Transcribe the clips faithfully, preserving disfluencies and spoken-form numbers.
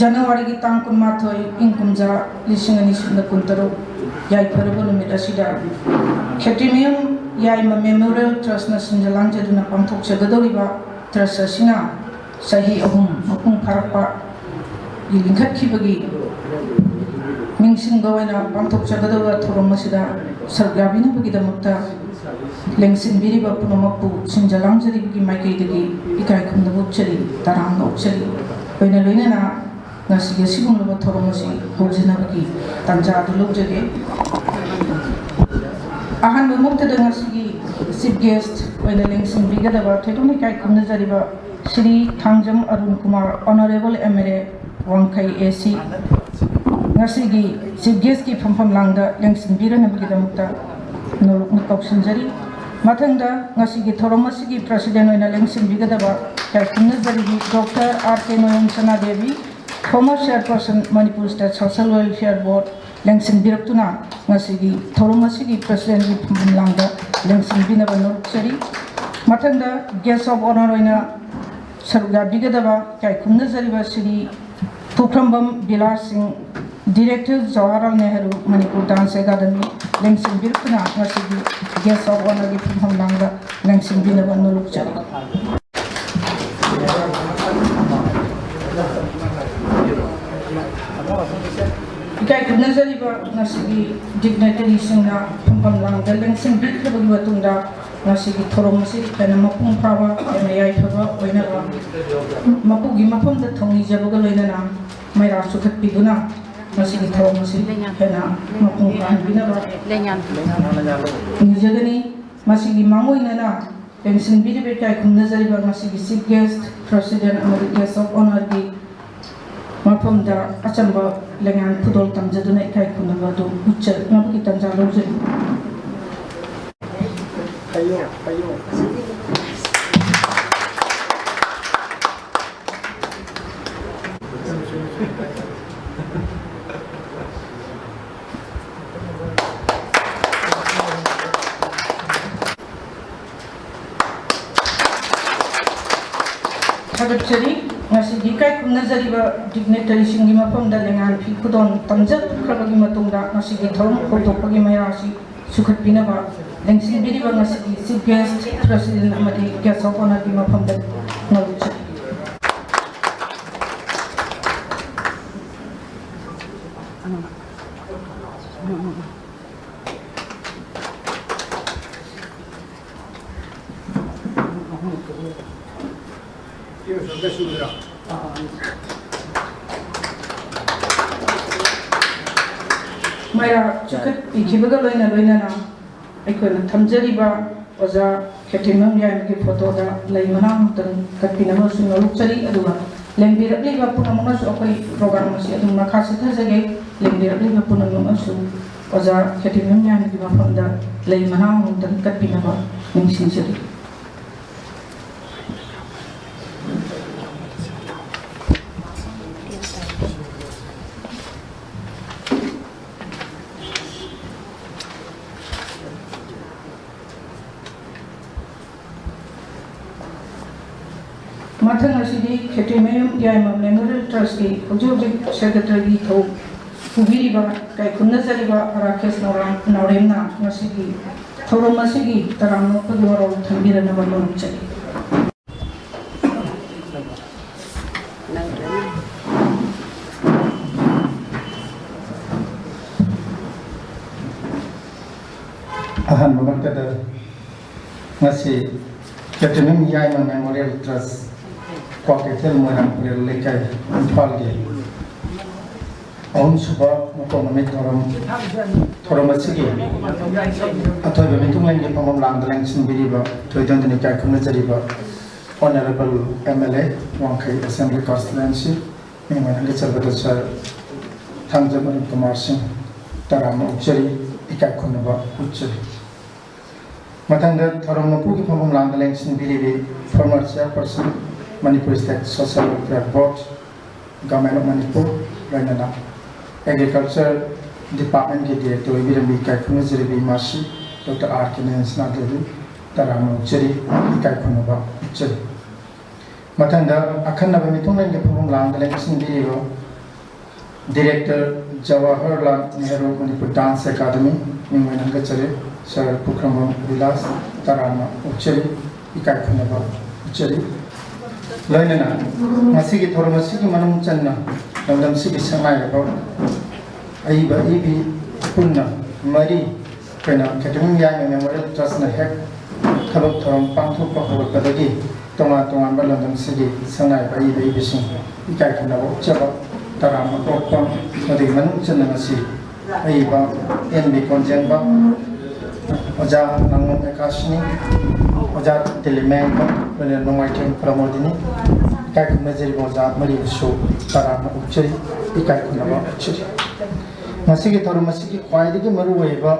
ꯖꯅꯋꯥꯔꯤꯒꯤ ꯇꯥꯡ ꯀꯨꯟꯃꯥꯊꯣꯏ, ꯏꯪ ꯀꯨꯝꯖꯥ ꯂꯤꯁꯤꯡ ꯑꯅꯤ ꯁꯨꯞꯅ ꯀꯨꯟꯇꯔꯨꯛ, ꯌꯥꯏꯐꯔꯕ ꯅꯨꯃꯤꯠ ꯑꯁꯤꯗ ꯈꯦꯇ꯭ꯔꯤꯃꯌꯨꯝ ꯌꯥꯏꯃ ꯃꯦꯃꯣꯔꯤꯌꯦꯜ ꯇ꯭ꯔꯁꯅ ꯁꯤꯟꯖ ꯂꯥꯡꯖꯗꯨꯅ ꯄꯥꯡꯊꯣꯛꯆꯒꯗꯧꯔꯤꯕ ꯇ꯭ꯔꯁ ꯑꯁꯤꯅ ꯆꯍꯤ ꯑꯍꯨꯝ ꯃꯄꯨꯡ ꯐꯥꯔꯛꯄꯒꯤ ꯂꯤꯡꯈꯠꯈꯤꯕꯒꯤ ꯅꯤꯡꯁꯤꯡꯕ ꯑꯣꯏꯅ ꯄꯥꯡꯊꯣꯛꯆꯒꯗꯧꯕ ꯊꯧꯔꯝ ꯑꯁꯤꯗ ꯁꯔꯨꯛ ꯌꯥꯕꯤꯅꯕꯒꯤꯗꯃꯛꯇ ꯂꯦꯡꯁꯤꯟꯕꯤꯔꯤꯕ ꯄꯨꯝꯅꯃꯛꯄꯨ ꯁꯤꯟꯖ ꯂꯥꯡꯖꯔꯤꯕꯒꯤ ꯃꯥꯏꯀꯩꯗꯒꯤ ꯏꯀꯥꯏ ꯈꯨꯝꯅꯕ ꯎꯠꯆꯔꯤ, ꯇꯔꯥꯝꯅ ꯑꯣꯛꯆꯔꯤ꯫ ꯂꯣꯏꯅ ꯂꯣꯏꯅꯅ ꯉꯁꯤꯒꯤ ꯑꯁꯤꯒꯨꯝꯂꯕ ꯊꯧꯔꯝ ꯑꯁꯤ ꯍꯧꯖꯅꯕꯒꯤ ꯇꯥꯟꯖꯥ ꯑꯗꯨ ꯂꯧꯖꯒꯦ꯫ ꯑꯍꯥꯟꯕꯃꯛꯇꯗ ꯉꯁꯤꯒꯤ ꯆꯤꯐ ꯒꯦꯁ꯭ꯠ ꯑꯣꯏꯅ ꯂꯦꯡꯁꯤꯟꯕꯤꯒꯗꯕ ꯊꯣꯏꯗꯣꯛꯅ ꯏꯀꯥꯏ ꯈꯨꯝꯅꯖꯔꯤꯕ Shri Thangjam Arun Kumar, honourable M L A, Wangkhei A ꯁꯤ, ꯉꯁꯤꯒꯤ ꯆꯤꯐ ꯒꯦꯁ꯭ꯠꯀꯤ ꯐꯝꯐꯝ ꯂꯥꯡꯗ ꯂꯦꯡꯁꯤꯟꯕꯤꯔꯅꯕꯒꯤꯗꯃꯛꯇ ꯅꯧꯅ ꯀꯧꯁꯤꯟꯖꯔꯤ꯫ ꯃꯊꯪꯗ ꯉꯁꯤꯒꯤ ꯊꯧꯔꯝ ꯑꯁꯤꯒꯤ ꯄ꯭ꯔꯁꯤꯗꯦꯟꯠ ꯑꯣꯏꯅ ꯂꯦꯡꯁꯤꯟꯕꯤꯒꯗꯕ ꯏꯀꯥꯏ ꯈꯨꯝꯅꯖꯔꯤꯕꯤ doctor R K Noyon Sanadevi, former chairperson, Manipur state social welfare board, ꯂꯦꯡꯁꯤꯟꯕꯤꯔꯛꯇꯨꯅ ꯉꯁꯤꯒꯤ ꯊꯧꯔꯝ ꯑꯁꯤꯒꯤ ꯄ꯭ꯔꯁꯤꯗꯦꯟꯠꯀꯤ ꯐꯝꯐꯝ ꯂꯥꯡꯗ ꯂꯦꯡꯁꯤꯟꯕꯤꯅꯕ ꯅꯣꯜꯂꯨꯛꯆꯔꯤ꯫ ꯃꯊꯪꯗ ꯒꯦꯁ꯭ꯠ ꯑꯣꯐ ꯑꯣꯅꯔ ꯑꯣꯏꯅ ꯁꯔꯨꯛ ꯌꯥꯕꯤꯒꯗꯕ ꯏꯀꯥꯏ ꯈꯨꯝꯅꯖꯔꯤꯕ Shri Pukhrambam Bilash Singh, director Jawaharlal Nehru Manipur dance academy, ꯂꯦꯡꯁꯤꯟꯕꯤꯔꯛꯇꯨꯅ ꯉꯁꯤꯒꯤ ꯒꯦꯁ꯭ꯠ ꯑꯣꯐ ꯑꯣꯅꯔꯒꯤ ꯐꯝꯐꯝ ꯂꯥꯡꯗ ꯂꯦꯡꯁꯤꯟꯕꯤꯅꯕ ꯅꯣꯜꯂꯨꯛꯆꯔꯤ꯫ ꯏꯀꯥꯏ ꯈꯨꯝꯅꯖꯔꯤꯕ ꯉꯁꯤꯒꯤ ꯗꯤꯒꯅꯦꯇꯔꯤꯁꯤꯡꯅ ꯐꯝꯐꯝ ꯂꯥꯡꯗ ꯂꯦꯡꯁꯤꯟꯕꯤꯈ꯭ꯔꯕꯒꯤ ꯃꯇꯨꯡꯗ ꯉꯁꯤꯒꯤ ꯊꯧꯔꯝ ꯑꯁꯤ ꯍꯦꯟꯅ ꯃꯄꯨꯡ ꯐꯥꯕ, ꯍꯦꯟꯅ ꯌꯥꯏꯐꯕ ꯑꯣꯏꯅꯕ ꯃꯄꯨꯒꯤ ꯃꯐꯝꯗ ꯊꯧꯅꯤꯖꯕꯒ ꯂꯣꯏꯅꯅ ꯃꯩꯔꯥ ꯆꯨꯈꯠꯄꯤꯗꯨꯅ ꯉꯁꯤꯒꯤ ꯊꯧꯔꯝ ꯑꯁꯤ ꯍꯦꯟꯅ ꯃꯄꯨꯡ ꯐꯥꯍꯟꯕꯤꯅꯕ ꯅꯤꯖꯒꯅꯤ꯫ ꯃꯁꯤꯒꯤ ꯃꯥꯡꯑꯣꯏꯅꯅ ꯂꯦꯡꯁꯤꯟꯕꯤꯔꯤꯕ ꯏꯀꯥꯏ ꯈꯨꯝꯅꯖꯔꯤꯕ ꯉꯁꯤꯒꯤ ꯆꯤꯐ ꯒꯦꯁ꯭ꯠ, ꯄ꯭ꯔꯁꯤꯗꯦꯟꯠ ꯑꯃꯗꯤ ꯒꯦꯁ꯭ꯠ ꯑꯣꯐ ꯑꯣꯅꯔꯒꯤ ꯃꯐꯝꯗ ꯑꯆꯝꯕ ꯂꯦꯡꯌꯥꯟ ꯈꯨꯗꯣꯜ ꯇꯝꯖꯗꯨꯅ ꯏꯀꯥꯏ ꯈꯨꯝꯅꯕ ꯑꯗꯨ ꯎꯠꯆꯅꯕꯒꯤ ꯇꯥꯟꯖꯥ ꯂꯧꯖꯔꯤ꯫ ꯊꯥꯒꯠꯆꯔꯤ꯫ ꯉꯁꯤꯗꯤ ꯏꯀꯥꯏ ꯈꯨꯝꯅꯖꯔꯤꯕ dignitaryꯁꯤꯡꯒꯤ ꯃꯐꯝꯗ ꯂꯩꯉꯥꯛ ꯐꯤ ꯈꯨꯗꯣꯜ ꯇꯝꯖꯈ꯭ꯔꯕꯒꯤ ꯃꯇꯨꯡꯗ ꯉꯁꯤꯒꯤ ꯊꯧꯔꯝ ꯍꯧꯗꯣꯛꯄꯒꯤ ꯃꯌꯥꯝ ꯑꯁꯤ ꯁꯨꯈꯠꯄꯤꯅꯕ ꯂꯦꯡꯁꯤꯟꯕꯤꯔꯤꯕ ꯉꯁꯤꯒꯤ Chief Guest, President ꯑꯃꯗꯤ Guest of Honourꯒꯤ ꯃꯐꯝꯗ ꯉꯥꯎꯖꯔꯤ꯫ ꯃꯩꯔꯥ ꯆꯤꯡꯈꯠꯄꯤꯈꯤꯕꯒ ꯂꯣꯏꯅ ꯂꯣꯏꯅꯅ ꯑꯩꯈꯣꯏꯅ ꯊꯝꯖꯔꯤꯕ ꯑꯣꯖꯥ ꯈꯦꯇ꯭ꯔꯤꯃꯌꯨꯝ ꯌꯥꯏꯃꯒꯤ photoꯗ ꯂꯩ ꯃꯅꯥ ꯑꯃꯇꯪ ꯀꯠꯄꯤꯅꯕꯁꯨ ꯉꯥꯎꯖꯔꯤ꯫ ꯑꯗꯨꯒ ꯂꯦꯡꯕꯤꯔꯛꯂꯤꯕ ꯄꯨꯝꯅꯃꯛꯅꯁꯨ ꯑꯩꯈꯣꯏ program ꯑꯁꯤ ꯑꯗꯨꯝ ꯃꯈꯥ ꯆꯠꯊꯖꯒꯦ꯫ ꯂꯦꯡꯕꯤꯔꯛꯂꯤꯕ ꯄꯨꯝꯅꯃꯛꯅꯁꯨ ꯑꯣꯖꯥ ꯈꯦꯇ꯭ꯔꯤꯃꯌꯨꯝ ꯌꯥꯏꯃꯒꯤ ꯃꯐꯝꯗ ꯂꯩ ꯃꯅꯥ ꯑꯃꯃꯝꯇꯪ ꯀꯠꯄꯤꯅꯕ ꯅꯤꯡꯁꯤꯡꯖꯔꯤ꯫ ꯃꯊꯪ ꯑꯁꯤꯗꯤ ꯈꯦꯇ꯭ꯔꯤꯃꯌꯨꯝ ꯌꯥꯏꯃ Memorial Trustꯀꯤ ꯍꯧꯖꯤꯛ ꯍꯧꯖꯤꯛ Secretaryꯒꯤ ꯊꯧ ꯄꯨꯕꯤꯔꯤꯕ ꯏꯀꯥꯏ ꯈꯨꯝꯅꯖꯔꯤꯕ ꯔꯥꯀꯦꯁ ꯅꯥꯎꯔꯦꯝ-, ꯅꯥꯎꯔꯦꯝꯅ ꯉꯁꯤꯒꯤ ꯊꯧꯔꯝ ꯑꯁꯤꯒꯤ ꯇꯔꯥꯝꯅ ꯑꯣꯛꯄꯒꯤ ꯋꯥꯔꯣꯜ ꯊꯝꯕꯤꯔꯛꯅꯕ ꯅꯣꯝꯖꯔꯤ꯫ ꯑꯍꯥꯟꯕꯃꯛꯇꯗ ꯉꯁꯤ ꯈꯦꯇ꯭ꯔꯤꯃꯌꯨꯝ ꯌꯥꯏꯃ Memorial Trust, ꯀ꯭ꯋꯥꯀꯩꯊꯦꯜ ꯃꯣꯏꯔꯥꯡ ꯄꯨꯔꯦꯜ ꯂꯩꯀꯥꯏ, ꯏꯝꯐꯥꯜꯒꯤ ꯑꯍꯨꯝꯁꯨꯕ ꯃꯄꯣꯛ ꯅꯨꯃꯤꯠ ꯊꯧꯔꯝ, ꯊꯧꯔꯝ ꯑꯁꯤꯒꯤ ꯑꯊꯣꯏꯕ ꯃꯤꯊꯨꯡꯂꯦꯟꯒꯤ ꯐꯝꯐꯝ ꯂꯥꯡꯗ ꯂꯦꯡꯁꯤꯟꯕꯤꯔꯤꯕ, ꯊꯣꯏꯗꯣꯟꯗꯨꯅ ꯏꯀꯥꯏ ꯈꯨꯝꯅꯖꯔꯤꯕ Honourable MLA, ꯋꯥꯡꯈꯩ Assembly Constituency, ꯃꯤꯡ ꯑꯣꯏꯅ ꯍꯟꯒꯠꯆꯕꯗ Sir ꯊꯥꯡꯖꯝ ꯑꯔꯨꯟ ꯀꯨꯃꯥꯔ ꯁꯤꯡ ꯇꯔꯥꯝꯅ ꯑꯣꯛꯆꯔꯤ, ꯏꯀꯥꯏ ꯈꯨꯝꯅꯕ ꯎꯠꯆꯔꯤ꯫ ꯃꯊꯪꯗ ꯊꯧꯔꯝ ꯃꯄꯨꯒꯤ ꯐꯝꯐꯝ ꯂꯥꯡꯗ ꯂꯦꯡꯁꯤꯟꯕꯤꯔꯤꯕꯤ former Chairperson, Manipur State Social Welfare Board, Government of Manipur, ꯂꯣꯏꯅꯅ Agriculture Departmentꯀꯤ Director ꯑꯣꯏꯕꯤꯔꯝꯕꯤ ꯏꯀꯥꯏ ꯈꯨꯝꯅꯖꯔꯤꯕꯤ ꯏꯃꯥꯁꯤ Doctor R K ꯅꯦꯟꯁꯅꯥ ꯗꯦꯕꯤ ꯇꯔꯥꯝꯅ ꯑꯣꯛꯆꯔꯤ, ꯏꯀꯥꯏ ꯈꯨꯝꯅꯕ ꯎꯠꯆꯔꯤ꯫ ꯃꯊꯪꯗ ꯑꯈꯟꯅꯕ ꯃꯤꯊꯨꯡꯂꯦꯟꯒꯤ ꯐꯝꯐꯝ ꯂꯥꯡꯗ ꯂꯦꯡꯁꯤꯟꯕꯤꯔꯤꯕ Director, Jawaharlal Nehru Manipur Dance Academy, ꯃꯤꯡ ꯑꯣꯏꯅ ꯍꯪꯒꯠꯆꯔꯤ꯫ ꯁꯥꯔ ꯄꯨꯈ꯭ꯔꯝꯕꯝ ꯕꯤꯂꯥꯁ ꯇꯔꯥꯝꯅ ꯑꯣꯛꯆꯔꯤ, ꯏꯀꯥꯏ ꯈꯨꯝꯅꯕ ꯎꯠꯆꯔꯤ꯫ ꯂꯣꯏꯅꯅ ꯉꯁꯤꯒꯤ ꯊꯧꯔꯝ ꯑꯁꯤꯒꯤ ꯃꯅꯨꯡ ꯆꯟꯅ ꯂꯝꯗꯝꯁꯤꯒꯤ ꯁꯛꯅꯥꯏꯔꯕ ꯑꯏꯕ ꯑꯏꯕꯤ ꯄꯨꯟꯅ ꯃꯔꯤ ꯑꯩꯈꯣꯏꯅ ꯈꯦꯇ꯭ꯔꯤꯡ ꯌꯥꯏꯃ Memorial Trust ꯅ ꯍꯦꯛ ꯊꯕꯛ ꯊꯧꯔꯝ ꯄꯥꯡꯊꯣꯛꯄ ꯍꯧꯔꯛꯄꯗꯒꯤ ꯇꯣꯉꯥꯟ ꯇꯣꯉꯥꯟꯕ ꯂꯝꯗꯝꯁꯤꯒꯤ ꯁꯛꯅꯥꯏꯕ ꯑꯏꯕ ꯑꯏꯕꯤꯁꯤꯡ ꯏꯀꯥꯏ ꯈꯨꯝꯅꯕ ꯎꯠꯆꯕ ꯇꯔꯥꯝꯅ ꯑꯣꯛꯄ, ꯃꯗꯨꯒꯤ ꯃꯅꯨꯡ ꯆꯟꯅ ꯉꯁꯤ ꯑꯏꯕ ꯑꯦꯟ ꯕꯤ ꯀꯣꯟꯖꯦꯡꯕ, ꯑꯣꯖꯥ ꯅꯥꯉꯣꯝ ꯑꯦꯀꯥꯁꯅꯤ, ꯑꯣꯖꯥ ꯇꯤꯂꯤꯃꯦꯡꯕ, ꯂꯣꯏꯅꯅ ꯅꯣꯡꯃꯥꯏꯊꯦꯝ ꯄ꯭ꯔꯃꯣꯗꯤꯅꯤ, ꯏꯀꯥꯏ ꯈꯨꯝꯅꯖꯔꯤꯕ ꯑꯣꯖꯥ ꯃꯔꯤꯕꯨꯁꯨ ꯇꯔꯥꯝꯅ ꯑꯣꯛꯆꯔꯤ, ꯏꯀꯥꯏ ꯈꯨꯝꯅꯕ ꯎꯠꯆꯔꯤ꯫ ꯉꯁꯤꯒꯤ ꯊꯧꯔꯝ ꯑꯁꯤꯒꯤ ꯈ꯭ꯋꯥꯏꯗꯒꯤ ꯃꯔꯨꯑꯣꯏꯕ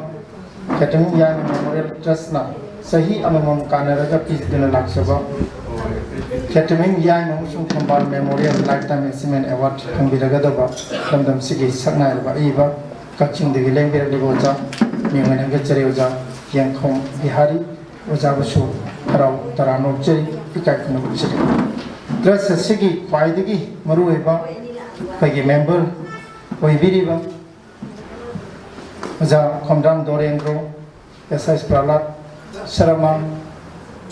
ꯈꯦꯇ꯭ꯔꯤꯡ ꯌꯥꯏꯃ Memorial Trust ꯅ ꯆꯍꯤ ꯑꯃꯃꯝ ꯀꯥꯟꯅꯔꯒ ꯄꯤꯗꯨꯅ ꯂꯥꯛꯆꯕ ꯈꯦꯇ꯭ꯔꯤꯡ ꯌꯥꯏꯃ ꯑꯃꯁꯨꯡ ꯊꯝꯕꯥꯜ Memorial Lifetime Achievement Award ꯐꯪꯕꯤꯔꯒꯗꯕ ꯂꯝꯗꯝꯁꯤꯒꯤ ꯁꯛꯅꯥꯏꯔꯕ ꯑꯏꯕ ꯀꯛꯆꯤꯡꯗꯒꯤ ꯂꯦꯡꯕꯤꯔꯛꯂꯤꯕ ꯑꯣꯖꯥ ꯃꯤꯡ ꯑꯣꯏꯅ ꯍꯪꯒꯠꯆꯔꯤ, ꯑꯣꯖꯥ ꯌꯦꯡꯈꯣꯝ ꯕꯤꯍꯥꯔꯤ ꯑꯣꯖꯥꯕꯨꯁꯨ ꯍꯔꯥꯎ ꯇꯔꯥꯝꯅ ꯑꯣꯛꯆꯔꯤ, ꯏꯀꯥꯏ ꯈꯨꯝꯅꯕ ꯎꯠꯆꯔꯤ꯫ Trust ꯑꯁꯤꯒꯤ ꯈ꯭ꯋꯥꯏꯗꯒꯤ ꯃꯔꯨꯑꯣꯏꯕ ꯑꯩꯈꯣꯏꯒꯤ member ꯑꯣꯏꯕꯤꯔꯤꯕ ꯑꯣꯖꯥ ꯈꯣꯝꯗ꯭ꯔꯥꯝ ꯗꯣꯔꯦꯟꯗ꯭ꯔꯣ, ꯑꯦꯁ ꯑꯥꯏ ꯄ꯭ꯔꯍꯂꯥꯗ ꯁꯔꯃ,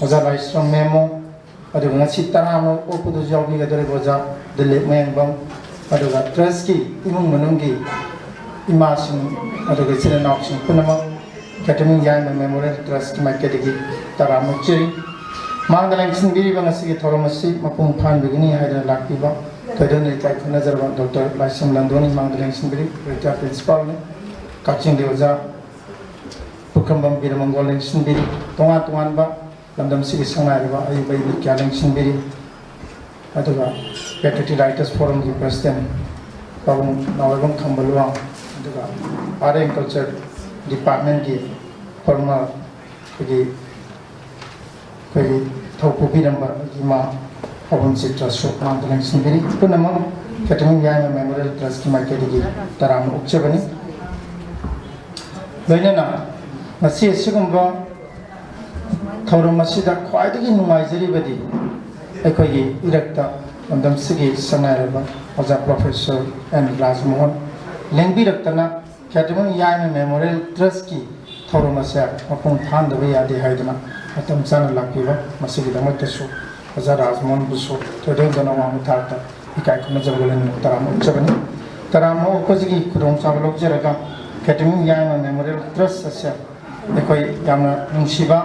ꯑꯣꯖꯥ ꯂꯥꯏꯁ꯭ꯔꯝ ꯃꯦꯃꯣ, ꯑꯗꯨꯒ ꯉꯁꯤ ꯇꯔꯥꯝꯅ ꯑꯣꯛꯄꯗꯁꯨ ꯌꯥꯎꯕꯤꯒꯗꯧꯔꯤꯕ ꯑꯣꯖꯥ ꯗꯤꯂꯤꯞ ꯃꯌꯥꯡꯕꯝ, ꯑꯗꯨꯒ Trust ꯀꯤ ꯏꯃꯨꯡ ꯃꯅꯨꯡꯒꯤ ꯏꯃꯥꯁꯤꯡ, ꯑꯗꯨꯒ ꯏꯆꯤꯜ ꯏꯅꯥꯎꯁꯤꯡ ꯄꯨꯝꯅꯃꯛ ꯈꯦꯇ꯭ꯔꯤꯡ ꯌꯥꯏꯃ Memorial Trust ꯀꯤ ꯃꯥꯏꯀꯩꯗꯒꯤ ꯇꯔꯥꯝꯅ ꯑꯣꯛꯆꯔꯤ꯫ ꯃꯥꯡꯗ ꯂꯦꯡꯁꯤꯟꯕꯤꯔꯤꯕ ꯉꯁꯤꯒꯤ ꯊꯧꯔꯝ ꯑꯁꯤ ꯃꯄꯨꯡ ꯐꯥꯍꯟꯕꯤꯒꯅꯤ ꯍꯥꯏꯗꯨꯅ ꯂꯥꯛꯄꯤꯕ ꯊꯣꯏꯗꯣꯛꯅ ꯏꯀꯥꯏ ꯈꯨꯝꯅꯖꯔꯕ ꯗꯣꯛꯇꯔ ꯂꯥꯏꯁ꯭ꯔꯝ ꯂꯟꯗꯣꯅꯤ ꯃꯥꯡꯗ ꯂꯦꯡꯁꯤꯟꯕꯤꯔꯤ, retired principal ꯅꯤ꯫ ꯀꯛꯆꯤꯡꯒꯤ ꯑꯣꯖꯥ ꯄꯨꯈ꯭ꯔꯝꯕꯝ ꯕꯤꯔꯃꯪꯒꯣꯜ ꯂꯦꯡꯁꯤꯟꯕꯤꯔꯤ꯫ ꯇꯣꯉꯥꯟ ꯇꯣꯉꯥꯟꯕ ꯂꯝꯗꯝꯁꯤꯒꯤ ꯁꯛꯅꯥꯏꯔꯕ ꯑꯏꯕ ꯑꯏꯕꯤ ꯀꯌꯥ ꯂꯦꯡꯁꯤꯟꯕꯤꯔꯤ꯫ ꯑꯗꯨꯒ Patriotic Writers Forum ꯒꯤ President ꯄꯥꯕꯨꯡ ꯅꯥꯎꯔꯩꯕꯝ ꯈꯝꯕ ꯂꯨꯋꯥꯡ, ꯑꯗꯨꯒ Art and Culture Department ꯀꯤ former ꯑꯩꯈꯣꯏꯒꯤ, ꯑꯩꯈꯣꯏꯒꯤ ꯊꯧ ꯄꯨꯕꯤꯔꯝꯕ ꯏꯃꯥ ꯄꯥꯕꯨꯡ ꯆꯤꯇ꯭ꯔꯁꯨ ꯃꯥꯡꯗ ꯂꯦꯡꯁꯤꯟꯕꯤꯔꯤ꯫ ꯄꯨꯝꯅꯃꯛ ꯈꯦꯇ꯭ꯔꯤꯡ ꯌꯥꯏꯃ Memorial Trust ꯀꯤ ꯃꯥꯏꯀꯩꯗꯒꯤ ꯇꯔꯥꯝꯅ ꯑꯣꯛꯆꯕꯅꯤ꯫ ꯂꯣꯏꯅꯅ ꯉꯁꯤ ꯑꯁꯤꯒꯨꯝꯕ ꯊꯧꯔꯝ ꯑꯁꯤꯗ ꯈ꯭ꯋꯥꯏꯗꯒꯤ ꯅꯨꯡꯉꯥꯏꯖꯔꯤꯕꯗꯤ ꯑꯩꯈꯣꯏꯒꯤ ꯏꯔꯛꯇ ꯂꯝꯗꯝꯁꯤꯒꯤ ꯁꯛꯅꯥꯏꯔꯕ ꯑꯣꯖꯥ professor and ꯔꯥꯖꯃꯣꯍꯟ ꯂꯦꯡꯕꯤꯔꯛꯇꯅ Khetrimayum Yaima memorial ꯇ꯭ꯔꯁꯀꯤ ꯊꯧꯔꯝ ꯑꯁꯦ ꯃꯄꯨꯡ ꯐꯥꯍꯟꯗꯕ ꯌꯥꯗꯦ ꯍꯥꯏꯗꯨꯅ ꯃꯇꯝ ꯆꯥꯅ ꯂꯥꯛꯄꯤꯕ, ꯃꯁꯤꯒꯤꯗꯃꯛꯇꯁꯨ ꯑꯣꯖꯥ ꯔꯥꯖꯃꯣꯍꯟꯕꯨꯁꯨ ꯊꯣꯏꯗꯣꯛ ꯍꯦꯟꯗꯣꯛꯅ ꯋꯥꯡꯕ ꯊꯥꯛꯇ ꯏꯀꯥꯏ ꯈꯨꯝꯅꯖꯕ ꯂꯣꯏꯅꯅ ꯇꯔꯥꯝꯅ ꯑꯣꯛꯆꯕꯅꯤ꯫ ꯇꯔꯥꯝꯅ ꯑꯣꯛꯄꯁꯤꯒꯤ ꯈꯨꯗꯣꯡꯆꯥꯕ ꯂꯧꯖꯔꯒ ꯈꯦꯇ꯭ꯔꯤꯃꯌꯨꯝ ꯌꯥꯏꯃ ꯃꯦꯃꯣꯔꯤꯌꯦꯜ ꯇ꯭ꯔꯁ ꯑꯁꯦ ꯑꯩꯈꯣꯏ ꯌꯥꯝꯅ ꯅꯨꯡꯁꯤꯕ,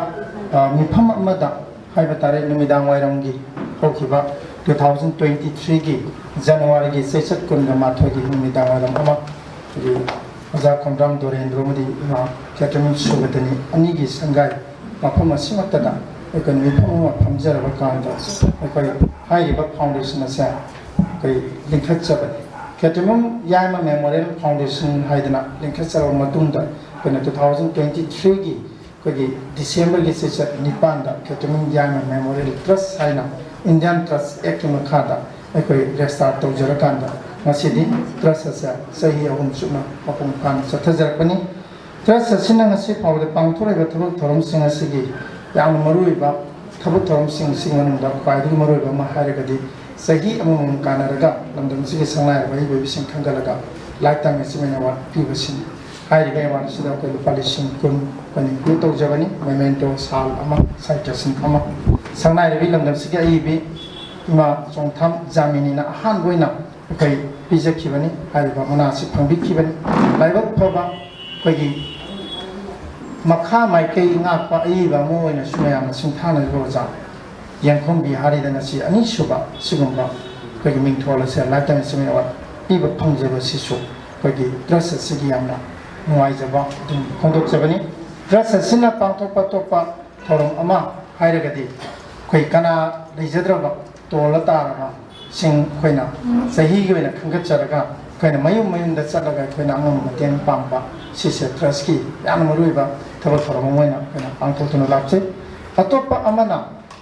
ꯑ, ꯃꯤꯐꯝ ꯑꯃꯗ ꯍꯥꯏꯕ ꯇꯥꯔꯦ, ꯅꯨꯃꯤꯗꯥꯡ ꯋꯥꯏꯔꯝꯒꯤ ꯍꯧꯈꯤꯕ two thousand twenty threeꯒꯤ ꯖꯅꯋꯥꯔꯤꯒꯤ ꯆꯩꯆꯠ ꯀꯨꯟꯒ ꯃꯥꯊꯣꯏꯒꯤ ꯅꯨꯃꯤꯗꯥꯡ ꯋꯥꯏꯔꯝ ꯑꯃ ꯑꯩꯈꯣꯏꯒꯤ ꯑꯣꯖꯥ ꯈꯣꯡꯗ꯭ꯔꯥꯝ ꯗꯣꯔꯦꯟꯗ꯭ꯔꯣ ꯑꯃꯗꯤ ꯏꯃꯥ ꯈꯦꯇ꯭ꯔꯤꯃꯌꯨꯝ ꯁꯨꯕꯗꯅꯤ ꯑꯅꯤꯒꯤ ꯁꯪꯒꯥꯏ ꯃꯐꯝ ꯑꯁꯤꯃꯛꯇꯗ ꯑꯩꯈꯣꯏ ꯃꯤꯐꯝ ꯑꯃ ꯐꯝꯖꯔꯕ ꯀꯥꯟꯗ ꯑꯩꯈꯣꯏ ꯍꯥꯏꯔꯤꯕ ꯐꯥꯎꯟꯗꯦꯁꯟ ꯑꯁꯦ ꯑꯩꯈꯣꯏ ꯂꯤꯡꯈꯠꯆꯕꯅꯤ꯫ ꯈꯦꯇ꯭ꯔꯤꯃꯌꯨꯝ ꯌꯥꯏꯃ ꯃꯦꯃꯣꯔꯤꯌꯦꯜ ꯐꯥꯎꯟꯗꯦꯁꯟ ꯍꯥꯏꯗꯅ ꯂꯤꯡꯈꯠꯆꯔꯕ ꯃꯇꯨꯡꯗ ꯑꯩꯈꯣꯏꯅ two thousand twenty threeꯒꯤ ꯑꯩꯈꯣꯏꯒꯤ ꯗꯤꯁꯦꯝꯕꯔꯒꯤ ꯆꯩꯆꯠ ꯅꯤꯄꯥꯟꯗ ꯈꯦꯇ꯭ꯔꯤꯃꯌꯨꯝ ꯌꯥꯏꯃ ꯃꯦꯃꯣꯔꯤꯌꯦꯜ ꯇ꯭ꯔꯁ ꯍꯥꯏꯅ ꯏꯟꯗꯤꯌꯥꯟ ꯇ꯭ꯔꯁ ꯑꯦꯛꯀꯤ ꯃꯈꯥꯗ ꯑꯩꯈꯣꯏ ꯔꯦꯖꯤꯁꯇꯥꯔ ꯇꯧꯖꯔꯀꯥꯟꯗ ꯉꯁꯤꯗꯤ ꯇ꯭ꯔꯁ ꯑꯁꯦ ꯆꯍꯤ ꯑꯍꯨꯝ ꯆꯨꯞꯅ ꯃꯄꯨꯡ ꯐꯥꯅ ꯆꯠꯊꯖꯔꯛꯄꯅꯤ꯫ ꯇ꯭ꯔꯁ ꯑꯁꯤꯅ ꯉꯁꯤ ꯐꯥꯎꯕꯗ ꯄꯥꯡꯊꯣꯔꯛꯏꯕ ꯊꯕꯛ ꯊꯧꯔꯝꯁꯤꯡ ꯑꯁꯤꯒꯤ ꯌꯥꯝꯅ ꯃꯔꯨꯑꯣꯏꯕ ꯊꯕꯛ ꯊꯧꯔꯝꯁꯤꯡ ꯑꯁꯤꯒꯤ ꯃꯅꯨꯡꯗ ꯈ꯭ꯋꯥꯏꯗꯒꯤ ꯃꯔꯨꯑꯣꯏꯕ ꯑꯃ ꯍꯥꯏꯔꯒꯗꯤ ꯆꯍꯤ ꯑꯃꯃꯝ ꯀꯥꯟꯅꯔꯒ ꯂꯝꯗꯝ ꯑꯁꯤꯒꯤ ꯁꯛꯅꯥꯏꯔꯕ ꯑꯏꯕ ꯑꯣꯏꯕꯤꯁꯤꯡ ꯈꯟꯒꯠꯂꯒ Lifetime Achievement Award ꯄꯤꯕꯁꯤꯅꯤ꯫ ꯍꯥꯏꯔꯤꯕ ꯑꯦꯋꯥꯔꯗ ꯑꯁꯤꯗ ꯑꯩꯈꯣꯏ ꯂꯨꯄꯥ ꯂꯤꯁꯤꯡ ꯀꯨꯟ ꯑꯩꯈꯣꯏꯅ ꯏꯟꯀ꯭ꯂꯨꯗ ꯇꯧꯖꯕꯅꯤ꯫ ꯃꯦꯃꯦꯟꯇꯣ, ꯁꯥꯜ ꯑꯃ, ꯁꯥꯏꯇꯣꯁꯤꯟ ꯑꯃ, ꯁꯛꯅꯥꯏꯔꯕꯤ ꯂꯝꯗꯝꯁꯤꯒꯤ ꯑꯏꯕꯤ ꯏꯃꯥ ꯆꯣꯡꯊꯥꯝ ꯖꯥꯃꯤꯅꯤꯅ ꯑꯍꯥꯟꯕ ꯑꯣꯏꯅ ꯑꯩꯈꯣꯏ ꯄꯤꯖꯈꯤꯕꯅꯤ꯫ ꯍꯥꯏꯔꯤꯕ ꯃꯅꯥ ꯑꯁꯤ ꯐꯪꯕꯤꯈꯤꯕꯅꯤ꯫ ꯂꯥꯏꯕꯛ ꯐꯕ ꯑꯩꯈꯣꯏꯒꯤ ꯃꯈꯥ ꯃꯥꯏꯀꯩ ꯉꯥꯛꯄ ꯑꯏꯕ ꯑꯃ ꯑꯣꯏꯅꯁꯨ ꯃꯌꯥꯝꯅ ꯁꯤꯡꯊꯥꯅꯔꯤꯕ ꯑꯣꯖꯥ ꯌꯦꯡꯈꯣꯝ ꯕꯤꯍꯥꯔꯤꯗ ꯉꯁꯤ ꯑꯅꯤꯁꯨꯕ ꯁꯤꯒꯨꯝꯕ ꯑꯩꯈꯣꯏꯒꯤ ꯃꯤꯡꯊꯣꯜ ꯑꯁꯦ Lifetime Achievement Award ꯄꯤꯕ ꯐꯪꯖꯕꯁꯤꯁꯨ ꯑꯩꯈꯣꯏꯒꯤ ꯇ꯭ꯔꯁ ꯑꯁꯤꯒꯤ ꯌꯥꯝꯅ ꯅꯨꯡꯉꯥꯏꯖꯕ ꯑꯗꯨꯝ ꯐꯣꯡꯗꯣꯛꯆꯕꯅꯤ꯫ ꯇ꯭ꯔꯁ ꯑꯁꯤꯅ ꯄꯥꯡꯊꯣꯛꯄ ꯑꯇꯣꯞꯄ ꯊꯧꯔꯝ ꯑꯃ ꯍꯥꯏꯔꯒꯗꯤ ꯑꯩꯈꯣꯏ ꯀꯅꯥ ꯂꯩꯖꯗ꯭ꯔꯕ ꯇꯣꯜꯂ ꯇꯥꯔꯕ ꯁꯤꯡ ꯑꯩꯈꯣꯏꯅ ꯆꯍꯤꯒꯤ ꯑꯣꯏꯅ ꯈꯟꯒꯠꯆꯔꯒ ꯑꯩꯈꯣꯏꯅ ꯃꯌꯨꯝ ꯃꯌꯨꯝꯗ ꯆꯠꯂꯒ ꯑꯩꯈꯣꯏꯅ ꯑꯉꯝꯕ ꯃꯇꯦꯡ ꯄꯥꯡꯕ, ꯁꯤꯁꯦ ꯇ꯭ꯔꯁꯀꯤ ꯌꯥꯝꯅ ꯃꯔꯨꯑꯣꯏꯕ ꯊꯕꯛ ꯊꯧꯔꯝ ꯑꯃ ꯑꯣꯏꯅ ꯑꯩꯈꯣꯏꯅ ꯄꯥꯡꯊꯣꯛꯇꯨꯅ ꯂꯥꯛꯆꯩ꯫ ꯑꯇꯣꯞꯄ ꯑꯃꯅ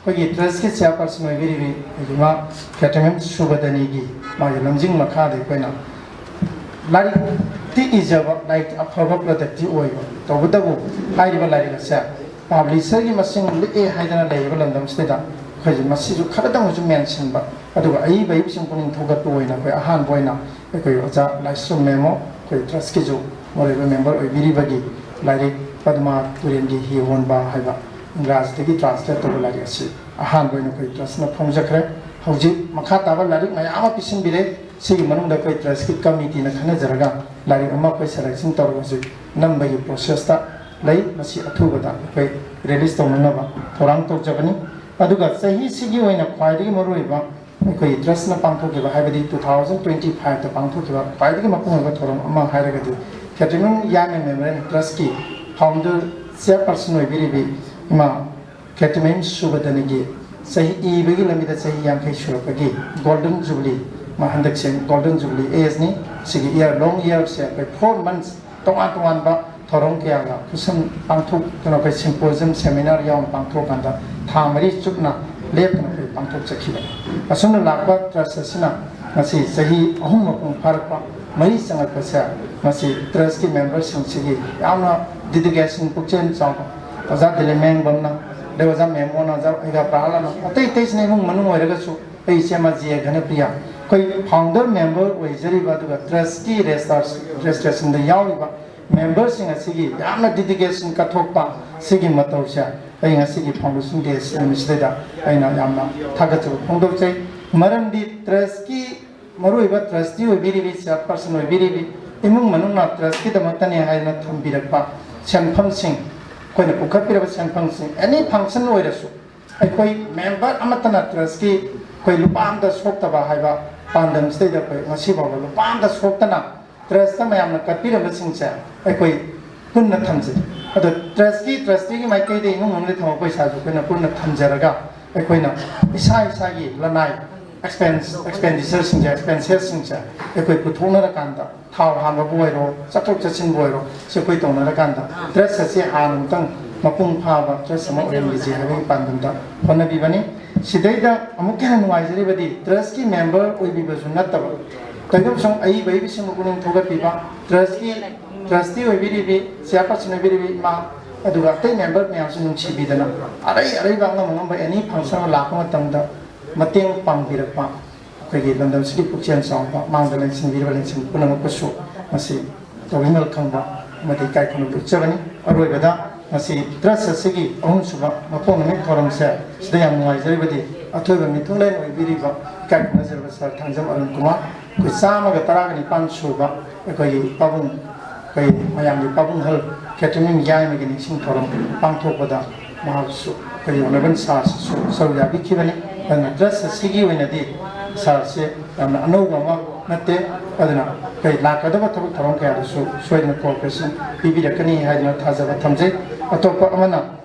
ꯑꯩꯈꯣꯏꯒꯤ ꯇ꯭ꯔꯁꯀꯤ ꯆꯤꯌꯥꯔꯄꯔꯁꯟ ꯑꯣꯏꯕꯤꯔꯤꯕꯤ ꯑꯩꯈꯣꯏꯒꯤ ꯏꯃꯥ ꯈꯦꯇ꯭ꯔꯤꯃꯌꯨꯝ ꯁꯨꯕꯗꯅꯤꯒꯤ ꯃꯥꯒꯤ ꯂꯝꯖꯤꯡ ꯃꯈꯥꯗ ꯑꯩꯈꯣꯏꯅ ꯂꯥꯏꯔꯤꯛꯇꯤ ꯏꯖꯕ, ꯂꯥꯏꯔꯤꯛ ꯑꯐꯕ ꯄ꯭ꯔꯗꯛꯇꯤ ꯑꯣꯏꯕ, ꯇꯧꯕꯇꯕꯨ ꯍꯥꯏꯔꯤꯕ ꯂꯥꯏꯔꯤꯛ ꯑꯁꯦ ꯄꯥꯕ꯭ꯂꯤꯁꯔꯒꯤ ꯃꯁꯤꯡ ꯂꯤꯛꯑꯦ ꯍꯥꯏꯗꯅ ꯂꯩꯔꯤꯕ ꯂꯝꯗꯝꯁꯤꯗ ꯑꯩꯈꯣꯏꯁꯦ ꯃꯁꯤꯁꯨ ꯈꯔꯗꯪꯁꯨ ꯃꯦꯟꯁꯤꯟꯕ, ꯑꯗꯨꯒ ꯑꯏꯕ ꯑꯏꯕꯁꯤꯡ ꯄꯨꯛꯅꯤꯡ ꯊꯧꯒꯠꯄ ꯑꯣꯏꯅ ꯑꯩꯈꯣꯏ ꯑꯍꯥꯟꯕ ꯑꯣꯏꯅ ꯑꯩꯈꯣꯏ ꯑꯣꯖꯥ ꯂꯥꯏꯁ꯭ꯔꯝ ꯃꯦꯝ ꯑꯩꯈꯣꯏ ꯇ꯭ꯔꯁꯀꯤꯁꯨ ꯃꯔꯨꯑꯣꯏꯕ ꯃꯦꯝꯕꯔ ꯑꯣꯏꯕꯤꯔꯤꯕꯒꯤ ꯂꯥꯏꯔꯤꯛ ꯄꯗꯃꯥ ꯇꯨꯔꯦꯟꯒꯤ ꯍꯤ ꯍꯣꯟꯕ ꯍꯥꯏꯕ ꯏꯪꯒ꯭ꯔꯥꯖꯤꯗꯒꯤ ꯇ꯭ꯔꯥꯟꯁꯂꯦꯠ ꯇꯧꯕ ꯂꯥꯏꯔꯤꯛ ꯑꯁꯤ ꯑꯍꯥꯟꯕ ꯑꯣꯏꯅ ꯑꯩꯈꯣꯏ ꯇ꯭ꯔꯁꯅ ꯐꯣꯡꯖꯈ꯭ꯔꯦ꯫ ꯍꯧꯖꯤꯛ ꯃꯈꯥ ꯇꯥꯕ ꯂꯥꯏꯔꯤꯛ ꯃꯌꯥꯝ ꯑꯃ ꯄꯤꯁꯤꯟꯕꯤꯔꯦ꯫ ꯁꯤꯒꯤ ꯃꯅꯨꯡꯗ ꯑꯩꯈꯣꯏ ꯇ꯭ꯔꯁꯀꯤ ꯀꯃꯤꯇꯤꯅ ꯈꯟꯅꯖꯔꯒ ꯂꯥꯏꯔꯤꯛ ꯑꯃ ꯑꯩꯈꯣꯏ ꯁꯦꯂꯦꯛꯁꯟ ꯇꯧꯔꯒ ꯍꯧꯖꯤꯛ ꯅꯝꯕꯒꯤ ꯄ꯭ꯔꯣꯁꯦꯁꯇ ꯂꯩ꯫ ꯃꯁꯤ ꯑꯊꯨꯕꯗ ꯑꯩꯈꯣꯏ ꯔꯤꯂꯤꯁ ꯇꯧꯅꯅꯕ ꯊꯧꯔꯥꯡ ꯇꯧꯖꯕꯅꯤ꯫ ꯑꯗꯨꯒ ꯆꯍꯤꯁꯤꯒꯤ ꯑꯣꯏꯅ ꯈ꯭ꯋꯥꯏꯗꯒꯤ ꯃꯔꯨꯑꯣꯏꯕ ꯑꯩꯈꯣꯏꯒꯤ ꯇ꯭ꯔꯁꯅ ꯄꯥꯡꯊꯣꯛꯈꯤꯕ, ꯍꯥꯏꯕꯗꯤ ꯇꯨ ꯊꯥꯎꯖꯟ ꯇ꯭ꯋꯦꯟꯇꯤ ꯐꯥꯏꯚꯇ ꯄꯥꯡꯊꯣꯛꯈꯤꯕ ꯈ꯭ꯋꯥꯏꯗꯒꯤ ꯃꯄꯨꯡ ꯑꯣꯏꯕ ꯊꯧꯔꯝ ꯑꯃ ꯍꯥꯏꯔꯒꯗꯤ ꯈꯦꯇ꯭ꯔꯤꯃꯌꯨꯟ ꯌꯥꯡꯉ ꯃꯦꯃꯣꯔꯤꯌꯦꯜ ꯇ꯭ꯔꯁꯀꯤ ꯐꯥꯎꯟꯗꯔ ꯆꯤꯌꯔꯄꯔꯁꯟ ꯑꯣꯏꯕꯤꯔꯤꯕꯤ ꯏꯃꯥ ꯈꯦꯇ꯭ꯔꯤꯃꯌꯨꯟ ꯁꯨꯕꯗꯅꯤꯒꯤ ꯆꯍꯤ ꯏꯕꯒꯤ ꯂꯝꯕꯤꯗ ꯆꯍꯤ ꯌꯥꯡꯈꯩ ꯁꯨꯔꯛꯄꯒꯤ ꯒꯣꯜꯗꯟ ꯖꯨꯕꯤꯂꯤ, ꯃꯥ ꯍꯟꯗꯛꯁꯦ ꯒꯣꯜꯗꯟ ꯖꯨꯕꯤꯂꯤ ꯑꯦꯖꯅꯤ꯫ ꯁꯤꯒꯤ ꯏꯌꯔ, ꯂꯣꯡ ꯏꯌꯔꯁꯦ ꯑꯩꯈꯣꯏ ꯐꯣꯔ ꯃꯟꯁ ꯇꯣꯉꯥꯟ ꯇꯣꯉꯥꯟꯕ ꯊꯧꯔꯝ ꯀꯌꯥꯒ ꯈꯨꯠꯁꯝ ꯄꯥꯡꯊꯣꯛꯇꯨꯅ ꯑꯩꯈꯣꯏ ꯁꯤꯝꯄꯣꯖꯤꯌꯝ ꯁꯦꯃꯤꯅꯥꯔ ꯌꯥꯎꯅ ꯄꯥꯡꯊꯣꯛꯑꯀꯥꯟꯗ ꯊꯥ ꯃꯔꯤ ꯆꯨꯞꯅ ꯂꯦꯞꯇꯅ ꯑꯩꯈꯣꯏ ꯄꯥꯡꯊꯣꯛꯆꯈꯤꯕꯅꯤ꯫ ꯑꯁꯨꯝꯅ ꯂꯥꯛꯄ ꯇ꯭ꯔꯁ ꯑꯁꯤꯅ ꯉꯁꯤ ꯆꯍꯤ ꯑꯍꯨꯝ ꯃꯄꯨꯡ ꯐꯥꯔꯛꯄ ꯃꯔꯤ ꯆꯪꯂꯛꯄꯁꯦ ꯃꯁꯤ ꯇ꯭ꯔꯁꯀꯤ ꯃꯦꯝꯕꯔꯁꯤꯡꯁꯤꯒꯤ ꯌꯥꯝꯅ ꯗꯦꯗꯤꯀꯦꯁꯟ, ꯄꯨꯛꯆꯦꯜ ꯆꯥꯎꯕ, ꯑꯣꯖꯥ ꯗꯤꯂꯤꯃꯦꯡꯕꯝꯅ, ꯑꯗꯩ ꯑꯣꯖꯥ ꯃꯦꯃꯣꯅ, ꯑꯣꯖꯥ ꯑꯩꯒ ꯄ꯭ꯔꯥꯍꯂꯥꯗꯅ, ꯑꯇꯩ ꯑꯇꯩꯁꯤꯅ ꯏꯃꯨꯡ ꯃꯅꯨꯡ ꯑꯣꯏꯔꯒꯁꯨ ꯑꯩ ꯏꯆꯦ ꯃꯥ ꯖꯦ ꯘꯅꯄ꯭ꯔꯤꯌꯥ, ꯑꯩꯈꯣꯏ ꯐꯥꯎꯟꯗꯔ ꯃꯦꯝꯕꯔ ꯑꯣꯏꯖꯔꯤꯕ ꯑꯗꯨꯒ ꯇ꯭ꯔꯁꯀꯤ ꯔꯦꯖꯤꯁꯇ꯭ꯔꯦꯁꯟꯗ ꯌꯥꯎꯔꯤꯕ ꯃꯦꯝꯕꯔꯁꯤꯡ ꯑꯁꯤꯒꯤ ꯌꯥꯝꯅ ꯗꯦꯗꯤꯀꯦꯁꯟ ꯀꯠꯊꯣꯛꯄ ꯁꯤꯒꯤ ꯃꯇꯧꯁꯦ ꯑꯩ ꯉꯁꯤꯒꯤ ꯐꯥꯎꯟꯗꯦꯁꯟ ꯗꯦ ꯅꯨꯃꯤꯠꯁꯤꯗꯩꯗ ꯑꯩꯅ ꯌꯥꯝꯅ ꯊꯥꯒꯠꯆꯕ ꯐꯣꯡꯗꯣꯛꯆꯩ꯫ ꯃꯔꯝꯗꯤ ꯇ꯭ꯔꯁꯀꯤ ꯃꯔꯨꯑꯣꯏꯕ ꯇ꯭ꯔꯁꯇꯤ ꯑꯣꯏꯕꯤꯔꯤꯕꯤ, ꯆꯤꯌꯔꯄꯔꯁꯟ ꯑꯣꯏꯕꯤꯔꯤꯕꯤ ꯏꯃꯨꯡ ꯃꯅꯨꯡꯅ ꯇ꯭ꯔꯁꯀꯤꯗꯃꯛꯇꯅꯦ ꯍꯥꯏꯅ ꯊꯝꯕꯤꯔꯛꯄ ꯁꯦꯟꯐꯝꯁꯤꯡ, ꯑꯩꯈꯣꯏꯅ ꯄꯨꯈꯠꯄꯤꯔꯕ ꯁꯦꯟꯐꯝꯁꯤꯡ, ꯑꯦꯅꯤ ꯐꯪꯁꯟ ꯑꯣꯏꯔꯁꯨ ꯑꯩꯈꯣꯏ ꯃꯦꯝꯕꯔ ꯑꯃꯠꯇꯅ ꯇ꯭ꯔꯁꯀꯤ ꯑꯩꯈꯣꯏ ꯂꯨꯄꯥ ꯑꯃꯇ ꯁꯣꯛꯇꯕ ꯍꯥꯏꯕ ꯄꯥꯟꯗꯝꯁꯤꯗꯩꯗ ꯑꯩꯈꯣꯏ ꯉꯁꯤ ꯐꯥꯎꯕ ꯂꯨꯄꯥ ꯑꯃꯇ ꯁꯣꯛꯇꯅ ꯇ꯭ꯔꯁꯇ ꯃꯌꯥꯝꯅ ꯀꯠꯄꯤꯔꯝꯕꯁꯤꯡꯁꯦ ꯑꯩꯈꯣꯏ ꯄꯨꯟꯅ ꯊꯝꯖꯩ꯫ ꯑꯗꯣ ꯇ꯭ꯔꯁꯀꯤ, ꯇ꯭ꯔꯁꯇꯤꯒꯤ ꯃꯥꯏꯀꯩꯗ ꯏꯃꯨꯡ ꯃꯅꯨꯡꯗ ꯊꯝꯕ ꯄꯩꯁꯥꯁꯨ ꯑꯩꯈꯣꯏꯅ ꯄꯨꯟꯅ ꯊꯝꯖꯔꯒ ꯑꯩꯈꯣꯏꯅ ꯏꯁꯥ ꯏꯁꯥꯒꯤ ꯂꯅꯥꯏ ꯑꯦꯛꯁꯄꯦꯟꯁ, ꯑꯦꯛꯁꯄꯦꯟꯗꯤꯆꯔꯁꯤꯡꯁꯦ, ꯑꯦꯛꯁꯄꯦꯟꯁꯦꯁꯁꯤꯡꯁꯦ ꯑꯩꯈꯣꯏ ꯄꯨꯊꯣꯛꯅꯔꯀꯥꯟꯗ ꯊꯥꯎ ꯍꯥꯟꯕꯕꯨ ꯑꯣꯏꯔꯣ, ꯆꯠꯊꯣꯛ ꯆꯠꯁꯤꯟꯕꯨ ꯑꯣꯏꯔꯣ, ꯁꯤ ꯑꯩꯈꯣꯏ ꯇꯧꯅꯔꯀꯥꯟꯗ ꯇ꯭ꯔꯁ ꯑꯁꯤ ꯍꯥꯟꯅ ꯑꯃꯨꯛꯇꯪ ꯃꯄꯨꯡ ꯐꯥꯕ ꯇ꯭ꯔꯁ ꯑꯃ ꯑꯣꯏꯍꯟꯈꯤꯁꯤ ꯍꯥꯏꯕꯒꯤ ꯄꯥꯟꯗꯝꯗ ꯍꯣꯠꯅꯕꯤꯕꯅꯤ꯫ ꯁꯤꯗꯩꯗ ꯑꯃꯨꯛꯀ ꯍꯦꯟꯅ ꯅꯨꯡꯉꯥꯏꯖꯔꯤꯕꯗꯤ ꯇ꯭ꯔꯁꯀꯤ ꯃꯦꯝꯕꯔ ꯑꯣꯏꯕꯤꯕꯁꯨ ꯅꯠꯇꯕ, ꯀꯩꯒꯨꯝꯕ ꯁꯨꯝ ꯑꯏꯕ ꯑꯏꯕꯁꯤꯡꯕꯨ ꯄꯨꯛꯅꯤꯡ ꯊꯧꯒꯠꯄꯤꯕ, ꯇ꯭ꯔꯁꯀꯤ ꯇ꯭ꯔꯁꯇꯤ ꯑꯣꯏꯕꯤꯔꯤꯕꯤ, ꯆꯤꯌꯔꯄꯔꯁꯟ ꯑꯣꯏꯕꯤꯔꯤꯕꯤ ꯏꯃꯥ ꯑꯗꯨꯒ ꯑꯇꯩ ꯃꯦꯝꯕꯔ ꯃꯌꯥꯝꯁꯨ ꯅꯨꯡꯁꯤꯕꯤꯗꯅ ꯑꯔꯩ ꯑꯔꯩꯕ ꯑꯉꯝ ꯑꯉꯝꯕ ꯑꯦꯅꯤ ꯐꯪꯁꯟ ꯑꯃ ꯂꯥꯛꯄ ꯃꯇꯝꯗ ꯃꯇꯦꯡ ꯄꯥꯡꯕꯤꯔꯛꯄ, ꯑꯩꯈꯣꯏꯒꯤ ꯂꯝꯗꯝꯁꯤꯒꯤ ꯄꯨꯛꯆꯦꯜ ꯆꯥꯎꯕ ꯃꯥꯡꯗ ꯂꯦꯡꯁꯤꯟꯕꯤꯔꯤꯕ ꯂꯦꯡꯁꯤꯟ ꯄꯨꯝꯅꯃꯛꯄꯨꯁꯨ ꯉꯁꯤ ꯇꯧꯕꯤꯃꯜ ꯈꯪꯕ ꯑꯃꯗꯤ ꯏꯀꯥꯏ ꯈꯨꯝꯅꯕ ꯎꯠꯆꯕꯅꯤ꯫ ꯑꯔꯣꯏꯕꯗ ꯉꯁꯤ ꯇ꯭ꯔꯁ ꯑꯁꯤꯒꯤ ꯑꯍꯨꯝꯁꯨꯕ ꯃꯄꯣꯛ ꯅꯨꯃꯤꯠ ꯊꯧꯔꯝꯁꯦ ꯁꯤꯗ ꯌꯥꯝ ꯅꯨꯡꯉꯥꯏꯖꯔꯤꯕꯗꯤ ꯑꯊꯣꯏꯕ ꯃꯤꯊꯨꯡꯂꯦꯟ ꯑꯣꯏꯕꯤꯔꯤꯕ ꯏꯀꯥꯏ ꯈꯨꯝꯅꯖꯔꯕ ꯁꯥꯔ ꯊꯥꯡꯖꯝ ꯑꯔꯨꯟ ꯀꯨꯃꯥꯔ, ꯑꯩꯈꯣꯏ ꯆꯥꯝꯃꯒ ꯇꯔꯥꯒ ꯅꯤꯄꯥꯟ ꯁꯨꯕ ꯑꯩꯈꯣꯏꯒꯤ ꯄꯥꯕꯨꯡ, ꯑꯩꯈꯣꯏ ꯃꯌꯥꯝꯒꯤ ꯄꯥꯕꯨꯡ ꯍꯜ ꯈꯦꯇ꯭ꯔꯤꯃꯌꯨꯝ ꯌꯥꯏꯃꯒꯤ ꯅꯤꯡꯁꯤꯡ ꯊꯧꯔꯝ ꯄꯥꯡꯊꯣꯛꯄꯗ ꯃꯍꯥꯛꯁꯨ, ꯑꯩꯈꯣꯏꯒꯤ ꯑꯣꯅꯔꯦꯕꯜ ꯁꯥꯔꯁꯤꯁꯨ ꯁꯔꯨꯛ ꯌꯥꯕꯤꯈꯤꯕꯅꯤ꯫ ꯑꯗꯨꯅ ꯇ꯭ꯔꯁ ꯑꯁꯤꯒꯤ ꯑꯣꯏꯅꯗꯤ ꯁꯥꯔꯁꯦ ꯌꯥꯝꯅ ꯑꯅꯧꯕ ꯑꯃ ꯅꯠꯇꯦ꯫ ꯑꯗꯨꯅ ꯑꯩꯈꯣꯏ ꯂꯥꯛꯀꯗꯕ ꯊꯕꯛ ꯊꯧꯔꯝ ꯀꯌꯥꯗꯁꯨ ꯁꯣꯏꯗꯅ ꯀꯣꯑꯣꯄꯔꯦꯁꯟ ꯄꯤꯕꯤꯔꯛꯀꯅꯤ ꯍꯥꯏꯗꯨꯅ ꯊꯥꯖꯕ ꯊꯝꯖꯩ꯫ ꯑꯇꯣꯞꯄ ꯑꯃꯅ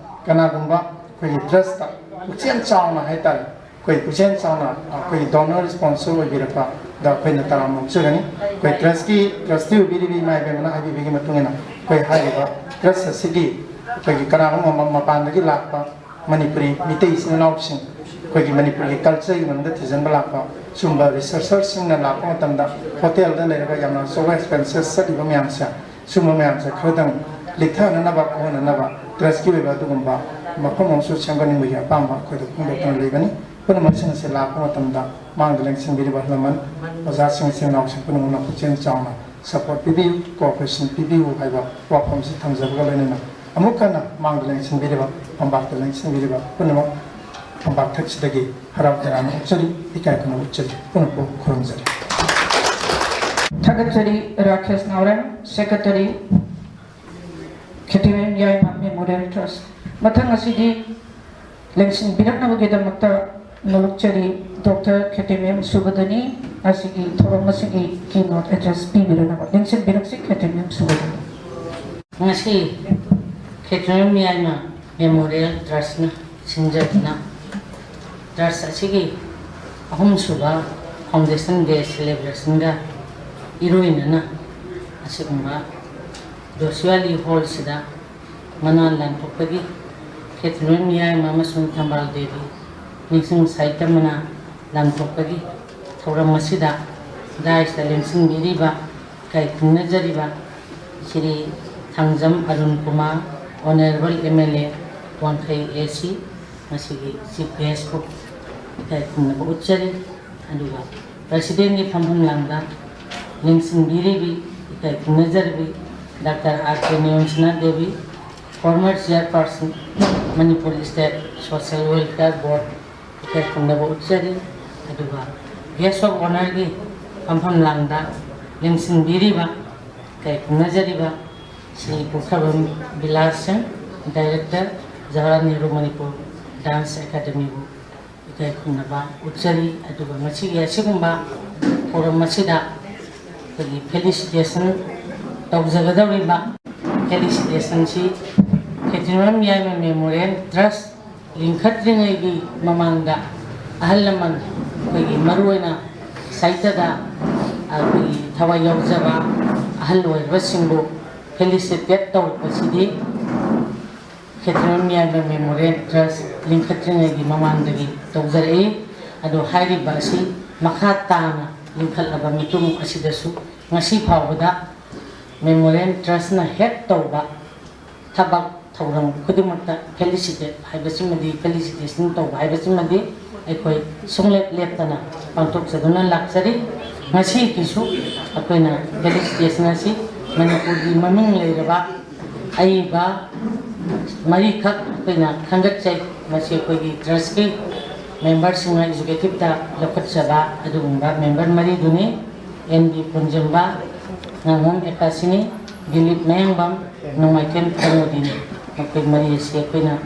ꯀꯅꯥꯒꯨꯝꯕ ꯑꯩꯈꯣꯏꯒꯤ ꯇ꯭ꯔꯁꯇ ꯄꯨꯛꯆꯦꯜ ꯆꯥꯎꯅ ꯍꯥꯏꯇꯥꯔꯦ, ꯑꯩꯈꯣꯏ ꯄꯨꯛꯆꯦꯜ ꯆꯥꯎꯅ ꯑꯩꯈꯣꯏꯒꯤ ꯗꯣꯅꯔ ꯁ꯭ꯄꯣꯟꯁꯔ ꯑꯣꯏꯕꯤꯔꯛꯄꯗ ꯑꯩꯈꯣꯏꯅ ꯇꯔꯥꯝꯅ ꯑꯣꯛꯆꯒꯅꯤ꯫ ꯑꯩꯈꯣꯏ ꯇ꯭ꯔꯁꯀꯤ ꯇ꯭ꯔꯁꯇꯤ ꯑꯣꯏꯕꯤꯔꯤꯕ ꯏꯃꯥ ꯏꯕꯦꯝꯃꯅ ꯍꯥꯏꯕꯤꯕꯒꯤ ꯃꯇꯨꯡ ꯏꯟꯅ ꯑꯩꯈꯣꯏ ꯍꯥꯏꯔꯤꯕ ꯇ꯭ꯔꯁ ꯑꯁꯤꯒꯤ ꯑꯩꯈꯣꯏꯒꯤ ꯀꯅꯥꯒꯨꯝꯕ ꯃ-, ꯃꯄꯥꯟꯗꯒꯤ ꯂꯥꯛꯄ ꯃꯅꯤꯄꯨꯔꯤ ꯃꯤꯇꯩ ꯏꯆꯤꯟ ꯏꯅꯥꯎꯁꯤꯡ, ꯑꯩꯈꯣꯏꯒꯤ ꯃꯅꯤꯄꯨꯔꯒꯤ ꯀꯜꯆꯔꯒꯤ ꯃꯔꯝꯗ ꯊꯤꯖꯤꯟꯕ ꯂꯥꯛꯄ ꯁꯨꯝꯕ ꯔꯤꯁꯔꯆꯔꯁꯤꯡꯅ ꯂꯥꯛꯄ ꯃꯇꯝꯗ ꯍꯣꯇꯦꯜꯗ ꯂꯩꯔꯒ ꯌꯥꯝꯅ ꯑꯆꯧꯕ ꯑꯦꯛꯁꯄꯦꯟꯁꯦꯁ ꯆꯠꯂꯤꯕ ꯃꯌꯥꯝꯁꯦ, ꯁꯨꯝꯕ ꯃꯌꯥꯝꯁꯦ ꯈꯔꯗꯪ ꯂꯤꯛꯊꯅꯅꯕ ꯈꯣꯍꯟꯅꯅꯕꯒꯤ ꯑꯄꯥꯝꯕ ꯑꯩꯈꯣꯏꯗ ꯐꯣꯡꯗꯣꯛꯇꯨꯅ ꯂꯩꯕꯅꯤ꯫ ꯄꯨꯝꯅꯃꯛꯁꯤꯡ ꯑꯁꯤ ꯂꯥꯛꯄ ꯃꯇꯝꯗ ꯃꯥꯡꯗ ꯂꯦꯡꯁꯤꯟꯕꯤꯔꯤꯕ ꯑꯍꯜ ꯂꯃꯟ, ꯑꯣꯖꯥꯁꯤꯡ, ꯏꯆꯤꯟ ꯏꯅꯥꯎꯁꯤꯡ ꯄꯨꯝꯅꯃꯛꯅ ꯄꯨꯛꯆꯦꯜ ꯆꯥꯎꯅ ꯁꯄꯣꯔꯠ ꯄꯤꯕꯤꯌꯨ, ꯀꯣꯑꯣꯄꯔꯦꯁꯟ ꯄꯤꯕꯤꯌꯨ ꯍꯥꯏꯕ ꯋꯥꯐꯝꯁꯤ ꯊꯝꯖꯕꯒ ꯂꯣꯏꯅꯅ ꯑꯃꯨꯛ ꯍꯟꯅ ꯃꯥꯡꯗ ꯂꯦꯡꯁꯤꯟꯕꯤꯔꯤꯕ, ꯐꯝꯕꯥꯛꯇ ꯂꯦꯡꯁꯤꯟꯕꯤꯔꯤꯕ ꯄꯨꯝꯅꯃꯛ ꯐꯝꯕꯥꯛ ꯊꯛꯁꯤꯗꯒꯤ ꯍꯔꯥꯎ ꯇꯌꯥꯝꯅ ꯑꯣꯛꯆꯔꯤ, ꯏꯀꯥꯏ ꯈꯨꯝꯅꯕ ꯎꯠꯆꯔꯤ, ꯄꯨꯝꯅꯃꯛꯄꯨ ꯈꯨꯔꯨꯝꯖꯔꯤ꯫ ꯊꯥꯒꯠꯆꯔꯤ ꯔꯥꯀꯦꯁ ꯅꯥꯎꯔꯦꯝ, ꯁꯦꯀ꯭ꯔꯦꯇꯔꯤ, ꯈꯦꯇ꯭ꯔꯤꯃꯌꯨꯝ ꯌꯥꯏꯃ ꯃꯦꯃꯣꯔꯤꯌꯦꯜ ꯇ꯭ꯔꯁ꯫ ꯃꯊꯪ ꯑꯁꯤꯗꯤ ꯂꯦꯡꯁꯤꯟꯕꯤꯔꯛꯅꯕꯒꯤꯗꯃꯛꯇ ꯅꯣꯂꯨꯛꯆꯔꯤ ꯗꯣꯛꯇꯔ ꯈꯦꯇ꯭ꯔꯤꯃꯌꯨꯝ ꯁꯨꯕꯗꯅꯤ꯫ ꯑꯁꯤꯒꯤ ꯊꯧꯔꯝ ꯑꯁꯤꯒꯤ ꯀꯤ ꯅꯣꯠ ꯑꯦꯗ꯭ꯔꯦꯁ ꯄꯤꯕꯤꯔꯛꯅꯕ ꯂꯦꯡꯁꯤꯟꯕꯤꯔꯛꯁꯤ ꯈꯦꯇ꯭ꯔꯤꯃꯌꯨꯝ ꯁꯨꯕꯗꯅꯤ꯫ ꯉꯁꯤ ꯈꯦꯇ꯭ꯔꯤꯃꯌꯨꯝ ꯌꯥꯏꯃ ꯃꯦꯃꯣꯔꯤꯌꯦꯜ ꯇ꯭ꯔꯁꯅ ꯁꯤꯟꯖꯗꯨꯅ ꯇ꯭ꯔꯁ ꯑꯁꯤꯒꯤ ꯑꯍꯨꯝꯁꯨꯕ ꯐꯥꯎꯟꯗꯦꯁꯟ ꯗꯦ ꯁꯦꯂꯦꯕ꯭ꯔꯦꯁꯟꯒ ꯏꯔꯣꯏꯅꯅ ꯑꯁꯤꯒꯨꯝꯕ ꯖꯣꯁꯨꯋꯥꯂꯤ ꯍꯣꯜꯁꯤꯗ ꯃꯅꯥ ꯂꯥꯟꯊꯣꯛꯄꯒꯤ ꯈꯦꯇ꯭ꯔꯤꯃꯌꯨꯝ ꯌꯥꯏꯃ ꯑꯃꯁꯨꯡ ꯊꯝꯕꯥꯜ ꯗꯦꯕꯤ ꯅꯤꯡꯁꯤꯡ ꯁꯥꯍꯤꯇ꯭ꯌ ꯃꯅꯥ ꯂꯥꯟꯊꯣꯛꯄꯒꯤ ꯊꯧꯔꯝ ꯑꯁꯤꯗ ꯗꯥꯏꯁꯇ ꯂꯦꯡꯁꯤꯟꯕꯤꯔꯤꯕ, ꯏꯀꯥꯏ ꯈꯨꯝꯅꯖꯔꯤꯕ Shri Thangjam Arun Kumar, Honorable M L A ꯋꯥꯡꯈꯩ A C ꯉꯁꯤꯒꯤ Chief Guest ꯄꯨ ꯏꯀꯥꯏ ꯈꯨꯝꯅꯕ ꯎꯠꯆꯔꯤ꯫ ꯑꯗꯨꯒ President ꯀꯤ ꯐꯝꯐꯝ ꯂꯥꯡꯗ ꯂꯦꯡꯁꯤꯟꯕꯤꯔꯤꯕꯤ, ꯏꯀꯥꯏ ꯈꯨꯝꯅꯖꯔꯤꯕꯤ Doctor R K ꯅꯤꯌꯣꯝꯁꯅꯥ Devi, former Chairperson, Manipur State Social Welfare Board, ꯏꯀꯥꯏ ꯈꯨꯝꯅꯕ ꯎꯠꯆꯔꯤ꯫ ꯑꯗꯨꯒ Guest of Honour ꯒꯤ ꯐꯝꯐꯝ ꯂꯥꯡꯗ ꯂꯦꯡꯁꯤꯟꯕꯤꯔꯤꯕ, ꯏꯀꯥꯏ ꯈꯨꯝꯅꯖꯔꯤꯕ Shri ꯄꯣꯛꯊꯥꯕꯝ villas Singh, Director, Jawaharlal Nehru Manipur Dance Academy ꯕꯨ ꯏꯀꯥꯏ ꯈꯨꯝꯅꯕ ꯎꯠꯆꯔꯤ꯫ ꯑꯗꯨꯒ ꯉꯁꯤꯒꯤ ꯑꯁꯤꯒꯨꯝꯕ forum ꯑꯁꯤꯗ ꯑꯩꯈꯣꯏꯒꯤ felicitation ꯇꯧꯖꯒꯗꯧꯔꯤꯕ, felicitation ꯁꯤ ꯈꯦꯇ꯭ꯔꯤꯃꯌꯨꯝ ꯌꯥꯏꯃ Memorial Trust ꯂꯤꯡꯈꯠꯇ꯭ꯔꯤꯉꯩꯒꯤ ꯃꯃꯥꯡꯗ ꯑꯍꯜ ꯂꯃꯟ, ꯑꯩꯈꯣꯏꯒꯤ ꯃꯔꯨꯑꯣꯏꯅ ꯁꯥꯍꯤꯇ꯭ꯌꯗ ꯑꯩꯈꯣꯏꯒꯤ ꯊꯋꯥꯏ ꯌꯥꯎꯖꯕ ꯑꯍꯜ ꯑꯣꯏꯔꯕꯁꯤꯡꯕꯨ felicitate ꯇꯧꯔꯛꯄꯁꯤꯗꯤ ꯈꯦꯇ꯭ꯔꯤꯃꯌꯨꯝ ꯌꯥꯏꯃ Memorial Trust ꯂꯤꯡꯈꯠꯇ꯭ꯔꯤꯉꯩꯒꯤ ꯃꯃꯥꯡꯗꯒꯤ ꯇꯧꯖꯔꯛꯏ꯫ ꯑꯗꯣ ꯍꯥꯏꯔꯤꯕ ꯑꯁꯤ ꯃꯈꯥ ꯇꯥꯅ ꯂꯤꯡꯈꯠꯂꯕ ꯃꯤꯇꯨꯡ ꯑꯁꯤꯗꯁꯨ ꯉꯁꯤ ꯐꯥꯎꯕꯗ Memorial Trust ꯅ ꯍꯦꯛ ꯇꯧꯕ ꯊꯕꯛ ꯊꯧꯔꯝ ꯈꯨꯗꯤꯡꯃꯛꯇ felicitate ꯍꯥꯏꯕꯁꯤꯃꯗꯤ, felicitation ꯇꯧꯕ ꯍꯥꯏꯕꯁꯤꯃꯗꯤ ꯑꯩꯈꯣꯏ ꯁꯨꯡꯂꯦꯞ ꯂꯦꯞꯇꯅ ꯄꯥꯡꯊꯣꯛꯆꯗꯨꯅ ꯂꯥꯛꯆꯔꯤ꯫ ꯉꯁꯤꯒꯤꯁꯨ ꯑꯩꯈꯣꯏꯅ felicitation ꯑꯁꯤ ꯃꯅꯤꯄꯨꯔꯒꯤ ꯃꯃꯤꯡ ꯂꯩꯔꯕ ꯑꯏꯕ ꯃꯔꯤꯈꯛ ꯑꯩꯈꯣꯏꯅ ꯈꯟꯒꯠꯆꯩ꯫ ꯃꯁꯤ ꯑꯩꯈꯣꯏꯒꯤ trust ꯀꯤ member ꯁꯤꯡꯅ executive ꯇ ꯂꯧꯈꯠꯆꯕ ꯑꯗꯨꯒꯨꯝꯕ member ꯃꯔꯤꯗꯨꯅꯤ꯫ ꯑꯦꯟ ꯕꯤ ꯄꯨꯟꯖꯝꯕ, ꯉꯥꯉꯣꯝ ꯑꯦꯀꯥꯁꯤꯅꯤ, ꯗꯤꯂꯤꯞ ꯃꯌꯥꯡꯕꯝ, ꯅꯣꯡꯃꯥꯏꯊꯦꯝ ꯀꯃꯣꯗꯤꯅꯤ꯫ ꯃꯈꯣꯏ ꯃꯔꯤ ꯑꯁꯤ ꯑꯩꯈꯣꯏꯅ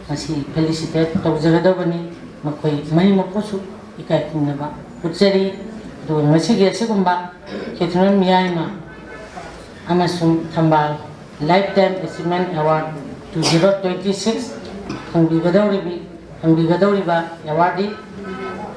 ꯉꯁꯤ felicitate ꯇꯧꯖꯒꯗꯧꯕꯅꯤ꯫ ꯃꯈꯣꯏ ꯃꯔꯤꯃꯛꯄꯨꯁꯨ ꯏꯀꯥꯏ ꯈꯨꯝꯅꯕ ꯎꯠꯆꯔꯤ꯫ ꯑꯗꯨꯒ ꯉꯁꯤꯒꯤ ꯑꯁꯤꯒꯨꯝꯕ ꯈꯦꯇ꯭ꯔꯤꯃꯌꯨꯝ ꯌꯥꯏꯃ ꯑꯃꯁꯨꯡ ꯊꯝꯕꯥꯜ Lifetime Achievement Award two zero twenty six ꯐꯪꯕꯤꯒꯗꯧꯔꯤꯕꯤ, ꯐꯪꯕꯤꯒꯗꯧꯔꯤꯕ awardee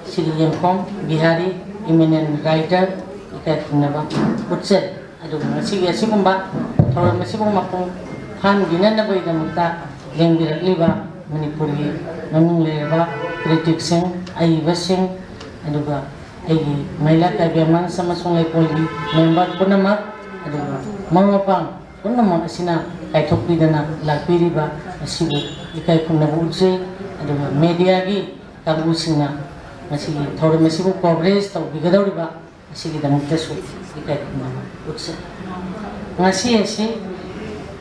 Shri ꯌꯦꯡꯈꯣꯝ ꯕꯤꯍꯥꯔꯤ, eminent writer, ꯏꯀꯥꯏ ꯈꯨꯝꯅꯕ ꯎꯠꯆꯔꯤ꯫ ꯑꯗꯨꯒ ꯉꯁꯤꯒꯤ ꯑꯁꯤꯒꯨꯝꯕ ꯊꯧꯔꯝ ꯑꯁꯤꯕꯨ ꯃꯄꯨꯡ ꯐꯥꯍꯟꯕꯤꯅꯅꯕꯒꯤꯗꯃꯛꯇ ꯂꯦꯡꯕꯤꯔꯛꯂꯤꯕ ꯃꯅꯤꯄꯨꯔꯒꯤ ꯃꯃꯤꯡ ꯂꯩꯔꯕ critic ꯁꯤꯡ, ꯑꯏꯕꯁꯤꯡ, ꯑꯗꯨꯒ ꯑꯩꯒꯤ ꯃꯍꯤꯂꯥ ꯀꯥꯏꯕꯤ ꯑꯃꯥꯟꯁ ꯑꯃꯁꯨꯡ ꯂꯩꯀꯣꯜꯒꯤ member ꯄꯨꯝꯅꯃꯛ, ꯑꯗꯨꯒ ꯃꯔꯨꯞ ꯃꯄꯥꯡ ꯄꯨꯝꯅꯃꯛ ꯑꯁꯤꯅ ꯀꯥꯏꯊꯣꯛꯄꯤꯗꯅ ꯂꯥꯛꯄꯤꯔꯤꯕ ꯑꯁꯤꯕꯨ ꯏꯀꯥꯏ ꯈꯨꯝꯅꯕ ꯎꯠꯆꯩ꯫ ꯑꯗꯨꯒ ꯃꯦꯗꯤꯌꯥꯒꯤ ꯀꯥꯡꯕꯨꯁꯤꯡꯅ ꯃꯁꯤꯒꯤ ꯊꯧꯔꯝ ꯑꯁꯤꯕꯨ ꯀꯣꯚꯔꯦꯖ ꯇꯧꯕꯤꯒꯗꯧꯔꯤꯕ ꯑꯁꯤꯒꯤꯗꯃꯛꯇꯁꯨ ꯏꯀꯥꯏ ꯈꯨꯝꯅꯕ ꯎꯠꯆꯩ꯫ ꯉꯁꯤ ꯑꯁꯤ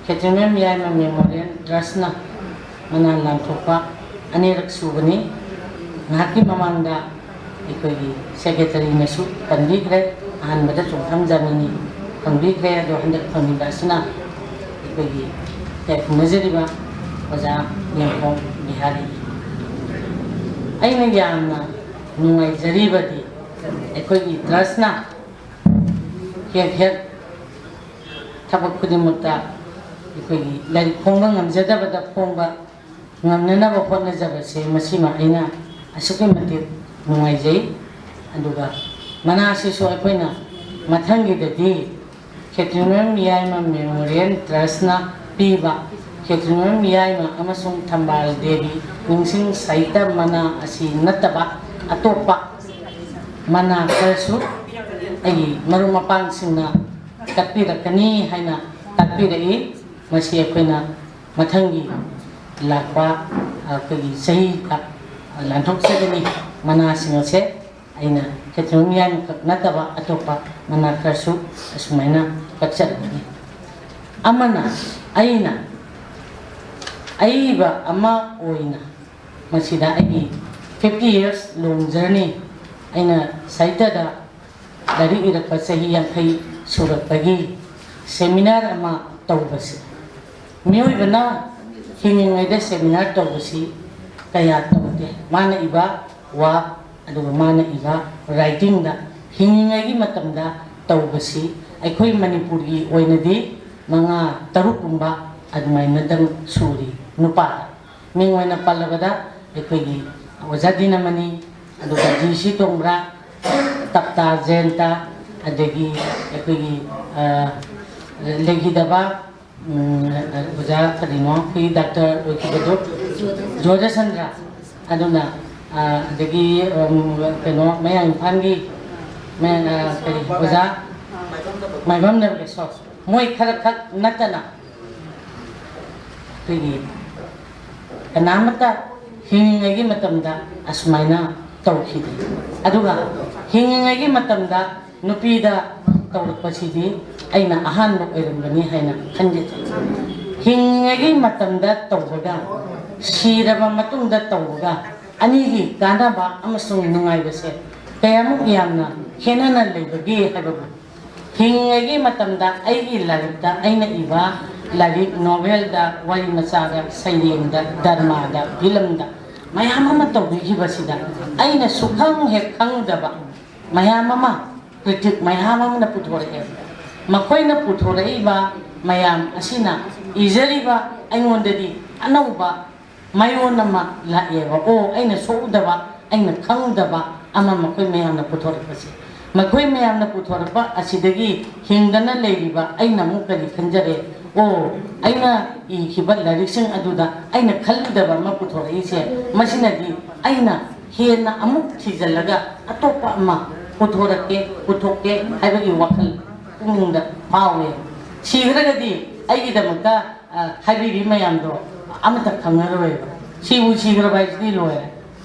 ꯈꯦꯇ꯭ꯔꯤꯃꯌꯨꯝ ꯌꯥꯏꯃ ꯃꯦꯃꯣꯔꯤꯌꯦꯜ ꯇ꯭ꯔꯁꯅ ꯃꯅꯥ ꯂꯥꯟꯊꯣꯛꯄ ꯑꯅꯤꯔꯛ ꯁꯨꯕꯅꯤ꯫ ꯉꯥꯏꯍꯥꯛꯀꯤ ꯃꯃꯥꯡꯗ ꯑꯩꯈꯣꯏꯒꯤ ꯁꯦꯀ꯭ꯔꯦꯇꯔꯤꯅꯁꯨ ꯄꯟꯕꯤꯈ꯭ꯔꯦ, ꯑꯍꯥꯟꯕꯗ ꯆꯣꯡꯊꯝ ꯖꯥꯃꯤꯅꯤ ꯐꯪꯕꯤꯈ꯭ꯔꯦ, ꯑꯗꯣ ꯍꯟꯗꯛ ꯐꯪꯂꯤꯕ ꯑꯁꯤꯅ ꯑꯩꯈꯣꯏꯒꯤ ꯏꯀꯥꯏ ꯈꯨꯝꯅꯖꯔꯤꯕ ꯑꯣꯖꯥ ꯌꯦꯡꯈꯣꯝ ꯕꯤꯍꯥꯔꯤ꯫ ꯑꯩꯅ ꯌꯥꯝꯅ ꯅꯨꯡꯉꯥꯏꯖꯔꯤꯕꯗꯤ ꯑꯩꯈꯣꯏꯒꯤ ꯇ꯭ꯔꯁꯅ ꯍꯦꯛ ꯍꯦꯛ ꯊꯕꯛ ꯈꯨꯗꯤꯡꯃꯛꯇ ꯑꯩꯈꯣꯏꯒꯤ ꯂꯥꯏꯔꯤꯛ ꯐꯣꯡꯕ ꯉꯝꯖꯗꯕꯗ ꯐꯣꯡꯕ ꯉꯝꯅꯅꯕ ꯍꯣꯠꯅꯖꯕꯁꯦ ꯃꯁꯤꯃ ꯑꯩꯅ ꯑꯁꯨꯛꯀꯤ ꯃꯇꯤꯛ ꯅꯨꯡꯉꯥꯏꯖꯩ꯫ ꯑꯗꯨꯒ ꯃꯅꯥꯁꯤꯁꯨ ꯑꯩꯈꯣꯏꯅ ꯃꯊꯪꯒꯤꯗꯗꯤ ꯈꯦꯇ꯭ꯔꯤꯃꯌꯨꯝ ꯌꯥꯏꯃ ꯃꯦꯃꯣꯔꯤꯌꯦꯜ ꯇ꯭ꯔꯁꯅ ꯄꯤꯕ ꯈꯦꯇ꯭ꯔꯤꯃꯌꯨꯝ ꯌꯥꯏꯃ ꯑꯃꯁꯨꯡ ꯊꯝꯕꯥꯜ ꯗꯦꯕꯤ ꯅꯤꯡꯁꯤꯡ ꯁꯥꯍꯤꯇ꯭ꯌ ꯃꯅꯥ ꯑꯁꯤ ꯅꯠꯇꯕ ꯑꯇꯣꯞꯄ ꯃꯅꯥ ꯈꯔꯁꯨ ꯑꯩꯒꯤ ꯃꯔꯨꯞ ꯃꯄꯥꯡꯁꯤꯡꯅ ꯀꯠꯄꯤꯔꯛꯀꯅꯤ ꯍꯥꯏꯅ ꯇꯥꯛꯄꯤꯔꯛꯏ꯫ ꯃꯁꯤ ꯑꯩꯈꯣꯏꯅ ꯃꯊꯪꯒꯤ ꯂꯥꯛꯄ ꯑꯩꯈꯣꯏꯒꯤ ꯆꯍꯤꯗ ꯂꯥꯟꯊꯣꯛꯆꯒꯅꯤ꯫ ꯃꯅꯥꯁꯤꯡ ꯑꯁꯦ ꯑꯩꯅ ꯈꯦꯇ꯭ꯔꯤꯃꯌꯨꯝ ꯌꯥꯏꯃꯈꯛ ꯅꯠꯇꯕ ꯑꯇꯣꯞꯄ ꯃꯅꯥ ꯈꯔꯁꯨ ꯑꯁꯨꯃꯥꯏꯅ ꯀꯠꯆꯔꯛꯀꯅꯤ꯫ ꯑꯃꯅ ꯑꯩꯅ ꯑꯏꯕ ꯑꯃ ꯑꯣꯏꯅ ꯃꯁꯤꯗ ꯑꯩꯒꯤ fifty years long journey, ꯑꯩꯅ ꯁꯥꯍꯤꯇ꯭ꯌꯗ ꯂꯥꯏꯔꯤꯛ ꯏꯔꯛꯄ ꯆꯍꯤ ꯌꯥꯡꯈꯩ ꯁꯨꯔꯛꯄꯒꯤ ꯁꯦꯃꯤꯅꯥꯔ ꯑꯃ ꯇꯧꯕꯁꯦ, ꯃꯤꯑꯣꯏꯕꯅ ꯍꯤꯡꯂꯤꯉꯩꯗ ꯁꯦꯃꯤꯅꯥꯔ ꯇꯧꯕꯁꯤ ꯀꯌꯥ ꯇꯧꯗꯦ꯫ ꯃꯥꯅ ꯏꯕ ꯋꯥ, ꯑꯗꯨꯒ ꯃꯥꯅ ꯏꯕ ꯔꯥꯏꯇꯤꯡꯗ ꯍꯤꯡꯂꯤꯉꯩꯒꯤ ꯃꯇꯝꯗ ꯇꯧꯕꯁꯤ ꯑꯩꯈꯣꯏ ꯃꯅꯤꯄꯨꯔꯒꯤ ꯑꯣꯏꯅꯗꯤ ꯃꯉꯥ ꯇꯔꯨꯛꯀꯨꯝꯕ ꯑꯗꯨꯃꯥꯏꯅꯗꯪ ꯁꯨꯔꯤ꯫ ꯅꯨꯄꯥꯗ ꯃꯤꯡ ꯑꯣꯏꯅ ꯄꯜꯂꯕꯗ ꯑꯩꯈꯣꯏꯒꯤ ꯑꯣꯖꯥ ꯗꯤꯅꯃꯅꯤ, ꯑꯗꯨꯒ ꯖꯤ ꯁꯤ ꯇꯣꯡꯕ꯭ꯔꯥ, ꯇꯞꯇꯥ ꯖꯌꯟꯇ, ꯑꯗꯒꯤ ꯑꯩꯈꯣꯏꯒꯤ, ꯑ, ꯂꯩꯈꯤꯗꯕ, ꯎꯝ, ꯑꯣꯖꯥ ꯀꯔꯤꯅꯣ, ꯑꯩꯈꯣꯏꯒꯤ ꯗꯥꯛꯇꯔ ꯑꯣꯏꯈꯤꯕꯗꯣ, ꯖꯣꯙꯆꯟꯗ꯭ꯔ, ꯑꯗꯨꯅ, ꯑ, ꯑꯗꯒꯤ, ꯎꯝ, ꯀꯩꯅꯣ, ꯃꯌꯥꯡ ꯏꯝꯐꯥꯜꯒꯤ ꯃꯌꯥꯡ, ꯑ, ꯀꯔꯤ, ꯑꯣꯖꯥ ꯃꯥꯏꯕꯝ ꯅꯔꯒꯦꯁꯣꯔ, ꯃꯣꯏ ꯈꯔ ꯈꯛ ꯅꯠꯇꯅ ꯑꯩꯈꯣꯏꯒꯤ ꯀꯅꯥꯃꯠꯇ ꯍꯤꯡꯉꯤꯉꯩꯒꯤ ꯃꯇꯝꯗ ꯑꯁꯨꯃꯥꯏꯅ ꯇꯧꯈꯤꯗꯦ꯫ ꯑꯗꯨꯒ ꯍꯤꯡꯉꯤꯉꯩꯒꯤ ꯃꯇꯝꯗ ꯅꯨꯄꯤꯗ ꯇꯧꯔꯛꯄꯁꯤꯗꯤ ꯑꯩꯅ ꯑꯍꯥꯟꯕ ꯑꯣꯏꯔꯝꯒꯅꯤ ꯍꯥꯏꯅ ꯈꯟꯖꯩ꯫ ꯍꯤꯡꯉꯤꯉꯩꯒꯤ ꯃꯇꯝꯗ ꯇꯧꯕꯒ ꯁꯤꯔꯕ ꯃꯇꯨꯡꯗ ꯇꯧꯕꯒ ꯑꯅꯤꯒꯤ ꯀꯥꯟꯅꯕ ꯑꯃꯁꯨꯡ ꯅꯨꯡꯉꯥꯏꯕꯁꯦ ꯀꯌꯥꯃꯨꯛ ꯌꯥꯝꯅ ꯈꯦꯠꯅꯅ ꯂꯩꯕꯒꯦ ꯍꯥꯏꯕꯕꯨ, ꯍꯤꯡꯉꯤꯉꯩꯒꯤ ꯃꯇꯝꯗ ꯑꯩꯒꯤ ꯂꯥꯏꯔꯤꯛꯇ, ꯑꯩꯅ ꯏꯕ ꯂꯥꯏꯔꯤꯛ, ꯅꯣꯚꯦꯜꯗ, ꯋꯥꯔꯤ ꯃꯆꯥꯗ, ꯁꯩꯔꯦꯡꯗ, ꯗ꯭ꯔꯃꯥꯗ, ꯐꯤꯂꯝꯗ ꯃꯌꯥꯝ ꯑꯃ ꯇꯧꯕꯤꯈꯤꯕꯁꯤꯗ ꯑꯩꯅ ꯁꯨꯈꯪ ꯍꯦꯛ ꯈꯪꯗꯕ ꯃꯌꯥꯝ ꯑꯃ, ꯀ꯭ꯔꯤꯇꯤꯛ ꯃꯌꯥꯝ ꯑꯃꯅ ꯄꯨꯊꯣꯔꯛꯑꯦ꯫ ꯃꯈꯣꯏꯅ ꯄꯨꯊꯣꯔꯛꯏꯕ ꯃꯌꯥꯝ ꯑꯁꯤꯅ ꯏꯖꯔꯤꯕ ꯑꯩꯉꯣꯟꯗꯗꯤ ꯑꯅꯧꯕ ꯃꯌꯣꯟ ꯑꯃ ꯂꯥꯛꯑꯦꯕ꯫ ꯑꯣ, ꯑꯩꯅ ꯁꯣꯛꯎꯗꯕ, ꯑꯩꯅ ꯈꯪꯗꯕ ꯑꯃ ꯃꯈꯣꯏ ꯃꯌꯥꯝꯅ ꯄꯨꯊꯣꯔꯛꯄꯁꯦ, ꯃꯈꯣꯏ ꯃꯌꯥꯝꯅ ꯄꯨꯊꯣꯔꯛꯄ ꯑꯁꯤꯗꯒꯤ ꯍꯤꯡꯗꯅ ꯂꯩꯔꯤꯕ ꯑꯩꯅ ꯑꯃꯨꯛ ꯀꯔꯤ ꯈꯟꯖꯔꯦ? ꯑꯣ, ꯑꯩꯅ ꯏꯈꯤꯕ ꯂꯥꯏꯔꯤꯛꯁꯤꯡ ꯑꯗꯨꯗ ꯑꯩꯅ ꯈꯜꯂꯨꯗꯕ ꯑꯃ ꯄꯨꯊꯣꯔꯛꯏꯁꯦ, ꯃꯁꯤꯅꯗꯤ ꯑꯩꯅ ꯍꯦꯟꯅ ꯑꯃꯨꯛ ꯊꯤꯖꯤꯜꯂꯒ ꯑꯇꯣꯞꯄ ꯑꯃ ꯄꯨꯊꯣꯔꯛꯀꯦ, ꯄꯨꯊꯣꯛꯀꯦ ꯍꯥꯏꯕꯒꯤ ꯋꯥꯈꯜ ꯄꯨꯛꯅꯤꯡꯗ ꯐꯥꯎꯋꯦ꯫ ꯁꯤꯈ꯭ꯔꯒꯗꯤ ꯑꯩꯒꯤꯗꯃꯛꯇ, ꯑ, ꯍꯥꯏꯕꯤꯔꯤ ꯃꯌꯥꯝꯗꯣ ꯑꯃꯠꯇ ꯈꯪꯉꯔꯣꯏꯕ꯫ ꯁꯤꯕꯨ ꯁꯤꯈ꯭ꯔꯕ ꯍꯥꯏꯁꯤꯗꯤ ꯂꯣꯏꯔꯦ꯫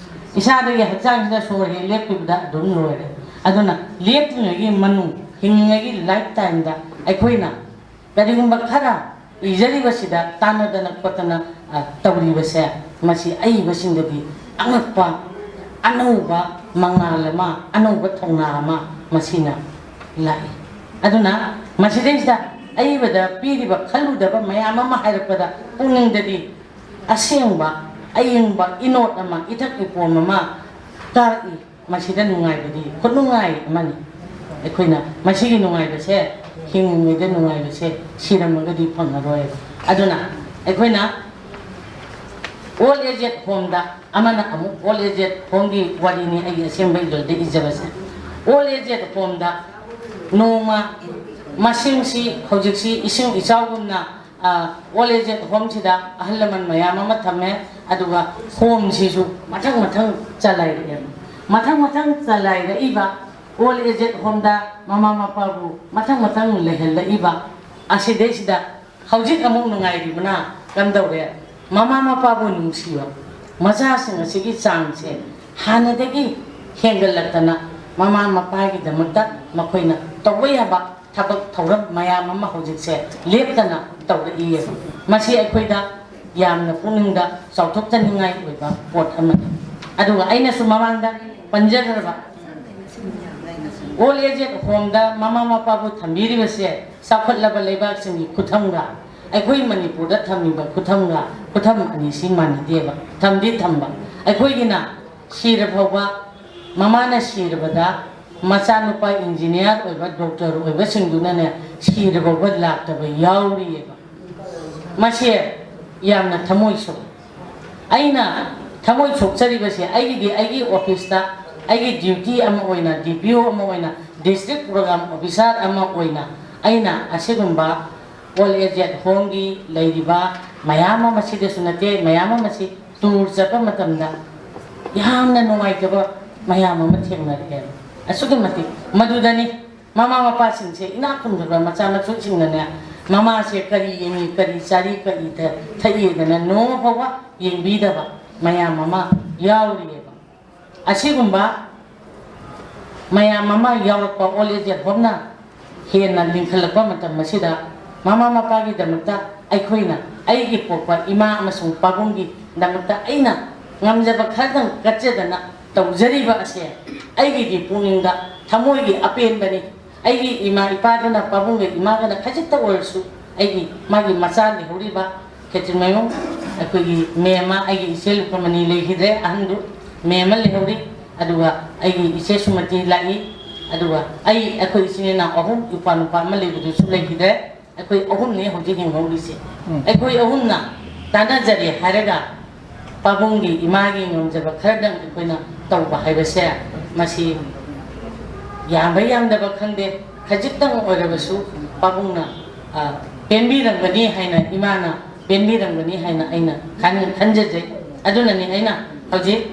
ꯏꯁꯥꯗꯒꯤ ꯍꯛꯆꯥꯡꯁꯤꯗ ꯁꯣꯔ ꯍꯦꯛ ꯂꯦꯞꯈꯤꯕꯗ ꯑꯗꯨꯝ ꯂꯣꯏꯔꯦ꯫ ꯑꯗꯨꯅ ꯂꯦꯞꯇ꯭ꯔꯤꯉꯩꯒꯤ ꯃꯅꯨꯡ, ꯍꯤꯡꯉꯤꯉꯩꯒꯤ ꯂꯥꯏꯐ ꯇꯥꯏꯝꯗ ꯑꯩꯈꯣꯏꯅ ꯀꯔꯤꯒꯨꯝꯕ ꯈꯔ ꯏꯖꯔꯤꯕꯁꯤꯗ ꯇꯥꯟꯅꯗꯅ ꯈꯣꯠꯇꯅ, ꯑ, ꯇꯧꯔꯤꯕꯁꯦ, ꯃꯁꯤ ꯑꯏꯕꯁꯤꯡꯗꯗꯤ ꯑꯉꯛꯄ, ꯑꯅꯧꯕ ꯃꯉꯥꯜ ꯑꯃ, ꯑꯅꯧꯕ ꯊꯧꯅꯥ ꯑꯃ ꯃꯁꯤꯅ ꯂꯥꯛꯏ꯫ ꯑꯗꯨꯅ ꯃꯁꯤꯗꯩꯁꯤꯗ ꯑꯏꯕꯗ ꯄꯤꯔꯤꯕ ꯈꯜꯂꯨꯗꯕ ꯃꯌꯥꯝ ꯑꯃ ꯍꯥꯏꯔꯛꯄꯗ ꯄꯨꯛꯅꯤꯡꯗꯗꯤ ꯑꯁꯦꯡꯕ, ꯑꯌꯤꯡꯕ ꯏꯅꯣꯠ ꯑꯃ, ꯏꯊꯛ ꯏꯄꯣꯝ ꯑꯃ ꯀꯥꯔꯛꯏ꯫ ꯃꯁꯤꯗ ꯅꯨꯡꯉꯥꯏꯕꯗꯤ ꯈꯨꯅꯨꯡꯉꯥꯏ ꯑꯃꯅꯤ꯫ ꯑꯩꯈꯣꯏꯅ ꯃꯁꯤꯒꯤ ꯅꯨꯡꯉꯥꯏꯕꯁꯦ, ꯍꯤꯡꯂꯤꯉꯩꯗ ꯅꯨꯡꯉꯥꯏꯕꯁꯦ ꯁꯤꯔꯝꯃꯒꯗꯤ ꯐꯪꯉꯔꯣꯏꯕ꯫ ꯑꯗꯨꯅ ꯑꯩꯈꯣꯏꯅ ꯑꯣꯜ ꯑꯦꯖ ꯍꯣꯝꯗ, ꯑꯃꯅ ꯑꯃꯨꯛ ꯑꯣꯜ ꯑꯦꯖ ꯍꯣꯝꯒꯤ ꯋꯥꯔꯤꯅꯤ ꯑꯩꯒꯤ ꯑꯁꯦꯡꯕ ꯏꯔꯣꯜꯗ ꯏꯖꯕꯁꯦ꯫ ꯑꯣꯜ ꯑꯦꯖ ꯍꯣꯝꯗ ꯅꯣꯡꯃ ꯃꯁꯤꯡꯁꯤ ꯍꯧꯖꯤꯛꯁꯤ ꯏꯁꯤꯡ ꯏꯆꯥꯎꯒꯨꯝꯅ, ꯑ, ꯑꯣꯜ ꯑꯦꯖ ꯍꯣꯝꯁꯤꯗ ꯑꯍꯜ ꯂꯃꯟ ꯃꯌꯥꯝ ꯑꯃ ꯊꯝꯃꯦ꯫ ꯑꯗꯨꯒ ꯍꯣꯝꯁꯤꯁꯨ ꯃꯊꯪ ꯃꯊꯪ ꯆꯂꯥꯏꯔꯛꯑꯦ꯫ ꯃꯊꯪ ꯃꯊꯪ ꯆꯂꯥꯏꯔꯛꯏꯕ ꯑꯣꯜ ꯑꯦꯖ ꯍꯣꯝꯗ ꯃꯃꯥ ꯃꯄꯥꯕꯨ ꯃꯊꯪ ꯃꯊꯪ ꯂꯩꯍꯜꯂꯛꯏꯕ ꯑꯁꯤꯗꯩꯁꯤꯗ ꯍꯧꯖꯤꯛ ꯑꯃꯨꯛ ꯅꯨꯡꯉꯥꯏꯔꯤꯕꯅ ꯀꯝꯗꯧꯔꯦ? ꯃꯃꯥ ꯃꯄꯥꯕꯨ ꯅꯨꯡꯁꯤꯕ ꯃꯆꯥꯁꯤꯡ ꯑꯁꯤꯒꯤ ꯆꯥꯡꯁꯦ ꯍꯥꯟꯅꯗꯒꯤ ꯍꯦꯟꯒꯠꯂꯛꯇꯅ, ꯃꯃꯥ ꯃꯄꯥꯒꯤꯗꯃꯛꯇ ꯃꯈꯣꯏꯅ ꯇꯧꯕ ꯌꯥꯕ ꯊꯕꯛ ꯊꯧꯔꯝ ꯃꯌꯥꯝ ꯑꯃ ꯍꯧꯖꯤꯛꯁꯦ ꯂꯦꯞꯇꯅ ꯇꯧꯔꯛꯏꯑꯕ꯫ ꯃꯁꯤ ꯑꯩꯈꯣꯏꯗ ꯌꯥꯝꯅ ꯄꯨꯛꯅꯤꯡꯗ ꯆꯥꯎꯊꯣꯛꯆꯅꯤꯡꯉꯥꯏ ꯑꯣꯏꯕ ꯄꯣꯠ ꯑꯃꯅꯤ꯫ ꯑꯗꯨꯒ ꯑꯩꯅꯁꯨ ꯃꯃꯥꯡꯗ ꯄꯟꯖꯈ꯭ꯔꯕ ꯑꯣꯜ ꯑꯦꯖ ꯍꯣꯝꯗ ꯃꯃꯥ ꯃꯄꯥꯕꯨ ꯊꯝꯕꯤꯔꯤꯕꯁꯦ ꯆꯥꯎꯈꯠꯂꯕ ꯂꯩꯕꯥꯛꯁꯤꯡꯒꯤ ꯈꯨꯊꯝꯒ ꯑꯩꯈꯣꯏ ꯃꯅꯤꯄꯨꯔꯗ ꯊꯝꯃꯤꯕ ꯈꯨꯊꯝꯒ ꯈꯨꯊꯝ ꯑꯅꯤꯁꯤ ꯃꯥꯟꯅꯗꯦꯕ꯫ ꯊꯝꯗꯤ ꯊꯝꯕ, ꯑꯩꯈꯣꯏꯒꯤꯅ ꯁꯤꯔ ꯐꯥꯎꯕ, ꯃꯃꯥꯅ ꯁꯤꯔꯕꯗ ꯃꯆꯥꯅꯨꯄꯥ ꯏꯟꯖꯤꯅꯤꯌꯥꯔ ꯑꯣꯏꯕ, ꯗꯣꯛꯇꯔ ꯑꯣꯏꯕꯁꯤꯡꯗꯨꯅꯅꯦ, ꯁꯤꯔ ꯐꯥꯎꯕ ꯂꯥꯛꯇꯕ ꯌꯥꯎꯔꯤꯑꯕ꯫ ꯃꯁꯦ ꯌꯥꯝꯅ ꯊꯃꯣꯏ ꯁꯣꯛꯏ꯫ ꯑꯩꯅ ꯊꯃꯣꯏ ꯁꯣꯛꯆꯔꯤꯕꯁꯦ ꯑꯩꯒꯤꯗꯤ ꯑꯩꯒꯤ ꯑꯣꯐꯤꯁꯇ ꯑꯩꯒꯤ ꯗ꯭ꯌꯨꯇꯤ ꯑꯃ ꯑꯣꯏꯅ, ꯗꯤ ꯄꯤ ꯑꯣ ꯑꯃ ꯑꯣꯏꯅ, ꯗꯤꯁꯇ꯭ꯔꯤꯛ ꯄ꯭ꯔꯣꯒ꯭ꯔꯥꯝ ꯑꯣꯐꯤꯁꯥꯔ ꯑꯃ ꯑꯣꯏꯅ ꯑꯩꯅ ꯑꯁꯤꯒꯨꯝꯕ ꯑꯣꯜ ꯑꯦꯖ ꯍꯣꯝꯒꯤ ꯂꯩꯔꯤꯕ ꯃꯌꯥꯝ ꯑꯃ, ꯁꯤꯗꯁꯨ ꯅꯠꯇꯦ, ꯃꯌꯥꯝ ꯑꯃꯁꯤ ꯇꯨꯔ ꯆꯠꯄ ꯃꯇꯝꯗ ꯌꯥꯝꯅ ꯅꯨꯡꯉꯥꯏꯇꯕ ꯃꯌꯥꯝ ꯑꯃ ꯊꯦꯡꯅꯔꯛꯑꯦ꯫ ꯑꯁꯨꯛꯀꯤ ꯃꯇꯤꯛ ꯃꯗꯨꯗꯅꯤ ꯃꯃꯥ ꯃꯄꯥꯁꯤꯡꯁꯦ, ꯏꯅꯥꯛ ꯈꯨꯟꯈ꯭ꯔꯕ ꯃꯆꯥ ꯃꯁꯨꯁꯤꯡꯅꯅꯦ, ꯃꯃꯥꯁꯦ ꯀꯔꯤ ꯌꯦꯡꯉꯤ, ꯀꯔꯤ ꯆꯥꯔꯤ, ꯀꯔꯤ ꯊ-, ꯊꯛꯏꯗꯅ ꯅꯣꯡꯃ ꯐꯥꯎꯕ ꯌꯦꯡꯕꯤꯗꯕ ꯃꯌꯥꯝ ꯑꯃ ꯌꯥꯎꯔꯤꯑꯕ꯫ ꯑꯁꯤꯒꯨꯝꯕ ꯃꯌꯥꯝ ꯑꯃ ꯌꯥꯎꯔꯛꯄ ꯑꯣꯜ ꯑꯦꯖ ꯍꯣꯝꯅ ꯍꯦꯟꯅ ꯂꯤꯡꯈꯠꯂꯛꯄ ꯃꯇꯝ ꯑꯁꯤꯗ, ꯃꯃꯥ ꯃꯄꯥꯒꯤꯗꯃꯛꯇ ꯑꯩꯈꯣꯏꯅ, ꯑꯩꯒꯤ ꯄꯣꯛꯄ ꯏꯃꯥ ꯑꯃꯁꯨꯡ ꯄꯥꯕꯨꯡꯒꯤꯗꯃꯛꯇ ꯑꯩꯅ ꯉꯝꯖꯕ ꯈꯔꯗꯪ ꯀꯠꯆꯗꯅ ꯇꯧꯖꯔꯤꯕ ꯑꯁꯦ ꯑꯩꯒꯤꯗꯤ ꯄꯨꯛꯅꯤꯡꯗ ꯊꯃꯣꯏꯒꯤ ꯑꯄꯦꯟꯕꯅꯤ꯫ ꯑꯩꯒꯤ ꯏꯃꯥ ꯏꯄꯥꯗꯨꯅ, ꯄꯥꯕꯨꯡꯒ ꯏꯃꯥꯒꯅ ꯈꯖꯤꯛꯇ ꯑꯣꯏꯔꯁꯨ ꯑꯩꯒꯤ, ꯃꯥꯒꯤ ꯃꯆꯥ ꯂꯩꯍꯧꯔꯤꯕ ꯈꯦꯇ꯭ꯔꯤꯃꯌꯨꯝ, ꯑꯩꯈꯣꯏꯒꯤ ꯃꯦꯝꯃ, ꯑꯩꯒꯤ ꯏꯆꯦ ꯂꯨꯈ꯭ꯔꯃꯅꯤ ꯂꯩꯈꯤꯗ꯭ꯔꯦ, ꯑꯍꯟꯗꯨ ꯃꯦꯝꯃ ꯂꯩꯍꯧꯔꯤ, ꯑꯗꯨꯒ ꯑꯩꯒꯤ ꯏꯆꯦ ꯁꯨꯃꯇꯤ ꯂꯥꯛꯏ, ꯑꯗꯨꯒ ꯑꯩ, ꯑꯩꯈꯣꯏ ꯏꯆꯤꯟ ꯏꯅꯥꯎ ꯑꯍꯨꯝ, ꯏꯄ꯭ꯋꯥ ꯅꯨꯄꯥ ꯑꯃ ꯂꯩꯕꯗꯨꯁꯨ ꯂꯩꯈꯤꯗ꯭ꯔꯦ꯫ ꯑꯩꯈꯣꯏ ꯑꯍꯨꯝꯅꯤ ꯍꯧꯖꯤꯛ ꯍꯤꯡꯍꯧꯔꯤꯁꯦ꯫ ꯎꯝ꯫ ꯑꯩꯈꯣꯏ ꯑꯍꯨꯝꯅ ꯇꯥꯟꯅꯖꯔꯦ ꯍꯥꯏꯔꯒ ꯄꯥꯕꯨꯡꯒꯤ, ꯏꯃꯥꯒꯤ ꯉꯝꯖꯕ ꯈꯔꯗꯪ ꯑꯩꯈꯣꯏꯅ ꯇꯧꯕ ꯍꯥꯏꯕꯁꯦ, ꯃꯁꯤ ꯌꯥꯝꯕ ꯌꯥꯝꯗꯕ ꯈꯪꯗꯦ, ꯈꯖꯤꯛꯇꯪ ꯑꯣꯏꯔꯕꯁꯨ ꯄꯥꯕꯨꯡꯅ, ꯑ, ꯄꯦꯟꯕꯤꯔꯝꯒꯅꯤ ꯍꯥꯏꯅ, ꯏꯃꯥꯅ ꯄꯦꯟꯕꯤꯔꯝꯒꯅꯤ ꯍꯥꯏꯅ ꯑꯩꯅ ꯈꯟ-, ꯈꯟꯖꯖꯩ꯫ ꯑꯗꯨꯅꯅꯤ ꯑꯩꯅ ꯍꯧꯖꯤꯛ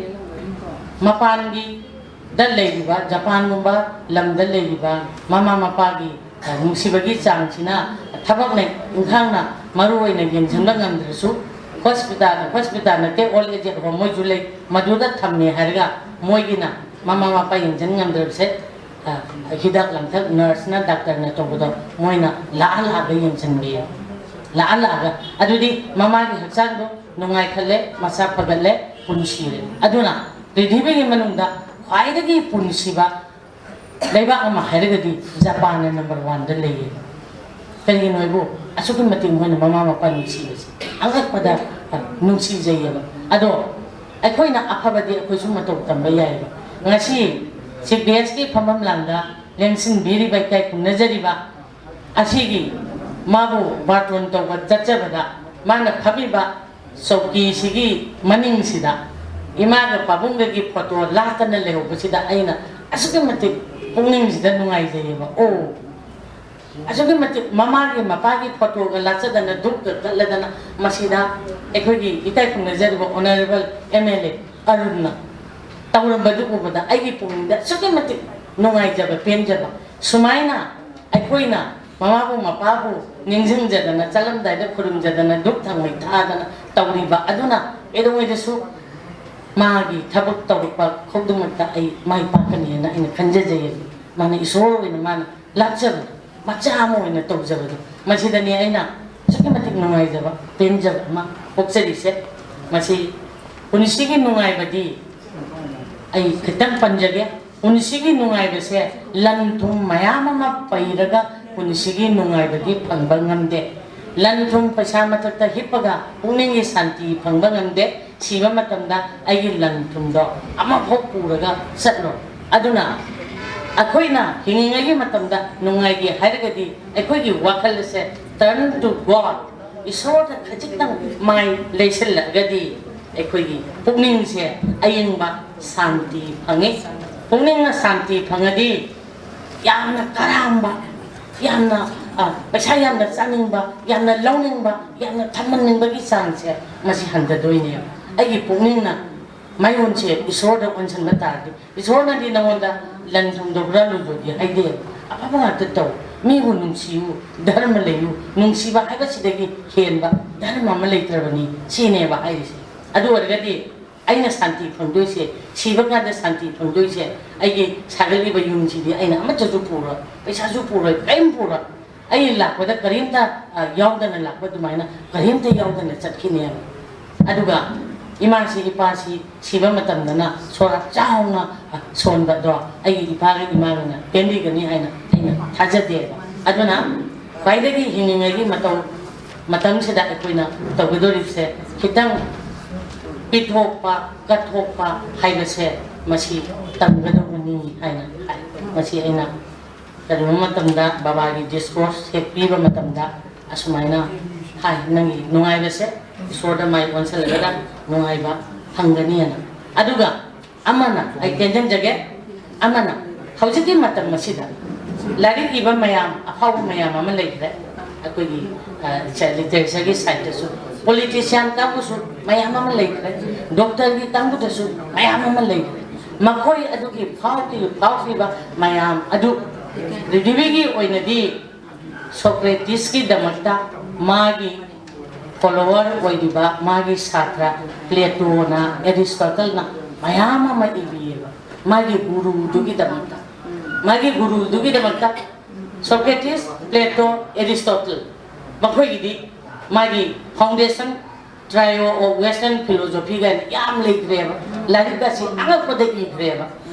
ꯃꯄꯥꯟꯒꯤꯗ ꯂꯩꯔꯤꯕ, ꯖꯄꯥꯟꯒꯨꯝꯕ ꯂꯝꯗ ꯂꯩꯔꯤꯕ ꯃꯃꯥ ꯃꯄꯥꯒꯤ ꯅꯨꯡꯁꯤꯕꯒꯤ ꯆꯥꯡꯁꯤꯅ ꯊꯕꯛꯅ ꯏꯪꯈꯥꯡꯅ ꯃꯔꯨ ꯑꯣꯏꯅ ꯌꯦꯡꯁꯤꯟꯕ ꯉꯝꯗ꯭ꯔꯁꯨ, ꯍꯣꯁꯄꯤꯇꯥꯜ, ꯍꯣꯁꯄꯤꯇꯥꯜ ꯅꯠꯇꯦ, ꯑꯣꯜ ꯑꯦꯖ ꯍꯣꯝ ꯃꯣꯏꯁꯨ ꯂꯩ, ꯃꯗꯨꯗ ꯊꯝꯃꯦ ꯍꯥꯏꯔꯒ ꯃꯣꯏꯒꯤꯅ ꯃꯃꯥ ꯃꯄꯥ ꯌꯦꯡꯁꯤꯟ ꯉꯝꯗ꯭ꯔꯕꯁꯦ, ꯑ, ꯍꯤꯗꯥꯛ ꯂꯥꯡꯊꯛ, ꯅꯔꯁꯅ, ꯗꯥꯛꯇꯔꯅ ꯇꯧꯕꯗꯣ ꯃꯣꯏꯅ ꯂꯥꯛꯑ ꯂꯥꯛꯑꯒ ꯌꯦꯡꯁꯤꯟꯕꯤ, ꯂꯥꯛꯑ ꯂꯥꯛꯑꯒ꯫ ꯑꯗꯨꯗꯤ ꯃꯃꯥꯒꯤ ꯍꯛꯆꯥꯡꯗꯣ ꯅꯨꯡꯉꯥꯏꯈꯠꯂꯦ, ꯃꯁꯥ ꯐꯒꯠꯂꯦ, ꯄꯨꯟꯁꯤꯔꯦ꯫ ꯑꯗꯨꯅ ꯄ꯭ꯔꯤꯊꯤꯕꯤꯒꯤ ꯃꯅꯨꯡꯗ ꯈ꯭ꯋꯥꯏꯗꯒꯤ ꯄꯨꯟꯁꯤꯕ ꯂꯩꯕꯥꯛ ꯑꯃ ꯍꯥꯏꯔꯒꯗꯤ ꯖꯄꯥꯟꯅ ꯅꯝꯕꯔ ꯋꯥꯟꯗ ꯂꯩꯌꯦ꯫ ꯀꯔꯤꯒꯤꯅꯣ ꯍꯥꯏꯕꯨ, ꯑꯁꯨꯛꯀꯤ ꯃꯇꯤꯛ ꯃꯣꯏꯅ ꯃꯃꯥ ꯃꯄꯥ ꯅꯨꯡꯁꯤꯕꯁꯦ ꯑꯉꯛꯄꯗ, ꯑ, ꯅꯨꯡꯁꯤꯖꯩꯌꯦꯕ꯫ ꯑꯗꯣ ꯑꯩꯈꯣꯏꯅ ꯑꯐꯕꯗꯤ ꯑꯩꯈꯣꯏꯁꯨ ꯃꯇꯧ ꯇꯝꯕ ꯌꯥꯏꯌꯦꯕ꯫ ꯉꯁꯤ ꯁꯤ ꯕꯤ ꯑꯦꯁꯀꯤ ꯐꯝꯐꯝ ꯂꯥꯡꯗ ꯂꯦꯡꯁꯤꯟꯕꯤꯔꯤꯕ, ꯏꯀꯥꯏ ꯈꯨꯝꯅꯖꯔꯤꯕ ꯑꯁꯤꯒꯤ, ꯃꯥꯕꯨ ꯕꯥꯔꯇꯣꯟ ꯇꯧꯕ ꯆꯠꯆꯕꯗ ꯃꯥꯅ ꯐꯝꯃꯤꯕ ꯆꯧꯀꯤꯁꯤꯒꯤ ꯃꯅꯤꯡꯁꯤꯗ ꯏꯃꯥꯒ ꯄꯥꯕꯨꯡꯒꯒꯤ ꯐꯣꯇꯣ ꯂꯥꯠꯇꯅ ꯂꯩꯍꯧꯕꯁꯤꯗ ꯑꯩꯅ ꯑꯁꯨꯛꯀꯤ ꯃꯇꯤꯛ ꯄꯨꯛꯅꯤꯡꯁꯤꯗ ꯅꯨꯡꯉꯥꯏꯖꯩꯌꯦꯕ꯫ ꯑꯣ, ꯑꯁꯨꯛꯀꯤ ꯃꯇꯤꯛ ꯃꯃꯥꯒꯤ ꯃꯄꯥꯒꯤ ꯐꯣꯇꯣꯒ ꯂꯥꯠꯆꯗꯅ, ꯙꯨꯞꯀ ꯀꯠꯂꯗꯅ, ꯃꯁꯤꯗ ꯑꯩꯈꯣꯏꯒꯤ ꯏꯀꯥꯏ ꯈꯨꯝꯅꯖꯔꯤꯕ ꯑꯣꯅꯔꯦꯕꯜ ꯑꯦꯝ ꯑꯦꯜ ꯑꯦ ꯑꯔꯨꯟꯅ ꯇꯧꯔꯝꯕꯗꯨ ꯎꯕꯗ ꯑꯩꯒꯤ ꯄꯨꯛꯅꯤꯡꯗ ꯑꯁꯨꯛꯀꯤ ꯃꯇꯤꯛ ꯅꯨꯡꯉꯥꯏꯖꯕ, ꯄꯦꯟꯖꯕ꯫ ꯁꯨꯃꯥꯏꯅ ꯑꯩꯈꯣꯏꯅ ꯃꯃꯥꯕꯨ ꯃꯄꯥꯕꯨ ꯅꯤꯡꯁꯤꯡꯖꯗꯅ, ꯆꯠꯂꯝꯗꯥꯏꯗ ꯈꯨꯔꯨꯝꯖꯗꯅ, ꯙꯨꯞ ꯊꯥꯎꯃꯩ ꯊꯥꯗꯅ ꯇꯧꯔꯤꯕ ꯑꯗꯨꯅ ꯀꯩꯗꯧꯉꯩꯗꯁꯨ ꯃꯥꯒꯤ ꯊꯕꯛ ꯇꯧꯔꯛꯄ ꯈꯨꯗꯤꯡꯃꯛꯇ ꯑꯩ ꯃꯥꯏ ꯄꯥꯛꯀꯅꯤꯅ ꯑꯩꯅ ꯈꯟꯖꯖꯩ꯫ ꯃꯥꯅ ꯏꯁꯣꯔ ꯑꯣꯏꯅ ꯃꯥꯅ ꯂꯥꯠꯆꯕꯗꯣ, ꯃꯆꯥ ꯑꯃ ꯑꯣꯏꯅ ꯇꯧꯖꯕꯗꯣ, ꯃꯁꯤꯗꯅꯤ ꯑꯩꯅ ꯑꯁꯨꯛꯀꯤ ꯃꯇꯤꯛ ꯅꯨꯡꯉꯥꯏꯖꯕ, ꯄꯦꯟꯖꯕ ꯑꯃ ꯄꯣꯛꯆꯔꯤꯁꯦ꯫ ꯃꯁꯤ ꯄꯨꯟꯁꯤꯒꯤ ꯅꯨꯡꯉꯥꯏꯕꯗꯤ ꯑꯩ ꯈꯤꯇꯪ ꯄꯟꯖꯒꯦ꯫ ꯄꯨꯟꯁꯤꯒꯤ ꯅꯨꯡꯉꯥꯏꯕꯁꯦ ꯂꯟ ꯊꯨꯝ ꯃꯌꯥꯝ ꯑꯃ ꯄꯩꯔꯒ ꯄꯨꯟꯁꯤꯒꯤ ꯅꯨꯡꯉꯥꯏꯕꯗꯤ ꯐꯪꯕ ꯉꯝꯗꯦ꯫ ꯂꯟ ꯊꯨꯝ ꯄꯩꯁꯥ ꯃꯊꯛꯇ ꯍꯤꯞꯄꯒ ꯄꯨꯛꯅꯤꯡꯒꯤ ꯁꯥꯟꯇꯤ ꯐꯪꯕ ꯉꯝꯗꯦ꯫ ꯁꯤꯕ ꯃꯇꯝꯗ ꯑꯩꯒꯤ ꯂꯟ ꯊꯨꯝꯗꯣ ꯑꯃꯐꯥꯎ ꯄꯨꯔꯒ ꯆꯠꯂꯣꯏ꯫ ꯑꯗꯨꯅ ꯑꯩꯈꯣꯏꯅ ꯍꯤꯡꯉꯤꯉꯩꯒꯤ ꯃꯇꯝꯗ ꯅꯨꯡꯉꯥꯏꯒꯦ ꯍꯥꯏꯔꯒꯗꯤ ꯑꯩꯈꯣꯏꯒꯤ ꯋꯥꯈꯜ ꯑꯁꯦ turn to God, ꯏꯁꯣꯔꯗ ꯈꯖꯤꯛꯇꯪ ꯃꯥꯏ ꯂꯩꯁꯤꯜꯂꯒꯗꯤ ꯑꯩꯈꯣꯏꯒꯤ ꯄꯨꯛꯅꯤꯡꯁꯦ ꯑꯌꯤꯡꯕ ꯁꯥꯟꯇꯤ ꯐꯪꯉꯤ꯫ ꯄꯨꯛꯅꯤꯡꯅ ꯁꯥꯟꯇꯤ ꯐꯪꯉꯗꯤ ꯌꯥꯝꯅ ꯀꯔꯥꯝꯕ, ꯌꯥꯝꯅ, ꯑ, ꯄꯩꯁꯥ ꯌꯥꯝꯅ ꯆꯥꯅꯤꯡꯕ, ꯌꯥꯝꯅ ꯂꯧꯅꯤꯡꯕ, ꯌꯥꯝꯅ ꯊꯝꯍꯟꯅꯤꯡꯕꯒꯤ ꯆꯥꯡꯁꯦ ꯃꯁꯤ ꯍꯟꯊꯗꯣꯏꯅꯦꯕ꯫ ꯑꯩꯒꯤ ꯄꯨꯛꯅꯤꯡꯅ ꯃꯥꯏꯑꯣꯟꯁꯦ ꯏꯁꯣꯔꯗ ꯑꯣꯟꯁꯤꯟꯕ ꯇꯥꯔꯗꯤ, ꯏꯁꯣꯔꯅꯗꯤ ꯅꯉꯣꯟꯗ ꯂꯟ ꯊꯨꯝꯗꯣ ꯍꯨꯔꯥꯜꯂꯨꯕꯗꯤ ꯍꯥꯏꯗꯦ, ꯑꯐꯕ ꯉꯥꯛꯇ ꯇꯧ꯫ ꯃꯤꯕꯨ ꯅꯨꯡꯁꯤꯌꯨ, ꯙꯔꯃ ꯂꯩꯌꯨ, ꯅꯨꯡꯁꯤꯕ ꯍꯥꯏꯕꯁꯤꯗꯒꯤ ꯍꯦꯟꯕ ꯙꯔꯃ ꯑꯃ ꯂꯩꯇ꯭ꯔꯕꯅꯤ, ꯁꯤꯅꯦꯕ ꯍꯥꯏꯔꯤꯁꯦ꯫ ꯑꯗꯨ ꯑꯣꯏꯔꯒꯗꯤ ꯑꯩꯅ ꯁꯥꯟꯇꯤ ꯐꯪꯗꯣꯏꯁꯦ, ꯁꯤꯕ ꯀꯥꯟꯗ ꯁꯥꯟꯇꯤ ꯐꯪꯗꯣꯏꯁꯦ, ꯑꯩꯒꯤ ꯁꯥꯒꯠꯂꯤꯕ ꯌꯨꯝꯁꯤꯗꯤ ꯑꯩꯅ ꯑꯃꯠꯇꯁꯨ ꯄꯨꯔꯣꯏ, ꯄꯩꯁꯥꯁꯨ ꯄꯨꯔꯣꯏ, ꯀꯔꯤꯝ ꯄꯨꯔꯣꯏ꯫ ꯑꯩ ꯂꯥꯛꯄꯗ ꯀꯔꯤꯝꯇ, ꯑ, ꯌꯥꯎꯗꯅ ꯂꯥꯛꯄ ꯑꯗꯨꯃꯥꯏꯅ ꯀꯔꯤꯝꯇ ꯌꯥꯎꯗꯅ ꯆꯠꯈꯤꯅꯦꯕ꯫ ꯑꯗꯨꯒ ꯏꯃꯥꯁꯤ, ꯏꯄꯥꯁꯤ ꯁꯤꯕ ꯃꯇꯝꯗꯅ ꯁꯣꯔꯥꯠ ꯆꯥꯎꯅ, ꯑ, ꯁꯣꯟꯕꯗꯣ ꯑꯩꯒꯤ ꯏꯄꯥꯒ ꯏꯃꯥꯒꯅ ꯄꯦꯟꯕꯤꯒꯅꯤ ꯍꯥꯏꯅ ꯑꯩꯅ ꯊꯥꯖꯗꯦꯕ꯫ ꯑꯗꯨꯅ ꯈ꯭ꯋꯥꯏꯗꯒꯤ ꯍꯤꯡꯂꯤꯉꯩꯒꯤ ꯃꯇꯧ, ꯃꯇꯝꯁꯤꯗ ꯑꯩꯈꯣꯏꯅ ꯇꯧꯒꯗꯧꯔꯤꯕꯁꯦ, ꯈꯤꯇꯪ ꯄꯤꯊꯣꯛꯄ, ꯀꯠꯊꯣꯛꯄ ꯍꯥꯏꯕꯁꯦ, ꯃꯁꯤ ꯇꯝꯒꯗꯧꯕꯅꯤ ꯍꯥꯏꯅ ꯍꯥꯏ꯫ ꯃꯁꯤ ꯑꯩꯅ ꯀꯔꯤꯒꯨꯝꯕ ꯃꯇꯝꯗ ꯕꯕꯥꯒꯤ ꯗꯤꯁꯀꯣꯔꯁ ꯍꯦꯛ ꯄꯤꯕ ꯃꯇꯝꯗ ꯑꯁꯨꯃꯥꯏꯅ ꯍꯥꯏ, "ꯅꯪꯒꯤ ꯅꯨꯡꯉꯥꯏꯕꯁꯦ ꯏꯁꯣꯔꯗ ꯃꯥꯏ ꯑꯣꯟꯁꯤꯜꯂꯒ ꯅꯨꯡꯉꯥꯏꯕ ꯐꯪꯒꯅꯤꯅ"꯫ ꯑꯗꯨꯒ ꯑꯃꯅ, ꯑꯩ ꯇꯦꯟꯖꯟꯖꯒꯦ, ꯑꯃꯅ ꯍꯧꯖꯤꯛꯀꯤ ꯃꯇꯝ ꯑꯁꯤꯗ ꯂꯥꯏꯔꯤꯛ ꯏꯕ ꯃꯌꯥꯝ, ꯑꯐꯥꯎꯕ ꯃꯌꯥꯝ ꯑꯃ ꯂꯩꯈ꯭ꯔꯦ꯫ ꯑꯩꯈꯣꯏꯒꯤ, ꯑ, ꯁ-, ꯂꯤꯇꯔꯦꯆꯔꯒꯤ ꯁꯥꯏꯠꯇꯁꯨ ꯄꯣꯂꯤꯇꯤꯁꯤꯌꯥꯟ ꯀꯥꯡꯕꯨꯁꯨ ꯃꯌꯥꯝ ꯑꯃ ꯂꯩꯈ꯭ꯔꯦ, ꯗꯣꯛꯇꯔꯒꯤ ꯀꯥꯡꯕꯨꯗꯁꯨ ꯃꯌꯥꯝ ꯑꯃ ꯂꯩꯈ꯭ꯔꯦ꯫ ꯃꯈꯣꯏ ꯑꯗꯨꯒꯤ ꯐꯥꯎꯈꯤ-, ꯐꯥꯎꯈꯤꯕ ꯃꯌꯥꯝ ꯑꯗꯨ ꯄ꯭ꯔꯤꯊꯤꯕꯤꯒꯤ ꯑꯣꯏꯅꯗꯤ ꯁꯣꯀ꯭ꯔꯦꯇꯤꯁꯀꯤꯗꯃꯛꯇ ꯃꯥꯒꯤ ꯐꯣꯂꯣꯋꯔ ꯑꯣꯏꯔꯤꯕ ꯃꯥꯒꯤ ꯁꯥꯇ꯭ꯔ ꯄ꯭ꯂꯦꯇꯣꯅ, ꯑꯦꯔꯤꯁꯇꯣꯇꯜꯅ ꯃꯌꯥꯝ ꯑꯃ ꯏꯕꯤꯌꯦꯕ ꯃꯥꯒꯤ ꯒꯨꯔꯨꯗꯨꯒꯤꯗꯃꯛꯇ꯫ ꯃꯥꯒꯤ ꯒꯨꯔꯨꯗꯨꯒꯤꯗꯃꯛꯇ ꯁꯣꯀ꯭ꯔꯦꯇꯤꯁ, ꯄ꯭ꯂꯦꯇꯣ, ꯑꯦꯔꯤꯁꯇꯣꯇꯜ, ꯃꯈꯣꯏꯒꯤꯗꯤ ꯃꯥꯒꯤ ꯐꯥꯎꯟꯗꯦꯁꯟ, ꯇ꯭ꯔꯥꯏꯑꯣ ꯑꯣꯐ ꯋꯦꯁꯇꯔꯟ ꯐꯤꯂꯣꯁꯣꯐꯤ ꯀꯥꯏꯅ ꯌꯥꯝ ꯂꯩꯈ꯭ꯔꯦꯕ꯫ ꯂꯥꯏꯔꯤꯛ ꯑꯁꯤ ꯑꯉꯛꯄꯗ ꯏꯈ꯭ꯔꯦꯕ꯫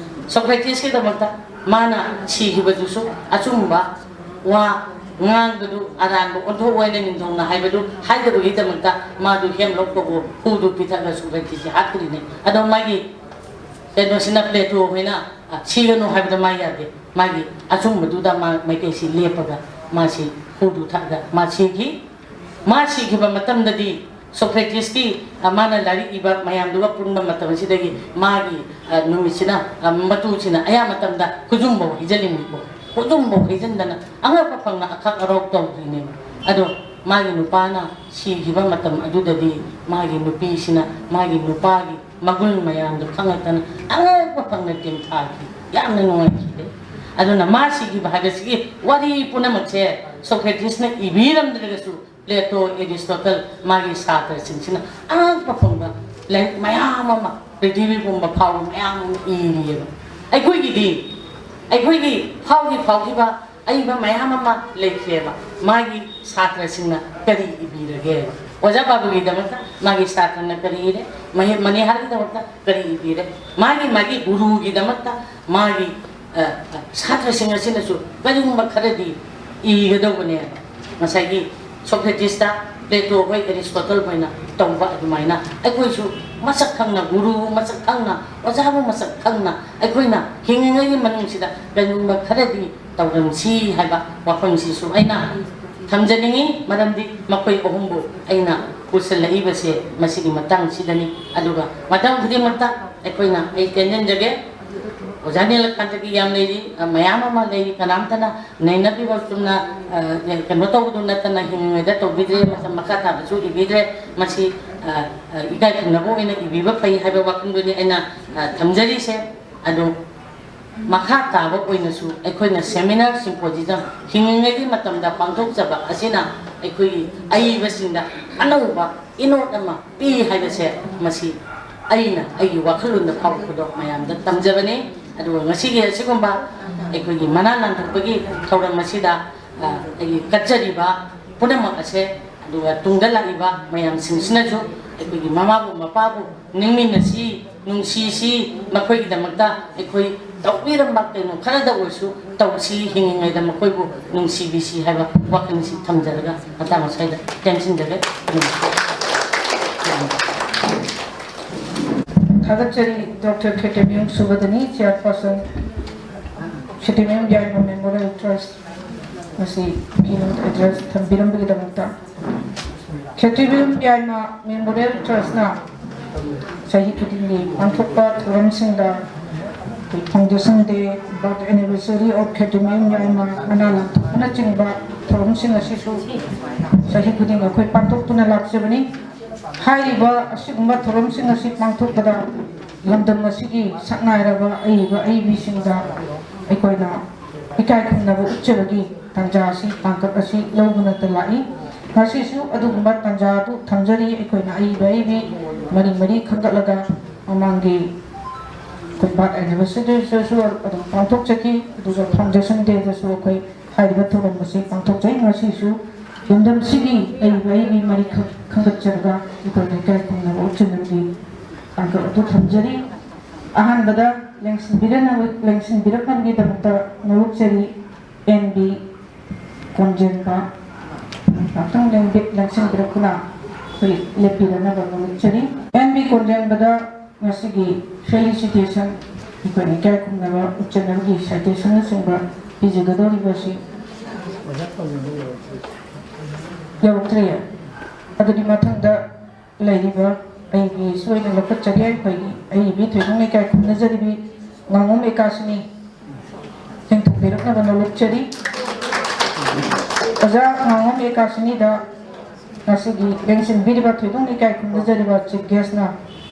ꯁꯣꯀ꯭ꯔꯦꯇꯤꯁꯀꯤꯗꯃꯛꯇ ꯃꯥꯅ ꯁꯤꯈꯤꯕꯗꯨꯁꯨ ꯑꯆꯨꯝꯕ ꯋꯥ ꯉꯥꯡꯕꯗꯨ ꯑꯔꯥꯟꯕ ꯑꯣꯟꯊꯣꯛꯑꯣ ꯍꯥꯏꯅ ꯅꯤꯡꯊꯧꯅ ꯍꯥꯏꯕꯗꯨ ꯍꯥꯏꯗꯕꯒꯤꯗꯃꯛꯇ ꯃꯥꯗꯨ ꯍꯦꯝꯂꯣꯛꯇꯕꯨ ꯍꯨꯗꯨ ꯄꯤꯊꯛꯑꯒ ꯁꯣꯀ꯭ꯔꯦꯇꯤꯁꯁꯤ ꯍꯥꯠꯈ꯭ꯔꯤꯅꯦ꯫ ꯑꯗꯣ ꯃꯥꯒꯤ ꯀꯩꯅꯣꯁꯤꯅ, ꯄ꯭ꯂꯦꯇꯣ ꯍꯣꯏꯅ, ꯑ, ꯁꯤꯒꯅꯨ ꯍꯥꯏꯕꯗ ꯃꯥ ꯌꯥꯗꯦ꯫ ꯃꯥꯒꯤ ꯑꯆꯨꯝꯕꯗꯨꯗ ꯃꯥ ꯃꯥꯏꯀꯩꯁꯤ ꯂꯦꯞꯄꯒ ꯃꯥꯁꯤ ꯍꯨꯗꯨ ꯊꯛꯑꯒ ꯃꯥ ꯁꯤꯈꯤ꯫ ꯃꯥ ꯁꯤꯈꯤꯕ ꯃꯇꯝꯗꯗꯤ ꯁꯣꯀ꯭ꯔꯦꯇꯤꯁꯀꯤ, ꯑ, ꯃꯥꯅ ꯂꯥꯏꯔꯤꯛ ꯏꯕ ꯃꯌꯥꯝꯗꯨꯒ ꯄꯨꯟꯕ ꯃꯇꯝ ꯑꯁꯤꯗꯒꯤ ꯃꯥꯒꯤ, ꯑ, ꯅꯨꯃꯤꯠꯁꯤꯅ, ꯑ, ꯃꯇꯨꯁꯤꯅ ꯑꯌꯥꯝꯕ ꯃꯇꯝꯗ ꯈꯨꯖꯨꯝꯐꯧ ꯍꯩꯖꯤꯜꯂꯤꯅꯤꯀꯣ꯫ ꯈꯨꯖꯨꯝꯐꯧ ꯍꯩꯖꯤꯟꯗꯅ ꯑꯉꯛꯄ ꯐꯪꯅ ꯑꯈꯛ ꯑꯔꯥꯎ ꯇꯧꯈ꯭ꯔꯤꯅꯦꯕ꯫ ꯑꯗꯣ ꯃꯥꯒꯤ ꯅꯨꯄꯥꯅ ꯁꯤꯈꯤꯕ ꯃꯇꯝ ꯑꯗꯨꯗꯗꯤ ꯃꯥꯒꯤ ꯅꯨꯄꯤꯁꯤꯅ ꯃꯥꯒꯤ ꯅꯨꯄꯥꯒꯤ ꯃꯒꯨꯟ ꯃꯌꯥꯝꯗꯣ ꯈꯪꯉꯛꯇꯅ ꯑꯉꯛꯄ ꯐꯪꯅ ꯇꯦꯡꯊꯥꯈꯤ꯫ ꯌꯥꯝꯅ ꯅꯨꯡꯉꯥꯏꯈꯤꯗꯦ꯫ ꯑꯗꯨꯅ ꯃꯥ ꯁꯤꯈꯤꯕ ꯍꯥꯏꯕꯁꯤꯒꯤ ꯋꯥꯔꯤ ꯄꯨꯝꯅꯃꯛꯁꯦ ꯁꯣꯀ꯭ꯔꯦꯇꯤꯁꯅ ꯏꯕꯤꯔꯝꯗ꯭ꯔꯒꯁꯨ, ꯄ꯭ꯂꯦꯇꯣ, ꯑꯦꯔꯤꯁꯇꯣꯇꯜ, ꯃꯥꯒꯤ ꯁꯥꯇ꯭ꯔꯁꯤꯡꯁꯤꯅ ꯑꯉꯛꯄ ꯐꯪꯕ ꯂꯥꯏꯔꯤꯛ ꯃꯌꯥꯝ ꯑꯃ, ꯄ꯭ꯔꯤꯊꯤꯕꯤ ꯄꯨꯝꯕ ꯐꯥꯎꯕ ꯃꯌꯥꯝ ꯑꯃ ꯏꯔꯤꯑꯕ꯫ ꯑꯩꯈꯣꯏꯒꯤꯗꯤ, ꯑꯩꯈꯣꯏꯒꯤ ꯐꯥꯎꯗꯤ ꯐꯥꯎꯈꯤꯕ ꯑꯏꯕ ꯃꯌꯥꯝ ꯑꯃ ꯂꯩꯈ꯭ꯔꯦꯕ꯫ ꯃꯥꯒꯤ ꯁꯥꯇ꯭ꯔꯁꯤꯡꯅ ꯀꯔꯤ ꯏꯕꯤꯔꯒꯦꯕ? ꯑꯣꯖꯥ ꯕꯥꯕꯨꯒꯤꯗꯃꯛꯇ ꯃꯥꯒꯤ ꯁꯥꯇ꯭ꯔꯅ ꯀꯔꯤ ꯏꯔꯦ? ꯃꯍꯦ-, ꯃꯅꯤꯍꯥꯔꯒꯤꯗꯃꯛꯇ ꯀꯔꯤ ꯏꯕꯤꯔꯦ? ꯃꯥꯒꯤ, ꯃꯥꯒꯤ ꯒꯨꯔꯨꯒꯤꯗꯃꯛꯇ ꯃꯥꯒꯤ, ꯑ, ꯑ, ꯁꯥꯇ꯭ꯔꯁꯤꯡ ꯑꯁꯤꯅꯁꯨ ꯀꯔꯤꯒꯨꯝꯕ ꯈꯔꯗꯤ ꯏꯒꯗꯧꯕꯅꯦꯕ꯫ ꯉꯁꯥꯏꯒꯤ ꯁꯣꯀ꯭ꯔꯦꯇꯤꯁꯇ, ꯄ꯭ꯂꯦꯇꯣ ꯍꯣꯏ, ꯑꯦꯔꯤꯁꯇꯣꯇꯜ ꯍꯣꯏꯅ ꯇꯧꯕ ꯑꯗꯨꯃꯥꯏꯅ ꯑꯩꯈꯣꯏꯁꯨ ꯃꯁꯛ ꯈꯪꯅ, ꯒꯨꯔꯨꯕꯨ ꯃꯁꯛ ꯈꯪꯅ, ꯑꯣꯖꯥꯕꯨ ꯃꯁꯛ ꯈꯪꯅ ꯑꯩꯈꯣꯏꯅ ꯍꯤꯡꯉꯤꯉꯩꯒꯤ ꯃꯅꯨꯡꯁꯤꯗ ꯀꯔꯤꯒꯨꯝꯕ ꯈꯔꯗꯤ ꯇꯧꯔꯝꯁꯤ ꯍꯥꯏꯕ ꯋꯥꯐꯝꯁꯤꯁꯨ ꯑꯩꯅ ꯊꯝꯖꯅꯤꯡꯉꯤ꯫ ꯃꯔꯝꯗꯤ ꯃꯈꯣꯏ ꯑꯍꯨꯝꯕꯨ ꯑꯩꯅ ꯄꯨꯁꯤꯜꯂꯛꯏꯕꯁꯦ ꯃꯁꯤꯒꯤ ꯃꯇꯥꯡꯁꯤꯗꯅꯤ꯫ ꯑꯗꯨꯒ ꯃꯇꯝ ꯈꯨꯗꯤꯡꯃꯛꯇ ꯑꯩꯈꯣꯏꯅ, ꯑꯩ ꯇꯦꯟꯖꯟꯖꯒꯦ, ꯑꯣꯖꯥ ꯅꯤꯂꯀꯥꯟꯇꯒꯤ ꯌꯥꯝ ꯂꯩꯔꯤ, ꯑ, ꯃꯌꯥꯝ ꯑꯃ ꯂꯩꯔꯤ, ꯀꯅꯥꯝꯇꯅ ꯅꯩꯅꯕꯤꯕ ꯆꯨꯝꯅ, ꯑ, ꯀꯩꯅꯣ ꯇꯧꯕꯗꯨ ꯅꯠꯇꯅ ꯍꯤꯡꯉꯤꯉꯩꯗ ꯇꯧꯕꯤꯗ꯭ꯔꯦ, ꯃꯇꯝ ꯃꯈꯥ ꯇꯥꯕꯁꯨ ꯏꯕꯤꯗ꯭ꯔꯦ꯫ ꯃꯁꯤ, ꯑ, ꯑ, ꯏꯀꯥꯏ ꯈꯨꯝꯅꯕ ꯑꯣꯏꯅ ꯏꯕꯤꯕ ꯐꯩ ꯍꯥꯏꯕ ꯋꯥꯈꯜꯗꯨꯅꯤ ꯑꯩꯅ, ꯑ, ꯊꯝꯖꯔꯤꯁꯦ꯫ ꯑꯗꯣ ꯃꯈꯥ ꯇꯥꯕ ꯑꯣꯏꯅꯁꯨ ꯑꯩꯈꯣꯏꯅ ꯁꯦꯃꯤꯅꯥꯔ, ꯁꯤꯝꯄꯣꯖꯤꯖꯝ ꯍꯤꯡꯉꯤꯉꯩꯒꯤ ꯃꯇꯝꯗ ꯄꯥꯡꯊꯣꯛꯆꯕ ꯑꯁꯤꯅ ꯑꯩꯈꯣꯏꯒꯤ ꯑꯏꯕꯁꯤꯡꯗ ꯑꯅꯧꯕ ꯏꯅꯣꯠ ꯑꯃ ꯄꯤ ꯍꯥꯏꯕꯁꯦ, ꯃꯁꯤ ꯑꯩꯅ ꯑꯩꯒꯤ ꯋꯥꯈꯜꯂꯣꯟꯗ ꯐꯥꯎꯔꯛꯄꯗꯣ ꯃꯌꯥꯝꯗ ꯇꯝꯖꯕꯅꯤ꯫ ꯑꯗꯨꯒ ꯉꯁꯤꯒꯤ ꯑꯁꯤꯒꯨꯝꯕ ꯑꯩꯈꯣꯏꯒꯤ ꯃꯅꯥ ꯅꯥꯟꯊꯣꯛꯄꯒꯤ ꯊꯧꯔꯝ ꯑꯁꯤꯗ, ꯑ, ꯑꯩꯒꯤ ꯀꯠꯆꯔꯤꯕ ꯄꯨꯝꯅꯃꯛ ꯑꯁꯦ, ꯑꯗꯨꯒ ꯇꯨꯡꯗ ꯂꯥꯛꯂꯤꯕ ꯃꯌꯥꯝꯁꯤꯡꯁꯤꯅꯁꯨ ꯑꯩꯈꯣꯏꯒꯤ ꯃꯃꯥꯕꯨ ꯃꯄꯥꯕꯨ ꯅꯤꯡꯃꯤꯟꯅꯁꯤ, ꯅꯨꯡꯁꯤꯁꯤ, ꯃꯈꯣꯏꯒꯤꯗꯃꯛꯇ ꯑꯩꯈꯣꯏ ꯇꯧꯕꯤꯔꯝꯕ ꯀꯩꯅꯣ ꯈꯔꯗ ꯑꯣꯏꯔꯁꯨ ꯇꯧꯁꯤ, ꯍꯤꯡꯉꯤꯉꯩꯗ ꯃꯈꯣꯏꯕꯨ ꯅꯨꯡꯁꯤꯕꯤꯁꯤ ꯍꯥꯏꯕ ꯋꯥꯈꯜꯁꯤ ꯊꯝꯖꯔꯒ ꯃꯇꯥꯡ ꯑꯁ꯭ꯋꯥꯏꯗ ꯇꯦꯟꯁꯤꯟꯖꯔꯦ꯫ ꯊꯥꯒꯠꯆꯔꯤ ꯗꯣꯛꯇꯔ ꯈꯦꯇꯦꯝꯌꯨꯝ ꯁꯨꯕꯗꯅꯤ, ꯆꯤꯌꯔꯄꯔꯁꯟ ꯈꯦꯇꯦꯝꯌꯨꯝ ꯌꯥꯏꯃ ꯃꯦꯃꯣꯔꯤꯌꯦꯜ ꯇ꯭ꯔꯁ ꯉꯁꯤ ꯀꯤꯅꯣꯠ ꯑꯦꯗ꯭ꯔꯦꯁ ꯊꯝꯕꯤꯔꯝꯕꯒꯤꯗꯃꯛꯇ꯫ ꯈꯦꯇꯦꯝꯌꯨꯝ ꯌꯥꯏꯃ ꯃꯦꯃꯣꯔꯤꯌꯦꯜ ꯇ꯭ꯔꯁꯅ ꯆꯍꯤ ꯈꯨꯗꯤꯡꯒꯤ ꯄꯥꯡꯊꯣꯛꯄ ꯊꯧꯔꯝꯁꯤꯡꯗ ꯑꯩꯈꯣꯏ Foundation Day, Birth Anniversary of ꯈꯦꯇꯦꯝꯌꯨꯝ ꯌꯥꯏꯃ, ꯃꯅꯥ ꯂꯥꯟꯊꯣꯛꯄꯅꯆꯤꯡꯕ ꯊꯧꯔꯝꯁꯤꯡ ꯑꯁꯤꯁꯨ ꯆꯍꯤ ꯈꯨꯗꯤꯡ ꯑꯩꯈꯣꯏ ꯄꯥꯡꯊꯣꯛꯇꯨꯅ ꯂꯥꯛꯆꯕꯅꯤ꯫ ꯍꯥꯏꯔꯤꯕ ꯑꯁꯤꯒꯨꯝꯕ ꯊꯧꯔꯝꯁꯤꯡ ꯑꯁꯤ ꯄꯥꯡꯊꯣꯛꯄꯗ ꯂꯝꯗꯝ ꯑꯁꯤꯒꯤ ꯁꯛꯅꯥꯏꯔꯕ ꯑꯏꯕ ꯑꯏꯕꯤꯁꯤꯡꯗ ꯑꯩꯈꯣꯏꯅ ꯏꯀꯥꯏ ꯈꯨꯝꯅꯕ ꯎꯠꯆꯕꯒꯤ ꯇꯥꯟꯖꯥ ꯑꯁꯤ, ꯇꯥꯡꯀꯛ ꯑꯁꯤ ꯂꯧꯗꯨꯅꯇ ꯂꯥꯛꯏ꯫ ꯉꯁꯤꯁꯨ ꯑꯗꯨꯒꯨꯝꯕ ꯇꯥꯟꯖꯥ ꯑꯗꯨ ꯊꯝꯖꯔꯤ꯫ ꯑꯩꯈꯣꯏꯅ ꯑꯏꯕ ꯑꯏꯕꯤ ꯃꯔꯤ ꯃꯔꯤ ꯈꯟꯒꯠꯂꯒ ꯃꯃꯥꯡꯒꯤ ꯀꯣꯟꯚꯥꯠ ꯑꯦꯅꯤꯚꯔꯁꯔꯤꯗꯁꯨ ꯑꯗꯨꯝ ꯄꯥꯡꯊꯣꯛꯆꯈꯤ, ꯑꯗꯨꯒ ꯐꯥꯎꯟꯗꯦꯁꯟ ꯗꯦꯗꯁꯨ ꯑꯩꯈꯣꯏ ꯍꯥꯏꯔꯤꯕ ꯊꯧꯔꯝ ꯑꯁꯤ ꯄꯥꯡꯊꯣꯛꯆꯩ꯫ ꯉꯁꯤꯁꯨ ꯂꯝꯗꯝꯁꯤꯒꯤ ꯑꯏꯕ ꯑꯏꯕꯤ ꯃꯔꯤ ꯈꯛ ꯈꯟꯒꯠꯆꯔꯒ ꯑꯩꯈꯣꯏꯅ ꯏꯀꯥꯏ ꯈꯨꯝꯅꯕ ꯎꯠꯆꯅꯕꯒꯤ ꯇꯥꯡꯀꯛ ꯑꯗꯨ ꯊꯝꯖꯔꯤ꯫ ꯑꯍꯥꯟꯕꯗ ꯂꯦꯡꯁꯤꯟꯕꯤꯔꯛꯅꯕ-, ꯂꯦꯡꯁꯤꯟꯕꯤꯔꯛꯅꯕꯒꯤꯗꯃꯛꯇ ꯅꯣꯂꯨꯛꯆꯔꯤ꯫ ꯑꯦꯟ ꯕꯤ ꯀꯣꯟꯖꯦꯡꯕ ꯉꯥꯛꯇꯪ ꯂꯦꯡꯕꯤ-, ꯂꯦꯡꯁꯤꯟꯕꯤꯔꯛꯇꯨꯅ ꯑꯩꯈꯣꯏ ꯂꯦꯞꯄꯤꯔꯛꯅꯕ ꯅꯣꯂꯨꯛꯆꯔꯤ꯫ ꯑꯦꯟ ꯕꯤ ꯀꯣꯟꯖꯦꯡꯕꯗ ꯉꯁꯤꯒꯤ ꯐꯦꯂꯤꯁꯤꯇꯦꯁꯟ, ꯑꯩꯈꯣꯏꯅ ꯏꯀꯥꯏ ꯈꯨꯝꯅꯕ ꯎꯠꯆꯅꯕꯒꯤ ꯁꯥꯏꯇꯦꯁꯟꯅꯆꯤꯡꯕ ꯄꯤꯖꯒꯗꯧꯔꯤꯕ ꯑꯁꯤ ꯌꯧꯔꯛꯇ꯭ꯔꯤꯌꯦ꯫ ꯑꯗꯨꯗꯤ ꯃꯊꯪꯗ ꯂꯩꯔꯤꯕ ꯑꯩꯒꯤꯁꯨ ꯑꯣꯏꯅ ꯂꯧꯈꯠꯆꯒꯦ꯫ ꯑꯩꯈꯣꯏꯒꯤ ꯑꯏꯕꯤ ꯊꯣꯏꯗꯣꯛꯅ ꯏꯀꯥꯏ ꯈꯨꯝꯅꯖꯔꯤꯕꯤ ꯉꯥꯉꯣꯝ ꯑꯦꯀꯥꯁꯤꯅꯤ ꯂꯦꯡꯊꯣꯛꯄꯤꯔꯛꯅꯕ ꯅꯣꯂꯨꯛꯆꯔꯤ꯫ ꯑꯣꯖꯥ ꯉꯥꯉꯣꯝ ꯑꯦꯀꯥꯁꯤꯅꯤꯗ ꯉꯁꯤꯒꯤ ꯂꯦꯡꯁꯤꯟꯕꯤꯔꯤꯕ ꯊꯣꯏꯗꯣꯛꯅ ꯏꯀꯥꯏ ꯈꯨꯝꯅꯖꯔꯤꯕ ꯆꯤꯐ ꯒꯦꯁꯅ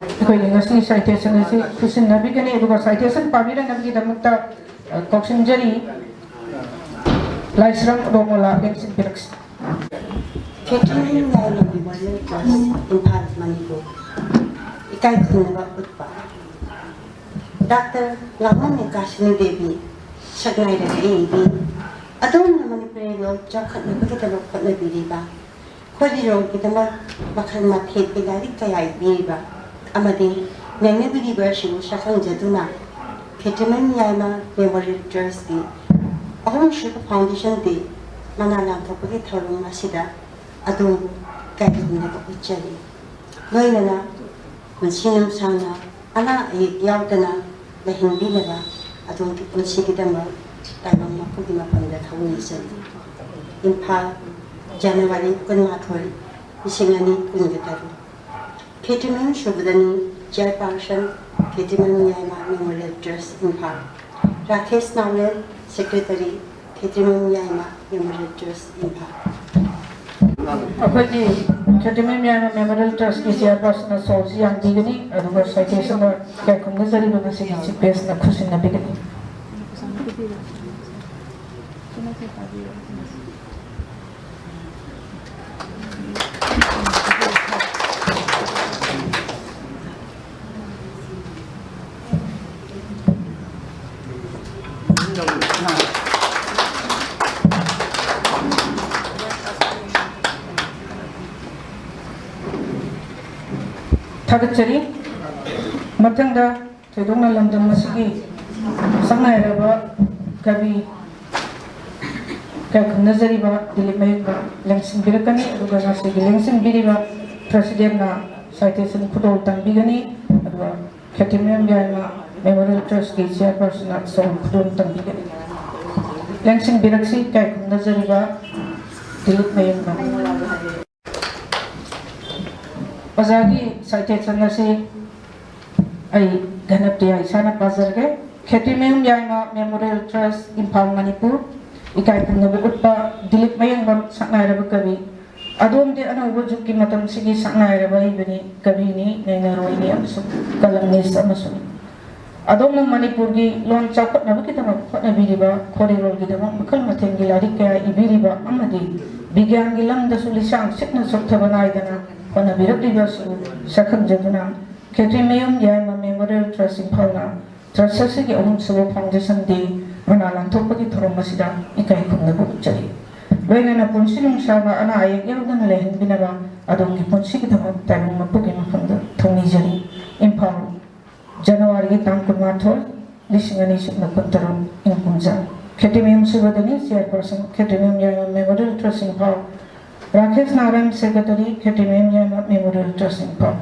ꯑꯩꯈꯣꯏꯒꯤ ꯉꯁꯤ ꯁꯥꯏꯇꯦꯁꯟ ꯑꯁꯤ ꯈꯨꯠꯁꯤꯟꯅꯕꯤꯒꯅꯤ꯫ ꯑꯗꯨꯒ ꯁꯥꯏꯇꯦꯁꯟ ꯄꯥꯕꯤꯔꯛꯅꯕꯒꯤꯗꯃꯛꯇ, ꯑ, ꯀꯧꯁꯤꯟꯖꯔꯤ꯫ ꯂꯥꯏꯁ꯭ꯔꯝ ꯔꯣꯃꯣꯂꯥ ꯂꯦꯡꯁꯤꯟꯕꯤꯔꯛꯁꯤ꯫ ꯈꯦꯇ꯭ꯔꯤꯃꯌꯨꯝ ꯌꯥꯏꯃ ꯃꯦꯃꯣꯔꯤꯌꯦꯜ ꯇ꯭ꯔꯁ, ꯏꯝꯐꯥꯜ, ꯃꯅꯤꯄꯨꯔ꯫ ꯏꯀꯥꯏ ꯈꯨꯝꯅꯕ ꯎꯠꯄ꯫ ꯗꯥꯛꯇꯔ ꯉꯥꯉꯣꯝ ꯑꯦꯀꯥꯁꯤꯅꯤ ꯗꯦꯕꯤ, ꯁꯛꯅꯥꯏꯔꯕ ꯑꯏꯕꯤ, ꯑꯗꯣꯝꯅ ꯃꯅꯤꯄꯨꯔꯤ ꯂꯣꯟ ꯆꯥꯎꯈꯠꯅꯕꯒꯤꯗꯃꯛ ꯍꯣꯠꯅꯕꯤꯔꯤꯕ, ꯈꯣꯏꯔꯤꯔꯣꯝꯒꯤꯗꯃꯛ ꯃꯈꯜ ꯃꯊꯦꯜꯒꯤ ꯂꯥꯏꯔꯤꯛ ꯀꯌꯥ ꯏꯕꯤꯔꯤꯕ ꯑꯃꯗꯤ ꯅꯩꯅꯕꯤꯔꯤꯕ ꯑꯁꯤꯕꯨ ꯁꯛꯈꯪꯖꯗꯨꯅ ꯈꯦꯇ꯭ꯔꯤꯃꯌꯨꯝ ꯌꯥꯏꯃ ꯃꯦꯃꯣꯔꯤꯌꯦꯜ ꯇ꯭ꯔꯁꯀꯤ ꯑꯍꯨꯝꯁꯨꯕ ꯐꯥꯎꯟꯗꯦꯁꯟ ꯗꯦ ꯃꯅꯥ ꯂꯥꯟꯊꯣꯛꯄꯒꯤ ꯊꯧꯔꯝ ꯑꯁꯤꯗ ꯑꯗꯣꯝꯕꯨ ꯏꯀꯥꯏ ꯈꯨꯝꯅꯕ ꯎꯠꯆꯔꯤ꯫ ꯂꯣꯏꯅꯅ ꯄꯨꯟꯁꯤ ꯅꯨꯡꯁꯥꯡꯅ ꯑꯅꯥ ꯑꯌꯦꯛ ꯌꯥꯎꯗꯅ ꯂꯩꯍꯟꯕꯤꯅꯕ ꯑꯗꯣꯝꯒꯤ ꯄꯨꯟꯁꯤꯒꯤꯗꯃꯛ ꯇꯥꯏꯕꯪ ꯃꯄꯨꯒꯤ ꯃꯐꯝꯗ ꯊꯧꯅꯤꯖꯔꯤ꯫ ꯏꯝꯐꯥꯜ, ꯖꯅꯋꯥꯔꯤ ꯀꯨꯟꯃꯥꯊꯣꯏ, ꯂꯤꯁꯤꯡ ꯑꯅꯤ ꯀꯨꯟꯒ ꯇꯔꯨꯛ꯫ ꯈꯦꯇ꯭ꯔꯤꯃꯌꯨꯝ ꯁꯨꯕꯗꯅꯤ, ꯆꯤꯌꯔꯄꯥꯔꯁꯟ, ꯈꯦꯇ꯭ꯔꯤꯃꯌꯨꯝ ꯌꯥꯏꯃ ꯃꯦꯃꯣꯔꯤꯌꯦꯜ ꯇ꯭ꯔꯁ, ꯏꯝꯐꯥꯜ꯫ ꯔꯥꯀꯦꯁ ꯅꯥꯎꯔꯦꯝ, ꯁꯦꯀ꯭ꯔꯦꯇꯔꯤ, ꯈꯦꯇ꯭ꯔꯤꯃꯌꯨꯝ ꯌꯥꯏꯃ ꯃꯦꯃꯣꯔꯤꯌꯦꯜ ꯇ꯭ꯔꯁ, ꯏꯝꯐꯥꯜ꯫ ꯑꯩꯈꯣꯏꯒꯤ ꯈꯦꯇ꯭ꯔꯤꯃꯌꯨꯝ ꯌꯥꯏꯃ ꯃꯦꯃꯣꯔꯤꯌꯦꯜ ꯇ꯭ꯔꯁꯀꯤ ꯆꯤꯌꯔꯄꯥꯔꯁꯟꯅ ꯁꯣꯜꯁꯤ ꯌꯥꯟꯕꯤꯒꯅꯤ, ꯑꯗꯨꯒ ꯁꯥꯏꯇꯦꯁꯟꯅ ꯏꯀꯥꯏ ꯈꯨꯝꯅꯖꯔꯤꯕ ꯉꯁꯤꯒꯤ ꯆꯤꯐ ꯒꯦꯁꯅ ꯈꯨꯠꯁꯤꯟꯅꯕꯤꯒꯅꯤ꯫ ꯊꯥꯒꯠꯆꯔꯤ꯫ ꯃꯊꯪꯗ ꯊꯣꯏꯗꯣꯛꯅ ꯂꯝꯗꯝ ꯑꯁꯤꯒꯤ ꯁꯛꯅꯥꯏꯔꯕ ꯀꯕꯤ ꯀꯌꯥ ꯈꯪꯅꯖꯔꯤꯕ ꯗꯤꯂꯤꯞ ꯃꯌꯨꯝꯕ ꯂꯦꯡꯁꯤꯟꯕꯤꯔꯛꯀꯅꯤ꯫ ꯑꯗꯨꯒ ꯉꯁꯤꯒꯤ ꯂꯦꯡꯁꯤꯟꯕꯤꯔꯤꯕ ꯄ꯭ꯔꯁꯤꯗꯦꯟꯅ citation ꯈꯨꯗꯣꯜ ꯇꯝꯕꯤꯒꯅꯤ꯫ ꯑꯗꯨꯒ ꯈꯦꯇ꯭ꯔꯤꯃꯌꯨꯝ ꯌꯥꯏꯃ Memorial Trustꯀꯤ chairpersonꯅ ꯁꯣꯝ ꯈꯨꯗꯣꯜ ꯇꯝꯕꯤꯒꯅꯤ꯫ ꯂꯦꯡꯁꯤꯟꯕꯤꯔꯛꯁꯤ ꯀꯌꯥ ꯈꯪꯅꯖꯔꯤꯕ ꯗꯤꯂꯤꯞ ꯃꯌꯨꯝꯕ꯫ ꯑꯣꯖꯥꯒꯤ citation ꯑꯁꯤ ꯑꯩ ꯘꯅꯄ꯭ꯔꯤꯌꯥ ꯏꯁꯥꯅ ꯄꯥꯖꯔꯒꯦ꯫ ꯈꯦꯇ꯭ꯔꯤꯃꯌꯨꯝ ꯌꯥꯏꯃ Memorial Trust, ꯏꯝꯐꯥꯜ, ꯃꯅꯤꯄꯨꯔ꯫ ꯏꯀꯥꯏ ꯈꯨꯝꯅꯕ ꯎꯠꯄ ꯗꯤꯂꯤꯞ ꯃꯌꯨꯝꯕ ꯁꯛꯅꯥꯏꯔꯕ ꯀꯕꯤ꯫ ꯑꯗꯣꯝꯗꯤ ꯑꯅꯧꯕ ꯖꯨꯒꯀꯤ ꯃꯇꯝꯁꯤꯒꯤ ꯁꯛꯅꯥꯏꯔꯕ ꯏꯕꯅꯤ, ꯀꯕꯤꯅꯤ, ꯅꯩꯅꯔꯣꯏꯅꯤ ꯑꯃꯁꯨꯡ columnist ꯑꯃꯁꯨꯅꯤ꯫ ꯑꯗꯣꯝꯅ ꯃꯅꯤꯄꯨꯔꯒꯤ ꯂꯣꯟ ꯆꯥꯎꯈꯠꯅꯕꯒꯤꯗꯃꯛ ꯍꯣꯠꯅꯕꯤꯔꯤꯕ, ꯈꯣꯔꯤꯔꯣꯜꯒꯤꯗꯃꯛ ꯃꯈꯜ ꯃꯊꯦꯜꯒꯤ ꯂꯥꯏꯔꯤꯛ ꯀꯌꯥ ꯏꯕꯤꯔꯤꯕ ꯑꯃꯗꯤ ꯕꯤꯒ꯭ꯌꯥꯟꯒꯤ ꯂꯝꯗꯁꯨ ꯂꯤꯁꯥꯡ ꯁꯤꯠꯅ ꯆꯣꯛꯊꯕ ꯅꯥꯏꯗꯅ ꯍꯣꯠꯅꯕꯤꯔꯛꯂꯤꯕ ꯑꯁꯤꯕꯨ ꯁꯛꯈꯪꯖꯗꯨꯅ ꯈꯦꯇ꯭ꯔꯤꯃꯌꯨꯝ ꯌꯥꯏꯃ Memorial Trust ꯏꯝꯐꯥꯜꯅ trust ꯑꯁꯤꯒꯤ ꯑꯍꯨꯝꯁꯨꯕ foundation day ꯃꯅꯥ ꯂꯥꯟꯊꯣꯛꯄꯒꯤ ꯊꯧꯔꯝ ꯑꯁꯤꯗ ꯏꯀꯥꯏ ꯈꯨꯝꯅꯕ ꯎꯠꯆꯔꯤ꯫ ꯂꯣꯏꯅꯅ ꯄꯨꯟꯁꯤ ꯅꯨꯡꯁꯥꯡꯕ ꯑꯅꯥ ꯑꯌꯦꯛ ꯌꯥꯎꯗꯅ ꯂꯩꯍꯟꯕꯤꯅꯕ ꯑꯗꯣꯝꯒꯤ ꯄꯨꯟꯁꯤꯒꯤꯗꯃꯛ ꯇꯥꯏꯕꯪ ꯃꯄꯨꯒꯤ ꯃꯐꯝꯗ ꯊꯧꯅꯤꯖꯔꯤ꯫ ꯏꯝꯐꯥꯜ, ꯖꯅꯋꯥꯔꯤꯒꯤ ꯇꯥꯡ ꯀꯨꯟꯃꯥꯊꯣꯏ, ꯂꯤꯁꯤꯡ ꯑꯅꯤ ꯁꯨꯞꯅ ꯀꯨꯟꯇꯔꯨꯛ, ꯏꯪ ꯀꯨꯝꯖꯥ꯫ ꯈꯦꯇ꯭ꯔꯤꯃꯌꯨꯝ ꯁꯨꯕꯗꯅꯤ, chairperson, ꯈꯦꯇ꯭ꯔꯤꯃꯌꯨꯝ ꯌꯥꯏꯃ Memorial Trust Imphal. Rakesh Narayan, secretary, ꯈꯦꯇ꯭ꯔꯤꯃꯌꯨꯝ ꯌꯥꯏꯃ Memorial Trust ꯏꯝꯐꯥꯜ꯫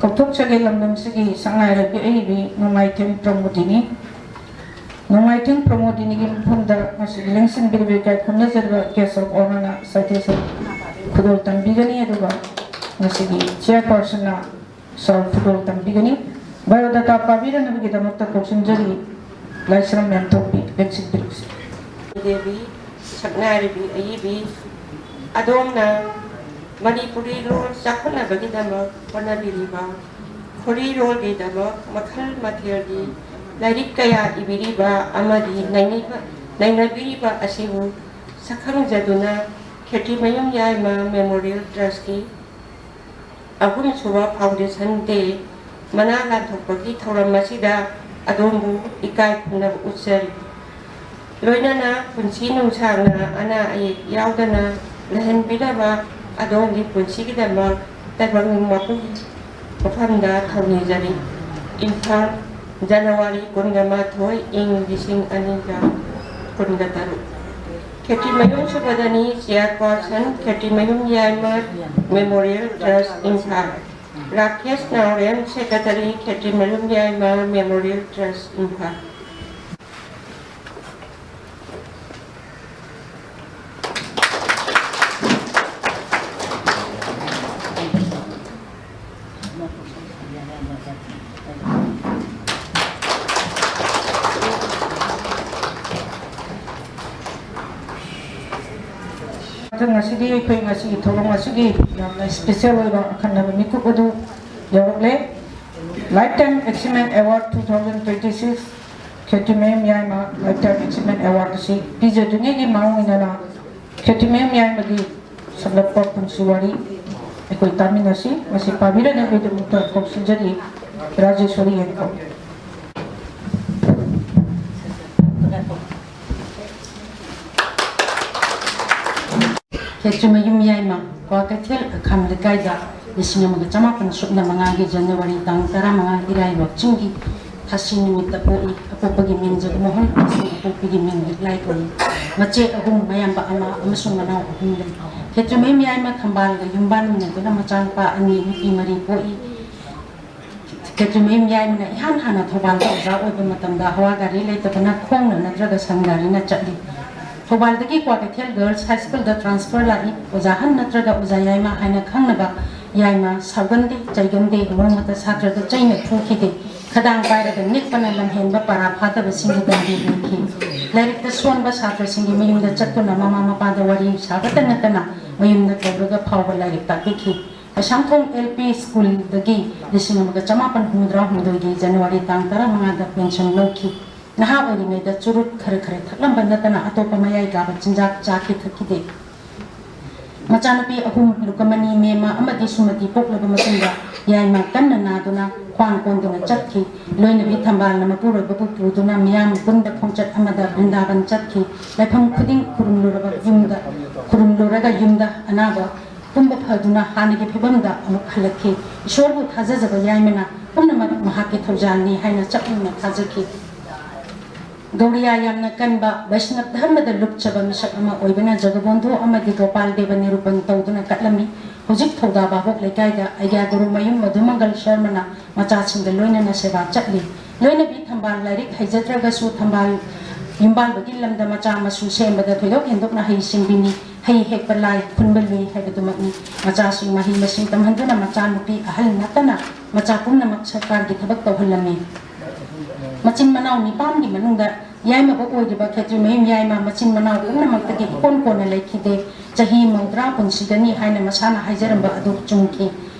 ꯀꯧꯊꯣꯛꯆꯒꯦ ꯂꯝꯗꯝꯁꯤꯒꯤ ꯁꯛꯅꯥꯏꯔꯕꯤ ꯑꯏꯕꯤ ꯅꯣꯡꯃꯥꯏꯊꯦꯝ ꯄ꯭ꯔꯃꯣꯗꯤꯅꯤ꯫ ꯅꯣꯡꯃꯥꯏꯊꯦꯝ ꯄ꯭ꯔꯃꯣꯗꯤꯅꯤꯒꯤ ꯃꯐꯝꯗ ꯉꯁꯤꯒꯤ ꯂꯦꯡꯁꯤꯟꯕꯤꯔꯤꯕ ꯏꯀꯥꯏ ꯈꯨꯝꯅꯖꯔꯤꯕ guest of honourꯅ citation ꯈꯨꯗꯣꯜ ꯇꯝꯕꯤꯒꯅꯤ, ꯑꯗꯨꯒ ꯉꯁꯤꯒꯤ chairpersonꯅ ꯁꯥꯜ ꯈꯨꯗꯣꯜ ꯇꯝꯕꯤꯒꯅꯤ꯫ Biodata ꯄꯥꯕꯤꯔꯅꯕꯒꯤꯗꯃꯛꯇ ꯀꯧꯁꯤꯟꯖꯔꯤ꯫ ꯂꯥꯏꯁ꯭ꯔꯝ ꯃꯦꯝꯊꯣꯛꯄꯤ, ꯂꯦꯡꯁꯤꯟꯕꯤꯔꯛꯁꯤ꯫ ꯗꯦꯕꯤ, ꯁꯛꯅꯥꯏꯔꯕꯤ ꯑꯏꯕꯤ ꯑꯗꯣꯝꯅ ꯃꯅꯤꯄꯨꯔꯤ ꯂꯣꯟ ꯆꯥꯎꯈꯠꯅꯕꯒꯤꯗꯃꯛ ꯍꯣꯠꯅꯕꯤꯔꯤꯕ, ꯈꯣꯔꯤꯔꯣꯜꯒꯤꯗꯃꯛ ꯃꯈꯜ ꯃꯊꯦꯜꯒꯤ ꯂꯥꯏꯔꯤꯛ ꯀꯌꯥ ꯏꯕꯤꯔꯤꯕ ꯑꯃꯗꯤ ꯅꯩꯅꯕ-, ꯅꯩꯅꯕꯤꯔꯤꯕ ꯑꯁꯤꯕꯨ ꯁꯛꯈꯪꯖꯗꯨꯅ ꯈꯦꯇ꯭ꯔꯤꯃꯌꯨꯝ ꯌꯥꯏꯃ Memorial Trustꯀꯤ ꯑꯍꯨꯝꯁꯨꯕ Foundation Day ꯃꯅꯥ ꯂꯥꯟꯊꯣꯛꯄꯒꯤ ꯊꯧꯔꯝ ꯑꯁꯤꯗ ꯑꯗꯣꯝꯕꯨ ꯏꯀꯥꯏ ꯈꯨꯝꯅꯕ ꯎꯠꯆꯔꯤ꯫ ꯂꯣꯏꯅꯅ ꯄꯨꯟꯁꯤ ꯅꯨꯡꯁꯥꯡꯅ ꯑꯅꯥ ꯑꯌꯦꯛ ꯌꯥꯎꯗꯅ ꯂꯩꯍꯟꯕꯤꯅꯕ ꯑꯗꯣꯝꯒꯤ ꯄꯨꯟꯁꯤꯒꯤꯗꯃꯛ ꯇꯥꯏꯕꯪ ꯃꯄꯨꯒꯤ ꯃꯐꯝꯗ ꯊꯧꯅꯤꯖꯔꯤ꯫ ꯏꯝꯐꯥꯜ, ꯖꯅꯋꯥꯔꯤ ꯀꯨꯟꯒ ꯃꯥꯊꯣꯏ, ꯏꯪ ꯂꯤꯁꯤꯡ ꯑꯅꯤꯒ ꯀꯨꯟꯒ ꯇꯔꯨꯛ꯫ ꯈꯦꯇ꯭ꯔꯤꯃꯌꯨꯝ ꯁꯨꯕꯗꯅꯤ, chairperson, ꯈꯦꯇ꯭ꯔꯤꯃꯌꯨꯝ ꯌꯥꯏꯃ Memorial Trust, ꯏꯝꯐꯥꯜ꯫ ꯔꯥꯀꯦꯁ ꯅꯥꯎꯔꯦꯝ, secretary, ꯈꯦꯇ꯭ꯔꯤꯃꯌꯨꯝ ꯌꯥꯏꯃ Memorial Trust, ꯏꯝꯐꯥꯜ꯫ ꯑꯗꯣ ꯉꯁꯤꯗꯤ ꯑꯩꯈꯣꯏ ꯉꯁꯤꯒꯤ ꯊꯧꯔꯝ ꯑꯁꯤꯒꯤ ꯌꯥꯝꯅ special ꯑꯣꯏꯕ ꯑꯈꯟꯅꯕ ꯃꯤꯀꯨꯞ ꯑꯗꯨ ꯌꯧꯔꯛꯂꯦ꯫ Lifetime Achievement Award two thousand twenty-six, ꯈꯦꯇ꯭ꯔꯤꯃꯌꯨꯝ ꯌꯥꯏꯃ Lifetime Achievement Award ꯑꯁꯤ ꯄꯤꯖꯗ꯭ꯔꯤꯉꯩꯒꯤ ꯃꯥꯡꯑꯣꯏꯅꯅ ꯈꯦꯇ꯭ꯔꯤꯃꯌꯨꯝ ꯌꯥꯏꯃꯒꯤ ꯁꯝꯂꯞꯄ ꯄꯨꯟꯁꯤ ꯋꯥꯔꯤ ꯑꯩꯈꯣꯏ ꯇꯥꯃꯤꯟꯅꯁꯤ꯫ ꯃꯁꯤ ꯄꯥꯕꯤꯔꯅꯕꯒꯤꯗꯃꯛꯇ ꯀꯧꯁꯤꯟꯖꯔꯤ ꯔꯥꯖꯦꯁ꯭ꯋꯔꯤ ꯌꯦꯡꯈꯣ꯫ ꯈꯦꯇ꯭ꯔꯤꯃꯌꯨꯝ ꯌꯥꯏꯃ, ꯀ꯭ꯋꯥꯀꯩꯊꯦꯜ ꯑꯈꯥꯝ ꯂꯩꯀꯥꯏꯗ ꯂꯤꯁꯤꯡ ꯑꯃꯒ ꯆꯃꯥꯄꯟ ꯁꯨꯞꯅ ꯃꯉꯥꯒꯤ ꯖꯅꯋꯥꯔꯤ ꯇꯥꯡ ꯇꯔꯥꯃꯉꯥ, ꯏꯔꯥꯏ, ꯋꯥꯛꯆꯤꯡꯒꯤ ꯊꯥꯁꯤ ꯅꯨꯃꯤꯠꯇ ꯄꯣꯛꯏ꯫ ꯑꯄꯣꯛꯄꯒꯤ ꯃꯤꯡ ꯖꯒꯃꯣꯍꯟ ꯑꯃꯁꯨꯡ ꯑꯄꯣꯛꯄꯤꯒꯤ ꯃꯤꯡ ꯂꯤꯛꯂꯥꯏ ꯀꯧꯏ꯫ ꯃꯆꯦ ꯑꯍꯨꯝ, ꯃꯌꯥꯝꯕ ꯑꯃ ꯑꯃꯁꯨꯡ ꯃꯅꯥꯎ ꯑꯍꯨꯝ ꯂꯩ꯫ ꯈꯦꯇ꯭ꯔꯤꯃꯌꯨꯝ ꯌꯥꯏꯃ ꯊꯝꯕꯥꯜꯒ ꯌꯨꯝꯕꯥꯟꯃꯤꯟꯅꯗꯨꯅ ꯃꯆꯥꯅꯨꯄꯥ ꯑꯅꯤ, ꯅꯨꯄꯤ ꯃꯔꯤ ꯄꯣꯛꯏ꯫ ꯈꯦꯇ꯭ꯔꯤꯃꯌꯨꯝ ꯌꯥꯏꯃꯅ ꯏꯍꯥꯟ ꯍꯥꯟꯅ ꯊꯧꯕꯥꯜꯗ ꯑꯣꯖꯥ ꯑꯣꯏꯕ ꯃꯇꯝꯗ ꯍꯋꯥ ꯒꯥꯔꯤ ꯂꯩꯇꯕꯅ ꯈꯣꯡꯅ ꯅꯠꯇ꯭ꯔꯒ ꯁꯟ ꯒꯥꯔꯤꯅ ꯆꯠꯂꯤ꯫ ꯊꯧꯕꯥꯜꯗꯒꯤ ꯀ꯭ꯋꯥꯀꯩꯊꯦꯜ ꯒꯔꯜꯁ ꯍꯥꯏ ꯁ꯭ꯀꯨꯜꯗ ꯇ꯭ꯔꯥꯟꯁꯐꯔ ꯂꯥꯛꯏ꯫ ꯑꯣꯖꯥ ꯑꯍꯟ ꯅꯠꯇ꯭ꯔꯒ ꯑꯣꯖꯥ ꯌꯥꯏꯃ ꯍꯥꯏꯅ ꯈꯪꯅꯕ ꯌꯥꯏꯃ ꯁꯥꯎꯒꯟꯗꯦ, ꯆꯩꯒꯟꯗꯦ, ꯅꯣꯡꯃꯇ ꯁꯥꯇ꯭ꯔꯗ ꯆꯩꯅ ꯐꯨꯈꯤꯗꯦ꯫ ꯈꯗꯥꯡ ꯄꯥꯏꯔꯒ ꯅꯤꯛꯄꯅ ꯂꯝꯍꯦꯟꯕ ꯄꯥꯔꯥ ꯐꯥꯗꯕꯁꯤꯡꯒꯤ ꯕꯟꯗꯤ ꯑꯣꯏꯈꯤ꯫ ꯂꯥꯏꯔꯤꯛꯇ ꯁꯣꯟꯕ ꯁꯥꯇ꯭ꯔꯁꯤꯡꯒꯤ ꯃꯌꯨꯝꯗ ꯆꯠꯇꯨꯅ ꯃꯃꯥ ꯃꯄꯥꯗ ꯋꯥꯔꯤ ꯁꯥꯕꯇ ꯅꯠꯇꯅ ꯃꯌꯨꯝꯗ ꯀꯧꯔꯒ ꯐꯥꯎꯕ ꯂꯥꯏꯔꯤꯛ ꯇꯥꯛꯄꯤꯈꯤ꯫ ꯀꯩꯁꯥꯝꯊꯣꯡ ꯑꯦꯜ ꯄꯤ ꯁ꯭ꯀꯨꯜꯗꯒꯤ ꯂꯤꯁꯤꯡ ꯑꯃꯒ ꯆꯃꯥꯄꯟ ꯍꯨꯝꯐꯨꯇꯔꯥ ꯍꯨꯝꯗꯣꯏꯒꯤ ꯖꯅꯋꯥꯔꯤ ꯇꯥꯡ ꯇꯔꯥꯃꯉꯥꯗ ꯄꯦꯟꯁꯟ ꯂꯧꯈꯤ꯫ ꯅꯍꯥ ꯑꯣꯏꯔꯤꯉꯩꯗ ꯆꯨꯔꯨꯠ ꯈꯔ ꯈꯔ ꯊꯛꯂꯝꯕ ꯅꯠꯇꯅ ꯑꯇꯣꯞꯄ ꯃꯌꯥꯏ ꯀꯥꯕ ꯆꯤꯟꯖꯥꯛ ꯆꯥꯈꯤ ꯊꯛꯈꯤꯗꯦ꯫ ꯃꯆꯥꯅꯨꯄꯤ ꯑꯍꯨꯝ ꯂꯨꯀꯃꯅꯤ, ꯃꯦꯃ ꯑꯃꯗꯤ ꯁꯨꯃꯇꯤ ꯄꯣꯛꯂꯕ ꯃꯇꯨꯡꯗ ꯌꯥꯏꯃ ꯀꯟꯅ ꯅꯥꯗꯨꯅ ꯈ꯭ꯋꯥꯡ ꯀꯣꯟꯗꯨꯅ ꯆꯠꯈꯤ꯫ ꯂꯣꯏꯅꯕꯤ ꯊꯝꯕꯥꯜꯅ ꯃꯄꯨꯔꯣꯏꯕꯕꯨ ꯄꯨꯗꯨꯅ ꯃꯤꯌꯥꯝ ꯄꯨꯟꯕ ꯈꯣꯡꯆꯠ ꯑꯃꯗ ꯕ꯭ꯔꯤꯟꯗꯥꯕꯟ ꯆꯠꯈꯤ꯫ ꯂꯥꯏꯐꯝ ꯈꯨꯗꯤꯡ ꯈꯨꯔꯨꯝꯂꯨꯔꯕ ꯌꯨꯝꯗ, ꯈꯨꯔꯨꯝꯂꯨꯔꯒ ꯌꯨꯝꯗ ꯑꯅꯥꯕ ꯄꯨꯝꯕ ꯐꯗꯨꯅ ꯍꯥꯟꯅꯒꯤ ꯐꯤꯕꯝꯗ ꯑꯃꯨꯛ ꯍꯜꯂꯛꯈꯤ꯫ ꯏꯁꯣꯔꯕꯨ ꯊꯥꯖꯖꯕ ꯌꯥꯏꯃꯅ ꯄꯨꯝꯅꯃꯛ ꯃꯍꯥꯛꯀꯤ ꯊꯧꯖꯥꯜꯅꯤ ꯍꯥꯏꯅ ꯆꯞ ꯌꯨꯡꯅ ꯊꯥꯖꯈꯤ꯫ ꯒꯧꯔꯤꯌꯥ ꯌꯥꯝꯅ ꯀꯟꯕ, ꯕꯩꯁꯅꯕ ꯙꯔꯃꯗ ꯂꯨꯞꯆꯕ ꯃꯤꯁꯛ ꯑꯃ ꯑꯣꯏꯕꯅ ꯖꯒꯕꯣꯟꯙꯨ ꯑꯃꯗꯤ ꯒꯣꯄꯥꯜ ꯗꯦꯕ ꯅꯤꯔꯨꯄꯟ ꯇꯧꯗꯨꯅ ꯀꯠꯂꯝꯃꯤ꯫ ꯍꯧꯖꯤꯛ ꯊꯧꯗꯥ ꯚꯥꯕꯣꯛ ꯂꯩꯀꯥꯏꯗ ꯑꯩꯒ꯭ꯌꯥ ꯒꯨꯔꯨ ꯃꯌꯨꯝ ꯃꯙꯨꯃꯪꯒꯜ ꯁꯔꯃꯅ ꯃꯆꯥꯁꯤꯡꯒ ꯂꯣꯏꯅꯅ ꯁꯦꯕꯥ ꯆꯠꯂꯤ꯫ ꯂꯣꯏꯅꯕꯤ ꯊꯝꯕꯥꯜ ꯂꯥꯏꯔꯤꯛ ꯍꯩꯖꯗ꯭ꯔꯒꯁꯨ ꯊꯝꯕꯥꯜ ꯌꯨꯝꯕꯥꯜꯕꯒꯤ ꯂꯝꯗ ꯃꯆꯥ ꯃꯁꯨ ꯁꯦꯝꯕꯗ ꯊꯣꯏꯗꯣꯛ ꯍꯦꯟꯗꯣꯛꯅ ꯍꯩꯁꯤꯡꯕꯤꯅꯤ꯫ ꯍꯩ ꯍꯦꯛꯄ ꯂꯥꯏ, ꯈꯨꯟꯕ ꯂꯨꯏ ꯍꯥꯏꯕꯗꯨꯃꯛꯅꯤ꯫ ꯃꯆꯥꯁꯤꯡ ꯃꯍꯩ ꯃꯁꯤꯡ ꯇꯝꯍꯟꯗꯨꯅ ꯃꯆꯥ ꯅꯨꯄꯤ ꯑꯍꯜ ꯅꯠꯇꯅ ꯃꯆꯥ ꯄꯨꯝꯅꯃꯛ ꯁꯔꯀꯥꯔꯒꯤ ꯊꯕꯛ ꯇꯧꯍꯜꯂꯝꯃꯤ꯫ ꯃꯆꯤꯟ ꯃꯅꯥꯎ ꯅꯤꯄꯥꯟꯒꯤ ꯃꯅꯨꯡꯗ ꯌꯥꯏꯃꯕꯨ ꯑꯣꯏꯔꯤꯕ ꯈꯦꯇ꯭ꯔꯤꯃꯌꯨꯝ ꯌꯥꯏꯃ ꯃꯆꯤꯟ ꯃꯅꯥꯎ ꯄꯨꯝꯅꯃꯛꯇꯒꯤ ꯏꯀꯣꯟ ꯀꯣꯟꯅ ꯂꯩꯈꯤꯗꯦ꯫ ꯆꯍꯤ ꯃꯧꯗ꯭ꯔꯥ ꯄꯨꯟꯁꯤꯒꯅꯤ ꯍꯥꯏꯅ ꯃꯁꯥꯅ ꯍꯥꯏꯖꯔꯝꯕ ꯑꯗꯨ ꯆꯨꯝꯈꯤ꯫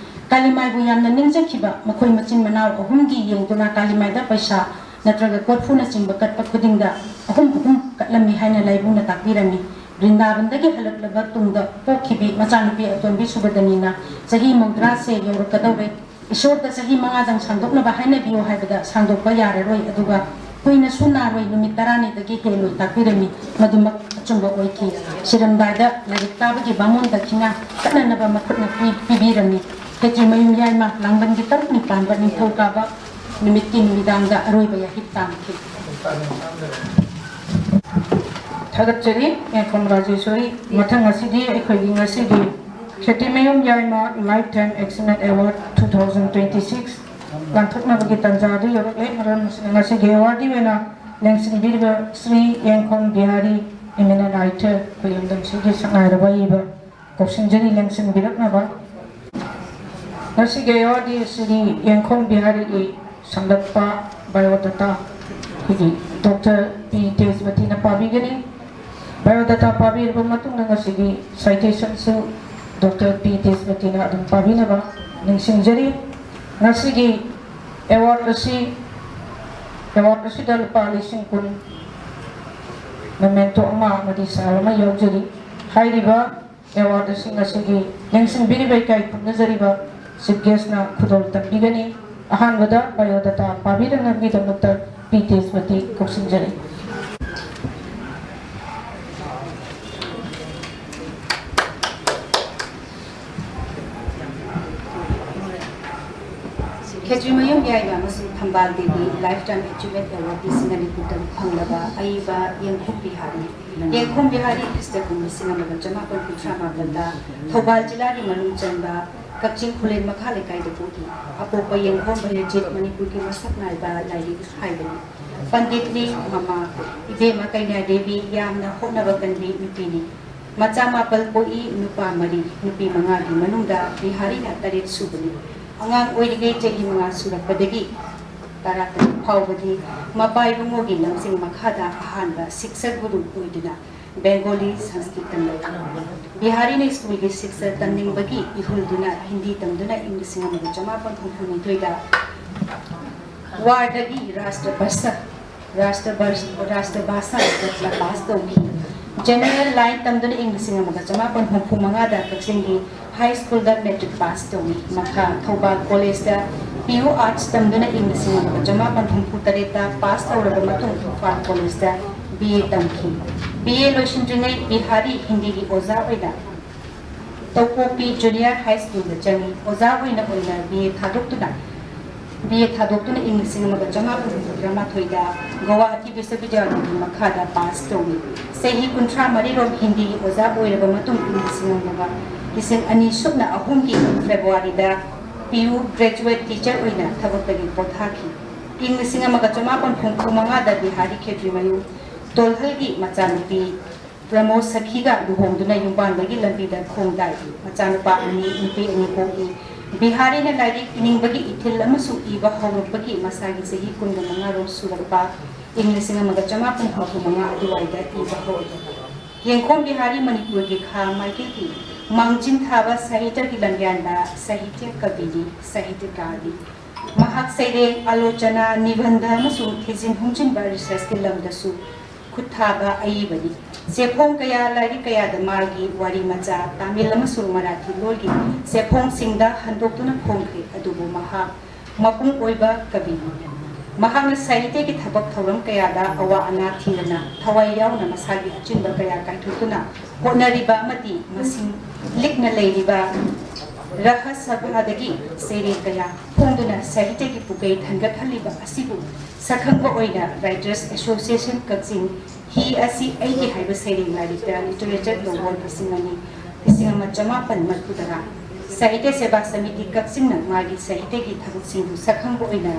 ꯀꯥꯂꯤꯃꯥꯏꯕꯨ ꯌꯥꯝꯅ ꯅꯤꯡꯖꯈꯤꯕ ꯃꯈꯣꯏ ꯃꯆꯤꯟ ꯃꯅꯥꯎ ꯑꯍꯨꯝꯒꯤ ꯌꯦꯡꯗꯨꯅ ꯀꯥꯂꯤꯃꯥꯏꯗ ꯄꯩꯁꯥ ꯅꯠꯇ꯭ꯔꯒ ꯀꯣꯔꯐꯨꯅꯆꯤꯡꯕ ꯀꯠꯄ ꯈꯨꯗꯤꯡꯗ ꯑꯍꯨꯝ ꯑꯍꯨꯝ ꯀꯠꯂꯝꯃꯤ ꯍꯥꯏꯅ ꯂꯥꯏꯕꯨꯅ ꯇꯥꯛꯄꯤꯔꯝꯃꯤ꯫ ꯕ꯭ꯔꯤꯟꯗꯥꯕꯟꯗꯒꯤ ꯍꯜꯂꯛꯂꯕ ꯇꯨꯡꯗ ꯄꯣꯛꯈꯤꯕꯤ ꯃꯆꯥꯅꯨꯄꯤ ꯑꯇꯣꯟꯕꯤ ꯁꯨꯕꯗꯅꯤꯅ ꯆꯍꯤ ꯃꯧꯗ꯭ꯔꯥꯁꯦ ꯌꯧꯔꯛꯀꯗꯧꯔꯦ꯫ ꯏꯁꯣꯔꯗ ꯆꯍꯤ ꯃꯉꯥꯗꯪ ꯁꯥꯡꯗꯣꯛꯅꯕ ꯍꯥꯏꯅꯕꯤꯌꯨ ꯍꯥꯏꯕꯗ ꯁꯥꯡꯗꯣꯛꯄ ꯌꯥꯔꯔꯣꯏ, ꯑꯗꯨꯒ ꯀꯨꯏꯅꯁꯨ ꯅꯥꯔꯣꯏ, ꯅꯨꯃꯤꯠ ꯇꯔꯥꯅꯤꯗꯒꯤ ꯍꯦꯜꯂꯣꯏ ꯇꯥꯛꯄꯤꯔꯝꯃꯤ꯫ ꯃꯗꯨꯃꯛ ꯑꯆꯨꯝꯕ ꯑꯣꯏꯈꯤ꯫ ꯁꯤꯔꯝꯗꯥꯏꯗ ꯂꯥꯏꯔꯤꯛ ꯇꯥꯕꯒꯤ ꯕꯥꯃꯣꯟ ꯗꯈꯤꯅꯥ ꯀꯠꯅꯅꯕ ꯃꯈꯨꯠꯅ ꯄꯤ-, ꯄꯤꯕꯤꯔꯝꯃꯤ꯫ ꯈꯦꯇ꯭ꯔꯤꯃꯌꯨꯝ ꯌꯥꯏꯃ ꯂꯥꯡꯕꯟꯒꯤ ꯇꯔꯨꯛꯅꯤ ꯄꯥꯟꯕ ꯅꯤꯡꯊꯧꯀꯥꯕ ꯅꯨꯃꯤꯠꯀꯤ ꯅꯨꯃꯤꯗꯥꯡꯗ ꯑꯔꯣꯏꯕ ꯌꯥꯍꯤꯞ ꯇꯥꯟꯈꯤ꯫ ꯊꯥꯒꯠꯆꯔꯤ, ꯑꯦ, ꯐꯣꯟ ꯔꯥꯖꯦꯁꯣꯔꯤ꯫ ꯃꯊꯪ ꯑꯁꯤꯗꯤ ꯑꯩꯈꯣꯏꯒꯤ ꯉꯁꯤꯒꯤ ꯈꯦꯇ꯭ꯔꯤꯃꯌꯨꯝ ꯌꯥꯏꯃ Lifetime Excellence Award two thousand twenty six ꯂꯥꯡꯊꯣꯛꯅꯕꯒꯤ ꯇꯥꯟꯖꯥ ꯑꯗꯨ ꯌꯧꯔꯛꯂꯦ꯫ ꯃꯔꯝ ꯑꯁꯤꯅ ꯉꯁꯤꯒꯤ awardee ꯑꯣꯏꯅ ꯂꯦꯡꯁꯤꯟꯕꯤꯔꯤꯕ ꯁ꯭ꯔꯤ ꯌꯦꯡꯈꯣꯡ ꯕꯤꯍꯥꯔꯤ, eminent writer, ꯑꯩꯈꯣꯏ ꯂꯝꯗꯝꯁꯤꯒꯤ ꯁꯛꯅꯥꯏꯔꯕ ꯑꯏꯕ ꯀꯧꯁꯤꯟꯖꯔꯤ ꯂꯦꯡꯁꯤꯟꯕꯤꯔꯛꯅꯕ꯫ ꯉꯁꯤꯒꯤ awardee ꯁ꯭ꯔꯤ ꯌꯦꯡꯈꯣꯡ ꯕꯤꯍꯥꯔꯤꯒꯤ ꯁꯝꯂꯞꯄ biodata ꯑꯩꯈꯣꯏꯒꯤ ꯗꯣꯛꯇꯔ ꯄꯤ ꯇꯦꯖꯃꯇꯤꯅ ꯄꯥꯕꯤꯒꯅꯤ꯫ Biodata ꯄꯥꯕꯤꯔꯕ ꯃꯇꯨꯡꯗ ꯉꯁꯤꯒꯤ citationꯁꯨ ꯗꯣꯛꯇꯔ ꯄꯤ ꯇꯦꯖꯃꯇꯤꯅ ꯑꯗꯨꯝ ꯄꯥꯕꯤꯅꯕ ꯅꯤꯡꯁꯤꯡꯖꯔꯤ꯫ ꯉꯁꯤꯒꯤ award ꯑꯁꯤ, award ꯑꯁꯤꯗ ꯂꯨꯄꯥ ꯂꯤꯁꯤꯡ ꯀꯨꯟ memento ꯑꯃ ꯑꯃꯗꯤ ꯁꯥꯜ ꯑꯃ ꯌꯥꯎꯖꯔꯤ꯫ ꯍꯥꯏꯔꯤꯕ award ꯑꯁꯤ ꯉꯁꯤꯒꯤ ꯂꯦꯡꯁꯤꯟꯕꯤꯔꯤꯕ ꯏꯀꯥꯏ ꯈꯨꯝꯅꯖꯔꯤꯕ chief guestꯅ ꯈꯨꯗꯣꯜ ꯇꯝꯕꯤꯒꯅꯤ꯫ ꯑꯍꯥꯟꯕꯗ biodata ꯄꯥꯕꯤꯅꯕꯒꯤꯗꯃꯛꯇ ꯄꯤ ꯇꯦꯖꯃꯇꯤ ꯀꯧꯁꯤꯟꯖꯔꯤ꯫ ꯈꯦꯇ꯭ꯔꯤꯃꯌꯨꯝ ꯌꯥꯏꯃ ꯑꯃꯁꯨꯡ ꯊꯝꯕꯥꯜ ꯗꯦꯕꯤ lifetime achievement award ꯂꯤꯁꯤꯡ ꯑꯅꯤ ꯀꯨꯟꯇꯔꯨꯛ ꯐꯪꯂꯕ ꯑꯏꯕ ꯌꯦꯡꯈꯣꯡ ꯕꯤꯍꯥꯔꯤ꯫ ꯌꯦꯡꯈꯣꯡ ꯕꯤꯍꯥꯔꯤ ꯈ꯭ꯔꯤꯁꯇ ꯀꯨꯝ ꯂꯤꯁꯤꯡ ꯑꯃꯒ ꯆꯃꯥꯄꯟ ꯀꯨꯟꯊ꯭ꯔꯥ ꯃꯥꯄꯟꯗ ꯊꯧꯕꯥꯜ ꯖꯤꯂꯥꯒꯤ ꯃꯅꯨꯡ ꯆꯟꯕ ꯀꯛꯆꯤꯡ ꯈꯨꯂꯦꯟ ꯃꯈꯥ ꯂꯩꯀꯥꯏꯗ ꯄꯣꯛꯏ꯫ ꯑꯄꯣꯛꯄ ꯌꯦꯡꯈꯣꯡ ꯕꯤꯍꯥꯔꯤ ꯃꯅꯤꯄꯨꯔꯒꯤ ꯃꯁꯛ ꯅꯥꯏꯕ ꯂꯥꯏꯔꯤꯛ ꯍꯥꯏꯕꯅꯤ꯫ ꯄꯟꯗꯤꯠꯅꯤ꯫ ꯃꯃꯥ ꯏꯕꯦꯝꯃ ꯀꯩꯅ꯭ꯌꯥ ꯗꯦꯕꯤ ꯌꯥꯝꯅ ꯍꯣꯠꯅꯕ ꯀꯟꯕꯤ ꯅꯨꯄꯤꯅꯤ꯫ ꯃꯆꯥ ꯃꯥꯄꯜ ꯄꯣꯛꯏ, ꯅꯨꯄꯥ ꯃꯔꯤ, ꯅꯨꯄꯤ ꯃꯉꯥꯒꯤ ꯃꯅꯨꯡꯗ ꯕꯤꯍꯥꯔꯤꯅ ꯇꯔꯦꯠ ꯁꯨꯕꯅꯤ꯫ ꯑꯉꯥꯡ ꯑꯣꯏꯔꯤꯉꯩ ꯆꯍꯤ ꯃꯉꯥ ꯁꯨꯔꯛꯄꯗꯒꯤ ꯇꯔꯥꯇꯔꯦꯠ ꯐꯥꯎꯕꯗꯤ ꯃꯄꯥ ꯏꯕꯨꯡꯉꯣꯒꯤ ꯂꯝꯖꯤꯡ ꯃꯈꯥꯗ ꯑꯍꯥꯟꯕ ꯁꯤꯛꯁꯥ ꯒꯨꯔꯨ ꯑꯣꯏꯗꯨꯅ ꯕꯦꯡꯒꯣꯂꯤ, ꯁꯪꯁꯀ꯭ꯔꯤꯠ ꯇꯝꯂꯛꯏ꯫ ꯕꯤꯍꯥꯔꯤꯅ ꯁ꯭ꯀꯨꯜꯒꯤ ꯁꯤꯛꯁꯥ ꯇꯝꯅꯤꯡꯕꯒꯤ ꯏꯍꯨꯜꯗꯨꯅ ꯍꯤꯟꯗꯤ ꯇꯝꯗꯨꯅ ꯏꯪ ꯂꯤꯁꯤꯡ ꯑꯃꯒ ꯆꯃꯥꯄꯟ ꯍꯨꯝꯐꯨꯅꯤꯊꯣꯏꯗ ꯋꯥꯔꯗꯒꯤ ꯔꯥꯁꯇ꯭ꯔ ꯚꯥꯁꯥ, ꯔꯥꯁꯇ꯭ꯔ ꯚꯥꯁ-, ꯔꯥꯁꯇ꯭ꯔ ꯚꯥꯁꯥ ꯇꯠꯂ ꯄꯥꯁ ꯇꯧꯈꯤ꯫ ꯖꯦꯅꯦꯔꯦꯜ ꯂꯥꯏꯟ ꯇꯝꯗꯨꯅ ꯏꯪ ꯂꯤꯁꯤꯡ ꯑꯃꯒ ꯆꯃꯥꯄꯟ ꯍꯨꯝꯐꯨ ꯃꯉꯥꯗ ꯀꯛꯆꯤꯡꯒꯤ ꯍꯥꯏ ꯁ꯭ꯀꯨꯜꯗ ꯃꯦꯇ꯭ꯔꯤꯛ ꯄꯥꯁ ꯇꯧꯏ꯫ ꯃꯈꯥ ꯊꯧꯕꯥꯜ ꯀꯣꯂꯦꯖꯇ ꯄꯤ ꯌꯨ ꯑꯥꯔꯠꯁ ꯇꯝꯗꯨꯅ ꯏꯪ ꯂꯤꯁꯤꯡ ꯑꯃꯒ ꯆꯃꯥꯄꯟ ꯍꯨꯝꯐꯨ ꯇꯔꯦꯠꯇ ꯄꯥꯁ ꯇꯧꯔꯕ ꯃꯇꯨꯡ ꯏꯝꯐꯥꯜ ꯀꯣꯂꯦꯖꯇ ꯕꯤ ꯑꯦ ꯇꯝꯈꯤ꯫ ꯕꯤ ꯑꯦ ꯂꯣꯏꯁꯤꯟꯗ꯭ꯔꯤꯉꯩ ꯕꯤꯍꯥꯔꯤ ꯍꯤꯟꯗꯤꯒꯤ ꯑꯣꯖꯥ ꯑꯣꯏꯅ ꯇꯧꯄꯣꯛꯄꯤ ꯖꯨꯅꯤꯌꯔ ꯍꯥꯏ ꯁ꯭ꯀꯨꯜꯗ ꯆꯪꯉꯤ꯫ ꯑꯣꯖꯥ ꯑꯣꯏꯅ ꯑꯣꯏꯅ ꯕꯤ ꯑꯦ ꯊꯥꯗꯣꯛꯇꯨꯅ, ꯕꯤ ꯑꯦ ꯊꯥꯗꯣꯛꯇꯨꯅ ꯏꯪ ꯂꯤꯁꯤꯡ ꯑꯃꯒ ꯆꯃꯥꯄꯟ ꯍꯨꯝꯐꯨꯇꯔꯥꯃꯥꯊꯣꯏꯗ ꯒꯧꯍꯥꯇꯤ ꯕꯤꯁ꯭ꯋꯕꯤꯗ꯭ꯌꯥꯂꯌꯒꯤ ꯃꯈꯥꯗ ꯄꯥꯁ ꯇꯧꯏ꯫ ꯆꯍꯤ ꯀꯨꯟꯊ꯭ꯔꯥ ꯃꯔꯤꯔꯣꯝ ꯍꯤꯟꯗꯤꯒꯤ ꯑꯣꯖꯥ ꯑꯣꯏꯔꯕ ꯃꯇꯨꯡ ꯏꯪ ꯂꯤꯁꯤꯡ ꯑꯃꯒ, ꯂꯤꯁꯤꯡ ꯑꯅꯤ ꯁꯨꯞꯅ ꯑꯍꯨꯝꯒꯤ ꯐꯦꯕ꯭ꯔꯨꯋꯥꯔꯤꯗ ꯄꯤ ꯌꯨ ꯒ꯭ꯔꯦꯖꯨꯋꯦꯠ ꯇꯤꯆꯔ ꯑꯣꯏꯅ ꯊꯕꯛꯇꯒꯤ ꯄꯣꯊꯥꯈꯤ꯫ ꯏꯪ ꯂꯤꯁꯤꯡ ꯑꯃꯒ ꯆꯃꯥꯄꯟ ꯍꯨꯝꯐꯨ ꯃꯉꯥꯗ ꯕꯤꯍꯥꯔꯤ ꯈꯦꯇ꯭ꯔꯤꯃꯌꯨꯝ ꯇꯣꯜꯍꯜꯒꯤ ꯃꯆꯥꯅꯨꯄꯤ ꯄ꯭ꯔꯃꯣꯗ ꯁꯈꯤꯒ ꯂꯨꯍꯣꯡꯗꯨꯅ ꯌꯨꯝꯕꯥꯟꯕꯒꯤ ꯂꯝꯕꯤꯗ ꯈꯣꯡꯗꯥꯏ꯫ ꯃꯆꯥꯅꯨꯄꯥ ꯑꯅꯤ, ꯅꯨꯄꯤ ꯑꯅꯤ ꯄꯣꯛꯏ꯫ ꯕꯤꯍꯥꯔꯤꯅ ꯂꯥꯏꯔꯤꯛ ꯏꯅꯤꯡꯕꯒꯤ ꯏꯊꯤꯜ ꯑꯃꯁꯨ ꯏꯕ ꯍꯧꯔꯛꯄꯒꯤ ꯃꯁꯥꯒꯤ ꯆꯍꯤ ꯀꯨꯟꯒ ꯃꯉꯥꯔꯣꯝ ꯁꯨꯔꯛꯄ ꯏꯪ ꯂꯤꯁꯤꯡ ꯑꯃꯒ ꯆꯃꯥꯄꯟ ꯍꯨꯝꯐꯨ ꯃꯉꯥ ꯑꯗꯨꯋꯥꯏꯗ ꯏꯕ ꯍꯧꯔꯛꯏ꯫ ꯌꯦꯡꯈꯣꯝ ꯕꯤꯍꯥꯔꯤ ꯃꯅꯤꯄꯨꯔꯒꯤ ꯈꯥ ꯃꯥꯏꯀꯩꯒꯤ ꯃꯥꯡꯖꯤꯟ ꯊꯥꯕ ꯁꯥꯍꯤꯇ꯭ꯌꯒꯤ ꯂꯝꯌꯥꯟꯗ ꯁꯥꯍꯤꯇ꯭ꯌ ꯀꯕꯤꯅꯤ, ꯁꯥꯍꯤꯇ꯭ꯌꯀꯥꯔꯅꯤ꯫ ꯃꯍꯥꯛ ꯁꯩꯔꯦꯡ, ꯑꯥꯂꯣꯆꯅꯥ, ꯅꯤꯕꯟꯙ ꯑꯃꯁꯨꯡ ꯊꯤꯖꯤꯟ ꯍꯨꯝꯖꯤꯟꯕ, ꯔꯤꯁꯔꯆꯀꯤ ꯂꯝꯗꯁꯨ ꯈꯨꯠ ꯊꯥꯕ ꯑꯏꯕꯅꯤ꯫ ꯆꯦꯐꯣꯡ ꯀꯌꯥ, ꯂꯥꯏꯔꯤꯛ ꯀꯌꯥꯗ ꯃꯥꯒꯤ ꯋꯥꯔꯤ ꯃꯆꯥ, ꯇꯥꯃꯤꯜ ꯑꯃꯁꯨꯡ ꯃꯔꯥꯊꯤ ꯂꯣꯜꯒꯤ ꯆꯦꯐꯣꯡꯁꯤꯡꯗ ꯍꯟꯗꯣꯛꯇꯨꯅ ꯐꯣꯡꯈ꯭ꯔꯦ, ꯑꯗꯨꯕꯨ ꯃꯍꯥꯛ ꯃꯄꯨꯡ ꯑꯣꯏꯕ ꯀꯕꯤꯅꯤ꯫ ꯃꯍꯥꯛꯅ ꯁꯥꯍꯤꯇ꯭ꯌꯒꯤ ꯊꯕꯛ ꯊꯧꯔꯝ ꯀꯌꯥꯗ ꯑꯋꯥ ꯑꯅꯥ ꯊꯤꯗꯅ ꯊꯋꯥꯏ ꯌꯥꯎꯅ ꯃꯁꯥꯒꯤ ꯑꯆꯤꯟꯕ ꯀꯌꯥ ꯀꯥꯏꯊꯣꯛꯇꯨꯅ ꯍꯣꯠꯅꯔꯤꯕ ꯑꯃꯗꯤ ꯃꯁꯤꯡ ꯂꯤꯛꯅ ꯂꯩꯔꯤꯕ ꯔꯥꯖ ꯁꯚꯥꯗꯒꯤ ꯆꯩꯔꯦꯡ ꯀꯌꯥ ꯐꯣꯡꯗꯨꯅ ꯁꯥꯍꯤꯇ꯭ꯌꯒꯤ ꯄꯨꯀꯩ ꯊꯥꯡꯒꯠꯍꯜꯂꯤꯕ ꯑꯁꯤꯕꯨ ꯁꯛꯈꯪꯕ ꯑꯣꯏꯅ Writers Association ꯀꯛꯆꯤꯡ, ꯍꯤ ꯑꯁꯤ ꯑꯩꯒꯤ ꯍꯥꯏꯕ ꯁꯩꯔꯦꯡ ꯂꯥꯏꯔꯤꯛꯇ Literature Award ꯂꯤꯁꯤꯡ ꯑꯅꯤ, ꯂꯤꯁꯤꯡ ꯑꯃ ꯆꯃꯥꯄꯟ ꯃꯔꯤꯐꯨ ꯇꯔꯥ, ꯁꯥꯍꯤꯇ꯭ꯌ ꯁꯦꯕꯥ ꯁꯃꯤꯇꯤ ꯀꯛꯆꯤꯡꯅ ꯃꯥꯒꯤ ꯁꯥꯍꯤꯇ꯭ꯌꯒꯤ ꯊꯕꯛꯁꯤꯡꯕꯨ ꯁꯛꯈꯪꯕ ꯑꯣꯏꯅ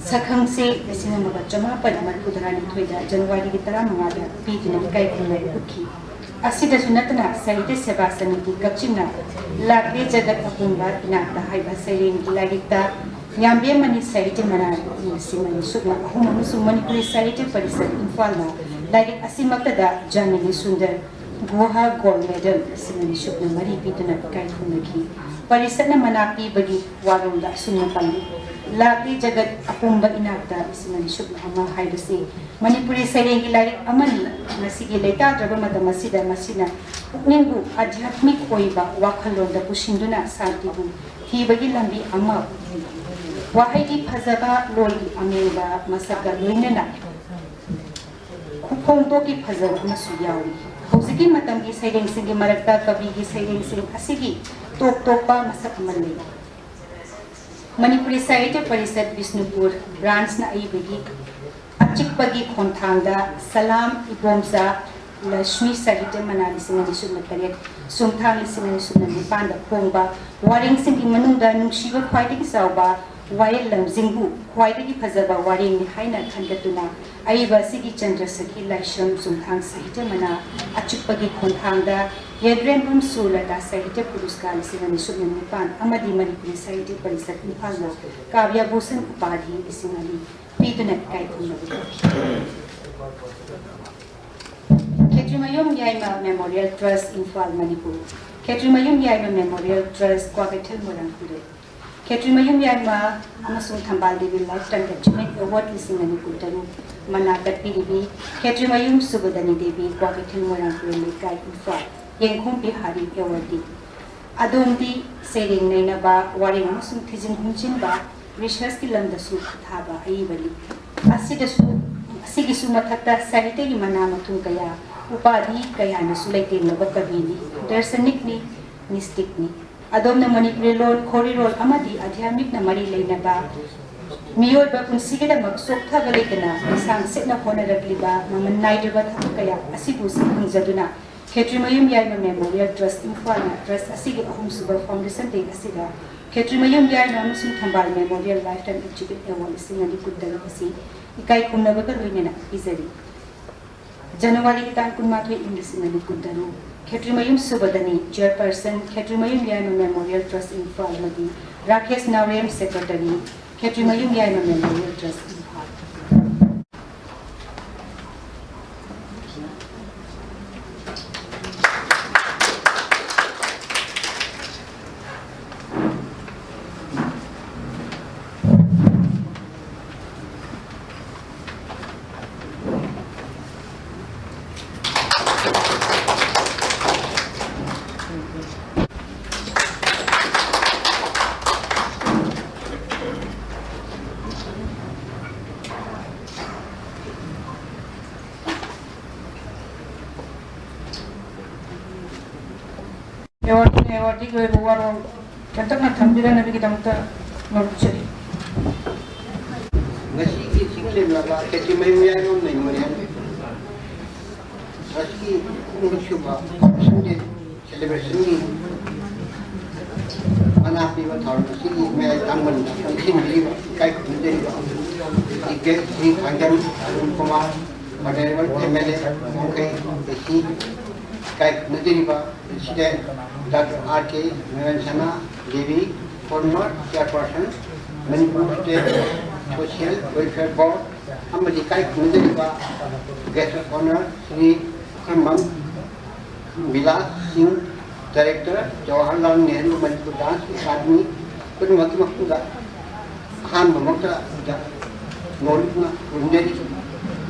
ꯁꯛꯈꯪꯁꯦ ꯂꯤꯁꯤꯡ ꯑꯃꯒ ꯆꯃꯥꯄꯟ ꯃꯔꯤꯐꯨ ꯇꯔꯥꯅꯤꯊꯣꯏꯗ ꯖꯅꯋꯥꯔꯤꯒꯤ ꯇꯔꯥꯃꯉꯥꯗ ꯄꯤꯗꯨꯅ ꯏꯀꯥꯏ ꯈꯨꯝꯅꯕ ꯎꯠꯈꯤ꯫ ꯑꯁꯤꯗꯁꯨ ꯅꯠꯇꯅ ꯁꯥꯍꯤꯇ꯭ꯌ ꯁꯦꯕꯥ ꯁꯃꯤꯇꯤ ꯀꯛꯆꯤꯡꯅ ꯂꯥꯛꯂꯦ ꯖꯒꯠ ꯑꯄꯨꯝꯕ ꯏꯅꯥꯛꯇ ꯍꯥꯏꯕ ꯁꯩꯔꯦꯡꯒꯤ ꯂꯥꯏꯔꯤꯛꯇ ꯌꯥꯝꯕꯦꯝ ꯃꯅꯤ ꯁꯥꯍꯤꯇ꯭ꯌ ꯃꯅꯥ ꯂꯤꯁꯤꯡ ꯑꯅꯤ ꯁꯨꯞꯅ ꯑꯍꯨꯝ ꯑꯃꯁꯨꯡ ꯃꯅꯤꯄꯨꯔꯤ ꯁꯥꯍꯤꯇ꯭ꯌ ꯄꯔꯤꯁꯠ ꯏꯝꯐꯥꯜꯅ ꯂꯥꯏꯔꯤꯛ ꯑꯁꯤꯃꯛꯇꯗ ꯖꯥꯃꯤꯅꯤ ꯁꯨꯟꯗꯔ ꯒꯨꯍꯥ ꯒꯣꯜꯗ ꯃꯦꯗꯜ ꯂꯤꯁꯤꯡ ꯑꯅꯤ ꯁꯨꯞꯅ ꯃꯔꯤ ꯄꯤꯗꯨꯅ ꯏꯀꯥꯏ ꯈꯨꯝꯅꯈꯤ꯫ ꯄꯔꯤꯁꯠꯅ ꯃꯅꯥ ꯄꯤꯕꯒꯤ ꯋꯥꯔꯣꯜꯗ ꯑꯁꯨꯝꯅ ꯄꯜꯂꯤ, ꯂꯥꯛꯂꯤ ꯖꯒꯠ ꯑꯄꯨꯝꯕ ꯏꯅꯥꯛꯇ ꯂꯤꯁꯤꯡ ꯑꯅꯤ ꯁꯨꯞꯅ ꯑꯃ ꯍꯥꯏꯕꯁꯤ ꯃꯅꯤꯄꯨꯔꯤ ꯁꯩꯔꯦꯡꯒꯤ ꯂꯥꯏꯔꯤꯛ ꯑꯃꯅꯤ꯫ ꯉꯁꯤꯒꯤ ꯂꯩꯇꯥꯗ꯭ꯔꯕ ꯃꯇꯝ ꯑꯁꯤꯗ ꯃꯁꯤꯅ ꯄꯨꯛꯅꯤꯡꯕꯨ ꯑꯙ꯭ꯌꯥꯠꯃꯤꯛ ꯑꯣꯏꯕ ꯋꯥꯈꯜꯂꯣꯟꯗ ꯄꯨꯁꯤꯟꯗꯨꯅ ꯁꯥꯟꯇꯤꯕꯨ ꯊꯤꯕꯒꯤ ꯂꯝꯕꯤ ꯑꯃ ꯎꯠꯂꯤ꯫ ꯋꯥꯍꯩꯒꯤ ꯐꯖꯕ, ꯂꯣꯜꯒꯤ ꯑꯃꯦꯡꯕ ꯃꯁꯛꯀ ꯂꯣꯏꯅꯅ ꯈꯨꯐꯣꯡꯗꯣꯛꯀꯤ ꯐꯖꯕ ꯑꯃꯁꯨ ꯌꯥꯎꯔꯤ꯫ ꯍꯧꯖꯤꯛꯀꯤ ꯃꯇꯝꯒꯤ ꯁꯩꯔꯦꯡꯁꯤꯡꯒꯤ ꯃꯔꯛꯇ ꯀꯕꯤꯒꯤ ꯁꯩꯔꯦꯡꯁꯤꯡ ꯑꯁꯤꯒꯤ ꯇꯣꯞ ꯇꯣꯞꯄ ꯃꯁꯛ ꯑꯃ ꯂꯩ꯫ ꯃꯅꯤꯄꯨꯔꯤ ꯁꯥꯍꯤꯇ꯭ꯌ ꯄꯔꯤꯁꯠ ꯕꯤꯁꯅꯨꯄꯨꯔ ꯕ꯭ꯔꯥꯟꯁꯅ ꯑꯏꯕꯒꯤ ꯑꯆꯤꯛꯄꯒꯤ ꯈꯣꯡꯊꯥꯡꯗ ꯁꯂꯥꯝ ꯏꯕꯣꯝꯆꯥ ꯂꯛꯁꯃꯤ ꯁꯥꯍꯤꯇ꯭ꯌ ꯃꯅꯥ ꯂꯤꯁꯤꯡ ꯑꯅꯤ ꯁꯨꯞꯅ ꯇꯔꯦꯠ, ꯆꯨꯝꯊꯥꯡ ꯂꯤꯁꯤꯡ ꯑꯅꯤ ꯁꯨꯞꯅ ꯅꯤꯄꯥꯟꯗ ꯐꯣꯡꯕ ꯋꯥꯔꯦꯡꯁꯤꯡꯒꯤ ꯃꯅꯨꯡꯗ ꯅꯨꯡꯁꯤꯕ ꯈ꯭ꯋꯥꯏꯗꯒꯤ ꯆꯥꯎꯕ ꯋꯥꯌꯦꯜꯂꯝꯁꯤꯡꯕꯨ ꯈ꯭ꯋꯥꯏꯗꯒꯤ ꯐꯖꯕ ꯋꯥꯔꯦꯡꯅꯤ ꯍꯥꯏꯅ ꯈꯟꯒꯠꯇꯨꯅ ꯑꯏꯕ ꯑꯁꯤꯒꯤ ꯆꯟꯗ꯭ꯔ ꯁꯈꯤ ꯂꯥꯏꯁ꯭ꯔꯝ ꯆꯨꯝꯊꯥꯡ ꯁꯥꯍꯤꯇ꯭ꯌ ꯃꯅꯥ ꯑꯆꯨꯞꯄꯒꯤ ꯈꯣꯡꯊꯥꯡꯗ ꯌꯦꯟꯗ꯭ꯔꯦꯝꯕꯝ ꯁꯨꯔꯂꯇꯥ ꯁꯥꯍꯤꯇ꯭ꯌ ꯄꯨꯔꯁꯀꯥꯔ ꯂꯤꯁꯤꯡ ꯑꯅꯤ ꯁꯨꯞꯅ ꯅꯤꯄꯥꯟ ꯑꯃꯗꯤ ꯃꯅꯤꯄꯨꯔꯤ ꯁꯥꯍꯤꯇ꯭ꯌ ꯄꯔꯤꯁꯠ ꯏꯝꯐꯥꯜꯅ ꯀꯥꯕ꯭ꯌ ꯚꯨꯁꯟ ꯎꯄꯥꯙꯤ ꯂꯤꯁꯤꯡ ꯑꯅꯤ ꯄꯤꯗꯨꯅ ꯏꯀꯥꯏ ꯈꯨꯝꯅꯕ ꯇꯧꯈꯤ꯫ ꯈꯦꯇ꯭ꯔꯤꯃꯌꯨꯝ ꯌꯥꯏꯃ ꯃꯦꯃꯣꯔꯤꯌꯦꯜ ꯇ꯭ꯔꯁ, ꯏꯝꯐꯥꯜ, ꯃꯅꯤꯄꯨꯔ꯫ ꯈꯦꯇ꯭ꯔꯤꯃꯌꯨꯝ ꯌꯥꯏꯃ ꯃꯦꯃꯣꯔꯤꯌꯦꯜ ꯇ꯭ꯔꯁ, ꯀ꯭ꯋꯥꯀꯩꯊꯦꯜ, ꯃꯣꯏꯔꯥꯡ, ꯇꯨꯔꯦꯜ꯫ ꯈꯦꯇ꯭ꯔꯤꯃꯌꯨꯝ ꯌꯥꯏꯃ ꯑꯃꯁꯨꯡ ꯊꯝꯕꯥꯜ Devi life time achievement award ꯂꯤꯁꯤꯡ ꯑꯅꯤ ꯀꯨꯟꯇꯔꯨꯛ ꯃꯅꯥ ꯀꯠꯄꯤꯔꯤꯕꯤ ꯈꯦꯇ꯭ꯔꯤꯃꯌꯨꯝ ꯁꯨꯕꯗꯅꯤ ꯗꯦꯕꯤ, ꯀ꯭ꯋꯥꯀꯩꯊꯦꯜ, ꯃꯣꯏꯔꯥꯡ, ꯇꯨꯔꯦꯜ ꯂꯩꯀꯥꯏ, ꯏꯝꯐꯥꯜ꯫ ꯌꯦꯡꯈꯣꯝ ꯕꯤꯍꯥꯔꯤ ꯑꯦꯋꯥꯔꯗꯤ꯫ ꯑꯗꯣꯝꯗꯤ ꯁꯩꯔꯦꯡ ꯅꯩꯅꯕ, ꯋꯥꯔꯦꯡ ꯑꯃꯁꯨꯡ ꯊꯤꯖꯤꯟ ꯍꯨꯝꯖꯤꯟꯕ, ꯔꯤꯁꯔꯆꯀꯤ ꯂꯝꯗꯁꯨ ꯈꯨꯠꯊꯥꯕ ꯑꯏꯕꯅꯤ꯫ ꯑꯁꯤꯗꯁꯨ, ꯑꯁꯤꯒꯤꯁꯨ ꯃꯊꯛꯇ ꯁꯥꯍꯤꯇ꯭ꯌꯒꯤ ꯃꯅꯥ ꯃꯊꯨꯝ ꯀꯌꯥ, ꯎꯄꯥꯙꯤ ꯀꯌꯥꯅꯁꯨ ꯂꯩꯇꯦꯡꯂꯕ ꯀꯕꯤꯅꯤ, ꯗꯔꯁꯅꯤꯛꯅꯤ, ꯅꯤꯁꯇꯤꯛꯅꯤ꯫ ꯑꯗꯣꯝꯅ ꯃꯅꯤꯄꯨꯔꯤ ꯂꯣꯟ, ꯈꯣꯔꯤꯔꯣꯜ ꯑꯃꯗꯤ ꯑꯙ꯭ꯌꯥꯟꯃꯤꯛꯅ ꯃꯔꯤ ꯂꯩꯅꯕ ꯃꯤꯑꯣꯏꯕ ꯄꯨꯟꯁꯤꯒꯤꯗꯃꯛ ꯆꯣꯛꯊꯕ ꯂꯩꯇꯅ ꯂꯤꯁꯥꯡ ꯁꯤꯠꯅ ꯍꯣꯠꯅꯔꯛꯂꯤꯕ ꯃꯃꯜ ꯅꯥꯏꯗ꯭ꯔꯕ ꯊꯕꯛ ꯀꯌꯥ ꯑꯁꯤꯕꯨ ꯁꯛꯈꯪꯖꯗꯨꯅ ꯈꯦꯇ꯭ꯔꯤꯃꯌꯨꯝ ꯌꯥꯏꯃ ꯃꯦꯃꯣꯔꯤꯌꯦꯜ ꯇ꯭ꯔꯁ ꯏꯝꯐꯥꯜꯅ ꯇ꯭ꯔꯁ ꯑꯁꯤꯒꯤ ꯑꯍꯨꯝꯁꯨꯕ ꯐꯥꯎꯟꯗꯦꯁꯟ ꯗꯦ ꯑꯁꯤꯗ ꯈꯦꯇ꯭ꯔꯤꯃꯌꯨꯝ ꯌꯥꯏꯃ ꯑꯃꯁꯨꯡ ꯊꯝꯕꯥꯜ memorial life time achievement award ꯂꯤꯁꯤꯡ ꯑꯅꯤ ꯀꯨꯟꯇꯔꯨꯛ ꯑꯁꯤ ꯏꯀꯥꯏ ꯈꯨꯝꯅꯕꯒ ꯂꯣꯏꯅꯅ ꯄꯤꯖꯔꯤ꯫ ꯖꯅꯋꯥꯔꯤꯒꯤ ꯇꯥꯡ ꯀꯨꯟꯃꯥꯊꯣꯏ, ꯏꯪ ꯂꯤꯁꯤꯡ ꯑꯅꯤ ꯀꯨꯟꯇꯔꯨꯛ, ꯈꯦꯇ꯭ꯔꯤꯃꯌꯨꯝ ꯁꯨꯕꯗꯅꯤ, ꯆꯤꯌꯔꯄꯔꯁꯟ, ꯈꯦꯇ꯭ꯔꯤꯃꯌꯨꯝ ꯌꯥꯏꯃ ꯃꯦꯃꯣꯔꯤꯌꯦꯜ ꯇ꯭ꯔꯁ ꯏꯝꯐꯥꯜ, ꯑꯃꯗꯤ ꯔꯥꯀꯦꯁ ꯅꯥꯎꯔꯦꯝ, ꯁꯦꯀ꯭ꯔꯦꯇꯔꯤ, ꯈꯦꯇ꯭ꯔꯤꯃꯌꯨꯝ ꯌꯥꯏꯃ ꯃꯦꯃꯣꯔꯤꯌꯦꯜ ꯇ꯭ꯔꯁ ꯏꯝꯐꯥꯜ꯫ ꯑꯦꯋꯥꯔꯗ, ꯑꯦꯋꯥꯔꯗꯀꯤ ꯑꯣꯏꯕ ꯋꯥꯔꯣꯜ ꯇꯦꯟꯇꯛꯅ ꯊꯝꯕꯤꯔꯛꯅꯕꯒꯤꯗꯃꯛꯇ ꯉꯥꯎꯖꯔꯤ꯫ ꯉꯁꯤꯒꯤ ꯆꯤꯡꯂꯦꯝꯂꯕ ꯈꯦꯇ꯭ꯔꯤꯃꯌꯨꯝ ꯌꯥꯏꯃ ꯃꯦꯃꯣꯔꯤꯌꯦꯜ ꯇ꯭ꯔꯁꯀꯤ ꯑꯍꯨꯝꯁꯨꯕ ꯐꯥꯎꯟꯗꯦꯁꯟ ꯗꯦ ꯃꯅꯥ ꯄꯤꯕ ꯊꯧꯔꯝ ꯑꯁꯤꯒꯤ ꯃꯌꯥꯏ ꯇꯥꯡꯕꯟꯗ ꯄꯤꯁꯤꯟꯕꯤꯔꯤꯕ ꯏꯀꯥꯏ ꯈꯨꯝꯅꯖꯔꯤꯕ ꯏꯒꯦꯠ Shri ꯈꯥꯡꯖꯝ Arun Kumar, Honorable M L A ꯋꯥꯡꯈꯩ, ꯑꯦ ꯁꯤ, ꯏꯀꯥꯏ ꯈꯨꯝꯅꯖꯔꯤꯕ President Doctor R K ꯅꯔꯦꯟꯁꯅꯥ Devi, former Chairperson, Manipur State Social Welfare Board, ꯑꯃꯗꯤ ꯏꯀꯥꯏ ꯈꯨꯝꯅꯖꯔꯤꯕ Guest of Honor Shri Khambam Bilash Singh, Director, Jawaharlal Nehru Manipur Dance Academy, ꯄꯨꯝꯅꯃꯛꯀꯤ ꯃꯐꯝꯗ ꯑꯍꯥꯟꯕꯃꯛꯇ ꯅꯣꯂꯨꯛꯅ ꯈꯨꯔꯨꯝꯖꯔꯤ,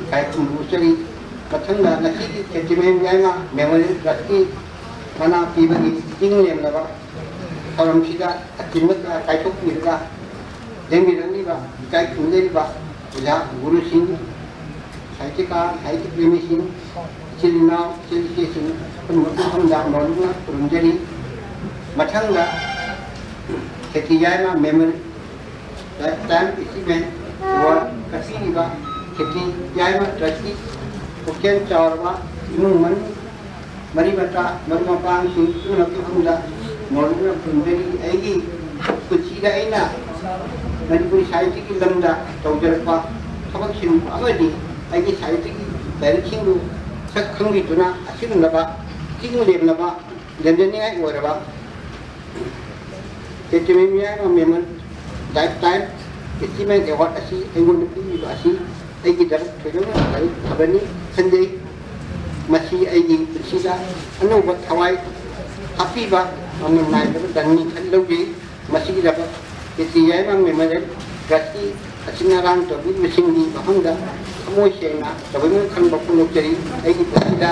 ꯏꯀꯥꯏ ꯈꯨꯝꯅꯖꯔꯤ꯫ ꯃꯊꯪꯗ ꯉꯁꯤꯒꯤ ꯈꯦꯇ꯭ꯔꯤꯃꯌꯨꯝ ꯌꯥꯏꯃ Memorial Trustꯀꯤ ꯃꯅꯥ ꯄꯤꯕꯒꯤ ꯆꯤꯡ ꯂꯦꯝꯂꯕ ꯊꯧꯔꯝꯁꯤꯗ ꯑꯆꯤꯟꯕ ꯀꯌꯥ ꯀꯥꯏꯊꯣꯛꯄꯤꯔꯒ ꯂꯦꯡꯕꯤꯔꯛꯂꯤꯕ ꯏꯀꯥꯏ ꯈꯨꯝꯅꯖꯔꯤꯕ ꯑꯣꯖꯥ ꯒꯨꯔꯨꯁꯤꯡ, ꯁꯥꯍꯤꯇ꯭ꯌꯀꯥꯔ, ꯁꯥꯍꯤꯇ꯭ꯌ ꯄ꯭ꯔꯦꯃꯤꯁꯤꯡ, ꯏꯆꯤꯜ ꯏꯅꯥꯎ, ꯏꯆꯤꯜ ꯏꯆꯦꯁꯤꯡ ꯄꯨꯝꯅꯃꯛꯀꯤ ꯃꯐꯝꯗ ꯅꯣꯂꯨꯛꯅ ꯈꯨꯔꯨꯝꯖꯔꯤ꯫ ꯃꯊꯪꯗ ꯈꯦꯇ꯭ꯔꯤ ꯌꯥꯏꯃ Memorial Lifetime Achievement Award ꯀꯠꯄꯤꯔꯤꯕ ꯈꯦꯇ꯭ꯔꯤ ꯌꯥꯏꯃ Trustꯀꯤ ꯄꯨꯛꯆꯦꯜ ꯆꯥꯎꯔꯕ ꯏꯃꯨꯡ ꯃꯅꯨꯡ, ꯃꯔꯤ ꯃꯇꯥ, ꯃꯔꯨꯞ ꯃꯄꯥꯡꯁꯤꯡ ꯄꯨꯝꯅꯃꯛꯀꯤ ꯃꯐꯝꯗ ꯅꯣꯂꯨꯛꯅ ꯈꯨꯔꯨꯝꯖꯔꯤ꯫ ꯑꯩꯒꯤ ꯄꯨꯟꯁꯤꯗ ꯑꯩꯅ ꯃꯅꯤꯄꯨꯔꯤ ꯁꯥꯍꯤꯇ꯭ꯌꯒꯤ ꯂꯝꯗ ꯇꯧꯖꯔꯛꯄ ꯊꯕꯛꯁꯤꯡ ꯑꯃꯗꯤ ꯑꯩꯒꯤ ꯁꯥꯍꯤꯇ꯭ꯌꯒꯤ ꯂꯥꯏꯔꯤꯛꯁꯤꯡꯕꯨ ꯁꯛ ꯈꯪꯕꯤꯗꯨꯅ ꯑꯁꯤꯒꯨꯝꯂꯕ ꯆꯤꯡ ꯂꯦꯝꯂꯕ ꯂꯦꯝꯖꯅꯤꯡꯉꯥꯏ ꯑꯣꯏꯔꯕ ꯈꯦꯇ꯭ꯔꯤꯃꯌꯨꯝ ꯌꯥꯏꯃ Memorial Lifetime Achievement Award ꯑꯁꯤ ꯑꯩꯉꯣꯟꯗ ꯄꯤꯕꯤꯕ ꯑꯁꯤ ꯑꯩꯒꯤꯗꯃꯛ ꯊꯣꯏꯗꯣꯛꯅ ꯐꯕꯅꯤ ꯈꯟꯖꯩ꯫ ꯃꯁꯤ ꯑꯩꯒꯤ ꯄꯨꯟꯁꯤꯗ ꯑꯅꯧꯕ ꯊꯋꯥꯏ ꯍꯥꯞꯄꯤꯕ ꯃꯃꯜ ꯅꯥꯏꯗꯕ ꯗꯟꯅꯤ ꯈꯟ ꯂꯧꯖꯩ꯫ ꯃꯁꯤꯒꯤꯗꯃꯛ ꯈꯦꯇ꯭ꯔꯤ ꯌꯥꯏꯃ Memorial Trustꯀꯤ ꯑꯁꯤꯟ ꯑꯔꯥꯡ ꯇꯧꯕꯤꯔꯤꯕꯁꯤꯡꯒꯤ ꯃꯐꯝꯗ ꯊꯃꯣꯏ ꯁꯦꯡꯅ ꯇꯧꯕꯤꯃꯜ ꯈꯪꯕ ꯐꯣꯡꯗꯣꯛꯆꯔꯤ꯫ ꯑꯩꯒꯤ ꯄꯨꯟꯁꯤꯗ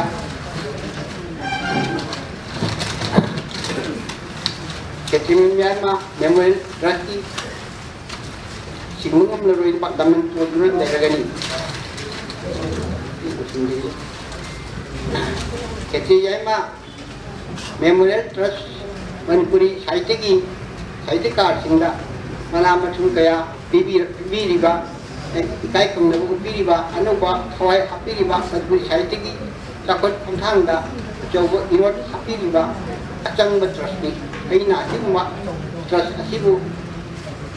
ꯈꯦꯇ꯭ꯔꯤꯃꯌꯨꯝ ꯌꯥꯏꯃ Memorial Trustꯀꯤ ꯁꯤꯡꯕ ꯉꯝꯂꯔꯣꯏꯗꯕ ꯗꯃꯟ ꯇꯣꯟꯗꯨꯅ ꯂꯩꯔꯒꯅꯤ꯫ ꯈꯦꯇ꯭ꯔꯤ ꯌꯥꯏꯃ Memorial Trust ꯃꯅꯤꯄꯨꯔꯤ ꯁꯥꯍꯤꯇ꯭ꯌꯒꯤ ꯁꯥꯍꯤꯇ꯭ꯌꯀꯥꯔꯁꯤꯡꯗ ꯃꯅꯥ ꯃꯊꯨꯝ ꯀꯌꯥ ꯄꯤꯕꯤꯔ-, ꯄꯤꯕꯤꯔꯤꯕ, ꯏꯀꯥꯏ ꯈꯨꯝꯅꯕ ꯎꯠꯄꯤꯔꯤꯕ, ꯑꯅꯧꯕ ꯊꯋꯥꯏ ꯍꯥꯞꯄꯤꯔꯤꯕ ꯃꯅꯤꯄꯨꯔꯤ ꯁꯥꯍꯤꯇ꯭ꯌꯒꯤ ꯆꯥꯎꯈꯠ ꯈꯣꯡꯊꯥꯡꯗ ꯑꯆꯧꯕ ꯏꯔꯣꯠ ꯍꯥꯞꯄꯤꯔꯤꯕ ꯑꯆꯪꯕ ꯇ꯭ꯔꯁꯅꯤ꯫ ꯑꯩꯅ ꯑꯁꯤꯒꯨꯝꯕ ꯇ꯭ꯔꯁ ꯑꯁꯤꯕꯨ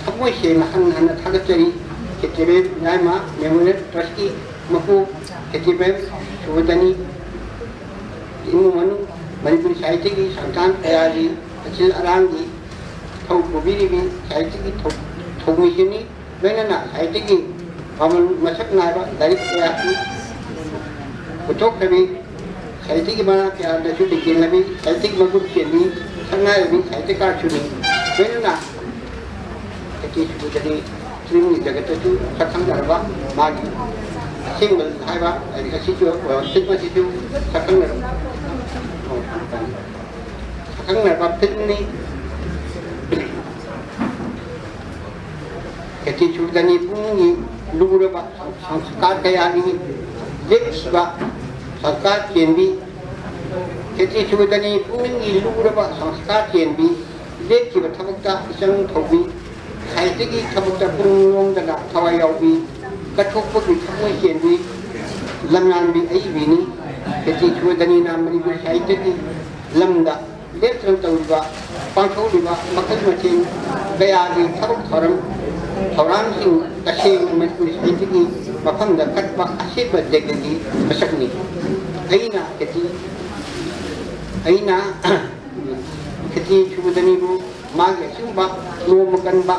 ꯊꯃꯣꯏ ꯁꯦꯡꯅ ꯍꯟꯅ ꯍꯟꯅ ꯊꯥꯒꯠꯆꯔꯤ꯫ ꯈꯦꯇ꯭ꯔꯤꯃꯌꯨꯝ ꯌꯥꯏꯃ ꯃꯦꯃꯣꯔꯤꯌꯦꯜ ꯇ꯭ꯔꯁꯀꯤ ꯃꯄꯨ ꯈꯦꯇ꯭ꯔꯤꯃꯌꯨꯝ ꯁꯨꯕꯗꯅꯤ ꯏꯃꯨꯡ ꯃꯅꯨꯡ, ꯃꯅꯤꯄꯨꯔꯤ ꯁꯥꯍꯤꯇ꯭ꯌꯒꯤ ꯁꯪꯁꯊꯥꯟ ꯀꯌꯥꯒꯤ ꯑꯁꯤꯜ ꯑꯔꯥꯡꯒꯤ ꯊꯧ ꯄꯨꯕꯤꯔꯤꯕꯤ ꯁꯥꯍꯤꯇ꯭ꯌꯒꯤ ꯊꯧ-, ꯊꯧꯃꯤꯁꯤꯡꯅꯤ꯫ ꯂꯣꯏꯅꯅ ꯁꯥꯍꯤꯇ꯭ꯌꯒꯤ ꯃꯃꯜ ꯃꯁꯛ ꯅꯥꯏꯕ ꯂꯥꯏꯔꯤꯛ ꯀꯌꯥꯁꯨ ꯄꯨꯊꯣꯛꯈ꯭ꯔꯕꯤ, ꯁꯥꯍꯤꯇ꯭ꯌꯒꯤ ꯃꯅꯥ ꯀꯌꯥꯗꯁꯨ ꯂꯤꯡꯖꯦꯜꯂꯕꯤ, ꯁꯥꯍꯤꯇ꯭ꯌꯒꯤ ꯃꯒꯨꯟ ꯆꯦꯟꯕꯤ, ꯁꯛꯅꯥꯏꯔꯕꯤ ꯁꯥꯍꯤꯇ꯭ꯌꯀꯥꯔꯁꯨꯅꯤ꯫ ꯂꯣꯏꯅꯅ ꯈꯦꯇ꯭ꯔꯤ ꯁꯨꯕꯗꯅꯤ ꯐꯤꯂꯝꯒꯤ ꯖꯒꯠꯇꯁꯨ ꯁꯛꯈꯪꯅꯔꯕ ꯃꯥꯒꯤ ꯑꯁꯦꯡꯕ ꯍꯥꯏꯕ ꯂꯥꯏꯔꯤꯛ ꯑꯁꯤꯁꯨ, ꯐꯤꯂꯝ ꯑꯁꯤꯁꯨ ꯁꯛꯈꯪꯅꯔꯕ, ꯁꯛꯈꯪꯅꯔꯕ ꯐꯤꯂꯝꯅꯤ꯫ ꯈꯦꯇ꯭ꯔꯤ ꯁꯨꯕꯗꯅꯤ ꯄꯨꯛꯅꯤꯡꯒꯤ ꯂꯨꯔꯕ ꯁꯪꯁꯀꯥꯔ ꯀꯌꯥꯒꯤ ꯂꯦꯞꯈꯤꯕ ꯁꯪꯁꯀꯥꯔ ꯆꯦꯟꯕꯤ, ꯈꯦꯇ꯭ꯔꯤ ꯁꯨꯕꯗꯅꯤ ꯄꯨꯛꯅꯤꯡꯒꯤ ꯂꯨꯔꯕ ꯁꯪꯁꯀꯥꯔ ꯆꯦꯟꯕꯤ, ꯂꯦꯞꯈꯤꯕ ꯊꯕꯛꯇ ꯏꯆꯪ ꯊꯧꯕꯤ, ꯁꯥꯍꯤꯇ꯭ꯌꯒꯤ ꯊꯕꯛꯇ ꯄꯨꯛꯅꯤꯡ ꯅꯣꯝꯗꯅ ꯊꯋꯥꯏ ꯌꯥꯎꯕꯤ, ꯀꯠꯊꯣꯛꯄꯒꯤ ꯊꯃꯣꯏ ꯆꯦꯟꯕꯤ, ꯂꯝꯌꯥꯟꯕꯤ ꯑꯏꯕꯤꯅꯤ꯫ ꯈꯦꯇ꯭ꯔꯤ ꯁꯨꯕꯗꯅꯤꯅ ꯃꯅꯤꯄꯨꯔꯤ ꯁꯥꯍꯤꯇ꯭ꯌꯒꯤ ꯂꯝꯗ ꯂꯦꯞꯇꯅ ꯇꯧꯔꯤꯕ, ꯄꯥꯡꯊꯣꯛꯂꯤꯕ ꯃꯈꯜ ꯃꯊꯦꯜ ꯀꯌꯥꯒꯤ ꯊꯕꯛ ꯊꯧꯔꯝ, ꯊꯧꯔꯥꯡꯁꯤꯡ ꯇꯁꯦꯡꯅ ꯃꯅꯤꯄꯨꯔꯤ ꯁꯥꯍꯤꯇ꯭ꯌꯒꯤ ꯃꯐꯝꯗ ꯀꯠꯄ ꯑꯁꯦꯡꯕ ꯖꯒꯒꯤ ꯃꯁꯛꯅꯤ꯫ ꯑꯩꯅ ꯈꯦꯇ꯭ꯔꯤ, ꯑꯩꯅ ꯈꯦꯇ꯭ꯔꯤ ꯁꯨꯕꯗꯅꯤꯕꯨ ꯃꯥꯒꯤ ꯑꯁꯤꯒꯨꯝꯕ ꯅꯣꯡꯃ ꯀꯟꯕ,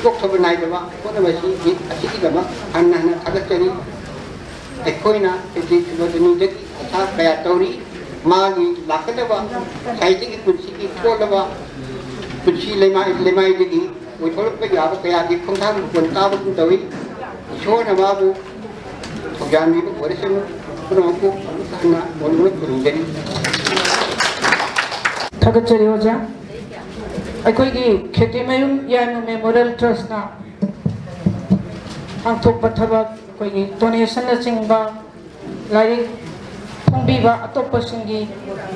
ꯆꯣꯛꯊꯕ ꯅꯥꯏꯗꯕ ꯍꯣꯠꯅꯕ ꯑꯁꯤꯒꯤ, ꯑꯁꯤꯒꯤꯗꯃꯛ ꯍꯟꯅ ꯍꯟꯅ ꯊꯥꯒꯠꯆꯔꯤ꯫ ꯑꯩꯈꯣꯏꯅ ꯈꯦꯇ꯭ꯔꯤ ꯁꯨꯕꯗꯅꯤꯗꯒꯤ ꯑꯁꯥ ꯀꯌꯥ ꯇꯧꯔꯤ꯫ ꯃꯥꯒꯤ ꯂꯥꯛꯀꯗꯕ ꯁꯥꯍꯤꯇ꯭ꯌꯒꯤ ꯄꯨꯟꯁꯤꯒꯤ ꯊꯣꯛꯂꯕ ꯄꯨꯟꯁꯤ ꯂꯩꯃꯥꯏ, ꯂꯩꯃꯥꯏꯗꯒꯤ ꯑꯣꯏꯊꯣꯔꯛꯄ ꯌꯥꯕ ꯀꯌꯥꯒꯤ ꯈꯣꯡꯊꯥꯡ ꯃꯈꯣꯟ ꯇꯥꯕꯒꯨꯝ ꯇꯧꯏ꯫ ꯏꯁꯣꯔꯅ ꯃꯥꯕꯨ ꯊꯧꯖꯥꯟꯕꯤꯕ ꯑꯣꯏꯔꯁꯅꯨ꯫ ꯄꯨꯝꯅꯃꯛꯄꯨ ꯑꯃꯨꯛ ꯍꯟꯅ ꯃꯣꯟ ꯃꯣꯟ ꯈꯨꯔꯨꯝꯖꯔꯤ꯫ ꯊꯥꯒꯠꯆꯔꯤ ꯑꯣꯖꯥ꯫ ꯑꯩꯈꯣꯏꯒꯤ ꯈꯦꯇ꯭ꯔꯤꯃꯌꯨꯝ ꯌꯥꯏꯃ ꯃꯦꯃꯣꯔꯤꯌꯦꯜ ꯇ꯭ꯔꯁꯅ ꯄꯥꯡꯊꯣꯛꯄ ꯊꯕꯛ, ꯑꯩꯈꯣꯏꯒꯤ ꯗꯣꯅꯦꯁꯟꯅꯆꯤꯡꯕ, ꯂꯥꯏꯔꯤꯛ ꯐꯣꯡꯕꯤꯕ ꯑꯇꯣꯞꯄꯁꯤꯡꯒꯤ,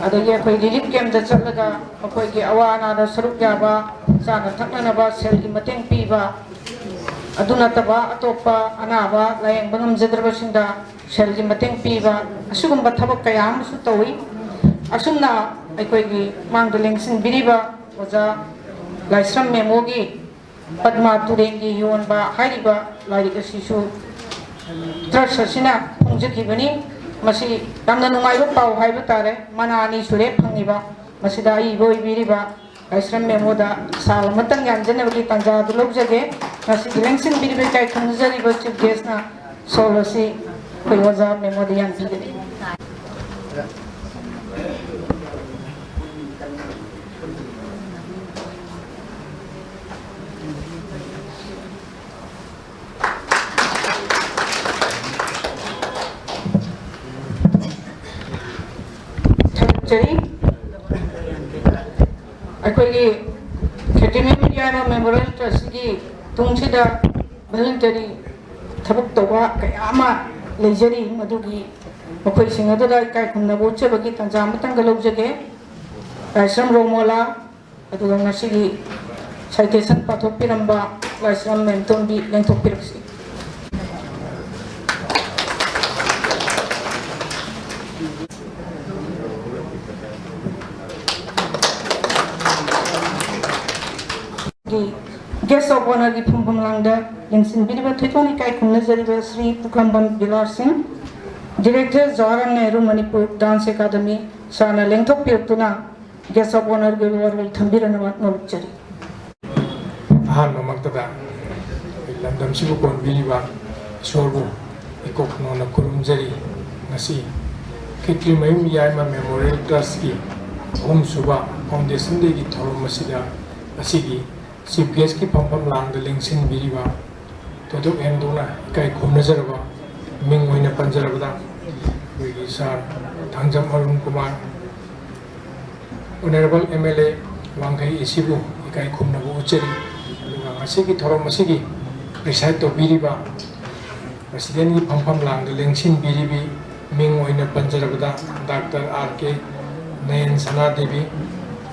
ꯑꯗꯒꯤ ꯑꯩꯈꯣꯏ ꯔꯤꯂꯤꯐ ꯀꯦꯝꯞꯇ ꯆꯠꯂꯒ ꯃꯈꯣꯏꯒꯤ ꯑꯋꯥ ꯑꯅꯥꯗ ꯁꯔꯨꯛ ꯌꯥꯕ, ꯆꯥꯅ ꯊꯛꯅꯅꯕ ꯁꯦꯜꯒꯤ ꯃꯇꯦꯡ ꯄꯤꯕ, ꯑꯗꯨ ꯅꯠꯇꯕ ꯑꯇꯣꯞꯄ ꯑꯅꯥꯕ ꯂꯥꯌꯦꯡꯕ ꯉꯝꯖꯗ꯭ꯔꯕꯁꯤꯡꯗ ꯁꯦꯜꯒꯤ ꯃꯇꯦꯡ ꯄꯤꯕ, ꯑꯁꯤꯒꯨꯝꯕ ꯊꯕꯛ ꯀꯌꯥ ꯑꯃꯁꯨ ꯇꯧꯏ꯫ ꯑꯁꯨꯝꯅ ꯑꯩꯈꯣꯏꯒꯤ ꯃꯥꯡꯗ ꯂꯦꯡꯁꯤꯟꯕꯤꯔꯤꯕ ꯑꯣꯖꯥ ꯂꯥꯏꯁ꯭ꯔꯝ ꯃꯦꯃꯣꯒꯤ ꯄꯗꯃꯥ ꯇꯨꯔꯦꯟꯒꯤ ꯌꯣꯟꯕ ꯍꯥꯏꯔꯤꯕ ꯂꯥꯏꯔꯤꯛ ꯑꯁꯤꯁꯨ ꯇ꯭ꯔꯁ ꯑꯁꯤꯅ ꯐꯣꯡꯖꯈꯤꯕꯅꯤ꯫ ꯃꯁꯤ ꯌꯥꯝꯅ ꯅꯨꯡꯉꯥꯏꯕ ꯄꯥꯎ ꯍꯥꯏꯕ ꯇꯥꯔꯦ꯫ ꯃꯅꯥ ꯑꯅꯤ ꯁꯨꯔꯦ ꯐꯪꯉꯤꯕ꯫ ꯃꯁꯤꯗ ꯑꯏꯕ ꯑꯣꯏꯕꯤꯔꯤꯕ ꯂꯥꯏꯁ꯭ꯔꯝ ꯃꯦꯃꯣꯗ ꯁꯥꯜ ꯑꯃꯇꯪ ꯌꯥꯟꯖꯅꯕꯒꯤ ꯇꯥꯟꯖꯥ ꯑꯗꯨ ꯂꯧꯖꯒꯦ꯫ ꯉꯁꯤꯒꯤ ꯂꯦꯡꯁꯤꯟꯕꯤꯔꯤꯕ ꯏꯀꯥꯏ ꯈꯨꯝꯅꯖꯔꯤꯕ ꯆꯤꯐ ꯒꯦꯁꯅ ꯁꯣꯜ ꯑꯁꯤ ꯑꯩꯈꯣꯏ ꯑꯣꯖꯥ ꯃꯦꯃꯣꯗ ꯌꯥꯟꯕꯤꯒꯅꯤ꯫ ꯊꯥꯒꯠꯆꯔꯤ꯫ ꯑꯩꯈꯣꯏꯒꯤ ꯈꯦꯇ꯭ꯔꯤꯃꯌꯨꯝ ꯌꯥꯏꯃ ꯃꯦꯃꯣꯔꯤꯌꯦꯜ ꯇ꯭ꯔꯁꯀꯤ ꯇꯨꯡꯁꯤꯗ ꯚꯣꯂꯨꯟꯇꯔꯤ ꯊꯕꯛ ꯇꯧꯕ ꯀꯌꯥ ꯑꯃ ꯂꯩꯖꯔꯤ꯫ ꯃꯗꯨꯒꯤ ꯃꯈꯣꯏꯁꯤꯡ ꯑꯗꯨꯗ ꯏꯀꯥꯏ ꯈꯨꯝꯅꯕ ꯎꯠꯆꯕꯒꯤ ꯇꯥꯟꯖꯥ ꯑꯃꯇꯪꯒ ꯂꯧꯖꯒꯦ꯫ ꯂꯥꯏꯁ꯭ꯔꯝ ꯔꯣꯃꯣꯂꯥ, ꯑꯗꯨꯒ ꯉꯁꯤꯒꯤ ꯁꯥꯏꯇꯦꯁꯟ ꯄꯥꯊꯣꯛꯄꯤꯔꯝꯕ ꯂꯥꯏꯁ꯭ꯔꯝ ꯃꯦꯝꯇꯣꯟꯕꯤ ꯂꯦꯡꯊꯣꯛꯄꯤꯔꯛꯁꯤ꯫ ꯒꯤ ꯒꯦꯁ ꯑꯣꯐ ꯑꯣꯅꯔꯒꯤ ꯐꯝꯐꯝ ꯂꯥꯡꯗ ꯌꯦꯡꯁꯤꯟꯕꯤꯔꯤꯕ ꯊꯣꯏꯗꯣꯛꯅ ꯏꯀꯥꯏ ꯈꯨꯝꯅꯖꯔꯤꯕ Shri Pukhrambam Bilash Singh, director Jawaharlal Nehru Manipur dance academy, ꯁꯥꯔꯅ ꯂꯦꯡꯊꯣꯛꯄꯤꯔꯛꯇꯨꯅ ꯒꯦꯁ ꯑꯣꯐ ꯑꯣꯅꯔꯒꯤ ꯑꯣꯏꯕ ꯋꯥꯔꯣꯜ ꯊꯝꯕꯤꯔꯅꯕ ꯅꯣꯜꯂꯨꯛꯆꯔꯤ꯫ ꯑꯍꯥꯟꯕꯃꯛꯇꯗ ꯑꯩꯈꯣꯏ ꯂꯝꯗꯝꯁꯤꯕꯨ ꯀꯣꯟꯕꯤꯔꯤꯕ ꯏꯁꯣꯔꯕꯨ ꯏꯀꯣꯛ ꯅꯣꯟꯅ ꯈꯨꯔꯨꯝꯖꯔꯤ꯫ ꯉꯁꯤ ꯈꯦꯇ꯭ꯔꯤꯃꯌꯨꯝ ꯌꯥꯏꯃ ꯃꯦꯃꯣꯔꯤꯌꯦꯜ ꯇ꯭ꯔꯁꯀꯤ ꯑꯍꯨꯝꯁꯨꯕ ꯐꯥꯎꯟꯗꯦꯁꯟ ꯗꯦꯒꯤ ꯊꯧꯔꯝ ꯑꯁꯤꯗ ꯑꯁꯤꯒꯤ ꯆꯤꯐ ꯒꯦꯁꯀꯤ ꯐꯝꯐꯝ ꯂꯥꯡꯗ ꯂꯦꯡꯁꯤꯟꯕꯤꯔꯤꯕ ꯊꯣꯏꯗꯣꯛ ꯍꯦꯟꯗꯣꯛꯅ ꯏꯀꯥꯏ ꯈꯨꯝꯅꯖꯔꯕ ꯃꯤꯡ ꯑꯣꯏꯅ ꯄꯟꯖꯔꯕꯗ ꯑꯩꯈꯣꯏꯒꯤ sir Thangjam Arun Kumar, honourable M L A Wangkhei A ꯁꯤꯕꯨ ꯏꯀꯥꯏ ꯈꯨꯝꯅꯕ ꯎꯠꯆꯔꯤ꯫ ꯑꯗꯨꯒ ꯉꯁꯤꯒꯤ ꯊꯧꯔꯝ ꯑꯁꯤꯒꯤ ꯄ꯭ꯔꯤꯁꯥꯏꯠ ꯇꯧꯕꯤꯔꯤꯕ ꯄ꯭ꯔꯁꯤꯗꯦꯟꯒꯤ ꯐꯝꯐꯝ ꯂꯥꯡꯗ ꯂꯦꯡꯁꯤꯟꯕꯤꯔꯤꯕꯤ ꯃꯤꯡ ꯑꯣꯏꯅ ꯄꯟꯖꯔꯕꯗ doctor R K Nayan Sana Devi,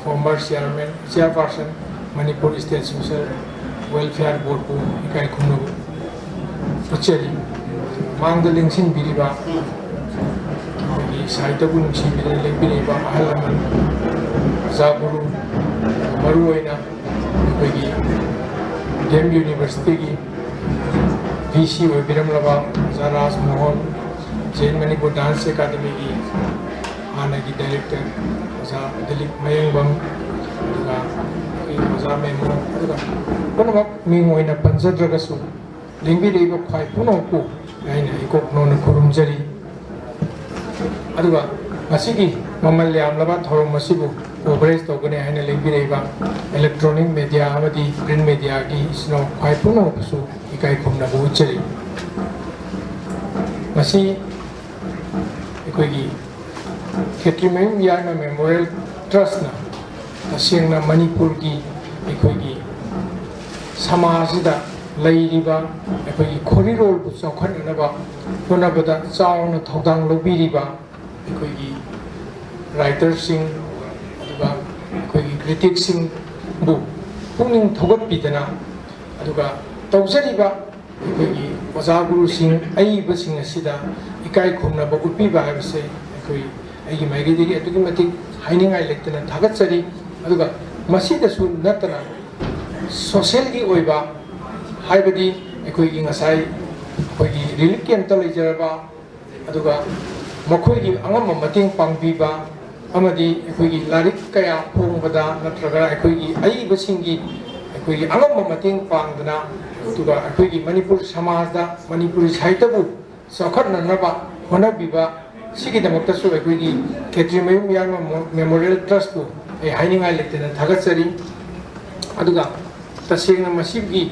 former chairman, chairperson, Manipur state social welfare ꯕꯣꯔꯗꯄꯨ ꯏꯀꯥꯏ ꯈꯨꯝꯅꯕ ꯎꯠꯆꯔꯤ꯫ ꯃꯥꯡꯗ ꯂꯦꯡꯁꯤꯟꯕꯤꯔꯤꯕ ꯑꯩꯈꯣꯏꯒꯤ ꯁꯥꯍꯤꯇ꯭ꯌꯕꯨ ꯅꯨꯡꯁꯤꯕꯤꯗꯨꯅ ꯂꯦꯡꯕꯤꯔꯛꯏꯕ ꯑꯍꯜ ꯂꯃꯟ, ꯑꯣꯖꯥ ꯒꯨꯔꯨ, ꯃꯔꯨꯑꯣꯏꯅ ꯑꯩꯈꯣꯏꯒꯤ ꯗꯤ ꯑꯦꯝ ꯌꯨꯅꯤꯚꯔꯁꯤꯇꯤꯒꯤ ꯚꯤ ꯁꯤ ꯑꯣꯏꯕꯤꯔꯝꯂꯕ ꯑꯣꯖꯥ ꯔꯥꯖ ꯃꯣꯍꯟ, ꯖꯦꯟ ꯃꯅꯤꯄꯨꯔ ꯗꯥꯟꯁ ꯑꯦꯀꯥꯗꯃꯤꯒꯤ ꯍꯥꯟꯅꯒꯤ ꯗꯥꯏꯔꯦꯛꯇꯔ ꯑꯣꯖꯥ ꯗꯤꯂꯤꯞ ꯃꯌꯦꯡꯕꯝ, ꯑꯗꯨꯒ ꯑꯩꯈꯣꯏꯒꯤ ꯑꯣꯖꯥ ꯃꯦꯝꯕꯔ, ꯑꯗꯨꯒ ꯄꯨꯝꯅꯃꯛ ꯃꯤꯡ ꯑꯣꯏꯅ ꯄꯟꯖꯗ꯭ꯔꯒꯁꯨ, ꯂꯦꯡꯕꯤꯔꯛꯏꯕ ꯈ꯭ꯋꯥꯏ ꯄꯨꯝꯅꯃꯛꯄꯨ ꯑꯩꯅ ꯏꯀꯣꯛ ꯅꯧꯅ ꯈꯨꯔꯨꯝꯖꯔꯤ꯫ ꯑꯗꯨꯒ ꯉꯁꯤꯒꯤ ꯃꯃꯜ ꯌꯥꯝꯂꯕ ꯊꯧꯔꯝ ꯑꯁꯤꯕꯨ ꯀꯣꯚꯔꯦꯖ ꯇꯧꯒꯅꯤ ꯍꯥꯏꯅ ꯂꯦꯡꯕꯤꯔꯛꯏꯕ ꯏꯂꯦꯛꯇ꯭ꯔꯣꯅꯤꯛ ꯃꯦꯗꯤꯌꯥ ꯑꯃꯗꯤ ꯄ꯭ꯔꯤꯟ ꯃꯦꯗꯤꯌꯥꯒꯤ ꯏꯆꯤꯟ ꯏꯅꯥꯎ ꯈ꯭ꯋꯥꯏ ꯄꯨꯝꯅꯃꯛꯄꯨꯁꯨ ꯏꯀꯥꯏ ꯈꯨꯝꯅꯕ ꯎꯠꯆꯔꯤ꯫ ꯉꯁꯤ ꯑꯩꯈꯣꯏꯒꯤ ꯈꯦꯇ꯭ꯔꯤꯃꯌꯨꯝ ꯌꯥꯏꯃ ꯃꯦꯃꯣꯔꯤꯌꯦꯜ ꯇ꯭ꯔꯁꯅ ꯇꯁꯦꯡꯅ ꯃꯅꯤꯄꯨꯔꯒꯤ ꯑꯩꯈꯣꯏꯒꯤ ꯁꯃꯥꯖꯁꯤꯗ ꯂꯩꯔꯤꯕ ꯑꯩꯈꯣꯏꯒꯤ ꯈꯣꯔꯤꯔꯣꯜꯕꯨ ꯆꯥꯎꯈꯠꯅꯅꯕ ꯍꯣꯠꯅꯕꯗ ꯆꯥꯎꯅ ꯊꯧꯗꯥꯡ ꯂꯧꯕꯤꯔꯤꯕ ꯑꯩꯈꯣꯏꯒꯤ ꯔꯥꯏꯇꯔꯁꯤꯡ, ꯑꯗꯨꯒ ꯑꯩꯈꯣꯏꯒꯤ ꯀ꯭ꯔꯤꯇꯤꯛꯁꯤꯡꯕꯨ ꯄꯨꯛꯅꯤꯡ ꯊꯧꯒꯠꯄꯤꯗꯅ, ꯑꯗꯨꯒ ꯇꯧꯖꯔꯤꯕ ꯑꯩꯈꯣꯏꯒꯤ ꯑꯣꯖꯥ ꯒꯨꯔꯨꯁꯤꯡ, ꯑꯏꯕꯁꯤꯡ ꯑꯁꯤꯗ ꯏꯀꯥꯏ ꯈꯨꯝꯅꯕ ꯎꯠꯄꯤꯕ ꯍꯥꯏꯕꯁꯦ ꯑꯩꯈꯣꯏ, ꯑꯩꯒꯤ ꯃꯥꯏꯀꯩꯗꯒꯤ ꯑꯗꯨꯛꯀꯤ ꯃꯇꯤꯛ ꯍꯥꯏꯅꯤꯡꯉꯥꯏ ꯂꯩꯇꯅ ꯊꯥꯒꯠꯆꯔꯤ꯫ ꯑꯗꯨꯒ ꯃꯁꯤꯗꯁꯨ ꯅꯠꯇꯅ ꯁꯣꯁꯦꯜꯒꯤ ꯑꯣꯏꯕ, ꯍꯥꯏꯕꯗꯤ ꯑꯩꯈꯣꯏꯒꯤ ꯉꯁꯥꯏ ꯑꯩꯈꯣꯏꯒꯤ ꯔꯤꯂꯤꯐ ꯀꯦꯝꯞꯇ ꯂꯩꯖꯔꯕ, ꯑꯗꯨꯒ ꯃꯈꯣꯏꯒꯤ ꯑꯉꯝꯕ ꯃꯇꯦꯡ ꯄꯥꯡꯕꯤꯕ, ꯑꯃꯗꯤ ꯑꯩꯈꯣꯏꯒꯤ ꯂꯥꯏꯔꯤꯛ ꯀꯌꯥ ꯐꯣꯡꯕꯗ ꯅꯠꯇ꯭ꯔꯒ ꯑꯩꯈꯣꯏꯒꯤ ꯑꯏꯕꯁꯤꯡꯒꯤ ꯑꯩꯈꯣꯏꯒꯤ ꯑꯉꯝꯕ ꯃꯇꯦꯡ ꯄꯥꯡꯗꯅ, ꯑꯗꯨꯒ ꯑꯩꯈꯣꯏꯒꯤ ꯃꯅꯤꯄꯨꯔ ꯁꯃꯥꯖꯗ ꯃꯅꯤꯄꯨꯔꯤ ꯁꯥꯍꯤꯇ꯭ꯌꯕꯨ ꯆꯥꯎꯈꯠꯅꯅꯕ ꯍꯣꯠꯅꯕꯤꯕ, ꯁꯤꯒꯤꯗꯃꯛꯇꯁꯨ ꯑꯩꯈꯣꯏꯒꯤ ꯈꯦꯇ꯭ꯔꯤꯃꯌꯨꯝ ꯌꯥꯏꯃ ꯃꯦꯃꯣꯔꯤꯌꯦꯜ ꯇ꯭ꯔꯁꯄꯨ ꯑꯩ ꯍꯥꯏꯅꯤꯡꯉꯥꯏ ꯂꯩꯇꯅ ꯊꯥꯒꯠꯆꯔꯤ꯫ ꯑꯗꯨꯒ ꯇꯁꯦꯡꯅ ꯃꯁꯤꯒꯤ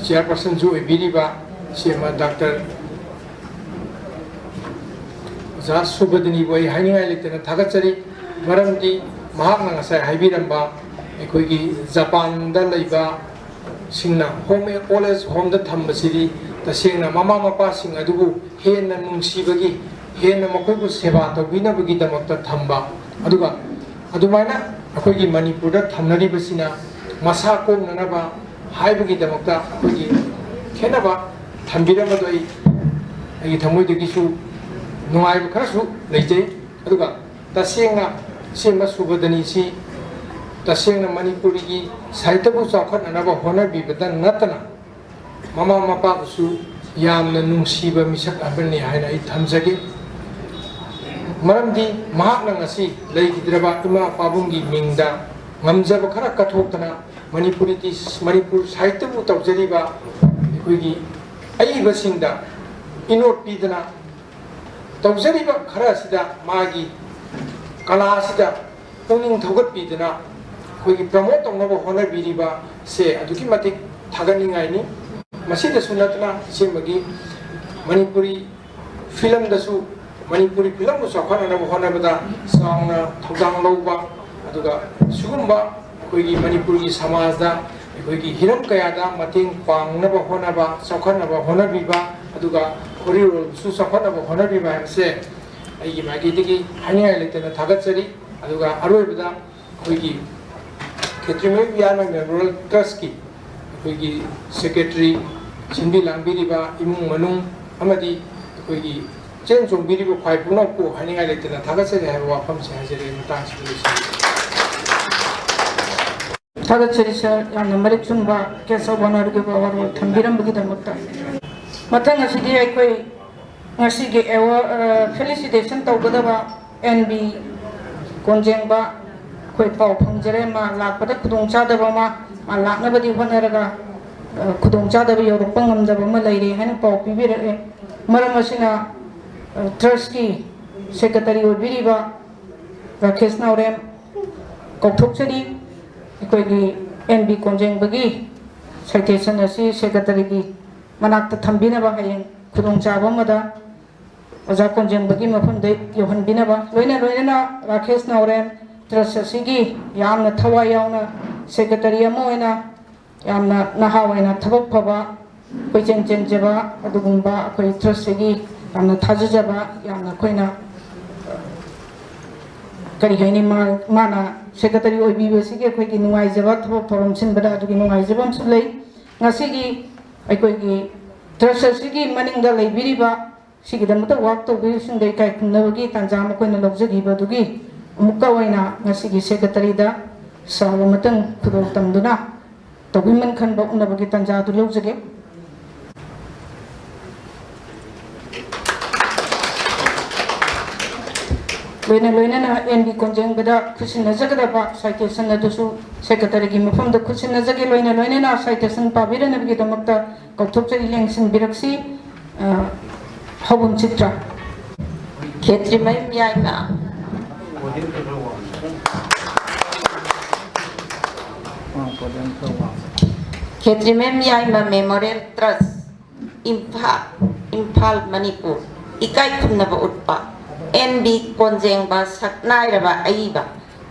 ꯆꯤꯌꯥꯔꯄꯔꯁꯟꯁꯨ ꯑꯣꯏꯕꯤꯔꯤꯕ ꯁꯤ ꯑꯦꯝ ꯑꯥꯔ ꯗꯥꯛꯇꯔ ꯑꯣꯖꯥ ꯁꯨꯕꯗꯅꯤꯕꯨ ꯑꯩ ꯍꯥꯏꯅꯤꯡꯉꯥꯏ ꯂꯩꯇꯅ ꯊꯥꯒꯠꯆꯔꯤ꯫ ꯃꯔꯝꯗꯤ ꯃꯍꯥꯛꯅ ꯉꯁꯥꯏ ꯍꯥꯏꯕꯤꯔꯝꯕ ꯑꯩꯈꯣꯏꯒꯤ ꯖꯄꯥꯟꯗ ꯂꯩꯕ ꯁꯤꯡꯅ ꯍꯣꯝ ꯑꯣꯜ ꯑꯦꯖ ꯍꯣꯝꯗ ꯊꯝꯕꯁꯤꯗꯤ ꯇꯁꯦꯡꯅ ꯃꯃꯥ ꯃꯄꯥꯁꯤꯡ ꯑꯗꯨꯕꯨ ꯍꯦꯟꯅ ꯅꯨꯡꯁꯤꯕꯒꯤ, ꯍꯦꯟꯅ ꯃꯈꯣꯏꯕꯨ ꯁꯦꯕꯥ ꯇꯧꯕꯤꯅꯕꯒꯤꯗꯃꯛꯇ ꯊꯝꯕ, ꯑꯗꯨꯒ ꯑꯗꯨꯃꯥꯏꯅ ꯑꯩꯈꯣꯏꯒꯤ ꯃꯅꯤꯄꯨꯔꯗ ꯊꯝꯅꯔꯤꯕꯁꯤꯅ ꯃꯁꯥ ꯀꯣꯛꯅꯅꯕ ꯍꯥꯏꯕꯒꯤꯗꯃꯛꯇ ꯑꯩꯈꯣꯏꯒꯤ ꯈꯦꯠꯅꯕ ꯊꯝꯕꯤꯔꯝꯕꯗꯣ ꯑꯩ ꯑꯩꯒꯤ ꯊꯃꯣꯏꯗꯒꯤꯁꯨ ꯅꯨꯡꯉꯥꯏꯕ ꯈꯔꯁꯨ ꯂꯩꯖꯩ꯫ ꯑꯗꯨꯒ ꯇꯁꯦꯡꯅ ꯏꯆꯦ ꯃꯁꯨꯕꯗꯅꯤꯁꯤ ꯇꯁꯦꯡꯅ ꯃꯅꯤꯄꯨꯔꯤꯒꯤ ꯁꯥꯍꯤꯇ꯭ꯌꯕꯨ ꯆꯥꯎꯈꯠꯅꯅꯕ ꯍꯣꯠꯅꯕꯤꯕꯗ ꯅꯠꯇꯅ ꯃꯃꯥ ꯃꯄꯥꯕꯨꯁꯨ ꯌꯥꯝꯅ ꯅꯨꯡꯁꯤꯕ ꯃꯤꯁꯛ ꯑꯃꯅꯤ ꯍꯥꯏꯅ ꯑꯩ ꯊꯝꯖꯒꯦ꯫ ꯃꯔꯝꯗꯤ ꯃꯍꯥꯛꯅ ꯉꯁꯤ ꯂꯩꯈꯤꯗ꯭ꯔꯕ ꯏꯃꯥ ꯄꯥꯕꯨꯡꯒꯤ ꯃꯤꯡꯗ ꯉꯝꯖꯕ ꯈꯔ ꯀꯠꯊꯣꯛꯇꯅ ꯃꯅꯤꯄꯨꯔꯤꯗꯤ, ꯃꯅꯤꯄꯨꯔ ꯁꯥꯍꯤꯇ꯭ꯌꯕꯨ ꯇꯧꯖꯔꯤꯕ ꯑꯩꯈꯣꯏꯒꯤ ꯑꯏꯕꯁꯤꯡꯗ ꯏꯅꯣꯠ ꯄꯤꯗꯅ ꯇꯧꯖꯔꯤꯕ ꯈꯔ ꯑꯁꯤꯗ ꯃꯥꯒꯤ ꯀꯂꯥ ꯑꯁꯤꯗ ꯄꯨꯛꯅꯤꯡ ꯊꯧꯒꯠꯄꯤꯗꯨꯅ ꯑꯩꯈꯣꯏꯒꯤ ꯄ꯭ꯔꯃꯣꯠ ꯇꯧꯅꯕ ꯍꯣꯠꯅꯕꯤꯔꯤꯕꯁꯦ ꯑꯗꯨꯛꯀꯤ ꯃꯇꯤꯛ ꯊꯥꯒꯠꯅꯤꯡꯉꯥꯏꯅꯤ꯫ ꯃꯁꯤꯗꯁꯨ ꯅꯠꯇꯅ ꯏꯆꯦꯃꯒꯤ ꯃꯅꯤꯄꯨꯔꯤ ꯐꯤꯂꯝꯗꯁꯨ, ꯃꯅꯤꯄꯨꯔꯤ ꯐꯤꯂꯝꯕꯨ ꯆꯥꯎꯈꯠꯅꯅꯕ ꯍꯣꯠꯅꯕꯗ ꯆꯥꯎꯅ ꯊꯧꯗꯥꯡ ꯂꯧꯕ, ꯑꯗꯨꯒ ꯁꯤꯒꯨꯝꯕ ꯑꯩꯈꯣꯏꯒꯤ ꯃꯅꯤꯄꯨꯔꯒꯤ ꯁꯃꯥꯖꯗ ꯑꯩꯈꯣꯏꯒꯤ ꯍꯤꯔꯝ ꯀꯌꯥꯗ ꯃꯇꯦꯡ ꯄꯥꯡꯅꯕ ꯍꯣꯠꯅꯕ, ꯆꯥꯎꯈꯠꯅꯕ ꯍꯣꯠꯅꯕꯤꯕ, ꯑꯗꯨꯒ ꯈꯣꯔꯤꯔꯣꯜꯁꯨ ꯆꯥꯎꯈꯠꯅꯕ ꯍꯣꯠꯅꯕꯤꯕ ꯍꯥꯏꯕꯁꯦ ꯑꯩꯒꯤ ꯃꯥꯏꯀꯩꯗꯒꯤ ꯍꯥꯏꯅꯤꯡꯉꯥꯏ ꯂꯩꯇꯅ ꯊꯥꯒꯠꯆꯔꯤ꯫ ꯑꯗꯨꯒ ꯑꯔꯣꯏꯕꯗ ꯑꯩꯈꯣꯏꯒꯤ ꯈꯦꯇ꯭ꯔꯤꯃꯌꯨꯝ ꯌꯥꯏꯃ ꯃꯦꯃꯣꯔꯤꯌꯦꯜ ꯇ꯭ꯔꯁꯀꯤ ꯑꯩꯈꯣꯏꯒꯤ ꯁꯦꯀ꯭ꯔꯦꯇꯔꯤ, ꯁꯤꯟꯕꯤ ꯂꯥꯡꯕꯤꯔꯤꯕ ꯏꯃꯨꯡ ꯃꯅꯨꯡ ꯑꯃꯗꯤ ꯑꯩꯈꯣꯏꯒꯤ ꯆꯦꯟ ꯆꯣꯡꯕꯤꯔꯤꯕ ꯈ꯭ꯋꯥꯏ ꯄꯨꯝꯅꯃꯛꯄꯨ ꯍꯥꯏꯅꯤꯡꯉꯥꯏ ꯂꯩꯇꯅ ꯊꯥꯒꯠꯆꯔꯤ ꯍꯥꯏꯕ ꯋꯥꯐꯝꯁꯤ ꯍꯥꯏꯖꯔꯤ꯫ ꯃꯇꯥꯡꯁꯤꯗ ꯂꯣꯏꯁꯤꯟꯖꯔꯤ꯫ ꯊꯥꯒꯠꯆꯔꯤ ꯁꯥꯔ, ꯌꯥꯝꯅ ꯃꯔꯤꯛ ꯆꯨꯝꯕ ꯀꯦꯁ ꯑꯣꯐ ꯑꯣꯅꯔꯒꯤ ꯋꯥꯔꯣꯜ ꯊꯝꯕꯤꯔꯝꯕꯒꯤꯗꯃꯛꯇ꯫ ꯃꯊꯪ ꯑꯁꯤꯗꯤ ꯑꯩꯈꯣꯏ ꯉꯁꯤꯒꯤ ꯑꯦꯋꯥꯔ-, ꯑ, ꯐꯦꯂꯤꯁꯤꯇꯦꯁꯟ ꯇꯧꯒꯗꯕ ꯑꯦꯟ ꯕꯤ ꯀꯣꯟꯖꯦꯡꯕ ꯑꯩꯈꯣꯏ ꯄꯥꯎ ꯐꯪꯖꯔꯦ꯫ ꯃꯥ ꯂꯥꯛꯄꯗ ꯈꯨꯗꯣꯡꯆꯥꯗꯕ ꯑꯃ, ꯃꯥ ꯂꯥꯛꯅꯕꯗꯤ ꯍꯣꯠꯅꯔꯒ, ꯑ, ꯈꯨꯗꯣꯡꯆꯥꯗꯕ ꯌꯧꯔꯛꯄ ꯉꯝꯗꯕ ꯑꯃ ꯂꯩꯔꯦ ꯍꯥꯏꯅ ꯄꯥꯎ ꯄꯤꯕꯤꯔꯛꯑꯦ꯫ ꯃꯔꯝ ꯑꯁꯤꯅ, ꯑ, ꯇ꯭ꯔꯁꯀꯤ ꯁꯦꯀ꯭ꯔꯦꯇꯔꯤ ꯑꯣꯏꯕꯤꯔꯤꯕ ꯔꯥꯀꯦꯁ ꯅꯥꯎꯔꯦꯝ ꯀꯧꯊꯣꯛꯆꯔꯤ꯫ ꯑꯩꯈꯣꯏꯒꯤ ꯑꯦꯟ ꯕꯤ ꯀꯣꯟꯖꯦꯡꯕꯒꯤ ꯁꯥꯏꯇꯦꯁꯟ ꯑꯁꯤ ꯁꯦꯀ꯭ꯔꯦꯇꯔꯤꯒꯤ ꯃꯅꯥꯛꯇ ꯊꯝꯕꯤꯅꯕ ꯍꯌꯦꯡ ꯈꯨꯗꯣꯡꯆꯥꯕ ꯑꯃꯗ ꯑꯣꯖꯥ ꯀꯣꯟꯖꯦꯡꯕꯒꯤ ꯃꯐꯝꯗ ꯌꯧꯍꯟꯕꯤꯅꯕ, ꯂꯣꯏꯅ ꯂꯣꯏꯅꯅ ꯔꯥꯀꯦꯁ ꯅꯥꯎꯔꯦꯝ ꯇ꯭ꯔꯁ ꯑꯁꯤꯒꯤ ꯌꯥꯝꯅ ꯊꯋꯥꯏ ꯌꯥꯎꯅ ꯁꯦꯀ꯭ꯔꯦꯇꯔꯤ ꯑꯃ ꯑꯣꯏꯅ ꯌꯥꯝꯅ ꯅꯍꯥ ꯑꯣꯏꯅ ꯊꯕꯛ ꯐꯕ, ꯀꯣꯏꯆꯦꯟ ꯆꯦꯟꯖꯕ ꯑꯗꯨꯒꯨꯝꯕ ꯑꯩꯈꯣꯏ ꯇ꯭ꯔꯁꯁꯤꯒꯤ ꯌꯥꯝꯅ ꯊꯥꯖꯖꯕ, ꯌꯥꯝꯅ ꯑꯩꯈꯣꯏꯅ ꯀꯔꯤ ꯍꯥꯏꯅꯤ, ꯃꯥ-, ꯃꯥꯅ ꯁꯦꯀ꯭ꯔꯦꯇꯔꯤ ꯑꯣꯏꯕꯤꯕꯁꯤꯒꯤ ꯑꯩꯈꯣꯏꯒꯤ ꯅꯨꯡꯉꯥꯏꯖꯕ, ꯊꯕꯛ ꯊꯧꯔꯝ ꯁꯤꯟꯕꯗ ꯑꯗꯨꯒꯤ ꯅꯨꯡꯉꯥꯏꯖꯕ ꯑꯃꯁꯨ ꯂꯩ꯫ ꯉꯁꯤꯒꯤ ꯑꯩꯈꯣꯏꯒꯤ ꯇ꯭ꯔꯁ ꯑꯁꯤꯒꯤ ꯃꯅꯤꯡꯗ ꯂꯩꯕꯤꯔꯤꯕ ꯁꯤꯒꯤꯗꯃꯛꯇ ꯋꯥꯛ ꯇꯧꯕꯤꯔꯤꯕꯁꯤꯡꯗ ꯏꯀꯥꯏ ꯈꯨꯝꯅꯕꯒꯤ ꯇꯥꯟꯖꯥ ꯃꯈꯣꯏꯅ ꯂꯧꯖꯈꯤꯕ ꯑꯗꯨꯒꯤ ꯑꯃꯨꯛꯀ ꯑꯣꯏꯅ ꯉꯁꯤꯒꯤ ꯁꯦꯀ꯭ꯔꯦꯇꯔꯤꯗ ꯆꯥꯎꯕ ꯃꯇꯦꯡ ꯈꯨꯗꯣꯜ ꯇꯝꯗꯨꯅ ꯇꯧꯕꯤꯃꯟ ꯈꯟꯕ ꯎꯠꯅꯕꯒꯤ ꯇꯥꯟꯖꯥ ꯑꯗꯨ ꯂꯧꯖꯒꯦ꯫ ꯂꯣꯏꯅ ꯂꯣꯏꯅꯅ ꯑꯦꯟ ꯕꯤ ꯀꯣꯟꯖꯦꯡꯕꯗ ꯈꯨꯠꯁꯤꯟꯅꯖꯒꯗꯕ ꯁꯥꯏꯇꯦꯁꯟ ꯑꯗꯨꯁꯨ ꯁꯦꯀ꯭ꯔꯦꯇꯔꯤꯒꯤ ꯃꯐꯝꯗ ꯈꯨꯠꯁꯤꯟꯅꯖꯒꯦ꯫ ꯂꯣꯏꯅ ꯂꯣꯏꯅꯅ ꯁꯥꯏꯇꯦꯁꯟ ꯄꯥꯕꯤꯔꯅꯕꯒꯤꯗꯃꯛꯇ ꯀꯧꯊꯣꯛꯆꯔꯤ, ꯂꯦꯡꯁꯤꯟꯕꯤꯔꯛꯁꯤ꯫ ꯑ, ꯍꯧꯕꯝ ꯆꯤꯇ꯭ꯔ꯫ ꯈꯦꯇ꯭ꯔꯤꯃꯌꯨꯝ ꯌꯥꯏꯃ꯫ ꯈꯦꯇ꯭ꯔꯤꯃꯌꯨꯝ ꯌꯥꯏꯃ ꯃꯦꯃꯣꯔꯤꯌꯦꯜ ꯇ꯭ꯔꯁ, ꯏꯝꯐꯥꯜ, ꯏꯝꯐꯥꯜ, ꯃꯅꯤꯄꯨꯔ꯫ ꯏꯀꯥꯏ ꯈꯨꯝꯅꯕ ꯎꯠꯄ꯫ ꯑꯦꯟ ꯕꯤ ꯀꯣꯟꯖꯦꯡꯕ, ꯁꯛꯅꯥꯏꯔꯕ ꯑꯏꯕ꯫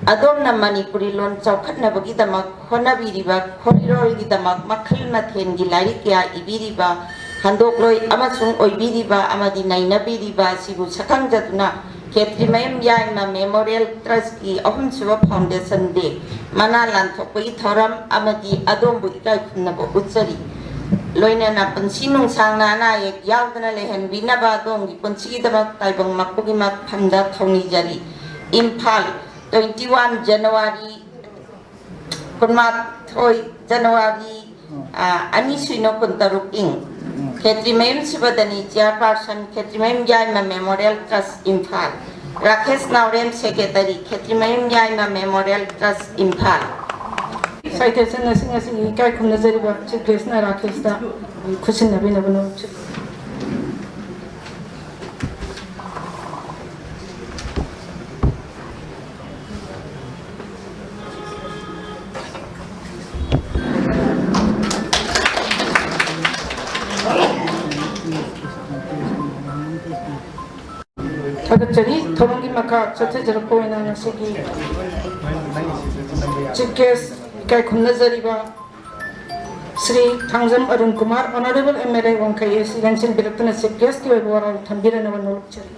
ꯑꯗꯣꯝꯅ ꯃꯅꯤꯄꯨꯔꯤ ꯂꯣꯟ ꯆꯥꯎꯈꯠꯅꯕꯒꯤꯗꯃꯛ ꯍꯣꯠꯅꯕꯤꯔꯤꯕ, ꯈꯣꯔꯤꯔꯣꯜꯒꯤꯗꯃꯛ ꯃꯈꯜ ꯃꯊꯦꯜꯒꯤ ꯂꯥꯏꯔꯤꯛ ꯀꯌꯥ ꯏꯕꯤꯔꯤꯕ, ꯍꯟꯗꯣꯛꯂꯣꯏ ꯑꯃꯁꯨꯡ ꯑꯣꯏꯕꯤꯔꯤꯕ ꯑꯃꯗꯤ ꯅꯩꯅꯕꯤꯔꯤꯕ ꯑꯁꯤꯕꯨ ꯁꯛꯈꯪꯖꯗꯨꯅ ꯈꯦꯇ꯭ꯔꯤꯃꯌꯨꯝ ꯌꯥꯏꯃ ꯃꯦꯃꯣꯔꯤꯌꯦꯜ ꯇ꯭ꯔꯁꯀꯤ ꯑꯍꯨꯝꯁꯨꯕ ꯐꯥꯎꯟꯗꯦꯁꯟ ꯗꯦ ꯃꯅꯥ ꯂꯥꯟꯊꯣꯛꯄꯒꯤ ꯊꯧꯔꯝ ꯑꯃꯗꯤ ꯑꯗꯣꯝꯕꯨ ꯏꯀꯥꯏ ꯈꯨꯝꯅꯕ ꯎꯠꯆꯔꯤ꯫ ꯂꯣꯏꯅꯅ ꯄꯨꯟꯁꯤ ꯅꯨꯡꯁꯥꯡꯅ ꯑꯅꯥ ꯑꯌꯦꯛ ꯌꯥꯎꯗꯅ ꯂꯩꯍꯟꯕꯤꯅꯕ ꯑꯗꯣꯝꯒꯤ ꯄꯨꯟꯁꯤꯒꯤꯗꯃꯛ ꯇꯥꯏꯕꯪ ꯃꯄꯨꯒꯤ ꯃꯐꯝꯗ ꯊꯧꯅꯤꯖꯔꯤ꯫ ꯏꯝꯐꯥꯜ, twenty one January, ꯀꯨꯟꯃꯥꯊꯣꯏ January, ꯑ, ꯑꯅꯤ ꯁꯤꯅꯣ ꯀꯨꯟꯇꯔꯨꯛ ꯏꯪ꯫ ꯈꯦꯇ꯭ꯔꯤꯃꯌꯨꯝ ꯁꯤꯕꯗꯅꯤ, chairperson, ꯈꯦꯇ꯭ꯔꯤꯃꯌꯨꯝ ꯌꯥꯏꯃ Memorial Trust, ꯏꯝꯐꯥꯜ꯫ ꯔꯥꯀꯦꯁ ꯅꯥꯎꯔꯦꯝ, secretary, ꯈꯦꯇ꯭ꯔꯤꯃꯌꯨꯝ ꯌꯥꯏꯃ Memorial Trust, ꯏꯝꯐꯥꯜ꯫ Citation ꯑꯁꯤꯡ ꯑꯁꯤ ꯏꯀꯥꯏ ꯈꯨꯝꯅꯖꯔꯤꯕ Chief Guest ꯅ ꯔꯥꯀꯦꯁꯇ ꯈꯨꯠꯁꯤꯟꯅꯕꯤꯅꯕ ꯅꯣꯝꯖꯔꯤ꯫ ꯊꯥꯒꯠꯆꯔꯤ꯫ ꯊꯧꯔꯝꯒꯤ ꯃꯈꯥ ꯆꯠꯊꯖꯔꯛꯄ ꯑꯣꯏꯅ ꯉꯁꯤꯒꯤ Chief Guest ꯏꯀꯥꯏ ꯈꯨꯝꯅꯖꯔꯤꯕ Shri Thangjam Arun Kumar, Honourable M L A ꯋꯥꯡꯈꯩ A C ꯂꯦꯡꯁꯤꯟꯕꯤꯔꯛꯇꯨꯅ Chief Guest ꯀꯤ ꯑꯣꯏꯕ ꯋꯥꯔꯣꯜ ꯊꯝꯕꯤꯔꯅꯕ ꯅꯣꯜꯂꯛꯆꯔꯤ꯫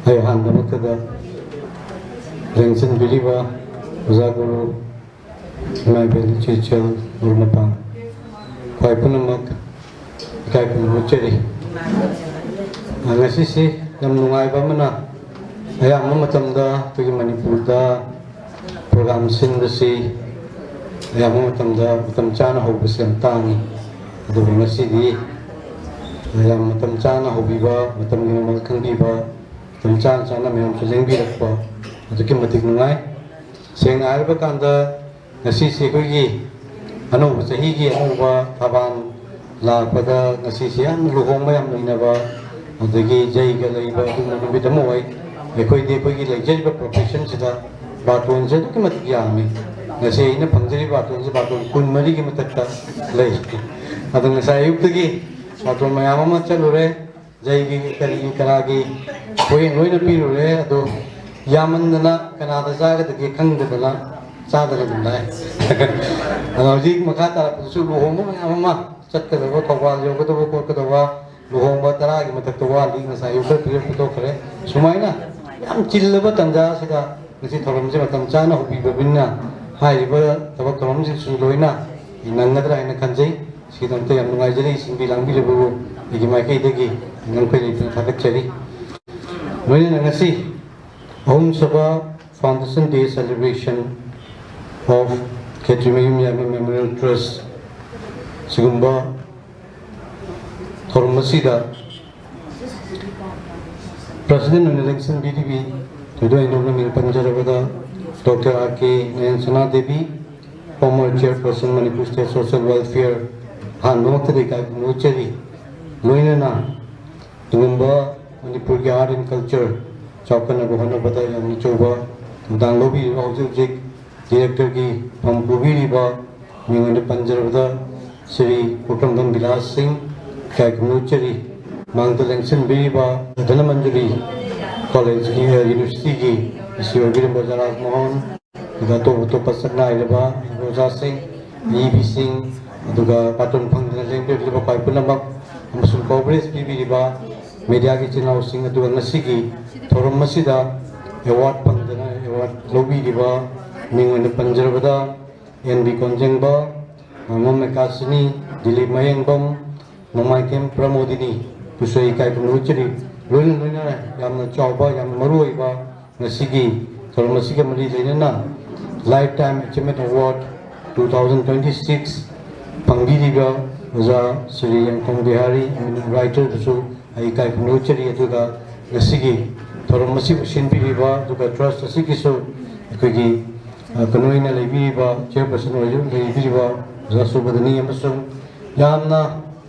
ꯑꯩ ꯑꯍꯥꯟꯕꯃꯛꯇꯗ ꯂꯦꯡꯁꯤꯟꯕꯤꯔꯤꯕ ꯑꯣꯖꯥ ꯒꯨꯔꯨ, ꯏꯃꯥ ꯏꯕꯦꯟ, ꯏꯆꯦ ꯏꯆꯜ, ꯃꯔꯨꯞ ꯃꯄꯥꯡ, ꯈ꯭ꯋꯥꯏ ꯄꯨꯝꯅꯃꯛ ꯏꯀꯥꯏ ꯈꯨꯝꯅꯕ ꯎꯠꯆꯔꯤ꯫ ꯉꯁꯤꯁꯤ ꯌꯥꯝ ꯅꯨꯡꯉꯥꯏꯕ ꯑꯃꯅ, ꯑꯌꯥꯝꯕ ꯃꯇꯝꯗ ꯑꯩꯈꯣꯏꯒꯤ ꯃꯅꯤꯄꯨꯔꯗ ꯄ꯭ꯔꯣꯒ꯭ꯔꯥꯝ ꯁꯤꯟꯕꯁꯤ ꯑꯌꯥꯝꯕ ꯃꯇꯝꯗ ꯃꯇꯝ ꯆꯥꯅ ꯍꯧꯕꯁꯦ ꯌꯥꯝ ꯇꯥꯡꯉꯤ꯫ ꯑꯗꯨꯕꯨ ꯉꯁꯤꯗꯤ ꯌꯥꯝ ꯃꯇꯝ ꯆꯥꯅ ꯍꯧꯕꯤꯕ, ꯃꯇꯝꯒꯤ ꯃꯃꯜ ꯈꯪꯕꯤꯕ, ꯃꯇꯝ ꯆꯥꯅ ꯆꯥꯅ ꯃꯌꯥꯝꯁꯨ ꯂꯦꯡꯕꯤꯔꯛꯄ ꯑꯗꯨꯛꯀꯤ ꯃꯇꯤꯛ ꯅꯨꯡꯉꯥꯏ꯫ ꯁꯦꯡꯅ ꯍꯥꯏꯔꯕ ꯀꯥꯟꯗ, ꯉꯁꯤꯁꯤ ꯑꯩꯈꯣꯏꯒꯤ ꯑꯅꯧꯕ ꯆꯍꯤꯒꯤ ꯑꯅꯧꯕ ꯊꯕꯥꯜ ꯂꯥꯛꯄꯗ ꯉꯁꯤꯁꯤ ꯌꯥꯝꯅ ꯂꯨꯍꯣꯡꯕ ꯌꯥꯝ ꯂꯩꯅꯕ, ꯑꯗꯒꯤ ꯖꯩꯒ ꯂꯩꯕ ꯑꯗꯨꯒꯨꯝꯕ ꯅꯨꯃꯤꯠ ꯑꯃ ꯑꯣꯏ꯫ ꯑꯩꯈꯣꯏꯗꯤ ꯑꯩꯈꯣꯏꯒꯤ ꯂꯩꯖꯔꯤꯕ ꯄ꯭ꯔꯣꯐꯦꯁꯟꯁꯤꯗ ꯕꯥꯔꯇꯣꯟꯁꯦ ꯑꯗꯨꯛꯀꯤ ꯃꯇꯤꯛ ꯌꯥꯝꯃꯤ꯫ ꯉꯁꯤ ꯑꯩꯅ ꯐꯪꯖꯔꯤꯕ ꯕꯥꯔꯇꯣꯟꯁꯦ ꯕꯥꯔꯇꯣꯟ ꯀꯨꯟ ꯃꯔꯤꯒꯤ ꯃꯊꯛꯇ ꯂꯩ꯫ ꯑꯗꯣ ꯉꯁꯥꯏ ꯑꯌꯨꯛꯇꯒꯤ ꯕꯥꯔꯇꯣꯟ ꯃꯌꯥꯝ ꯑꯃ ꯆꯠꯂꯨꯔꯦ꯫ ꯖꯩꯒꯤ ꯀꯔꯤꯒꯤ ꯀꯔꯥꯒꯤ ꯄꯣꯌꯦꯡ ꯂꯣꯏꯅ ꯄꯤꯔꯨꯔꯦ꯫ ꯑꯗꯣ ꯌꯥꯝꯃꯟꯗꯅ ꯀꯅꯥꯗ ꯆꯥꯒꯗꯒꯦ ꯈꯪꯗꯗꯅ ꯆꯥꯗꯅ ꯑꯗꯨꯝ ꯂꯥꯛꯑꯦ꯫ ꯑꯗꯣ ꯍꯧꯖꯤꯛ ꯃꯈꯥ ꯇꯥꯔꯛꯄꯗꯁꯨ ꯂꯨꯍꯣꯡꯕ ꯃꯌꯥꯝ ꯑꯃ ꯆꯠꯀꯗꯕ, ꯊꯧꯕꯥꯜ ꯌꯧꯒꯗꯕ ꯈꯣꯠꯀꯗꯕ ꯂꯨꯍꯣꯡꯕ ꯇꯔꯥꯒꯤ ꯃꯊꯛꯇ ꯋꯥꯠꯂꯤ, ꯉꯁꯥꯏ ꯑꯌꯨꯛ ꯈꯔ ꯐꯤꯔꯦꯞ ꯄꯤꯊꯣꯛꯈ꯭ꯔꯦ꯫ ꯁꯨꯃꯥꯏꯅ ꯌꯥꯝ ꯆꯤꯜꯂꯕ ꯇꯥꯟꯖꯥ ꯑꯁꯤꯗ ꯉꯁꯤ ꯊꯧꯔꯝꯁꯦ ꯃꯇꯝ ꯆꯥꯅ ꯍꯧꯕꯤꯕꯅꯤꯅ ꯍꯥꯏꯔꯤꯕ ꯊꯕꯛ ꯊꯧꯔꯝꯁꯤꯡꯁꯨ ꯂꯣꯏꯅ ꯅꯪꯒꯗ꯭ꯔꯥ ꯍꯥꯏꯅ ꯈꯟꯖꯩ꯫ ꯁꯤꯒꯤꯗꯃꯛꯇ ꯌꯥꯝ ꯅꯨꯡꯉꯥꯏꯖꯔꯤ꯫ ꯁꯤꯟꯕꯤ ꯂꯥꯡꯕꯤꯔꯕꯕꯨ ꯑꯩꯒꯤ ꯃꯥꯏꯀꯩꯗꯒꯤ ꯅꯈꯣꯏ ꯂꯩꯇꯅ ꯊꯥꯒꯠꯆꯔꯤ꯫ ꯂꯣꯏꯅꯅ ꯉꯁꯤ ꯑꯍꯨꯝꯁꯨꯕ Foundation Day Celebration of Khetrimayum Yaima Memorial Trust ꯁꯤꯒꯨꯝꯕ ꯊꯧꯔꯝ ꯑꯁꯤꯗ ꯄ꯭ꯔꯁꯤꯗꯦꯟ ꯑꯣꯏꯅ ꯂꯦꯡꯁꯤꯟꯕꯤꯔꯤꯕꯤ ꯊꯣꯏꯗꯣꯛ ꯍꯦꯟꯗꯣꯛꯅ ꯃꯤꯡ ꯄꯟꯖꯔꯕꯗ doctor R K Nayansana Devi, former chairperson Manipur State Social Welfare, ꯑꯍꯥꯟꯕꯃꯛꯇꯗ ꯏꯀꯥꯏ ꯈꯨꯝꯅꯖꯔꯤ꯫ ꯂꯣꯏꯅꯅ ꯇꯨꯡꯕ ꯃꯅꯤꯄꯨꯔꯒꯤ art and culture ꯆꯥꯎꯈꯠꯅꯕ ꯍꯣꯠꯅꯕꯗ ꯌꯥꯝꯅ ꯑꯆꯧꯕ ꯊꯧꯗꯥꯡ ꯂꯧꯕꯤꯔꯤꯕ, ꯍꯧꯖꯤꯛ ꯍꯧꯖꯤꯛ directorꯒꯤ ꯐꯝ ꯄꯨꯕꯤꯔꯤꯕ ꯃꯤꯡ ꯑꯣꯏꯅ ꯄꯟꯖꯔꯕꯗ ꯁ꯭ꯔꯤ ꯄꯣꯀ꯭ꯔꯝꯕꯝ ꯕꯤꯂꯥꯁ ꯁꯤꯡ, ꯏꯀꯥꯏ ꯈꯨꯝꯅꯖꯔꯤ꯫ ꯃꯥꯡꯗ ꯂꯦꯡꯁꯤꯟꯕꯤꯔꯤꯕ ꯙꯅꯃꯟꯖꯨꯔꯤ collegeꯀꯤ, universityꯒꯤ ꯏꯁꯤ ꯑꯣꯏꯕꯤꯔꯝꯕ ꯑꯣꯖꯥ ꯔꯥꯖꯃꯣꯍꯟ, ꯑꯗꯨꯒ ꯑꯇꯣꯞ ꯑꯇꯣꯞꯄ ꯁꯛꯅꯥꯏꯔꯕ ꯑꯣꯖꯥꯁꯤꯡ, ꯑꯏꯕꯤꯁꯤꯡ, ꯑꯗꯨꯒ ꯕꯥꯔꯇꯣꯟ ꯐꯪꯗꯅ ꯂꯦꯡꯕꯤꯔꯛꯂꯤꯕ ꯈ꯭ꯋꯥꯏ ꯄꯨꯝꯅꯃꯛ ꯑꯃꯁꯨꯡ coverage ꯄꯤꯕꯤꯔꯤꯕ mediaꯒꯤ ꯏꯆꯤꯟ ꯏꯅꯥꯎꯁꯤꯡ, ꯑꯗꯨꯒ ꯉꯁꯤꯒꯤ ꯊꯧꯔꯝ ꯑꯁꯤꯗ award ꯐꯪꯗꯅ award ꯂꯧꯕꯤꯔꯤꯕ ꯃꯤꯡ ꯑꯣꯏꯅ ꯄꯟꯖꯔꯕꯗ ꯑꯦꯟ ꯕꯤ ꯀꯣꯟꯖꯦꯡꯕ, ꯉꯥꯉꯣꯝ ꯃꯦꯀꯥꯁꯤꯅꯤ, ꯗꯤꯂꯤꯞ ꯃꯌꯦꯡꯕꯝ, ꯅꯣꯡꯃꯥꯏꯊꯦꯝ ꯄ꯭ꯔꯃꯣꯗꯤꯅꯤ꯫ ꯁꯨ ꯑꯩ ꯏꯀꯥꯏ ꯈꯨꯝꯅꯕ ꯎꯠꯆꯔꯤ꯫ ꯂꯣꯏꯅ ꯂꯣꯏꯅꯅ ꯌꯥꯝꯅ ꯆꯥꯎꯕ, ꯌꯥꯝꯅ ꯃꯔꯨ ꯑꯣꯏꯕ ꯉꯁꯤꯒꯤ ꯊꯧꯔꯝ ꯑꯁꯤꯒ ꯃꯔꯤ ꯂꯩꯅꯅ Lifetime Achievement Award two thousand twenty six ꯐꯪꯕꯤꯔꯤꯕ ꯑꯣꯖꯥ ꯁ꯭ꯔꯤ ꯌꯥꯡꯈꯣꯡ ꯕꯤꯍꯥꯔꯤ, eminent writer ꯗꯁꯨ ꯑꯩ ꯏꯀꯥꯏ ꯈꯨꯝꯅꯕ ꯎꯠꯆꯔꯤ꯫ ꯑꯗꯨꯒ ꯉꯁꯤꯒꯤ ꯊꯧꯔꯝ ꯑꯁꯤꯕꯨ ꯁꯤꯟꯕꯤꯔꯤꯕ, ꯑꯗꯨꯒ trust ꯑꯁꯤꯒꯤꯁꯨ ꯑꯩꯈꯣꯏꯒꯤ, ꯑ, ꯀꯩꯅꯣ ꯑꯣꯏꯅ ꯂꯩꯕꯤꯔꯤꯕ, chairperson ꯑꯣꯏꯅ ꯂꯩꯕꯤꯔꯤꯕ ꯑꯣꯖꯥ ꯁꯨꯕꯗꯅꯤ ꯑꯃꯁꯨꯡ ꯌꯥꯝꯅ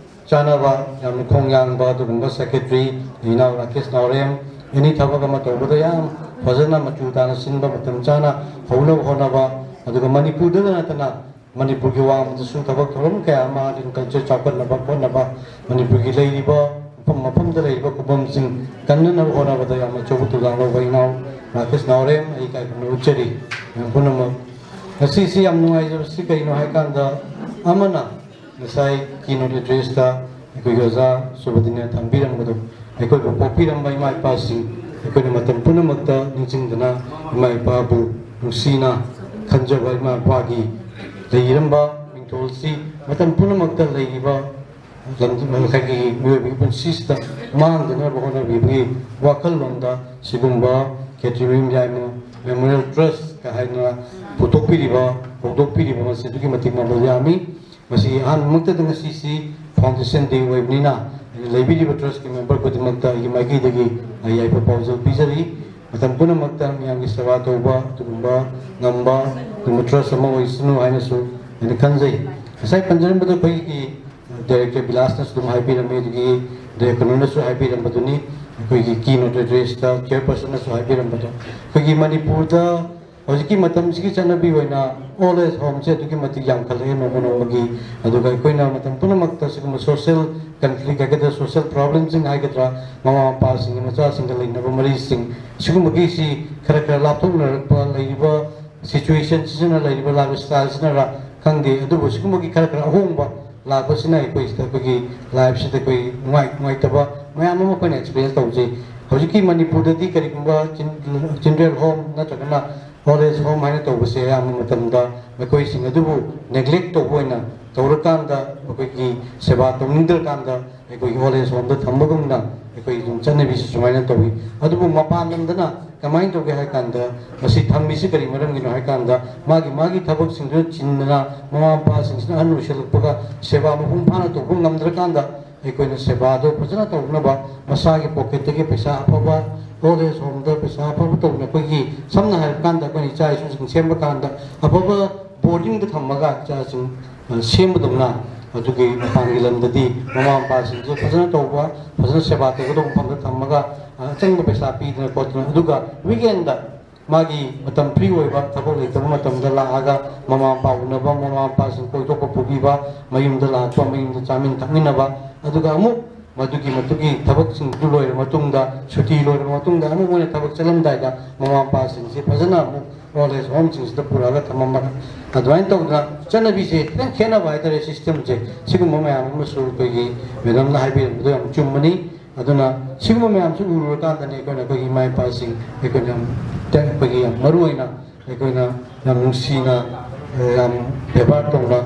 ꯆꯥꯟꯅꯕ, ꯌꯥꯝꯅ ꯈꯣꯡ ꯌꯥꯡꯕ ꯑꯗꯨꯒꯨꯝꯕ secretary ꯏꯅꯥꯎ ꯔꯥꯀꯦꯁ ꯅꯥꯎꯔꯦꯝ, any ꯊꯕꯛ ꯑꯃ ꯇꯧꯕꯗ ꯌꯥꯝ ꯐꯖꯅ ꯃꯆꯨ ꯇꯥꯅ ꯁꯤꯟꯕ, ꯃꯇꯝ ꯆꯥꯅ ꯍꯧꯅꯕ ꯍꯣꯠꯅꯕ, ꯑꯗꯨꯒ ꯃꯅꯤꯄꯨꯔꯗꯗ ꯅꯠꯇꯅ ꯃꯅꯤꯄꯨꯔꯒꯤ ꯋꯥꯡꯃꯗꯁꯨ ꯊꯕꯛ ꯊꯧꯔꯝ ꯀꯌꯥ ꯑꯃ, agriculture ꯆꯥꯎꯈꯠꯅꯕ ꯈꯣꯠꯅꯕ, ꯃꯅꯤꯄꯨꯔꯒꯤ ꯂꯩꯔꯤꯕ ꯃꯐꯝ ꯃꯐꯝꯗ ꯂꯩꯔꯤꯕ ꯈꯨꯕꯝꯁꯤꯡ ꯀꯟꯅꯅꯕ ꯍꯣꯠꯅꯕꯗ ꯌꯥꯝꯅ ꯑꯆꯧꯕ ꯊꯧꯗꯥꯡ ꯂꯧꯕ ꯏꯅꯥꯎ ꯔꯥꯀꯦꯁ ꯅꯥꯎꯔꯦꯝ ꯑꯩ ꯏꯀꯥꯏ ꯈꯨꯝꯅꯕ ꯎꯠꯆꯔꯤ꯫ ꯃꯌꯥꯝ ꯄꯨꯝꯅꯃꯛ, ꯉꯁꯤꯁꯤ ꯌꯥꯝ ꯅꯨꯡꯉꯥꯏꯖꯕꯁꯤ ꯀꯩꯅꯣ ꯍꯥꯏꯀꯥꯟꯗ, ꯑꯃꯅ ꯉꯁꯥꯏ keynote address ꯇ ꯑꯩꯈꯣꯏꯒꯤ ꯑꯣꯖꯥ ꯁꯨꯕꯗꯤꯅ ꯊꯝꯕꯤꯔꯝꯕꯗꯣ, ꯑꯩꯈꯣꯏꯕꯨ ꯄꯣꯛꯄꯤꯔꯝꯕ ꯏꯃꯥ ꯏꯄꯥꯁꯤꯡ, ꯑꯩꯈꯣꯏꯅ ꯃꯇꯝ ꯄꯨꯝꯅꯃꯛꯇ ꯅꯤꯡꯁꯤꯡꯗꯨꯅ ꯏꯃꯥ ꯏꯄꯥꯕꯨ ꯅꯨꯡꯁꯤꯅ ꯈꯟꯖꯕ, ꯏꯃꯥ ꯏꯄꯥꯒꯤ ꯂꯩꯔꯝꯕ ꯃꯤꯡꯊꯣꯜꯁꯤ ꯃꯇꯝ ꯄꯨꯝꯅꯃꯛꯇ ꯂꯩꯔꯤꯕ ꯂꯝꯗꯝ, ꯉꯁꯥꯏꯒꯤ ꯃꯤꯑꯣꯏꯕꯒꯤ ꯄꯨꯟꯁꯤꯁꯤꯗ ꯃꯥꯡꯗꯅꯕ ꯍꯣꯠꯅꯕꯤꯕꯒꯤ ꯋꯥꯈꯜꯂꯣꯟꯗ ꯁꯤꯒꯨꯝꯕ ꯈꯦꯇ꯭ꯔꯤ ꯃꯌꯨꯝ ꯌꯥꯏꯃ Memorial Trust ꯀ ꯍꯥꯏꯅ ꯄꯨꯊꯣꯛꯄꯤꯔꯤꯕ, ꯍꯧꯗꯣꯛꯄꯤꯔꯤꯕ ꯃꯁꯤ ꯑꯗꯨꯛꯀꯤ ꯃꯇꯤꯛ ꯃꯃꯜ ꯌꯥꯝꯃꯤ꯫ ꯃꯁꯤ ꯑꯍꯥꯟꯕꯃꯛꯇꯗ ꯉꯁꯤꯁꯤ Foundation Day ꯑꯣꯏꯕꯅꯤꯅ, ꯑꯩꯅ ꯂꯩꯕꯤꯔꯤꯕ trust ꯀꯤ member ꯈꯨꯗꯤꯡꯃꯛꯇ ꯑꯩꯒꯤ ꯃꯥꯏꯀꯩꯗꯒꯤ ꯑꯩ ꯌꯥꯏꯐ ꯄꯥꯎꯖꯦꯜ ꯄꯤꯖꯔꯤ꯫ ꯃꯇꯝ ꯄꯨꯝꯅꯃꯛꯇ ꯃꯤꯌꯥꯝꯒꯤ ꯁꯦꯕꯥ ꯇꯧꯕ ꯑꯗꯨꯒꯨꯝꯕ ꯉꯝꯕ ꯑꯗꯨꯒꯨꯝꯕ trust ꯑꯃ ꯑꯣꯏꯁꯅꯨ ꯍꯥꯏꯅꯁꯨ ꯑꯩꯅ ꯈꯟꯖꯩ꯫ ꯉꯁꯥꯏ ꯄꯟꯖꯔꯝꯕꯗ ꯑꯩꯈꯣꯏꯒꯤ director ꯕꯤꯂꯥꯁꯅꯁꯨ ꯑꯗꯨꯝ ꯍꯥꯏꯕꯤꯔꯝꯃꯤ, ꯑꯗꯨꯒꯤ director ꯅꯁꯨ ꯍꯥꯏꯕꯤꯔꯝꯕꯗꯨꯅꯤ, ꯑꯩꯈꯣꯏꯒꯤ keynote address ꯇ chairperson ꯅꯁꯨ ꯍꯥꯏꯕꯤꯔꯝꯕꯗꯣ, ꯑꯩꯈꯣꯏꯒꯤ ꯃꯅꯤꯄꯨꯔꯗ ꯍꯧꯖꯤꯛꯀꯤ ꯃꯇꯝꯁꯤꯒꯤ ꯆꯠꯅꯕꯤ ꯑꯣꯏꯅ old age home ꯁꯦ ꯑꯗꯨꯛꯀꯤ ꯃꯇꯤꯛ ꯌꯥꯝꯈꯠꯂꯛꯑꯦ ꯅꯣꯡꯃ ꯅꯣꯡꯃꯒꯤ꯫ ꯑꯗꯨꯒ ꯑꯩꯈꯣꯏꯅ ꯃꯇꯝ ꯄꯨꯝꯅꯃꯛꯇ ꯁꯤꯒꯨꯝꯕ social conflict ꯍꯥꯏꯒꯗ꯭ꯔꯥ, social problem ꯁꯤꯡ ꯍꯥꯏꯒꯗ꯭ꯔꯥ, ꯃꯃꯥ ꯃꯄꯥꯁꯤꯡꯒꯤ ꯃꯆꯥꯁꯤꯡꯒ ꯂꯩꯅꯕ ꯃꯔꯤꯁꯤꯡ, ꯁꯤꯒꯨꯝꯕꯒꯤꯁꯤ ꯈꯔ ꯈꯔ ꯂꯥꯞꯊꯣꯛꯅꯔꯛꯄ, ꯂꯩꯔꯤꯕ situation ꯁꯤꯅ, ꯂꯩꯔꯤꯕ lifestyle ꯁꯤꯅꯔ ꯈꯪꯗꯦ, ꯑꯗꯨꯕꯨ ꯁꯤꯒꯨꯝꯕꯒꯤ ꯈꯔ ꯈꯔ ꯑꯍꯣꯡꯕ ꯂꯥꯛꯄꯁꯤꯅ ꯑꯩꯈꯣꯏꯁꯤꯗ, ꯑꯩꯈꯣꯏꯒꯤ life ꯁꯤꯗ ꯑꯩꯈꯣꯏ ꯅꯨꯡꯉꯥꯏ ꯅꯨꯡꯉꯥꯏꯇꯕ ꯃꯌꯥꯝ ꯑꯃ ꯑꯩꯈꯣꯏꯅ experience ꯇꯧꯖꯩ꯫ ꯍꯧꯖꯤꯛꯀꯤ ꯃꯅꯤꯄꯨꯔꯗꯗꯤ ꯀꯔꯤꯒꯨꯝꯕ ꯆꯤꯜ-, children home ꯅꯠꯇ꯭ꯔꯒꯅ old age home ꯍꯥꯏꯅ ꯇꯧꯕꯁꯦ ꯑꯌꯥꯝꯕ ꯃꯇꯝꯗ ꯃꯈꯣꯏꯁꯤꯡ ꯑꯗꯨꯕꯨ neglect ꯇꯧꯕ ꯑꯣꯏꯅ ꯇꯧꯔꯀꯥꯟꯗ, ꯑꯩꯈꯣꯏꯒꯤ ꯁꯦꯕꯥ ꯇꯧꯅꯤꯡꯗ꯭ꯔꯀꯥꯟꯗ, ꯑꯩꯈꯣꯏꯒꯤ ꯑꯣꯜ ꯑꯦꯖ ꯍꯣꯝꯗ ꯊꯝꯕꯒꯨꯝꯅ ꯑꯩꯈꯣꯏꯒꯤ ꯑꯗꯨꯝ ꯆꯠꯅꯕꯤꯁꯤ ꯁꯨꯃꯥꯏꯅ ꯇꯧꯏ꯫ ꯑꯗꯨꯕꯨ ꯃꯄꯥꯟ ꯂꯝꯗꯅ ꯀꯃꯥꯏꯅ ꯇꯧꯒꯦ ꯍꯥꯏ ꯀꯥꯟꯗ, ꯃꯁꯤ ꯊꯝꯃꯤꯁꯤ ꯀꯔꯤ ꯃꯔꯝꯒꯤꯅꯣ ꯍꯥꯏ ꯀꯥꯟꯗ, ꯃꯥꯒꯤ ꯃꯥꯒꯤ ꯊꯕꯛꯁꯤꯡꯗꯨꯅ ꯆꯤꯟꯗꯅ, ꯃꯃꯥ ꯃꯄꯥꯁꯤꯡꯁꯤꯅ ꯑꯍꯟ ꯑꯣꯏꯁꯤꯜꯂꯛꯄꯒ ꯁꯦꯕꯥ ꯃꯄꯨꯡ ꯐꯥꯅ ꯇꯧꯕ ꯉꯝꯗ꯭ꯔꯀꯥꯟꯗ, ꯑꯩꯈꯣꯏꯅ ꯁꯦꯕꯥꯗꯣ ꯐꯖꯅ ꯇꯧꯅꯕ ꯃꯁꯥꯒꯤ ꯄꯣꯀꯦꯠꯇꯒꯤ ꯄꯩꯁꯥ ꯑꯐꯕ, ꯑꯣꯜ ꯑꯦꯖ ꯍꯣꯝꯗ ꯄꯩꯁꯥ ꯑꯐꯕ ꯇꯧꯅ, ꯑꯩꯈꯣꯏꯒꯤ ꯁꯝꯅ ꯍꯥꯏꯔ ꯀꯥꯟꯗ ꯑꯩꯈꯣꯏꯅ ꯏꯆꯥ ꯏꯁꯨꯁꯤꯡ ꯁꯦꯝꯕ ꯀꯥꯟꯗ ꯑꯐꯕ ꯕꯣꯔꯗꯤꯡꯗ ꯊꯝꯃꯒ ꯏꯆꯥꯁꯤꯡ, ꯑ, ꯁꯦꯝꯕꯗꯧꯅ, ꯑꯗꯨꯒꯤ ꯃꯄꯥꯟꯒꯤ ꯂꯝꯗꯗꯤ ꯃꯃꯥ ꯃꯄꯥꯁꯤꯡꯁꯦ ꯐꯖꯅ ꯇꯧꯕ, ꯐꯖꯅ ꯁꯦꯕꯥ ꯇꯧꯒꯗꯧꯕ ꯃꯐꯝꯗ ꯊꯝꯃꯒ, ꯑ, ꯑꯆꯪꯕ ꯄꯩꯁꯥ ꯄꯤꯗꯅ ꯈꯣꯠꯇꯅ, ꯑꯗꯨꯒ ꯋꯤꯀꯦꯟꯗ ꯃꯥꯒꯤ ꯃꯇꯝ ꯐ꯭ꯔꯤ ꯑꯣꯏꯕ, ꯊꯕꯛ ꯂꯩꯇꯕ ꯃꯇꯝꯗ ꯂꯥꯛꯑꯒ ꯃꯃꯥ ꯃꯄꯥ ꯎꯅꯕ, ꯃꯃꯥ ꯃꯄꯥꯁꯤꯡ ꯀꯣꯏꯊꯣꯛꯄ ꯄꯨꯕꯤꯕ, ꯃꯌꯨꯝꯗ ꯂꯥꯛꯄ, ꯃꯌꯨꯝꯗ ꯆꯥꯃꯤꯟ ꯊꯛꯃꯤꯟꯅꯕ, ꯑꯗꯨꯒ ꯑꯃꯨꯛ ꯃꯗꯨꯒꯤ ꯃꯗꯨꯒꯤ ꯊꯕꯛꯁꯤꯡꯗꯨ ꯂꯣꯏꯔꯕ ꯃꯇꯨꯡꯗ, ꯁꯨꯇꯤ ꯂꯣꯏꯔꯕ ꯃꯇꯨꯡꯗ ꯑꯃꯨꯛ ꯃꯣꯏꯅ ꯊꯕꯛ ꯆꯠꯂꯝꯗꯥꯏꯗ ꯃꯃꯥ ꯃꯄꯥꯁꯤꯡꯁꯤ ꯐꯖꯅ ꯑꯃꯨꯛ ꯑꯣꯜ ꯑꯦꯖ ꯍꯣꯝꯁꯤꯡꯁꯤꯗ ꯄꯨꯔꯛꯑꯒ ꯊꯝꯃꯝꯕ꯫ ꯑꯗꯨꯃꯥꯏꯅ ꯇꯧꯗꯅ ꯆꯠꯅꯕꯤꯁꯦ ꯈꯤꯇꯪ ꯈꯦꯠꯅꯕ ꯍꯥꯏꯇꯥꯔꯦ, ꯁꯤꯁꯇꯦꯝꯁꯦ꯫ ꯁꯤꯒꯨꯝꯕ ꯃꯌꯥꯝ ꯑꯃꯁꯨ ꯑꯩꯈꯣꯏꯒꯤ ꯃꯦꯗꯥꯝꯅ ꯍꯥꯏꯕꯤꯔꯝꯕꯗꯣ ꯌꯥꯝ ꯆꯨꯝꯕꯅꯤ꯫ ꯑꯗꯨꯅ ꯁꯤꯒꯨꯝꯕ ꯃꯌꯥꯝꯁꯤ ꯎꯔꯨꯔꯀꯥꯟꯗꯅꯤ ꯑꯩꯈꯣꯏꯅ ꯑꯩꯈꯣꯏꯒꯤ ꯏꯃꯥ ꯏꯄꯥꯁꯤꯡ, ꯑꯩꯈꯣꯏꯅ ꯌꯥꯝ, ꯑꯩꯈꯣꯏꯒꯤ ꯌꯥꯝ ꯃꯔꯨ ꯑꯣꯏꯅ ꯑꯩꯈꯣꯏꯅ ꯌꯥꯝ ꯅꯨꯡꯁꯤꯅ, ꯑ, ꯌꯥꯝ ꯕꯦꯕꯥꯔ ꯇꯧꯅ,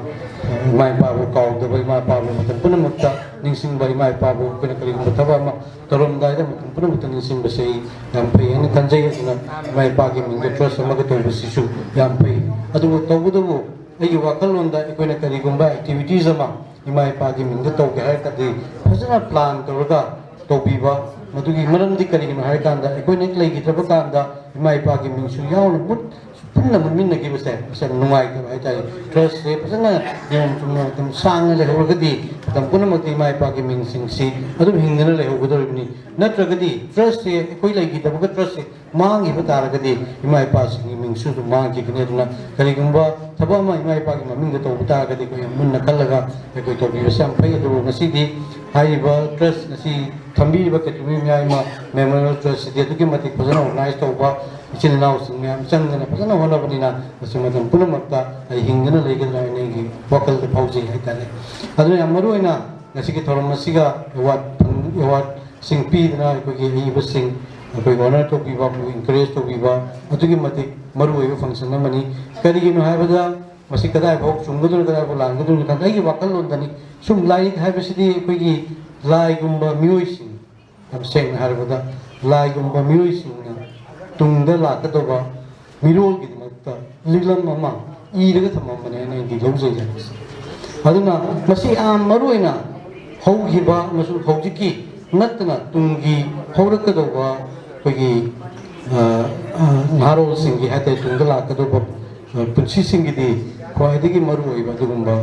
ꯑ, ꯏꯃꯥ ꯏꯄꯥꯕꯨ ꯀꯥꯎꯗꯕ, ꯏꯃꯥ ꯏꯄꯥꯕꯨ ꯃꯇꯝ ꯄꯨꯝꯅꯃꯛꯇ ꯅꯤꯡꯁꯤꯡꯕ, ꯏꯃꯥ ꯏꯄꯥꯕꯨ ꯑꯩꯈꯣꯏꯅ ꯀꯔꯤꯒꯨꯝꯕ ꯊꯕꯛ ꯑꯃ ꯇꯧꯔꯝꯗꯥꯏꯗ ꯃꯇꯝ ꯄꯨꯝꯅꯃꯛꯇ ꯅꯤꯡꯁꯤꯡꯕꯁꯦ ꯑꯩ ꯌꯥꯝ ꯐꯩ ꯍꯥꯏꯅ ꯈꯟꯖꯩ꯫ ꯑꯗꯨꯅ ꯏꯃꯥ ꯏꯄꯥꯒꯤ ꯃꯤꯡꯗ ꯇ꯭ꯔꯁ ꯑꯃꯒ ꯇꯧꯕꯁꯤꯁꯨ ꯌꯥꯝ ꯐꯩ꯫ ꯑꯗꯨꯕꯨ ꯇꯧꯕꯇꯕꯨ ꯑꯩꯒꯤ ꯋꯥꯈꯜꯂꯣꯟꯗ ꯑꯩꯈꯣꯏꯅ ꯀꯔꯤꯒꯨꯝꯕ ꯑꯦꯛꯇꯤꯚꯤꯇꯤꯁ ꯑꯃ ꯏꯃꯥ ꯏꯄꯥꯒꯤ ꯃꯤꯡꯗ ꯇꯧꯒꯦ ꯍꯥꯏꯔꯒꯗꯤ ꯐꯖꯅ ꯄ꯭ꯂꯥꯟ ꯇꯧꯔꯒ ꯇꯧꯕꯤꯕ꯫ ꯃꯗꯨꯒꯤ ꯃꯔꯝꯗꯤ ꯀꯔꯤꯒꯤꯅꯣ ꯍꯥꯏꯔꯀꯥꯟꯗ, ꯑꯩꯈꯣꯏꯅ ꯍꯦꯛ ꯂꯩꯈꯤꯗ꯭ꯔꯕ ꯀꯥꯟꯗ ꯏꯃꯥ ꯏꯄꯥꯒꯤ ꯃꯤꯡꯁꯨ ꯌꯥꯎꯅ ꯃꯨꯠ-, ꯄꯨꯟꯅ ꯃꯨꯠꯃꯤꯟꯅꯈꯤꯕꯁꯦ, ꯃꯁꯤ ꯌꯥꯝ ꯅꯨꯡꯉꯥꯏꯇꯕ ꯍꯥꯏꯇꯥꯔꯦ꯫ ꯇ꯭ꯔꯁꯁꯦ ꯐꯖꯅ ꯅꯤꯌꯣꯝ ꯆꯨꯝꯅ ꯃꯇꯝ ꯁꯥꯡꯅ ꯂꯩꯍꯧꯔꯒꯗꯤ ꯃꯇꯝ ꯄꯨꯝꯅꯃꯛꯇ ꯏꯃꯥ ꯏꯄꯥꯒꯤ ꯃꯤꯡꯁꯤꯡꯁꯤ ꯑꯗꯨꯝ ꯍꯤꯡꯗꯅ ꯂꯩꯍꯧꯒꯗꯧꯔꯤꯕꯅꯤ꯫ ꯅꯠꯇ꯭ꯔꯒꯗꯤ ꯇ꯭ꯔꯁꯁꯦ ꯑꯩꯈꯣꯏ ꯂꯩꯈꯤꯗꯕꯒ ꯇ꯭ꯔꯁꯁꯦ ꯃꯥꯡꯈꯤꯕ ꯇꯥꯔꯒꯗꯤ ꯏꯃꯥ ꯏꯄꯥꯁꯤꯡꯒꯤ ꯃꯤꯡꯁꯨ ꯑꯗꯨꯝ ꯃꯥꯡꯈꯤꯒꯅꯤ꯫ ꯑꯗꯨꯅ ꯀꯔꯤꯒꯨꯝꯕ ꯊꯕꯛ ꯑꯃ ꯏꯃꯥ ꯏꯄꯥꯒꯤ ꯃꯃꯤꯡꯗ ꯇꯧꯕ ꯇꯥꯔꯒꯗꯤ ꯑꯩꯈꯣꯏ ꯌꯥꯝ ꯃꯨꯟꯅ ꯈꯜꯂꯒ ꯑꯩꯈꯣꯏ ꯇꯧꯕꯤꯕꯁꯦ ꯌꯥꯝ ꯐꯩ꯫ ꯑꯗꯨꯕꯨ ꯉꯁꯤꯗꯤ ꯍꯥꯏꯔꯤꯕ ꯇ꯭ꯔꯁ, ꯉꯁꯤ ꯊꯝꯕꯤꯔꯤꯕ ꯀꯦꯇꯨꯃꯤ ꯃꯌꯥꯏꯃ ꯃꯦꯃꯣꯔꯤꯌꯦꯜ ꯇ꯭ꯔꯁꯁꯤꯗꯤ ꯑꯗꯨꯛꯀꯤ ꯃꯇꯤꯛ ꯐꯖꯅ ꯑꯣꯔꯒꯅꯥꯏꯖ ꯇꯧꯕ, ꯏꯆꯤꯜ ꯏꯅꯥꯎꯁꯤꯡ ꯃꯌꯥꯝ ꯆꯪꯗꯅ ꯐꯖꯅ ꯍꯣꯠꯅꯕꯅꯤꯅ, ꯃꯁꯤ ꯃꯇꯝ ꯄꯨꯝꯅꯃꯛꯇ ꯑꯩ ꯍꯤꯡꯗꯨꯅ ꯂꯩꯒꯗ꯭ꯔꯥ ꯍꯥꯏꯅ ꯑꯩꯒꯤ ꯋꯥꯈꯜꯗ ꯐꯥꯎꯖꯩ ꯍꯥꯏꯇꯥꯔꯦ꯫ ꯑꯗꯨꯅ ꯌꯥꯝ ꯃꯔꯨ ꯑꯣꯏꯅ ꯉꯁꯤꯒꯤ ꯊꯧꯔꯝ ꯑꯁꯤꯒ ꯑꯦꯋꯥꯔꯗ ꯐꯪ-, ꯑꯦꯋꯥꯔꯗꯁꯤꯡ ꯄꯤꯗꯅ ꯑꯩꯈꯣꯏꯒꯤ ꯑꯏꯕꯁꯤꯡ, ꯑꯩꯈꯣꯏ ꯑꯣꯅꯔ ꯇꯧꯕꯤꯕ, ꯑꯃꯕꯨ ꯏꯟꯀꯔꯦꯖ ꯇꯧꯕꯤꯕ ꯑꯗꯨꯛꯀꯤ ꯃꯇꯤꯛ ꯃꯔꯨ ꯑꯣꯏꯕ ꯐꯪꯁꯟ ꯑꯃꯅꯤ꯫ ꯀꯔꯤꯒꯤꯅꯣ ꯍꯥꯏꯕꯗ ꯃꯁꯤ ꯀꯗꯥꯏꯐꯥꯎ ꯆꯨꯝꯒꯗꯣꯏꯅꯣ, ꯀꯗꯥꯏꯐꯥꯎ ꯂꯥꯟꯒꯗꯣꯏꯅꯣ ꯈꯪꯗꯦ꯫ ꯑꯩꯒꯤ ꯋꯥꯈꯜꯂꯣꯟꯗꯅꯤ꯫ ꯁꯨꯝ ꯂꯥꯏꯔꯤꯛ ꯍꯥꯏꯕꯁꯤꯗꯤ ꯑꯩꯈꯣꯏꯒꯤ ꯂꯥꯏꯒꯨꯝꯕ ꯃꯤꯑꯣꯏꯁꯤꯡ, ꯌꯥꯝ ꯁꯦꯡꯅ ꯍꯥꯏꯔꯕꯗ, ꯂꯥꯏꯒꯨꯝꯕ ꯃꯤꯑꯣꯏꯁꯤꯡꯅ ꯇꯨꯡꯗ ꯂꯥꯛꯀꯗꯧꯕ ꯃꯤꯔꯣꯜꯒꯤꯗꯃꯛꯇ ꯂꯤꯛꯂꯝ ꯑꯃ ꯏꯔꯒ ꯊꯝꯃꯝꯕꯅꯦꯅ ꯑꯩꯗꯤ ꯂꯧꯖꯩ ꯍꯥꯏꯕꯁꯦ꯫ ꯑꯗꯨꯅ ꯃꯁꯤ ꯌꯥꯝ ꯃꯔꯨ ꯑꯣꯏꯅ ꯍꯧꯈꯤꯕ ꯑꯃꯁꯨꯡ ꯍꯧꯖꯤꯛꯀꯤ ꯅꯠꯇꯅ ꯇꯨꯡꯒꯤ ꯍꯧꯔꯛꯀꯗꯧꯕ ꯑꯩꯈꯣꯏꯒꯤ, ꯑ, ꯑ, ꯅꯍꯥꯔꯣꯜꯁꯤꯡꯒꯤ ꯍꯥꯏꯇꯥꯔꯦ, ꯇꯨꯡꯗ ꯂꯥꯛꯀꯗꯧꯕ, ꯑ, ꯄꯨꯟꯁꯤꯁꯤꯡꯒꯤꯗꯤ ꯈ꯭ꯋꯥꯏꯗꯒꯤ ꯃꯔꯨ ꯑꯣꯏꯕ ꯑꯗꯨꯒꯨꯝꯕ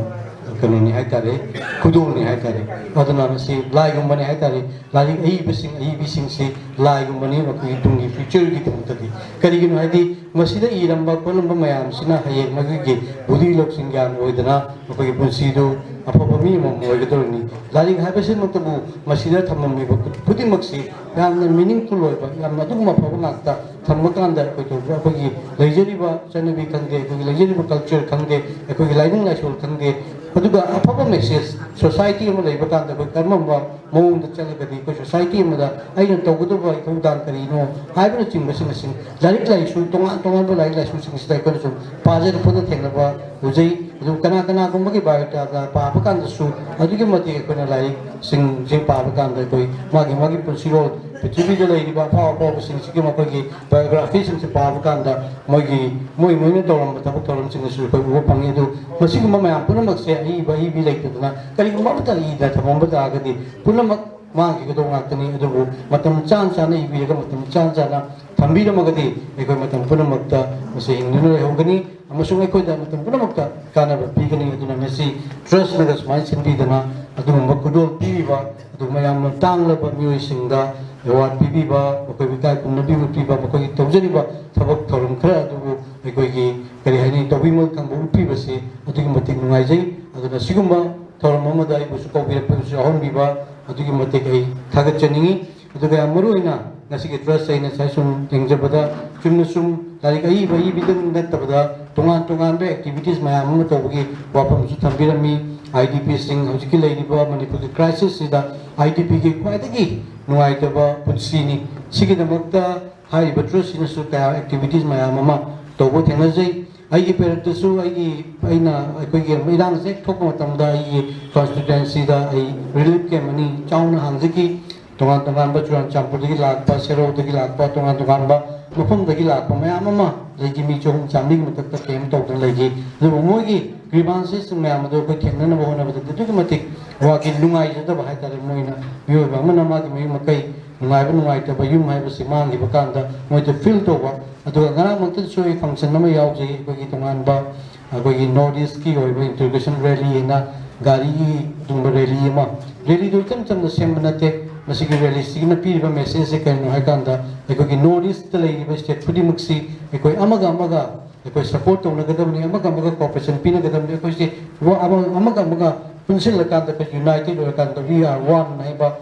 ꯀꯩꯅꯣꯅꯤ ꯍꯥꯏꯇꯥꯔꯦ, ꯈꯨꯗꯣꯜꯅꯤ ꯍꯥꯏꯇꯥꯔꯦ꯫ ꯑꯗꯨꯅ ꯃꯁꯤ ꯂꯥꯏꯒꯨꯝꯕꯅꯤ ꯍꯥꯏꯇꯥꯔꯦ꯫ ꯂꯥꯏꯔꯤꯛ ꯑꯏꯕꯁꯤꯡ, ꯑꯏꯕꯤꯁꯤꯡꯁꯤ ꯂꯥꯏꯒꯨꯝꯕꯅꯤ ꯃꯈꯣꯏꯒꯤ ꯇꯨꯡꯒꯤ ꯐ꯭ꯌꯨꯆꯔꯒꯤꯗꯃꯛꯇꯗꯤ꯫ ꯀꯔꯤꯒꯤꯅꯣ ꯍꯥꯏꯗꯤ, ꯃꯁꯤꯗ ꯏꯔꯝꯕ ꯈꯣꯠꯂꯝꯕ ꯃꯌꯥꯝꯁꯤꯅ ꯍꯌꯦꯡ ꯃꯈꯣꯏꯒꯤ ꯕꯨꯙꯤ ꯂꯧꯁꯤꯡ ꯒ꯭ꯌꯥꯟ ꯑꯣꯏꯗꯅ ꯃꯈꯣꯏꯒꯤ ꯄꯨꯟꯁꯤꯗꯨ ꯑꯐꯕ ꯃꯤ ꯑꯃꯃꯝ ꯑꯣꯏꯒꯗꯧꯔꯤꯅꯤ꯫ ꯂꯥꯏꯔꯤꯛ ꯍꯥꯏꯕꯁꯤꯃꯛꯇꯕꯨ ꯃꯁꯤꯗ ꯊꯝꯂꯝꯃꯤꯕ ꯈꯨꯗꯤꯡꯃꯛꯁꯤ ꯌꯥꯝꯅ ꯃꯤꯅꯤꯡꯐꯨꯜ ꯑꯣꯏꯕ, ꯌꯥꯝꯅ ꯑꯗꯨꯒꯨꯝꯕ ꯑꯐꯕ ꯉꯥꯛꯇ ꯊꯝꯕ ꯀꯥꯟꯗ ꯑꯩꯈꯣꯏ ꯇꯧꯕ, ꯑꯩꯈꯣꯏꯒꯤ ꯂꯩꯖꯔꯤꯕ ꯆꯠꯅꯕꯤ ꯈꯪꯗꯦ, ꯑꯩꯈꯣꯏꯒꯤ ꯂꯩꯖꯔꯤꯕ ꯀꯜꯆꯔ ꯈꯪꯗꯦ, ꯑꯩꯈꯣꯏꯒꯤ ꯂꯥꯏꯅꯤꯡ ꯂꯥꯏꯁꯣꯜ ꯈꯪꯗꯦ, ꯑꯗꯨꯒ ꯑꯐꯕ ꯃꯦꯁꯦꯖ ꯁꯣꯁꯥꯏꯇꯤ ꯑꯃ ꯂꯩꯕ ꯀꯥꯟꯗ ꯑꯩꯈꯣꯏ ꯀꯔꯝꯕ ꯃꯑꯣꯡꯗ ꯆꯠꯂꯒꯗꯤ ꯑꯩꯈꯣꯏ ꯁꯣꯁꯥꯏꯇꯤ ꯑꯃꯗ ꯑꯩꯅ ꯇꯧꯒꯗꯕ ꯏꯊꯧꯗꯥꯡ ꯀꯔꯤꯅꯣ ꯍꯥꯏꯕꯅꯆꯤꯡꯕꯁꯤꯡ ꯑꯁꯤ ꯂꯥꯏꯔꯤꯛ ꯂꯥꯏꯁꯨ, ꯇꯣꯉꯥꯟ ꯇꯣꯉꯥꯟꯕ ꯂꯥꯏꯔꯤꯛ ꯂꯥꯏꯁꯨꯁꯤꯡꯁꯤꯗ ꯑꯩꯈꯣꯏꯅ ꯁꯨꯝ ꯄꯥꯖꯔꯛꯄꯗ ꯊꯦꯡꯅꯕ ꯎꯖꯩ꯫ ꯑꯗꯨ ꯀꯅꯥ ꯀꯅꯥꯒꯨꯝꯕꯒꯤ ꯕꯥꯏꯑꯣꯗꯥꯇꯥ ꯄꯥꯕ ꯀꯥꯟꯗꯁꯨ ꯑꯗꯨꯛꯀꯤ ꯃꯇꯤꯛ ꯑꯩꯈꯣꯏꯅ ꯂꯥꯏꯔꯤꯛꯁꯤꯡꯁꯦ ꯄꯥꯕ ꯀꯥꯟꯗ ꯑꯩꯈꯣꯏ ꯃꯥꯒꯤ ꯃꯥꯒꯤ ꯄꯨꯟꯁꯤꯔꯣꯜ, ꯄ꯭ꯔꯤꯊꯤꯕꯤꯗ ꯂꯩꯔꯤꯕ ꯑꯐꯥꯎ ꯑꯐꯥꯎꯕꯁꯤꯡꯁꯤꯒꯤ ꯃꯈꯣꯏꯒꯤ ꯕꯥꯏꯑꯣꯒ꯭ꯔꯥꯐꯤꯁꯤꯡꯁꯦ ꯄꯥꯕ ꯀꯥꯟꯗ ꯃꯣꯏꯒꯤ, ꯃꯣꯏ ꯃꯣꯏꯅ ꯇꯧꯔꯝꯕ ꯊꯕꯛ ꯊꯧꯔꯝꯁꯤꯡ ꯑꯁꯨ ꯑꯩꯈꯣꯏ ꯎꯕ ꯐꯪꯉꯤ꯫ ꯑꯗꯨ ꯃꯁꯤꯒꯨꯝꯕ ꯃꯌꯥꯝ ꯄꯨꯝꯅꯃꯛꯁꯦ ꯑꯏꯕ ꯑꯏꯕꯤ ꯂꯩꯇꯗꯅ ꯀꯔꯤꯒꯨꯝꯕ ꯑꯃꯠꯇ ꯏꯗꯅ ꯊꯝꯃꯝꯕ ꯇꯥꯔꯒꯗꯤ ꯄꯨꯝꯅꯃꯛ ꯃꯥꯡꯈꯤꯒꯗꯧꯕ ꯉꯥꯛꯇꯅꯤ꯫ ꯑꯗꯨꯕꯨ ꯃꯇꯝ ꯆꯥꯅ ꯆꯥꯅ ꯏꯕꯤꯔꯒ ꯃꯇꯝ ꯆꯥꯅ ꯆꯥꯅ ꯊꯝꯕꯤꯔꯝꯃꯒꯗꯤ ꯑꯩꯈꯣꯏ ꯃꯇꯝ ꯄꯨꯝꯅꯃꯛꯇ ꯃꯁꯤ ꯍꯤꯡꯗꯨꯅ ꯂꯩꯍꯧꯒꯅꯤ꯫ ꯑꯃꯁꯨꯡ ꯑꯩꯈꯣꯏꯗ ꯃꯇꯝ ꯄꯨꯝꯅꯃꯛꯇ ꯀꯥꯟꯅꯕ ꯄꯤꯒꯅꯤ꯫ ꯑꯗꯨꯅ ꯃꯁꯤ ꯇ꯭ꯔꯁꯅꯒ ꯁꯨꯃꯥꯏꯅ ꯁꯤꯟꯕꯤꯗꯅ ꯑꯗꯨꯒꯨꯝꯕ ꯈꯨꯗꯣꯜ ꯄꯤꯔꯤꯕ, ꯑꯗꯨꯒꯨꯝꯕ ꯌꯥꯝꯅ ꯇꯥꯡꯂꯕ ꯃꯤꯑꯣꯏꯁꯤꯡꯗ ꯑꯦꯋꯥꯔꯗ ꯄꯤꯕꯤꯕ, ꯃꯈꯣꯏꯕꯨ ꯏꯀꯥꯏ ꯈꯨꯝꯅꯕꯤꯕ ꯄꯤꯕ, ꯃꯈꯣꯏꯒꯤ ꯇꯧꯖꯔꯤꯕ ꯊꯕꯛ ꯊꯧꯔꯝ ꯈꯔ ꯑꯗꯨꯕꯨ ꯑꯩꯈꯣꯏꯒꯤ, ꯀꯔꯤ ꯍꯥꯏꯅꯤ, ꯇꯧꯕꯤꯃꯜ ꯈꯪꯕ ꯎꯠꯄꯤꯕꯁꯤ ꯑꯗꯨꯛꯀꯤ ꯃꯇꯤꯛ ꯅꯨꯡꯉꯥꯏꯖꯩ꯫ ꯑꯗꯨꯅ ꯁꯤꯒꯨꯝꯕ ꯊꯧꯔꯝ ꯑꯃꯗ ꯑꯩꯕꯨꯁꯨ ꯀꯧꯕꯤꯔꯛꯄꯗꯁꯨ ꯌꯥꯎꯍꯟꯕꯤꯕ ꯑꯗꯨꯛꯀꯤ ꯃꯇꯤꯛ ꯑꯩ ꯊꯥꯒꯠꯆꯅꯤꯡꯏ꯫ ꯑꯗꯨꯒ ꯌꯥꯝ ꯃꯔꯨ ꯑꯣꯏꯅ ꯉꯁꯤꯒꯤ ꯇ꯭ꯔꯁ ꯑꯩꯅ ꯉꯁꯥꯏ ꯁꯨꯝ ꯌꯦꯡꯖꯕꯗ, ꯆꯨꯝꯅ ꯁꯨꯝ ꯂꯥꯏꯔꯤꯛ ꯑꯏꯕ ꯑꯏꯕꯤꯗꯪ ꯅꯠꯇꯕꯗ ꯇꯣꯉꯥꯟ ꯇꯣꯉꯥꯟꯕ ꯑꯦꯛꯇꯤꯚꯤꯇꯤꯁ ꯃꯌꯥꯝ ꯑꯃ ꯇꯧꯕꯒꯤ ꯋꯥꯐꯝꯁꯨ ꯊꯝꯕꯤꯔꯝꯃꯤ꯫ ꯑꯥꯏ ꯗꯤ ꯄꯤꯁꯤꯡ ꯍꯧꯖꯤꯛꯀꯤ ꯂꯩꯔꯤꯕ ꯃꯅꯤꯄꯨꯔꯒꯤ ꯀ꯭ꯔꯥꯏꯁꯤꯁꯁꯤꯗ ꯑꯥꯏ ꯗꯤ ꯄꯤꯒꯤ ꯈ꯭ꯋꯥꯏꯗꯒꯤ ꯅꯨꯡꯉꯥꯏꯇꯕ ꯄꯨꯟꯁꯤꯅꯤ꯫ ꯁꯤꯒꯤꯗꯃꯛꯇ ꯍꯥꯏꯔꯤꯕ ꯇ꯭ꯔꯁꯁꯤꯅꯁꯨ ꯀꯌꯥ ꯑꯦꯛꯇꯤꯚꯤꯇꯤꯁ ꯃꯌꯥꯝ ꯑꯃ ꯇꯧꯕ ꯊꯦꯡꯅꯖꯩ꯫ ꯑꯩꯒꯤ ꯄꯦꯔꯠꯇꯁꯨ ꯑꯩꯒꯤ ꯑꯩꯅ ꯑꯩꯈꯣꯏꯒꯤ ꯏꯔꯥꯡꯁꯦ ꯍꯦꯛ ꯊꯣꯛꯄ ꯃꯇꯝꯗ ꯑꯩꯒꯤ ꯀꯣꯟꯁꯇꯤꯇ꯭ꯋꯦꯟꯁꯤꯗ ꯑꯩ ꯔꯤꯂꯤꯐ ꯀꯦꯝ ꯑꯅꯤ ꯆꯥꯎꯅ ꯍꯥꯡꯖꯈꯤ꯫ ꯇꯣꯉꯥꯟ ꯇꯣꯉꯥꯟꯕ ꯆꯨꯔꯥꯆꯥꯟꯄꯨꯔꯗꯒꯤ ꯂꯥꯛꯄ, ꯁꯦꯔꯧꯗꯒꯤ ꯂꯥꯛꯄ, ꯇꯣꯉꯥꯟ ꯇꯣꯉꯥꯟꯕ ꯃꯐꯝꯗꯒꯤ ꯂꯥꯛꯄ ꯃꯌꯥꯝ ꯑꯃ ꯂꯩꯈꯤ꯫ ꯃꯤ ꯆꯍꯨꯝ ꯆꯥꯃꯔꯤꯒꯤ ꯃꯊꯛꯇ ꯀꯦꯝ ꯇꯧꯗꯨꯅ ꯂꯩꯈꯤ꯫ ꯑꯗꯨꯕꯨ ꯃꯣꯏꯒꯤ ꯒ꯭ꯔꯤꯚꯥꯟꯁꯦꯁꯁꯤꯡ ꯃꯌꯥꯝ ꯑꯗꯨ ꯑꯩꯈꯣꯏ ꯊꯦꯡꯅꯅꯕ ꯍꯣꯠꯅꯕꯗꯗꯤ ꯑꯗꯨꯛꯀꯤ ꯃꯇꯤꯛ ꯋꯥꯈꯜ ꯅꯨꯡꯉꯥꯏꯖꯗꯕ ꯍꯥꯏꯇꯥꯔꯦ꯫ ꯃꯣꯏꯅ ꯃꯤꯑꯣꯏꯕ ꯑꯃꯅ ꯃꯥꯒꯤ ꯃꯌꯨꯝ ꯃꯀꯩ, ꯅꯨꯡꯉꯥꯏꯕ ꯅꯨꯡꯉꯥꯏꯇꯕ, ꯌꯨꯝ ꯍꯥꯏꯕꯁꯤ ꯃꯥꯡꯈꯤꯕ ꯀꯥꯟꯗ ꯃꯣꯏꯗ ꯐꯤꯜ ꯇꯧꯕ꯫ ꯑꯗꯨꯒ ꯉꯔꯥꯡꯃꯛꯇꯁꯨ ꯑꯩ ꯐꯪꯁꯟ ꯑꯃ ꯌꯥꯎꯖꯩ꯫ ꯑꯩꯈꯣꯏꯒꯤ ꯇꯣꯉꯥꯟꯕ ꯑꯩꯈꯣꯏꯒꯤ ꯅꯣꯔꯠ ꯏꯁꯀꯤ ꯑꯣꯏꯕ ꯏꯟꯇꯤꯒ꯭ꯔꯦꯁꯟ ꯔꯦꯂꯤ ꯍꯥꯏꯅ ꯒꯥꯔꯤꯒꯤ ꯑꯗꯨꯒꯨꯝꯕ ꯔꯦꯂꯤ ꯑꯃ, ꯔꯦꯂꯤꯗꯨ ꯏꯆꯝ ꯆꯝꯅ ꯁꯦꯝꯕ ꯅꯠꯇꯦ꯫ ꯃꯁꯤꯒꯤ ꯔꯦꯂꯤꯁꯤꯒꯤꯅ ꯄꯤꯔꯤꯕ ꯃꯦꯁꯦꯖꯁꯦ ꯀꯔꯤꯅꯣ ꯍꯥꯏꯀꯥꯟꯗ, ꯑꯩꯈꯣꯏꯒꯤ ꯅꯣꯔꯠ ꯏꯁꯇ ꯂꯩꯔꯤꯕ ꯁ꯭ꯇꯦꯠ ꯈꯨꯗꯤꯡꯃꯛꯁꯤ ꯑꯩꯈꯣꯏ ꯑꯃꯒ ꯑꯃꯒ ꯑꯩꯈꯣꯏ ꯁꯄꯣꯔꯠ ꯇꯧꯅꯒꯗꯕꯅꯤ, ꯑꯃꯒ ꯑꯃꯒ ꯀꯣꯑꯣꯄꯔꯦꯁꯟ ꯄꯤꯅꯒꯗꯕꯅꯤ꯫ ꯑꯩꯈꯣꯏꯁꯦ ꯋꯥ-, ꯑꯃ-, ꯑꯃꯒ ꯑꯃꯒ ꯄꯨꯟꯁꯤꯜꯂꯀꯥꯟꯗ, ꯑꯩꯈꯣꯏ ꯌꯨꯅꯥꯏꯇꯦꯗ ꯑꯣꯏꯔꯀꯥꯟꯗ, "We are one" ꯍꯥꯏꯕ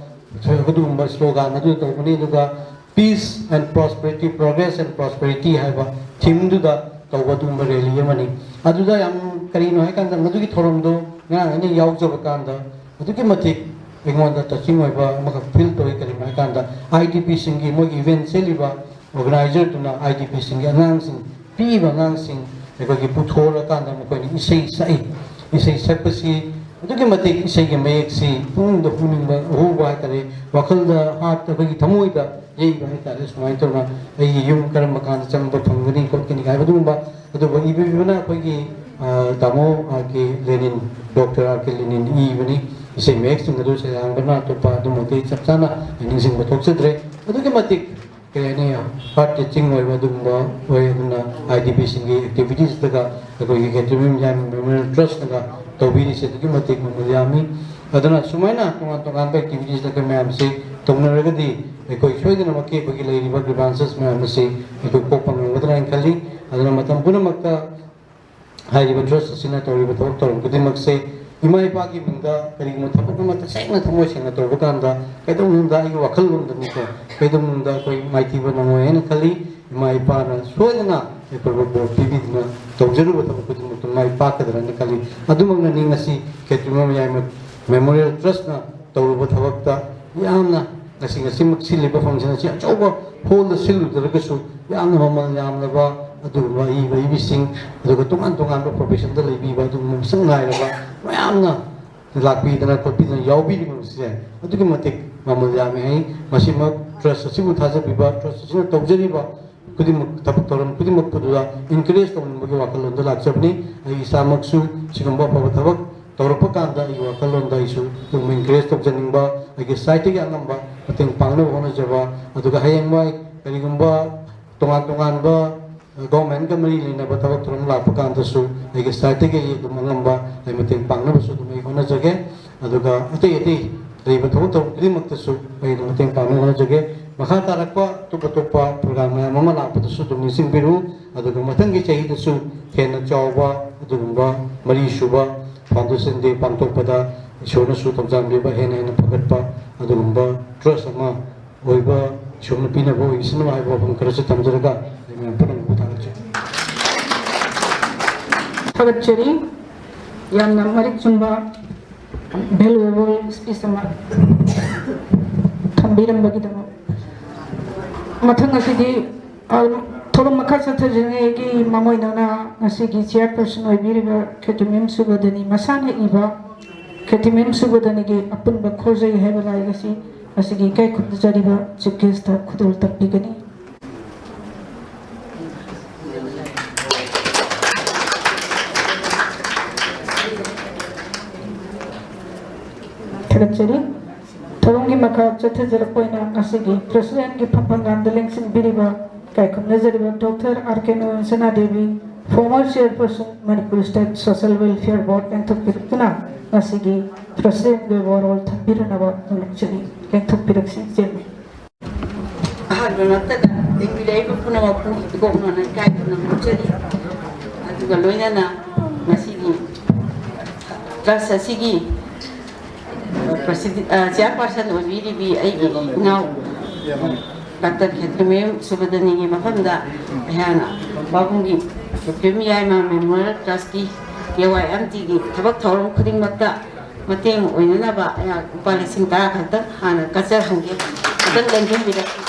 ꯑꯗꯨꯒꯨꯝꯕ ꯁ꯭ꯂꯣꯒꯥꯟ ꯑꯗꯨ ꯇꯧꯒꯅꯤ꯫ ꯑꯗꯨꯒ "Peace and Prosperity, Progress and Prosperity" ꯍꯥꯏꯕ ꯊꯤꯝꯗꯨꯗ ꯇꯧꯕ ꯑꯗꯨꯒꯨꯝꯕ ꯔꯦꯂꯤ ꯑꯃꯅꯤ꯫ ꯑꯗꯨꯗ ꯌꯥꯝ ꯀꯔꯤꯅꯣ ꯍꯥꯏꯀꯥꯟꯗ, ꯃꯗꯨꯒꯤ ꯊꯧꯔꯝꯗꯣ ꯉꯔꯥꯡ ꯑꯩꯅ ꯌꯥꯎꯖꯕ ꯀꯥꯟꯗ ꯑꯗꯨꯛꯀꯤ ꯃꯇꯤꯛ ꯑꯩꯉꯣꯟꯗ ꯇꯆꯤꯡ ꯑꯣꯏꯕ ꯑꯃꯈꯛ ꯐꯤꯜ ꯇꯧꯏ꯫ ꯀꯔꯤꯅꯣ ꯍꯥꯏꯀꯥꯟꯗ, ꯑꯥꯏ ꯗꯤ ꯄꯤꯁꯤꯡꯒꯤ ꯃꯣꯏꯒꯤ ꯏꯚꯦꯟꯠ ꯁꯤꯜꯂꯤꯕ ꯑꯣꯔꯒꯅꯥꯏꯖꯔꯗꯨꯅ ꯑꯥꯏ ꯗꯤ ꯄꯤꯁꯤꯡꯒꯤ ꯑꯉꯥꯡꯁꯤꯡ, ꯄꯤꯛꯏꯕ ꯑꯉꯥꯡꯁꯤꯡ ꯑꯩꯈꯣꯏꯒꯤ ꯄꯨꯊꯣꯛꯂꯀꯥꯟꯗ ꯃꯈꯣꯏꯅ ꯏꯁꯩ ꯁꯛꯏ꯫ ꯏꯁꯩ ꯁꯛꯄꯁꯤ ꯑꯗꯨꯛꯀꯤ ꯃꯇꯤꯛ ꯏꯁꯩꯒꯤ ꯃꯌꯦꯛꯁꯤ ꯄꯨꯛꯅꯤꯡꯗ ꯍꯨꯅꯤꯡꯕ, ꯍꯨꯕ ꯍꯥꯏꯇꯥꯔꯦ, ꯋꯥꯈꯜꯗ, ꯍꯥꯔꯠꯇ, ꯑꯩꯈꯣꯏꯒꯤ ꯊꯃꯣꯏꯗ ꯌꯩꯕ ꯍꯥꯏꯇꯥꯔꯦ꯫ ꯁꯨꯃꯥꯏꯅ ꯇꯧꯅ ꯑꯩꯒꯤ ꯌꯨꯝ ꯀꯔꯝꯕ ꯀꯥꯟꯗ ꯆꯪꯕ ꯐꯪꯒꯅꯤ ꯈꯣꯠꯀꯅꯤ ꯍꯥꯏꯕ ꯑꯗꯨꯒꯨꯝꯕ꯫ ꯑꯗꯨꯕꯨ ꯏꯕꯤꯕꯅ ꯑꯩꯈꯣꯏꯒꯤ, ꯑ, ꯇꯥꯃꯣ ꯑꯥꯔ ꯀꯦ ꯂꯦꯅꯤꯟ, ꯗꯣꯛꯇꯔ ꯑꯥꯔ ꯀꯦ ꯂꯦꯅꯤꯟ ꯏꯕꯅꯤ꯫ ꯏꯁꯩ ꯃꯌꯦꯛꯁꯤꯡ ꯑꯗꯨ ꯁꯩꯔꯥꯡꯕꯅ ꯑꯇꯣꯞꯄ ꯑꯗꯨꯃꯛꯇꯤ ꯆꯞ ꯆꯥꯅ ꯑꯩ ꯅꯤꯡꯁꯤꯡꯕ ꯊꯣꯛꯆꯗ꯭ꯔꯦ꯫ ꯑꯗꯨꯛꯀꯤ ꯃꯇꯤꯛ ꯀꯔꯤ ꯍꯥꯏꯅꯤ, ꯍꯥꯔꯠ ꯇꯆꯤꯡ ꯑꯣꯏꯕ ꯑꯗꯨꯒꯨꯝꯕ ꯑꯣꯏ꯫ ꯑꯗꯨꯅ ꯑꯥꯏ ꯗꯤ ꯄꯤꯁꯤꯡꯒꯤ ꯑꯦꯛꯇꯤꯚꯤꯇꯤꯁꯇꯒ ꯑꯩꯈꯣꯏꯒꯤ ꯈꯦꯇ꯭ꯔꯤꯃꯌꯨꯝ ꯃꯦꯃꯣꯔꯤꯌꯦꯜ ꯇ꯭ꯔꯁꯅꯒ ꯇꯧꯕꯤꯔꯤꯁꯦ ꯑꯗꯨꯛꯀꯤ ꯃꯇꯤꯛ ꯃꯃꯜ ꯌꯥꯝꯃꯤ꯫ ꯑꯗꯨꯅ ꯁꯨꯃꯥꯏꯅ ꯇꯣꯉꯥꯟ ꯇꯣꯉꯥꯟꯕ ꯑꯦꯛꯇꯤꯚꯤꯇꯤꯁ ꯑꯩꯈꯣꯏ ꯃꯌꯥꯝꯁꯤ ꯇꯧꯅꯔꯒꯗꯤ ꯑꯩꯈꯣꯏ ꯁꯣꯏꯗꯅꯃꯛꯀꯤ ꯑꯩꯈꯣꯏꯒꯤ ꯂꯩꯔꯤꯕ ꯒ꯭ꯔꯤꯚꯥꯟꯁꯦꯁ ꯃꯌꯥꯝ ꯑꯁꯤ ꯑꯩꯈꯣꯏ ꯀꯣꯛꯄ ꯉꯝꯒꯗ꯭ꯔꯥ ꯍꯥꯏꯅ ꯈꯜꯂꯤ꯫ ꯑꯗꯨꯅ ꯃꯇꯝ ꯄꯨꯝꯅꯃꯛꯇ ꯍꯥꯏꯔꯤꯕ ꯇ꯭ꯔꯁ ꯑꯁꯤꯅ ꯇꯧꯔꯤꯕ ꯊꯕꯛ ꯊꯧꯔꯝ ꯈꯨꯗꯤꯡꯃꯛꯁꯦ ꯏꯃꯥ ꯏꯄꯥꯒꯤ ꯃꯤꯡꯗ ꯀꯔꯤꯒꯨꯝꯕ ꯊꯕꯛ ꯑꯃ ꯇꯁꯦꯡꯅ ꯊꯃꯣꯏ ꯁꯦꯡꯅ ꯇꯧꯕ ꯀꯥꯟꯗ ꯀꯩꯗꯧꯅꯨꯡꯗ ꯑꯩꯒꯤ ꯋꯥꯈꯜꯂꯣꯟꯗꯅꯤꯀꯣ, ꯀꯩꯗꯧꯅꯨꯡꯗ ꯑꯩꯈꯣꯏ ꯃꯥꯏꯊꯤꯕ ꯅꯪꯉꯣꯏ ꯍꯥꯏꯅ ꯈꯜꯂꯤ꯫ ꯏꯃꯥ ꯏꯄꯥꯅ ꯁꯣꯏꯗꯅ ꯑꯩꯈꯣꯏꯕꯨ ꯕꯣꯔ ꯄꯤꯕꯤꯗꯨꯅ ꯇꯧꯖꯔꯨꯕ ꯊꯕꯛ ꯈꯨꯗꯤꯡꯃꯛꯇ ꯃꯥꯏ ꯄꯥꯛꯀꯗ꯭ꯔꯥ ꯍꯥꯏꯅ ꯈꯜꯂꯤ꯫ ꯑꯗꯨꯃꯛꯅꯅꯤ ꯉꯁꯤ ꯈꯦꯇ꯭ꯔꯤꯃꯌꯨꯝ ꯌꯥꯏꯃ ꯃꯦꯃꯣꯔꯤꯌꯦꯜ ꯇ꯭ꯔꯁꯅ ꯇꯧꯔꯨꯕ ꯊꯕꯛꯇ ꯌꯥꯝꯅ ꯉꯁꯤ, ꯉꯁꯤꯃꯛ ꯁꯤꯜꯂꯤꯕ ꯐꯪꯁꯟ ꯑꯁꯤ ꯑꯆꯧꯕ ꯍꯣꯜꯗ ꯁꯤꯜꯂꯨꯗ꯭ꯔꯒꯁꯨ ꯌꯥꯝꯅ ꯃꯃꯜ ꯌꯥꯝꯂꯕ ꯑꯗꯨꯒꯨꯝꯕ ꯑꯏꯕ ꯑꯏꯕꯤꯁꯤꯡ, ꯑꯗꯨꯒ ꯇꯣꯉꯥꯟ ꯇꯣꯉꯥꯟꯕ professionꯗ ꯂꯩꯕꯤꯕ ꯑꯗꯨꯒꯨꯝꯕ ꯃꯁꯛ ꯅꯥꯏꯔꯕ ꯃꯌꯥꯝꯅ ꯂꯥꯛꯄꯤꯗꯅ ꯈꯣꯠꯄꯤꯗꯅ ꯌꯥꯎꯕꯤꯔꯤꯕꯁꯦ ꯑꯗꯨꯛꯀꯤ ꯃꯇꯤꯛ ꯃꯃꯜ ꯌꯥꯝꯃꯤ ꯍꯥꯏ꯫ ꯃꯁꯤꯃꯛ trust ꯑꯁꯤꯕꯨ ꯊꯥꯖꯕꯤꯕ, trust ꯑꯁꯤꯅ ꯇꯧꯖꯔꯤꯕ ꯈꯨꯗꯤꯡꯃꯛ, ꯊꯕꯛ ꯊꯧꯔꯝ ꯈꯨꯗꯤꯡꯃꯛꯄꯨꯗꯨꯗ encourage ꯇꯧꯅꯤꯡꯕꯒꯤ ꯋꯥꯈꯜꯂꯣꯟꯗ ꯂꯥꯛꯆꯕꯅꯤ꯫ ꯑꯩ ꯏꯁꯥꯃꯛꯁꯨ ꯁꯤꯒꯨꯝꯕ ꯑꯐꯕ ꯊꯕꯛ ꯇꯧꯔꯛꯄ ꯀꯥꯟꯗ ꯑꯩꯒꯤ ꯋꯥꯈꯜꯂꯣꯟꯗ ꯑꯩꯁꯨ ꯑꯗꯨꯝ encourage ꯇꯧꯖꯅꯤꯡꯕ, ꯑꯩꯒꯤ sideꯇꯒꯤ ꯑꯉꯝꯕ ꯃꯇꯦꯡ ꯄꯥꯡꯅꯕ ꯍꯣꯠꯅꯖꯕ, ꯑꯗꯨꯒ ꯍꯌꯦꯡꯋꯥꯏ ꯀꯔꯤꯒꯨꯝꯕ ꯇꯣꯉꯥꯟ ꯇꯣꯉꯥꯟꯕ governmentꯀ ꯃꯔꯤ ꯂꯩꯅꯕ ꯊꯕꯛ ꯊꯧꯔꯝ ꯂꯥꯛꯄ ꯀꯥꯟꯗꯁꯨ ꯑꯩꯒꯤ sideꯇꯒꯤ ꯑꯩ ꯑꯗꯨꯝ ꯑꯉꯝꯕ ꯑꯩ ꯃꯇꯦꯡ ꯄꯥꯡꯅꯕꯁꯨ ꯑꯗꯨꯝ ꯑꯩ ꯍꯣꯠꯅꯖꯒꯦ꯫ ꯑꯗꯨꯒ ꯑꯇꯩ ꯑꯇꯩ ꯂꯩꯔꯤꯕ ꯊꯕꯛ ꯊꯧꯔꯝ ꯈꯨꯗꯤꯡꯃꯛꯇꯁꯨ ꯑꯩꯅ ꯃꯇꯦꯡ ꯄꯥꯡꯅꯕ ꯍꯣꯠꯅꯖꯒꯦ꯫ ꯃꯈꯥ ꯇꯥꯔꯛꯄ ꯑꯇꯣꯞ ꯑꯇꯣꯞꯄ program ꯃꯌꯥꯝ ꯑꯃ ꯂꯥꯛꯄꯗꯁꯨ ꯑꯗꯨꯝ ꯅꯤꯡꯁꯤꯡꯕꯤꯔꯨ꯫ ꯑꯗꯨꯒ ꯃꯊꯪꯒꯤ ꯆꯍꯤꯗꯁꯨ ꯍꯦꯟꯅ ꯆꯥꯎꯕ ꯑꯗꯨꯒꯨꯝꯕ ꯃꯔꯤ ꯁꯨꯕ Foundation Day ꯄꯥꯡꯊꯣꯛꯄꯗ ꯏꯁꯣꯔꯅꯁꯨ ꯊꯧꯖꯥꯟꯕꯤꯕ, ꯍꯦꯟꯅ ꯍꯦꯟꯅ ꯐꯒꯠꯄ ꯑꯗꯨꯒꯨꯝꯕ trust ꯑꯃ ꯑꯣꯏꯕ ꯏꯁꯣꯔꯅ ꯄꯤꯅꯕ ꯑꯣꯏꯁꯅꯨ ꯍꯥꯏꯕ ꯋꯥꯐꯝ ꯈꯔꯁꯨ ꯊꯝꯖꯔꯒ ꯑꯩ ꯃꯌꯥꯝ ꯄꯨꯝꯅꯃꯛꯄꯨ ꯊꯥꯒꯠꯆꯔꯤ꯫ ꯊꯥꯒꯠꯆꯔꯤ꯫ ꯌꯥꯝꯅ ꯃꯔꯤꯛ ꯆꯨꯝꯕ valuable speech ꯑꯃ ꯊꯝꯕꯤꯔꯝꯕꯒꯤꯗꯃꯛ꯫ ꯃꯊꯪ ꯑꯁꯤꯗꯤ ꯑ, ꯊꯧꯔꯝ ꯃꯈꯥ ꯆꯠꯊꯖꯔꯤꯉꯩꯒꯤ ꯃꯥꯡꯑꯣꯏꯅꯅ ꯉꯁꯤꯒꯤ chairperson ꯑꯣꯏꯕꯤꯔꯤꯕ ꯈꯦꯇ꯭ꯔꯤꯃꯌꯨꯝ ꯁꯨꯕꯗꯅꯤ ꯃꯁꯥꯅ ꯏꯕ ꯈꯦꯇ꯭ꯔꯤꯃꯌꯨꯝ ꯁꯨꯕꯗꯅꯤꯒꯤ ꯑꯄꯨꯟꯕ ꯈꯣꯔꯖꯩ ꯍꯥꯏꯕ ꯂꯥꯏꯔꯤꯛ ꯑꯁꯤ ꯉꯁꯤꯒꯤ ꯏꯀꯥꯏ ꯈꯨꯝꯅꯖꯔꯤꯕ chief guestꯇ ꯈꯨꯗꯣꯜ ꯇꯝꯕꯤꯒꯅꯤ꯫ ꯊꯥꯒꯠꯆꯔꯤ꯫ ꯊꯧꯔꯝꯒꯤ ꯃꯈꯥ ꯆꯠꯊꯖꯔꯛꯄ ꯑꯣꯏꯅ ꯉꯁꯤꯒꯤ presidentꯀꯤ ꯐꯝꯐꯝ ꯂꯥꯟꯗ ꯂꯦꯡꯁꯤꯟꯕꯤꯔꯤꯕ ꯏꯀꯥꯏ ꯈꯨꯝꯅꯖꯔꯤꯕ Doctor R K ꯅꯣꯌꯟ ꯁꯅꯥꯗꯦꯕꯤ, former chairperson Manipur State Social Welfare Board ꯂꯦꯡꯊꯣꯛꯄꯤꯔꯛꯇꯨꯅ ꯉꯁꯤꯒꯤ presidentꯀꯤ ꯑꯣꯏꯕ ꯋꯥꯔꯣꯜ ꯊꯝꯕꯤꯔꯅꯕ ꯅꯣꯜꯂꯛꯆꯔꯤ꯫ ꯂꯦꯡꯊꯣꯛꯄꯤꯔꯛꯁꯤ ꯏꯆꯦ꯫ ꯑꯍꯥꯟꯕ ꯃꯛꯇꯗ ꯂꯦꯡꯕꯤꯔꯛꯏꯕ ꯄꯨꯝꯅꯃꯛꯄꯨ ꯏꯀꯣꯛꯅꯅ ꯏꯀꯥꯏ ꯈꯨꯝꯅ ꯐꯥꯎꯖꯔꯤ꯫ ꯑꯗꯨꯒ ꯂꯣꯏꯅꯅ ꯉꯁꯤꯒꯤ trust ꯑꯁꯤꯒꯤ president, chairperson ꯑꯣꯏꯕꯤꯔꯤꯕꯤ ꯑꯩꯒꯤ ꯏꯅꯥꯎ ꯗꯥꯛꯇꯔ ꯈꯦꯇ꯭ꯔꯤꯃꯌꯨꯝ ꯁꯨꯕꯗꯅꯤꯒꯤ ꯃꯐꯝꯗ ꯑꯩꯍꯥꯛꯅ ꯄꯥꯕꯨꯡꯒꯤ ꯈꯦꯇ꯭ꯔꯤꯃꯌꯨꯝ ꯌꯥꯏꯃ Memorial Trustꯀꯤ, KYMTꯒꯤ ꯊꯕꯛ ꯊꯧꯔꯝ ꯈꯨꯗꯤꯡꯃꯛꯇ ꯃꯇꯦꯡ ꯑꯣꯏꯅꯅꯕ ꯑꯩꯍꯥꯛ ꯂꯨꯄꯥ ꯂꯤꯁꯤꯡ ꯇꯔꯥ ꯈꯛꯇꯪ ꯍꯥꯟꯅ ꯀꯠꯆꯍꯟꯒꯦ꯫ ꯈꯤꯇꯪ ꯂꯦꯡꯁꯤꯟꯕꯤꯔꯛꯎ꯫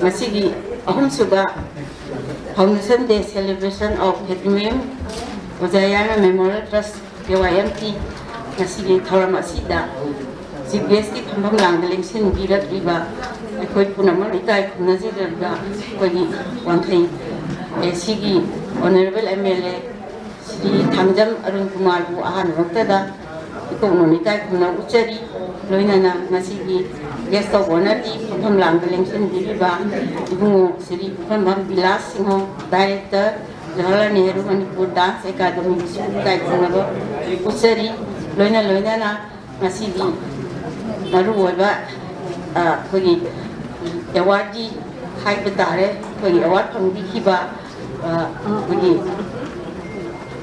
ꯉꯁꯤꯒꯤ ꯑꯍꯨꯝꯁꯨꯕ Foundation Day Celebration of Head Mem ꯑꯣꯖꯥ ꯌꯥꯏꯃ Memorial Trust, K Y M T, ꯉꯁꯤꯒꯤ ꯊꯧꯔꯝ ꯑꯁꯤꯗ Chief Guest ꯀꯤ ꯐꯝꯐꯝ ꯂꯥꯡꯗ ꯂꯦꯡꯁꯤꯟꯕꯤꯔꯛꯂꯤꯕ ꯑꯩꯈꯣꯏ ꯄꯨꯝꯅꯃꯛ ꯏꯀꯥꯏ ꯈꯨꯝꯅꯖꯔꯤꯕ ꯑꯩꯈꯣꯏꯒꯤ ꯋꯥꯡꯈꯩ A C ꯒꯤ Honourable M L A Shri Thangjam Arun ꯀꯨꯃꯥꯔꯕꯨ ꯑꯍꯥꯟꯕꯃꯛꯇꯗ ꯏꯀꯣꯛꯅꯣꯝ ꯏꯀꯥꯏ ꯈꯨꯝꯅ ꯎꯠꯆꯔꯤ꯫ ꯂꯣꯏꯅꯅ ꯉꯁꯤꯒꯤ Guest of Honour ꯒꯤ ꯐꯝꯐꯝ ꯂꯥꯡꯗ ꯂꯦꯡꯁꯤꯟꯕꯤꯔꯤꯕ ꯏꯕꯨꯡꯉꯣ Shri Pukhrambam Bilash Singh, Director, Jawaharlal Nehru Manipur Dance Academy ꯕꯨꯁꯨ ꯏꯀꯥꯏ ꯈꯨꯝꯅꯕ ꯎꯠꯆꯔꯤ꯫ ꯂꯣꯏꯅ ꯂꯣꯏꯅꯅ ꯉꯁꯤꯗꯤ ꯃꯔꯨꯑꯣꯏꯕ, ꯑ, ꯑꯩꯈꯣꯏꯒꯤ awardee ꯍꯥꯏꯕ ꯇꯥꯔꯦ, ꯑꯩꯈꯣꯏꯒꯤ award ꯐꯪꯕꯤꯈꯤꯕ, ꯑ, ꯑꯩꯈꯣꯏꯒꯤ,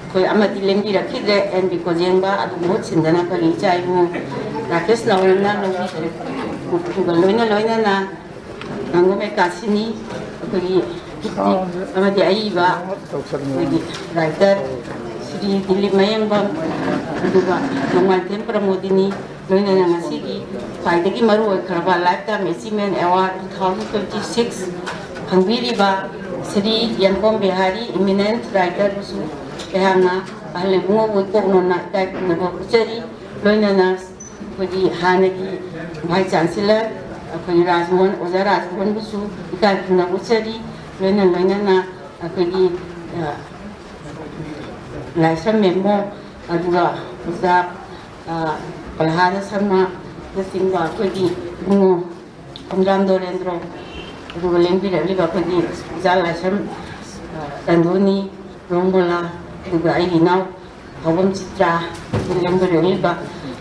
ꯑꯩꯈꯣꯏ ꯑꯃꯗꯤ ꯂꯦꯡꯕꯤꯔꯛꯈꯤꯗ꯭ꯔꯦ, N B ꯀꯣꯖꯦꯡꯕ, ꯑꯗꯨ ꯃꯍꯨꯠ ꯁꯤꯟꯗꯅ ꯑꯩꯈꯣꯏꯒꯤ ꯏꯆꯥ ꯏꯕꯨꯡꯉꯣ ꯔꯥꯀꯦꯁ ꯅꯥꯎꯔꯦꯝꯅ ꯂꯧꯕꯤꯈ꯭ꯔꯦ꯫ ꯑꯗꯨꯒ ꯂꯣꯏꯅ ꯂꯣꯏꯅꯅ ꯉꯥꯉꯣꯝ ꯑꯦꯀꯥꯁꯤꯅꯤ, ꯑꯩꯈꯣꯏꯒꯤ ꯍꯤꯞꯇꯤ ꯑꯃꯗꯤ ꯑꯏꯕ ꯑꯩꯈꯣꯏꯒꯤ writer ꯁ꯭ꯔꯤ ꯗꯤꯂꯤꯞ ꯃꯌꯦꯡꯕꯝ, ꯑꯗꯨꯒ ꯅꯣꯡꯃꯥꯏꯊꯦꯝ ꯄ꯭ꯔꯃꯣꯗꯤꯅꯤ, ꯂꯣꯏꯅꯅ ꯉꯁꯤꯒꯤ ꯈ꯭ꯋꯥꯏꯗꯒꯤ ꯃꯔꯨ ꯑꯣꯏꯈ꯭ꯔꯕ Lifetime Achievement Award two thousand twenty six ꯐꯪꯕꯤꯔꯤꯕ Shri ꯌꯦꯡꯀꯣꯝ Bihari, eminent writer ꯕꯨꯁꯨ ꯑꯩꯍꯥꯛꯅ ꯑꯍꯜ ꯏꯕꯨꯡꯉꯣꯕꯨ ꯏꯀꯣꯛꯅꯣꯝꯅ ꯏꯀꯥꯏ ꯈꯨꯝꯅꯕ ꯎꯠꯆꯔꯤ꯫ ꯂꯣꯏꯅꯅ ꯑꯩꯈꯣꯏꯒꯤ ꯍꯥꯟꯅꯒꯤ Vice Chancellor ꯑꯩꯈꯣꯏꯒꯤ ꯔꯥꯖꯃꯣꯍꯟ, ꯑꯣꯖꯥ ꯔꯥꯖꯃꯣꯍꯟꯕꯨꯁꯨ ꯏꯀꯥꯏ ꯈꯨꯝꯅꯕ ꯎꯠꯆꯔꯤ꯫ ꯂꯣꯏꯅ ꯂꯣꯏꯅꯅ ꯑꯩꯈꯣꯏꯒꯤ, ꯑ, ꯂꯥꯏꯁ꯭ꯔꯝ ꯃꯦꯝꯃꯣ, ꯑꯗꯨꯒ ꯑꯣꯖꯥ, ꯑ, ꯄ꯭ꯔꯍꯥꯗ ꯁꯔꯃ, ꯅꯆꯤꯡꯕ ꯑꯩꯈꯣꯏꯒꯤ ꯏꯕꯨꯡꯉꯣ ꯈꯣꯡꯖꯥꯝ ꯗꯣꯔꯦꯟꯗ꯭ꯔꯣ, ꯑꯗꯨꯒ ꯂꯦꯡꯕꯤꯔꯛꯂꯤꯕ ꯑꯩꯈꯣꯏꯒꯤ ꯑꯣꯖꯥ ꯂꯥꯏꯁ꯭ꯔꯝ, ꯑ, ꯇꯟꯗꯣꯅꯤ, ꯔꯣꯡꯕꯣꯂꯥ, ꯑꯗꯨꯒ ꯑꯩꯒꯤ ꯏꯅꯥꯎ ꯍꯥꯎꯕꯝ ꯆꯤꯇ꯭ꯔꯥ, ꯂꯦꯡꯕꯤꯔꯛꯂꯤꯕ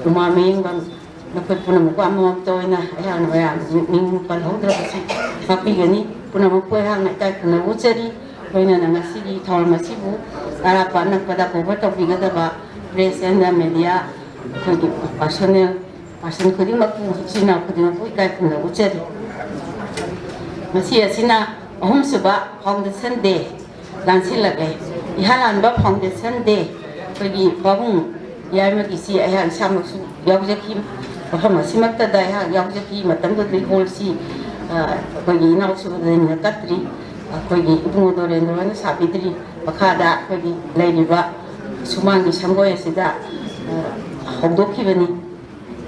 ꯎꯃꯥ ꯃꯌꯦꯡꯕꯝ, ꯅꯈꯣꯏ ꯄꯨꯝꯅꯃꯛꯄꯨ ꯑꯃꯃꯝꯇ ꯑꯣꯏꯅ ꯑꯩꯍꯥꯛꯅ ꯃꯌꯥꯝ ꯃꯤꯡ ꯄꯜꯍꯧꯗ꯭ꯔꯕꯁꯨ ꯉꯥꯛꯄꯤꯒꯅꯤ꯫ ꯄꯨꯝꯅꯃꯛꯄꯨ ꯑꯩꯍꯥꯛꯅ ꯏꯀꯥꯏ ꯈꯨꯝꯅꯕ ꯎꯠꯆꯔꯤ꯫ ꯂꯣꯏꯅꯅ ꯉꯁꯤꯒꯤ ꯊꯧꯔꯝ ꯑꯁꯤꯕꯨ ꯑꯔꯥꯞꯄ ꯑꯅꯛꯄꯗ cover ꯇꯧꯕꯤꯒꯗꯕ press and media, ꯑꯩꯈꯣꯏꯒꯤ personnel, person ꯈꯨꯗꯤꯡꯃꯛꯄꯨ, ꯏꯆꯤꯟ ꯏꯅꯥꯎ ꯈꯨꯗꯤꯡꯃꯛꯄꯨ ꯏꯀꯥꯏ ꯈꯨꯝꯅꯕ ꯎꯠꯆꯔꯤ꯫ ꯃꯁꯤ ꯑꯁꯤꯅ ꯑꯍꯨꯝꯁꯨꯕ Foundation Day ꯂꯥꯟꯁꯤꯜꯂꯛꯂꯦ꯫ ꯏꯍꯥꯟ ꯍꯥꯟꯕ Foundation Day ꯑꯩꯈꯣꯏꯒꯤ ꯄꯥꯕꯨꯡ ꯌꯥꯏꯃꯒꯤꯁꯤ ꯑꯩꯍꯥꯛ ꯏꯁꯥꯃꯛꯁꯨ ꯌꯥꯎꯖꯈꯤ꯫ ꯃꯐꯝ ꯑꯁꯤꯃꯛꯇꯗ ꯑꯩꯍꯥꯛ ꯌꯥꯎꯖꯈꯤ꯫ ꯃꯇꯝꯗꯨꯗꯗꯤ hall ꯁꯤ, ꯑꯩꯈꯣꯏꯒꯤ ꯏꯅꯥꯎ ꯁꯨꯕꯗꯅ ꯀꯠꯇ꯭ꯔꯤ, ꯑꯩꯈꯣꯏꯒꯤ ꯏꯕꯨꯡꯉꯣ ꯗꯣꯔꯦꯟꯗ꯭ꯔꯣꯅ ꯁꯥꯕꯤꯗ꯭ꯔꯤ, ꯃꯈꯥꯗ ꯑꯩꯈꯣꯏꯒꯤ ꯂꯩꯔꯤꯕ ꯁꯨꯃꯥꯡꯒꯤ ꯁꯪꯒꯣꯏ ꯑꯁꯤꯗ ꯍꯧꯗꯣꯛꯈꯤꯕꯅꯤ꯫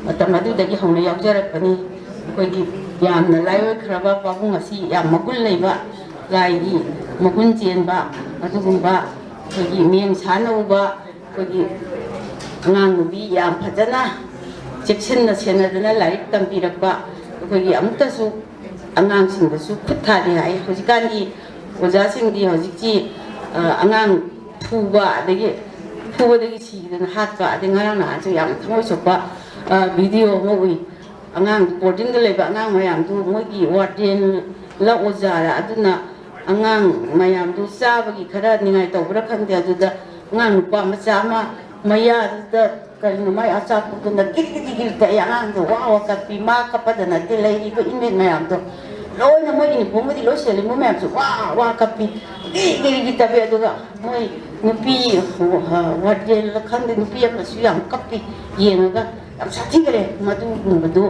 ꯃꯇꯝ ꯑꯗꯨꯗꯒꯤ ꯍꯧꯅ ꯌꯥꯎꯖꯔꯛꯄꯅꯤ꯫ ꯑꯩꯈꯣꯏꯒꯤ ꯌꯥꯝꯅ ꯂꯥꯏꯑꯣꯏꯈ꯭ꯔꯕ ꯄꯥꯕꯨꯡ ꯑꯁꯤ ꯌꯥꯝ ꯃꯒꯨꯟ ꯂꯩꯕ, ꯂꯥꯏꯒꯤ ꯃꯒꯨꯟ ꯆꯦꯟꯕ ꯑꯗꯨꯒꯨꯝꯕ ꯑꯩꯈꯣꯏꯒꯤ ꯃꯤꯡ ꯁꯥꯟꯅ ꯎꯕ ꯑꯩꯈꯣꯏꯒꯤ ꯑꯉꯥꯡ ꯅꯨꯕꯤ ꯌꯥꯝ ꯐꯖꯅ ꯆꯦꯛꯁꯤꯟꯅ ꯁꯦꯟꯅꯗꯨꯅ ꯂꯥꯏꯔꯤꯛ ꯇꯝꯕꯤꯔꯛꯄ ꯑꯩꯈꯣꯏꯒꯤ ꯑꯃꯨꯛꯇꯁꯨ ꯑꯉꯥꯡꯁꯤꯡꯗꯁꯨ ꯈꯨꯠ ꯊꯥꯗꯦ ꯍꯥꯏ꯫ ꯍꯧꯖꯤꯛꯀꯥꯟꯒꯤ ꯑꯣꯖꯥꯁꯤꯡꯗꯤ ꯍꯧꯖꯤꯛꯇꯤ ꯑꯉꯥꯡ ꯐꯨꯕ ꯑꯗꯒꯤ ꯐꯨꯕꯗꯒꯤ ꯁꯤꯗꯅ ꯍꯥꯠꯄ ꯑꯗꯩ ꯉꯔꯥꯡ ꯅꯍꯥꯟꯁꯨ ꯌꯥꯝ ꯊꯃꯣꯏ ꯁꯣꯛꯄ ꯚꯤꯗꯤꯑꯣ ꯑꯃ ꯎꯏ꯫ ꯑꯉꯥꯡ ꯕꯣꯔꯗꯤꯡꯗ ꯂꯩꯕ ꯑꯉꯥꯡ ꯃꯌꯥꯝꯗꯨ ꯃꯣꯏꯒꯤ ꯋꯥꯔꯗꯦꯟꯂ ꯑꯣꯖꯥꯔ ꯑꯗꯨꯅ ꯑꯉꯥꯡ ꯃꯌꯥꯝꯗꯨ ꯆꯥꯕꯒꯤ ꯈꯔ ꯅꯤꯡꯉꯥꯏ ꯇꯧꯕ꯭ꯔꯥ ꯈꯪꯗꯦ, ꯑꯗꯨꯗ ꯑꯉꯥꯡ ꯅꯨꯄꯥ ꯃꯆꯥ ꯑꯃ ꯃꯌꯥꯗꯨꯗ ꯀꯔꯤꯅꯣ ꯃꯥꯏ ꯑꯆꯥꯄꯣꯠꯇꯨꯅ ꯒꯤꯔꯤ ꯒꯤꯔꯤ ꯒꯤꯔꯤ ꯇꯛꯑꯦ꯫ ꯑꯉꯥꯡꯗꯣ ꯋꯥ ꯋꯥ ꯀꯞꯄꯤ꯫ ꯃꯥ ꯀꯞꯄꯗ ꯅꯠꯇꯦ, ꯂꯩꯔꯤꯕ ꯏꯃꯦꯠ ꯃꯌꯥꯝꯗꯣ ꯂꯣꯏꯅ ꯃꯣꯏ ꯌꯨꯅꯤꯐꯣꯔꯝꯒꯗꯤ ꯂꯣꯏ ꯁꯦꯠꯂꯤ, ꯃꯣꯏ ꯃꯌꯥꯝꯁꯨ ꯋꯥ ꯋꯥ ꯀꯞꯄꯤ, ꯒꯤꯔꯤ ꯒꯤꯔꯤ ꯀꯞꯄꯤ꯫ ꯑꯗꯨꯒ ꯃꯣꯏ ꯅꯨꯄꯤ ꯋꯥꯔꯗꯦꯟꯂ ꯈꯪꯗꯦ, ꯅꯨꯄꯤ ꯑꯃꯁꯨ ꯌꯥꯝ ꯀꯞꯄꯤ ꯌꯦꯡꯉꯒ꯫ ꯌꯥꯝ ꯁꯥꯊꯤꯈ꯭ꯔꯦ ꯃꯗꯨꯒꯨꯝꯕꯗꯨ꯫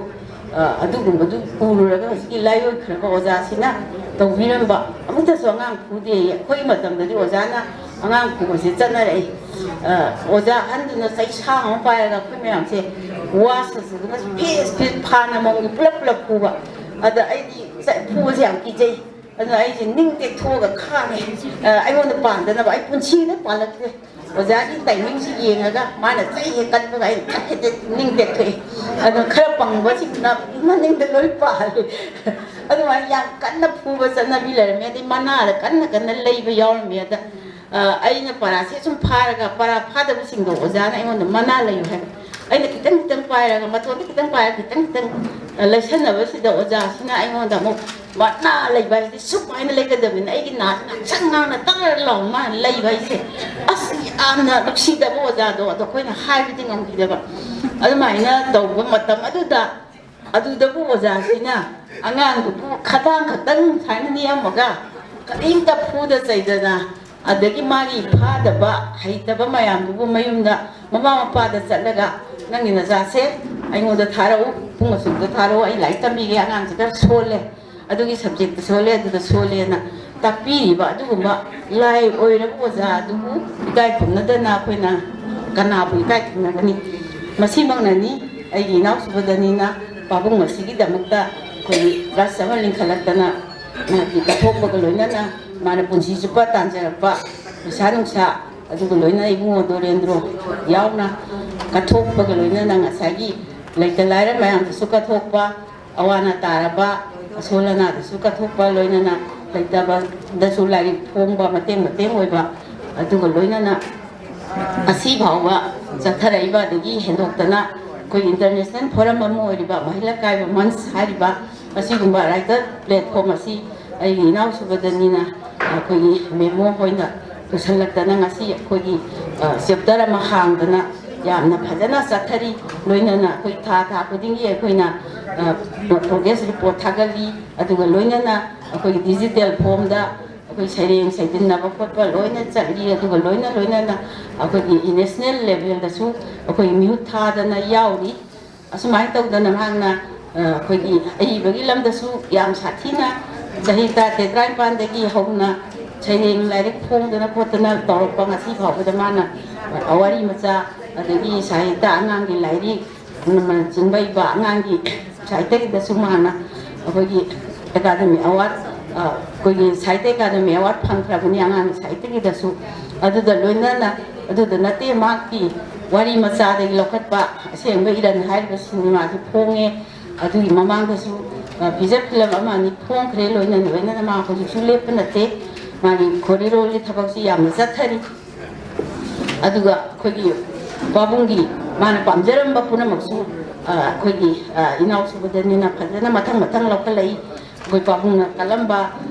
ꯑꯗꯨꯒꯨꯝꯕꯗꯨ ꯎꯔꯨꯔꯒ ꯍꯧꯖꯤꯛꯀꯤ ꯂꯥꯏꯑꯣꯏꯈ꯭ꯔꯕ ꯑꯣꯖꯥꯁꯤꯅ ꯇꯧꯕꯤꯔꯝꯕ꯫ ꯑꯃꯠꯇꯁꯨ ꯑꯉꯥꯡ ꯐꯨꯗꯦ꯫ ꯑꯩꯈꯣꯏꯒꯤ ꯃꯇꯝꯗꯗꯤ ꯑꯣꯖꯥꯅ ꯑꯉꯥꯡ ꯐꯨꯕꯁꯦ ꯆꯠꯅꯔꯛꯏ꯫ ꯑꯣꯖꯥ ꯑꯍꯟꯗꯨꯅ ꯆꯩꯁꯥꯡ ꯑꯃ ꯄꯥꯏꯔꯒ ꯑꯩꯈꯣꯏ ꯃꯌꯥꯝꯁꯦ ꯋꯥ ꯁꯨꯗꯅ ꯐꯤꯁ ꯐꯤꯁ ꯐꯥꯅ ꯃꯑꯣꯡꯗ ꯄꯨꯂꯞ ꯄꯨꯂꯞ ꯐꯨꯕ꯫ ꯑꯗ ꯑꯩꯗꯤ ꯐꯨꯕꯁꯦ ꯌꯥꯝ ꯀꯤꯖꯩ꯫ ꯑꯗꯨꯅ ꯑꯩꯁꯦ ꯅꯤꯡ ꯇꯦꯛꯊꯣꯛꯑꯒ ꯈꯥꯡꯉꯦ꯫ ꯑꯩꯉꯣꯟꯗ ꯄꯥꯟꯗꯅꯕ ꯑꯩ ꯄꯨꯟꯁꯤꯗ ꯄꯥꯜꯂꯛꯇꯦ꯫ ꯑꯣꯖꯥꯒꯤ ꯇꯥꯏꯃꯤꯡꯁꯦ ꯌꯦꯡꯉꯒ ꯃꯥꯅ ꯆꯩ ꯍꯦꯛ ꯀꯟꯕꯒ ꯑꯩꯅ ꯊꯛ ꯍꯦꯛꯇ ꯅꯤꯡ ꯇꯦꯛꯊꯣꯛꯏ꯫ ꯑꯗꯣ ꯈꯔ ꯄꯪꯕꯁꯤꯡꯅ ꯃꯅꯤꯡꯗ ꯂꯣꯏ ꯄꯥꯜꯂꯤ꯫ ꯑꯗꯨꯃꯥꯏꯅ ꯌꯥꯝ ꯀꯟꯅ ꯐꯨꯕ ꯆꯠꯅꯕꯤ ꯂꯩꯔꯝꯃꯤ꯫ ꯑꯗꯩ ꯃꯅꯥꯗ ꯀꯟꯅ ꯀꯟꯅ ꯂꯩꯕ ꯌꯥꯎꯔꯝꯃꯤ꯫ ꯑꯗ ꯑꯩꯅ ꯄꯔꯥꯁꯦ ꯁꯨꯝ ꯐꯥꯔꯒ ꯄꯔꯥ ꯐꯥꯗꯕꯁꯤꯡꯗꯣ ꯑꯣꯖꯥꯅ ꯑꯩꯉꯣꯟꯗ ꯃꯅꯥ ꯂꯩꯌꯨ ꯍꯥꯏꯕ꯫ ꯑꯩꯅ ꯈꯤꯇꯪ ꯈꯤꯇꯪ ꯄꯥꯏꯔꯒ ꯃꯇꯣꯟꯗ ꯈꯤꯇꯪ ꯄꯥꯏꯔꯒ ꯈꯤꯇꯪ ꯈꯤꯇꯪ ꯂꯩꯁꯟꯅꯕꯁꯤꯗ ꯑꯣꯖꯥꯁꯤꯅ ꯑꯩꯉꯣꯟꯗ ꯑꯃꯨꯛ ꯃꯅꯥ ꯂꯩꯕ ꯍꯥꯏꯁꯤꯗꯤ ꯁꯨꯃꯥꯏꯅ ꯂꯩꯒꯗꯕꯅꯤꯅ ꯑꯩꯒꯤ ꯅꯥꯁꯤ ꯉꯥꯡꯁꯪ ꯉꯥꯡꯅ ꯇꯔ ꯂꯥꯎꯅ ꯃꯥꯅ ꯂꯩꯕ ꯍꯥꯏꯁꯦ꯫ ꯑꯁ, ꯌꯥꯝꯅ ꯅꯨꯡꯁꯤꯗꯕ ꯑꯣꯖꯥꯗꯣ ꯑꯗꯣ ꯑꯩꯈꯣꯏꯅ ꯍꯥꯏꯕꯗꯤ ꯉꯝꯈꯤꯗꯕ꯫ ꯑꯗꯨꯃꯥꯏꯅ ꯇꯧꯕ ꯃꯇꯝ ꯑꯗꯨꯗ ꯑꯗꯨꯗꯕꯨ ꯑꯣꯖꯥꯁꯤꯅ ꯑꯉꯥꯡꯗꯨꯕꯨ ꯈꯗꯥꯡ ꯈꯛꯇꯪ ꯁꯨꯃꯥꯏꯅ ꯅꯦꯝꯃꯒ ꯀꯔꯤꯝꯇ ꯐꯨꯗ ꯆꯩꯗꯅ ꯑꯗꯒꯤ ꯃꯥꯒꯤ ꯐꯥꯗꯕ ꯍꯩꯇꯕ ꯃꯌꯥꯝꯗꯨꯕꯨ ꯃꯌꯨꯝꯗ ꯃꯃꯥ ꯃꯄꯥꯗ ꯆꯠꯂꯒ ꯅꯪꯒꯤ ꯅꯆꯥꯁꯦ ꯑꯩꯉꯣꯟꯗ ꯊꯥꯔꯛꯎ, ꯄꯨꯡ ꯑꯁꯨꯛꯇ ꯊꯥꯔꯛꯎ, ꯑꯩ ꯂꯥꯏꯔꯤꯛ ꯇꯝꯕꯤꯒꯦ, ꯑꯉꯥꯡꯁꯦ ꯈꯔ ꯁꯣꯜꯂꯦ, ꯑꯗꯨꯒꯤ ꯁꯕꯖꯦꯛꯇ ꯁꯣꯜꯂꯦ, ꯑꯗꯨꯗ ꯁꯣꯜꯂꯦꯅ ꯇꯥꯛꯄꯤꯔꯤꯕ ꯑꯗꯨꯒꯨꯝꯕ ꯂꯥꯏ ꯑꯣꯏꯔꯕ ꯑꯣꯖꯥ ꯑꯗꯨꯕꯨ ꯏꯀꯥꯏ ꯈꯨꯝꯅꯗꯅ ꯑꯩꯈꯣꯏꯅ ꯀꯅꯥꯕꯨ ꯏꯀꯥꯏ ꯈꯨꯝꯅꯒꯅꯤ? ꯃꯁꯤꯃꯛꯅꯅꯤ ꯑꯩꯒꯤ ꯏꯅꯥꯎ ꯁꯨꯕꯗꯅꯤꯅ ꯄꯥꯕꯨꯡ ꯑꯁꯤꯒꯤꯗꯃꯛꯇ ꯑꯩꯈꯣꯏꯒꯤ ꯕꯁ ꯑꯃ ꯂꯤꯡꯈꯠꯂꯛꯇꯅ ꯃꯍꯥꯛꯀꯤ ꯀꯠꯊꯣꯛꯄꯒ ꯂꯣꯏꯅꯅ ꯃꯥꯅ ꯄꯨꯟꯁꯤ ꯆꯨꯞꯄ ꯇꯥꯟꯖꯔꯛꯄ ꯄꯩꯁꯥ ꯅꯨꯡꯁꯥ, ꯑꯗꯨꯒ ꯂꯣꯏꯅꯅ ꯏꯕꯨꯡꯉꯣ ꯗꯣꯔꯦꯟꯗ꯭ꯔꯣ ꯌꯥꯎꯅ ꯀꯠꯊꯣꯛꯄꯒ ꯂꯣꯏꯅꯅ ꯉꯁꯥꯏꯒꯤ ꯂꯩꯇ ꯂꯥꯏꯔ ꯃꯌꯥꯝꯗꯁꯨ ꯀꯠꯊꯣꯛꯄ, ꯑꯋꯥ ꯑꯅꯥ ꯇꯥꯔꯕ ꯑꯁꯣꯜ ꯑꯅꯥꯗꯁꯨ ꯀꯠꯊꯣꯛꯄ, ꯂꯣꯏꯅꯅ ꯂꯩꯇꯕꯗꯁꯨ ꯂꯥꯏꯔꯤꯛ ꯐꯣꯡꯕ, ꯃꯇꯦꯡ ꯃꯇꯦꯡ ꯑꯣꯏꯕ, ꯑꯗꯨꯒ ꯂꯣꯏꯅꯅ ꯑꯁꯤ ꯐꯥꯎꯕ ꯆꯠꯊꯔꯛꯏꯕ, ꯑꯗꯒꯤ ꯍꯦꯟꯗꯣꯛꯇꯅ ꯑꯩꯈꯣꯏ ꯏꯟꯇꯔꯅꯦꯁꯅꯦꯜ ꯐꯣꯔꯝ ꯑꯃ ꯑꯣꯏꯔꯤꯕ ꯃꯍꯤꯂꯥ ꯀꯥꯏꯕ ꯃꯟꯁ ꯍꯥꯏꯔꯤꯕ ꯑꯁꯤꯒꯨꯝꯕ ꯔꯥꯏꯇꯔ ꯄ꯭ꯂꯦꯠꯐꯣꯝ ꯑꯁꯤ ꯑꯩꯒꯤ ꯏꯅꯥꯎꯁꯨꯕꯗꯅꯤꯅ ꯑꯩꯈꯣꯏꯒꯤ ꯃꯦꯃꯣ ꯍꯣꯏꯅ ꯄꯨꯁꯜꯂꯛꯇꯅ ꯉꯁꯤ ꯑꯩꯈꯣꯏꯒꯤ, ꯑ, ꯆꯦꯞꯇꯔ ꯑꯃ ꯍꯥꯡꯗꯅ ꯌꯥꯝꯅ ꯐꯖꯅ ꯆꯠꯊꯔꯤ꯫ ꯂꯣꯏꯅꯅ ꯑꯩꯈꯣꯏ ꯊꯥ ꯊꯥ ꯈꯨꯗꯤꯡꯒꯤ ꯑꯩꯈꯣꯏꯅ, ꯑ, ꯄ꯭ꯔꯣꯒ꯭ꯔꯦꯁ ꯔꯤꯄꯣꯔꯠ ꯊꯥꯒꯠꯂꯤ꯫ ꯑꯗꯨꯒ ꯂꯣꯏꯅꯅ ꯑꯩꯈꯣꯏꯒꯤ ꯗꯤꯖꯤꯇꯦꯜ ꯐꯣꯝꯗ ꯑꯩꯈꯣꯏ ꯁꯩꯔꯦꯡ ꯁꯩꯗꯤꯟꯅꯕ ꯈꯣꯠꯄ ꯂꯣꯏꯅ ꯆꯠꯂꯤ꯫ ꯑꯗꯨꯒ ꯂꯣꯏꯅ ꯂꯣꯏꯅꯅ ꯑꯩꯈꯣꯏꯒꯤ ꯅꯦꯁꯅꯦꯜ ꯂꯦꯚꯦꯜꯗꯁꯨ ꯑꯩꯈꯣꯏ ꯃꯤꯍꯨꯠ ꯊꯥꯗꯅ ꯌꯥꯎꯔꯤ꯫ ꯑꯁꯨꯃꯥꯏꯅ ꯇꯧꯗꯅ ꯃꯍꯥꯛꯅ, ꯑ, ꯑꯩꯈꯣꯏꯒꯤ ꯑꯏꯕꯒꯤ ꯂꯝꯗꯁꯨ ꯌꯥꯝ ꯁꯥꯊꯤꯅ ꯆꯍꯤ ꯇꯔꯥꯇꯔꯦꯠ ꯇꯔꯥꯅꯤꯄꯥꯟꯗꯒꯤ ꯍꯧꯅ ꯁꯩꯔꯦꯡ ꯂꯥꯏꯔꯤꯛ ꯐꯣꯡꯗꯅ ꯈꯣꯠꯇꯅ ꯇꯧꯔꯛꯄ ꯉꯁꯤ ꯐꯥꯎꯕꯗ ꯃꯥꯅ, ꯑ, ꯋꯥꯔꯤ ꯃꯆꯥ, ꯑꯗꯒꯤ ꯁꯥꯍꯤꯇ꯭ꯌ, ꯑꯉꯥꯡꯒꯤ ꯂꯥꯏꯔꯤꯛ, ꯎꯝ, ꯆꯤꯡꯕꯩꯕ ꯑꯉꯥꯡꯒꯤ ꯁꯥꯍꯤꯇ꯭ꯌꯒꯤꯗꯁꯨ ꯃꯍꯥꯛꯅ ꯑꯩꯈꯣꯏꯒꯤ ꯑꯦꯀꯥꯗꯃꯤ ꯑꯦꯋꯥꯔꯗ, ꯑ, ꯑꯩꯈꯣꯏꯒꯤ ꯁꯥꯍꯤꯇ꯭ꯌ ꯑꯦꯀꯥꯗꯃꯤ ꯑꯦꯋꯥꯔꯗ ꯐꯪꯈ꯭ꯔꯕꯅꯤ ꯑꯉꯥꯡꯒꯤ ꯁꯥꯍꯤꯇ꯭ꯌꯒꯤꯗꯁꯨ꯫ ꯑꯗꯨꯗ ꯂꯣꯏꯅꯅ, ꯑꯗꯨꯗ ꯅꯠꯇꯦ, ꯃꯍꯥꯛꯀꯤ ꯋꯥꯔꯤ ꯃꯆꯥꯗꯒꯤ ꯂꯧꯈꯠꯄ ꯑꯁꯦꯡꯕ ꯏꯔꯟ ꯍꯥꯏꯔꯤꯕ ꯁꯤꯅꯦꯃꯥꯁꯤ ꯐꯣꯡꯉꯦ꯫ ꯑꯗꯨꯒꯤ ꯃꯃꯥꯡꯗꯁꯨ, ꯑ, ꯐꯤꯖꯔ ꯐꯤꯂꯝ ꯑꯃ ꯑꯅꯤ ꯐꯣꯡꯈ꯭ꯔꯦ꯫ ꯂꯣꯏꯅ ꯂꯣꯏꯅꯅ ꯃꯥ ꯍꯧꯖꯤꯛꯁꯨ ꯂꯦꯞꯄ ꯅꯠꯇꯦ꯫ ꯃꯥꯒꯤ ꯈꯣꯔꯤꯔꯣꯜꯒꯤ ꯊꯕꯛꯁꯤ ꯌꯥꯝꯅ ꯆꯠꯊꯔꯤ꯫ ꯑꯗꯨꯒ ꯑꯩꯈꯣꯏꯒꯤ ꯄꯥꯕꯨꯡꯒꯤ ꯃꯥꯅ ꯄꯥꯝꯖꯔꯝꯕ ꯄꯨꯝꯅꯃꯛꯁꯨ, ꯑ, ꯑꯩꯈꯣꯏꯒꯤ, ꯑ, ꯏꯅꯥꯎꯁꯨꯕꯗꯅꯤꯅ ꯐꯖꯅ ꯃꯊꯪ ꯃꯊꯪ ꯂꯧꯈꯠꯂꯛꯏ꯫ ꯑꯩꯈꯣꯏ ꯄꯥꯕꯨꯡꯅ ꯀꯠꯂꯝꯕ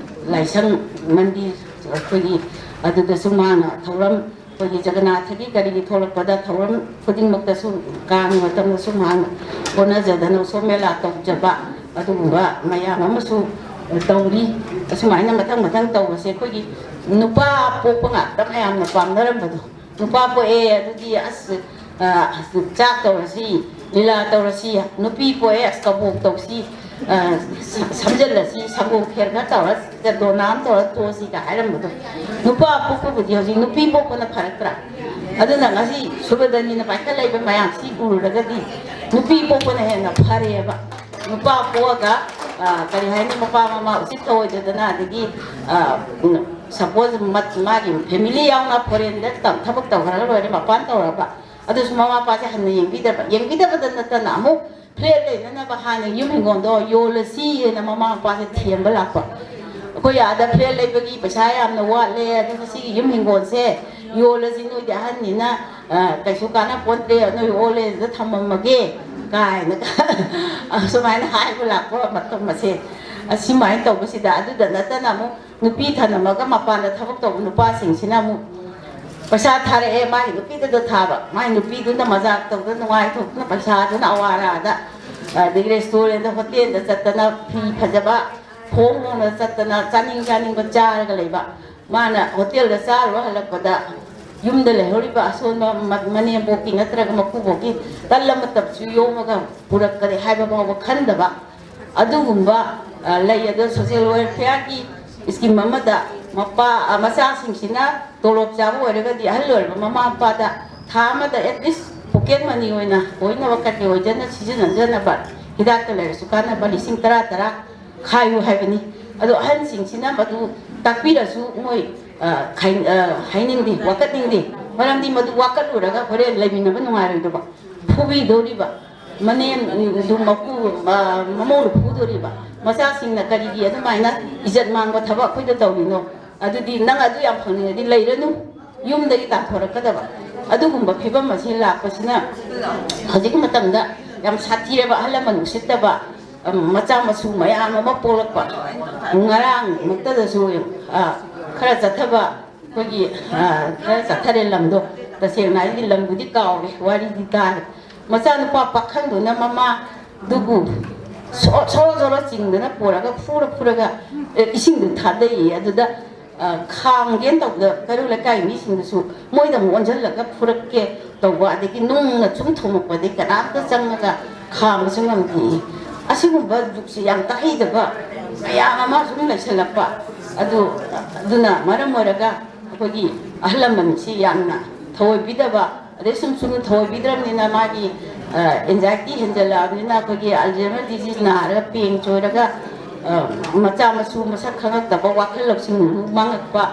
ꯂꯥꯏꯁꯪ ꯃꯟꯗꯤꯔ ꯑꯩꯈꯣꯏꯒꯤ ꯑꯗꯨꯗꯁꯨ ꯃꯥꯅ ꯊꯧꯔꯝ, ꯑꯩꯈꯣꯏꯒꯤ ꯖꯒꯅꯥꯊꯒꯤ ꯀꯔꯤꯒꯤ ꯊꯣꯛꯂꯛꯄꯗ ꯊꯧꯔꯝ ꯈꯨꯗꯤꯡꯃꯛꯇꯁꯨ, ꯀꯥꯡꯒꯤ ꯃꯇꯝꯗꯁꯨ ꯃꯍꯥꯛꯅ ꯍꯣꯠꯅꯖꯗꯅ ꯎꯁꯣꯞ ꯃꯦꯂꯥ ꯇꯧꯖꯕ ꯑꯗꯨꯒꯨꯝꯕ ꯃꯌꯥꯝ ꯑꯃꯁꯨ ꯇꯧꯔꯤ꯫ ꯑꯁꯨꯃꯥꯏꯅ ꯃꯊꯪ ꯃꯊꯪ ꯇꯧꯕꯁꯦ ꯑꯩꯈꯣꯏꯒꯤ ꯅꯨꯄꯥ ꯄꯣꯛꯄ ꯉꯥꯛꯇ ꯃꯌꯥꯝꯅ ꯄꯥꯝꯅꯔꯝꯕꯗꯣ, ꯅꯨꯄꯥ ꯄꯣꯛꯑꯦ ꯑꯗꯨꯗꯤ ꯑꯁ, ꯑ, ꯆꯥꯛ ꯇꯧꯔꯁꯤ, ꯂꯤꯂꯥ ꯇꯧꯔꯁꯤ, ꯅꯨꯄꯤ ꯄꯣꯛꯑꯦ, ꯑꯁ, ꯀꯕꯣꯛ ꯇꯧꯁꯤ, ꯑ, ꯁ-, ꯁꯝꯖꯜꯂꯁꯤ, ꯁꯪꯒꯣꯝ ꯈꯦꯔ ꯈꯔ ꯇꯧꯔ, ꯗꯣꯅꯥ ꯑꯃ ꯇꯧꯔ ꯇꯣꯛꯑꯁꯤꯒ ꯍꯥꯏꯔꯝꯕꯗꯣ꯫ ꯅꯨꯄꯥ ꯄꯣꯛꯄꯕꯨꯗꯤ ꯍꯧꯖꯤꯛ ꯅꯨꯄꯤ ꯄꯣꯛꯄꯅ ꯐꯔꯛꯇ꯭ꯔꯥ? ꯑꯗꯨꯅ ꯉꯁꯤ ꯁꯨꯕꯗꯅꯤꯅ ꯄꯥꯏꯈꯠꯂꯛꯏꯕ ꯃꯌꯥꯝꯁꯤ ꯎꯔꯨꯔꯒꯗꯤ ꯅꯨꯄꯤ ꯄꯣꯛꯄꯅ ꯍꯦꯟꯅ ꯐꯔꯦꯕ꯫ ꯅꯨꯄꯥ ꯄꯣꯛꯑꯒ, ꯑ, ꯀꯔꯤ ꯍꯥꯏꯅꯤ, ꯃꯄꯥ ꯃꯃꯥ ꯎꯁꯤꯠ ꯊꯑꯣꯏꯗꯗꯅ, ꯑꯗꯒꯤ, ꯑ, ꯎꯝ, ꯁꯄꯣꯁ ꯃꯠ-, ꯃꯥꯒꯤ ꯐꯦꯃꯤꯂꯤ ꯌꯥꯎꯅ ꯐꯣꯔꯦꯟꯗ ꯇꯝ-, ꯊꯕꯛ ꯇꯧꯈ꯭ꯔꯒ ꯂꯣꯏꯔꯦ, ꯃꯄꯥꯟ ꯇꯧꯔꯕ꯫ ꯑꯗꯨꯁꯨ ꯃꯃꯥ ꯃꯄꯥꯁꯦ ꯍꯟꯅ ꯌꯦꯡꯕꯤꯗꯕ꯫ ꯌꯦꯡꯕꯤꯗꯕꯗ ꯅꯠꯇꯅ ꯑꯃꯨꯛ ꯐ꯭ꯂꯦꯠ ꯂꯩꯅꯅꯕ ꯍꯥꯟꯅ ꯌꯨꯝ ꯍꯤꯡꯒꯣꯜꯗꯣ ꯌꯣꯜꯂꯁꯤꯅ ꯃꯃꯥ ꯃꯄꯥꯁꯦ ꯊꯦꯝꯕ ꯂꯥꯛꯄ꯫ ꯑꯩꯈꯣꯏ ꯑꯥꯗ ꯐ꯭ꯂꯦꯠ ꯂꯩꯕꯒꯤ ꯄꯩꯁꯥ ꯌꯥꯝꯅ ꯋꯥꯠꯂꯦ, ꯑꯗꯨꯅ ꯁꯤꯒꯤ ꯌꯨꯝ ꯍꯤꯡꯒꯣꯜꯁꯦ ꯌꯣꯜꯂꯁꯤ, ꯅꯣꯏꯗꯤ ꯑꯍꯟꯅꯤꯅ, ꯑ, ꯀꯩꯁꯨ ꯀꯥꯟꯅ ꯄꯣꯟꯇ꯭ꯔꯦ, ꯅꯣꯏ ꯑꯣꯜ ꯑꯦꯖꯇ ꯊꯝꯃꯝꯃꯒꯦ ꯀꯥꯏꯅ ꯁꯨꯃꯥꯏꯅ ꯍꯥꯏꯕ ꯂꯥꯛꯄ ꯃꯇꯝ ꯑꯁꯦ꯫ ꯑꯁꯨꯃꯥꯏꯅ ꯇꯧꯕꯁꯤꯗ, ꯑꯗꯨꯗ ꯅꯠꯇꯅ ꯑꯃꯨꯛ ꯅꯨꯄꯤ ꯊꯅꯝꯃꯒ ꯃꯄꯥꯟꯗ ꯊꯕꯛ ꯇꯧꯕ ꯅꯨꯄꯥꯁꯤꯡꯁꯤꯅ ꯑꯃꯨꯛ ꯄꯩꯁꯥ ꯊꯥꯔꯛꯑꯦ, ꯃꯥꯒꯤ ꯅꯨꯄꯤꯗꯨꯗ ꯊꯥꯕ, ꯃꯥꯒꯤ ꯅꯨꯄꯤꯗꯨꯅ ꯃꯖꯥꯛ ꯇꯧꯗꯅ ꯅꯨꯡꯉꯥꯏꯊꯣꯛꯇꯅ ꯄꯩꯁꯥꯗꯨꯅ ꯑꯋꯥꯔꯥꯗ, ꯑꯗꯒꯤ ꯔꯦꯁꯇꯨꯔꯦꯟꯗ, ꯍꯣꯇꯦꯜꯗ ꯆꯠꯇꯅ ꯐꯤ ꯐꯖꯕ ꯍꯣꯡ ꯍꯣꯡꯅ ꯆꯠꯇꯅ ꯆꯥꯅꯤꯡ ꯆꯥꯅꯤꯡꯕ ꯆꯥꯔꯒ ꯂꯩꯕ꯫ ꯃꯥꯅ ꯍꯣꯇꯦꯜꯗ ꯆꯥꯔꯨꯔ ꯍꯜꯂꯛꯄꯗ ꯌꯨꯝꯗ ꯂꯩꯍꯧꯔꯤꯕ ꯑꯁꯣꯟꯕ ꯃ-, ꯃꯅꯦꯝꯕꯣꯛꯀꯤ ꯅꯠꯇ꯭ꯔꯒ ꯃꯀꯨꯕꯣꯛꯀꯤ ꯇꯜ ꯑꯃꯇꯁꯨ ꯌꯣꯝꯃꯒ ꯄꯨꯔꯛꯀꯅꯤ ꯍꯥꯏꯕ ꯐꯥꯎꯕ ꯈꯟꯗꯕ ꯑꯗꯨꯒꯨꯝꯕ, ꯑ, ꯂꯩ꯫ ꯑꯗꯣ ꯁꯣꯁꯤꯌꯦꯜ ꯋꯦꯜꯐꯤꯌꯥꯔꯒꯤ ꯁ꯭ꯀꯤꯝ ꯑꯃꯗ ꯃꯄꯥ, ꯑ, ꯃꯆꯥꯁꯤꯡꯁꯤꯅ ꯇꯣꯂꯣꯞ ꯆꯥꯕ ꯑꯣꯏꯔꯒꯗꯤ ꯑꯍꯜ ꯑꯣꯏꯔꯕ ꯃꯃꯥ ꯃꯄꯥꯗ ꯊꯥ ꯑꯃꯗ ꯑꯦꯠꯂꯤꯁ ꯄꯣꯀꯦꯠ ꯃꯅꯤ ꯑꯣꯏꯅ ꯑꯣꯏꯅꯕ ꯀꯔꯤ ꯑꯣꯏꯗꯅ ꯁꯤꯖꯤꯟꯅꯖꯅꯕ ꯍꯤꯗꯥꯛꯇ ꯂꯩꯔꯁꯨ ꯀꯥꯟꯅꯕ ꯂꯤꯁꯤꯡ ꯇꯔꯥ ꯇꯔꯥ ꯈꯥꯏꯌꯨ ꯍꯥꯏꯕꯅꯤ꯫ ꯑꯗꯣ ꯑꯍꯟꯁꯤꯡꯁꯤꯅ ꯃꯗꯨ ꯇꯥꯛꯄꯤꯔꯁꯨ ꯃꯣꯏ, ꯑ, ꯈꯥꯏ-, ꯑ, ꯍꯥꯏꯅꯤꯡꯗꯦ, ꯋꯥꯀꯠꯅꯤꯡꯗꯦ꯫ ꯃꯔꯝꯗꯤ ꯃꯗꯨ ꯋꯥꯀꯠꯂꯨꯔꯒ ꯍꯣꯔꯦꯟ ꯂꯩꯃꯤꯟꯅꯕ ꯅꯨꯡꯉꯥꯏꯔꯣꯏꯗꯕ, ꯐꯨꯕꯤꯗꯧꯔꯤꯕ, ꯃꯅꯦꯝꯗꯨ ꯃꯀꯨ, ꯃ-, ꯃꯃꯧꯅ ꯐꯨꯗꯧꯔꯤꯕ꯫ ꯃꯆꯥꯁꯤꯡꯅ ꯀꯔꯤꯒꯤ ꯑꯗꯨꯃꯥꯏꯅ ꯏꯖꯠ ꯃꯥꯡꯕ ꯊꯕꯛ ꯑꯩꯈꯣꯏꯗ ꯇꯧꯔꯤꯅꯣ? ꯑꯗꯨꯗꯤ ꯅꯪ ꯑꯗꯨ ꯌꯥꯝ ꯐꯪꯅꯤꯡꯉꯗꯤ ꯂꯩꯔꯅꯨ, ꯌꯨꯝꯗꯒꯤ ꯇꯥꯟꯊꯣꯔꯛꯀꯗꯕ꯫ ꯑꯗꯨꯒꯨꯝꯕ ꯐꯤꯕꯝ ꯑꯁꯤ ꯂꯥꯛꯄꯁꯤꯅ ꯍꯧꯖꯤꯛꯀꯤ ꯃꯇꯝꯗ ꯌꯥꯝ ꯁꯥꯊꯤꯔꯕ, ꯑꯍꯜ ꯂꯃꯟ ꯎꯁꯤꯠꯇꯕ, ꯑꯝ, ꯃꯆꯥ ꯃꯁꯨ ꯃꯌꯥꯝ ꯑꯃ ꯄꯣꯛꯂꯛꯄ꯫ ꯉꯔꯥꯡꯃꯛꯇꯗꯁꯨ, ꯑ, ꯈꯔ ꯆꯠꯊꯕ ꯑꯩꯈꯣꯏꯒꯤ, ꯑ, ꯈꯔ ꯆꯠꯊꯔꯦ ꯂꯝꯗꯣ꯫ ꯇꯁꯦꯡꯅ ꯑꯩꯗꯤ ꯂꯝꯗꯨꯗꯤ ꯀꯥꯎꯔꯦ, ꯋꯥꯔꯤꯗꯤ ꯇꯥꯔꯦ꯫ ꯃꯆꯥꯅꯨꯄꯥ ꯄꯥꯈꯪꯗꯨꯅ ꯃꯃꯥꯗꯨꯕꯨ ꯁꯣ-, ꯁꯣꯔꯣ ꯁꯣꯔꯣ ꯆꯤꯡꯗꯅ ꯄꯨꯔꯒ ꯐꯨꯔ ꯐꯨꯔꯒ, ꯑꯦ, ꯏꯁꯤꯡꯗꯨ ꯊꯥꯗꯩꯌꯦ꯫ ꯑꯗꯨꯗ, ꯑ, ꯈꯥꯝꯒꯦꯅ ꯇꯧꯕꯗ ꯀꯩꯔꯣꯜ ꯂꯩꯀꯥꯏ ꯃꯤꯁꯤꯡꯗꯨꯁꯨ ꯃꯣꯏꯗ ꯑꯃꯨꯛ ꯑꯣꯟꯁꯤꯜꯂꯒ ꯐꯨꯔꯛꯀꯦ, ꯇꯧꯕ, ꯑꯗꯒꯤ ꯅꯨꯡꯅ ꯁꯨꯝ ꯊꯣꯝꯃꯛꯄꯗꯒꯤ ꯀꯅꯥꯝꯇ ꯆꯪꯉꯒ ꯈꯥꯝꯕꯁꯨ ꯉꯝꯗꯦ꯫ ꯑꯁꯤꯒꯨꯝꯕ ꯖꯨꯒꯁꯤ ꯌꯥꯝ ꯇꯥꯍꯩꯗꯕ ꯃꯌꯥꯝ ꯑꯃ ꯁꯨꯝ ꯂꯩꯁꯜꯂꯛꯄ꯫ ꯑꯗꯨ, ꯑꯗꯨꯅ ꯃꯔꯝ ꯑꯣꯏꯔꯒ ꯑꯩꯈꯣꯏꯒꯤ ꯑꯍꯜ ꯂꯃꯟꯁꯤ ꯌꯥꯝꯅ ꯊꯑꯣꯏꯕꯤꯗꯕ, ꯑꯗꯩ ꯁꯨꯝ ꯁꯨꯝ ꯊꯑꯣꯏꯕꯤꯗ꯭ꯔꯕꯅꯤꯅ ꯃꯥꯒꯤ, ꯑ, anxiety ꯍꯦꯟꯖꯜꯂꯛꯑꯕꯅꯤꯅ ꯑꯩꯈꯣꯏꯒꯤ Alzheimer disease ꯅꯥꯔꯒ ꯄꯦꯡ ꯆꯣꯏꯔꯒ, ꯑ, ꯃꯆꯥ ꯃꯁꯨ ꯃꯁꯛ ꯈꯪꯉꯛꯇꯕ, ꯋꯥꯈꯜ ꯂꯧꯁꯤꯡ ꯃꯥꯡꯉꯛꯄ,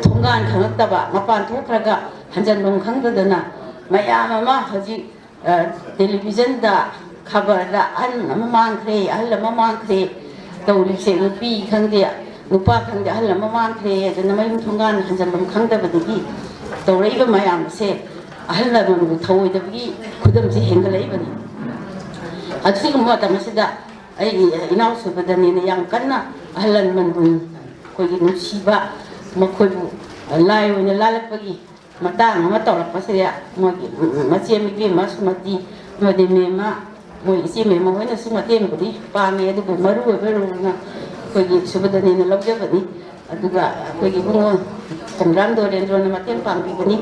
ꯊꯣꯡꯒꯥꯟ ꯈꯪꯉꯛꯇꯕ, ꯃꯄꯥꯟ ꯊꯣꯛꯈ꯭ꯔꯒ ꯍꯟꯖꯟꯐꯝ ꯈꯪꯗꯗꯅ ꯃꯌꯥꯝ ꯑꯃ ꯍꯧꯖꯤꯛ, ꯑ, television ꯗ, ꯈꯕꯔꯗ ꯑꯍꯜ ꯑꯃ ꯃꯥꯡꯈ꯭ꯔꯦ, ꯑꯍꯜ ꯑꯃ ꯃꯥꯡꯈ꯭ꯔꯦ ꯇꯧꯔꯤꯕꯁꯦ, ꯅꯨꯄꯤ ꯈꯪꯗꯦ, ꯅꯨꯄꯥ ꯈꯪꯗꯦ, ꯑꯍꯜ ꯑꯃ ꯃꯥꯡꯈ꯭ꯔꯦ ꯑꯗꯨꯅ ꯃꯌꯨꯝ ꯊꯣꯡꯒꯥꯟ ꯍꯟꯖꯟꯐꯝ ꯈꯪꯗꯕꯗꯒꯤ ꯇꯧꯔꯛꯏꯕ ꯃꯌꯥꯝꯁꯦ ꯑꯍꯜ ꯂꯃꯟꯕꯨ ꯊꯧꯑꯣꯏꯗꯕꯒꯤ ꯈꯨꯗꯝꯁꯦ ꯍꯦꯟꯒꯠꯂꯛꯏꯕꯅꯤ꯫ ꯑꯁꯤꯒꯨꯝꯕ ꯃꯇꯝ ꯑꯁꯤꯗ ꯑꯩꯒꯤ ꯏꯅꯥꯎ ꯁꯨꯕꯗꯅꯦꯅ ꯌꯥꯝ ꯀꯟꯅ ꯑꯍꯜ ꯂꯃꯟꯕꯨ ꯑꯩꯈꯣꯏꯒꯤ ꯅꯨꯡꯁꯤꯕ, ꯃꯈꯣꯏꯕꯨ ꯂꯥꯏ ꯑꯣꯏꯅ ꯂꯥꯠꯂꯛꯄꯒꯤ ꯃꯇꯥꯡ ꯑꯃ ꯇꯧꯔꯛꯄꯁꯤꯗ ꯃꯣꯏꯒꯤ ꯃꯆꯦ ꯏꯕꯦꯝꯃ ꯁꯨꯃꯇꯤ ꯑꯃꯗꯤ ꯃꯦꯝꯃ, ꯃꯣꯏ ꯏꯆꯦ ꯃꯦꯝꯃ ꯍꯣꯏꯅꯁꯨ ꯃꯇꯦꯡꯕꯨꯗꯤ ꯄꯥꯡꯉꯦ, ꯑꯗꯨꯕꯨ ꯃꯔꯨ ꯑꯣꯏꯕ ꯔꯣꯜꯅ ꯑꯩꯈꯣꯏꯒꯤ ꯁꯨꯕꯗꯅꯦꯅ ꯂꯧꯖꯕꯅꯤ꯫ ꯑꯗꯨꯒ ꯑꯩꯈꯣꯏꯒꯤ ꯏꯕꯨꯡꯉꯣ ꯁꯪꯒ꯭ꯔꯥꯝ ꯗꯣꯔꯦꯟꯗ꯭ꯔꯣꯅ ꯃꯇꯦꯡ ꯄꯥꯡꯕꯤꯕꯅꯤ꯫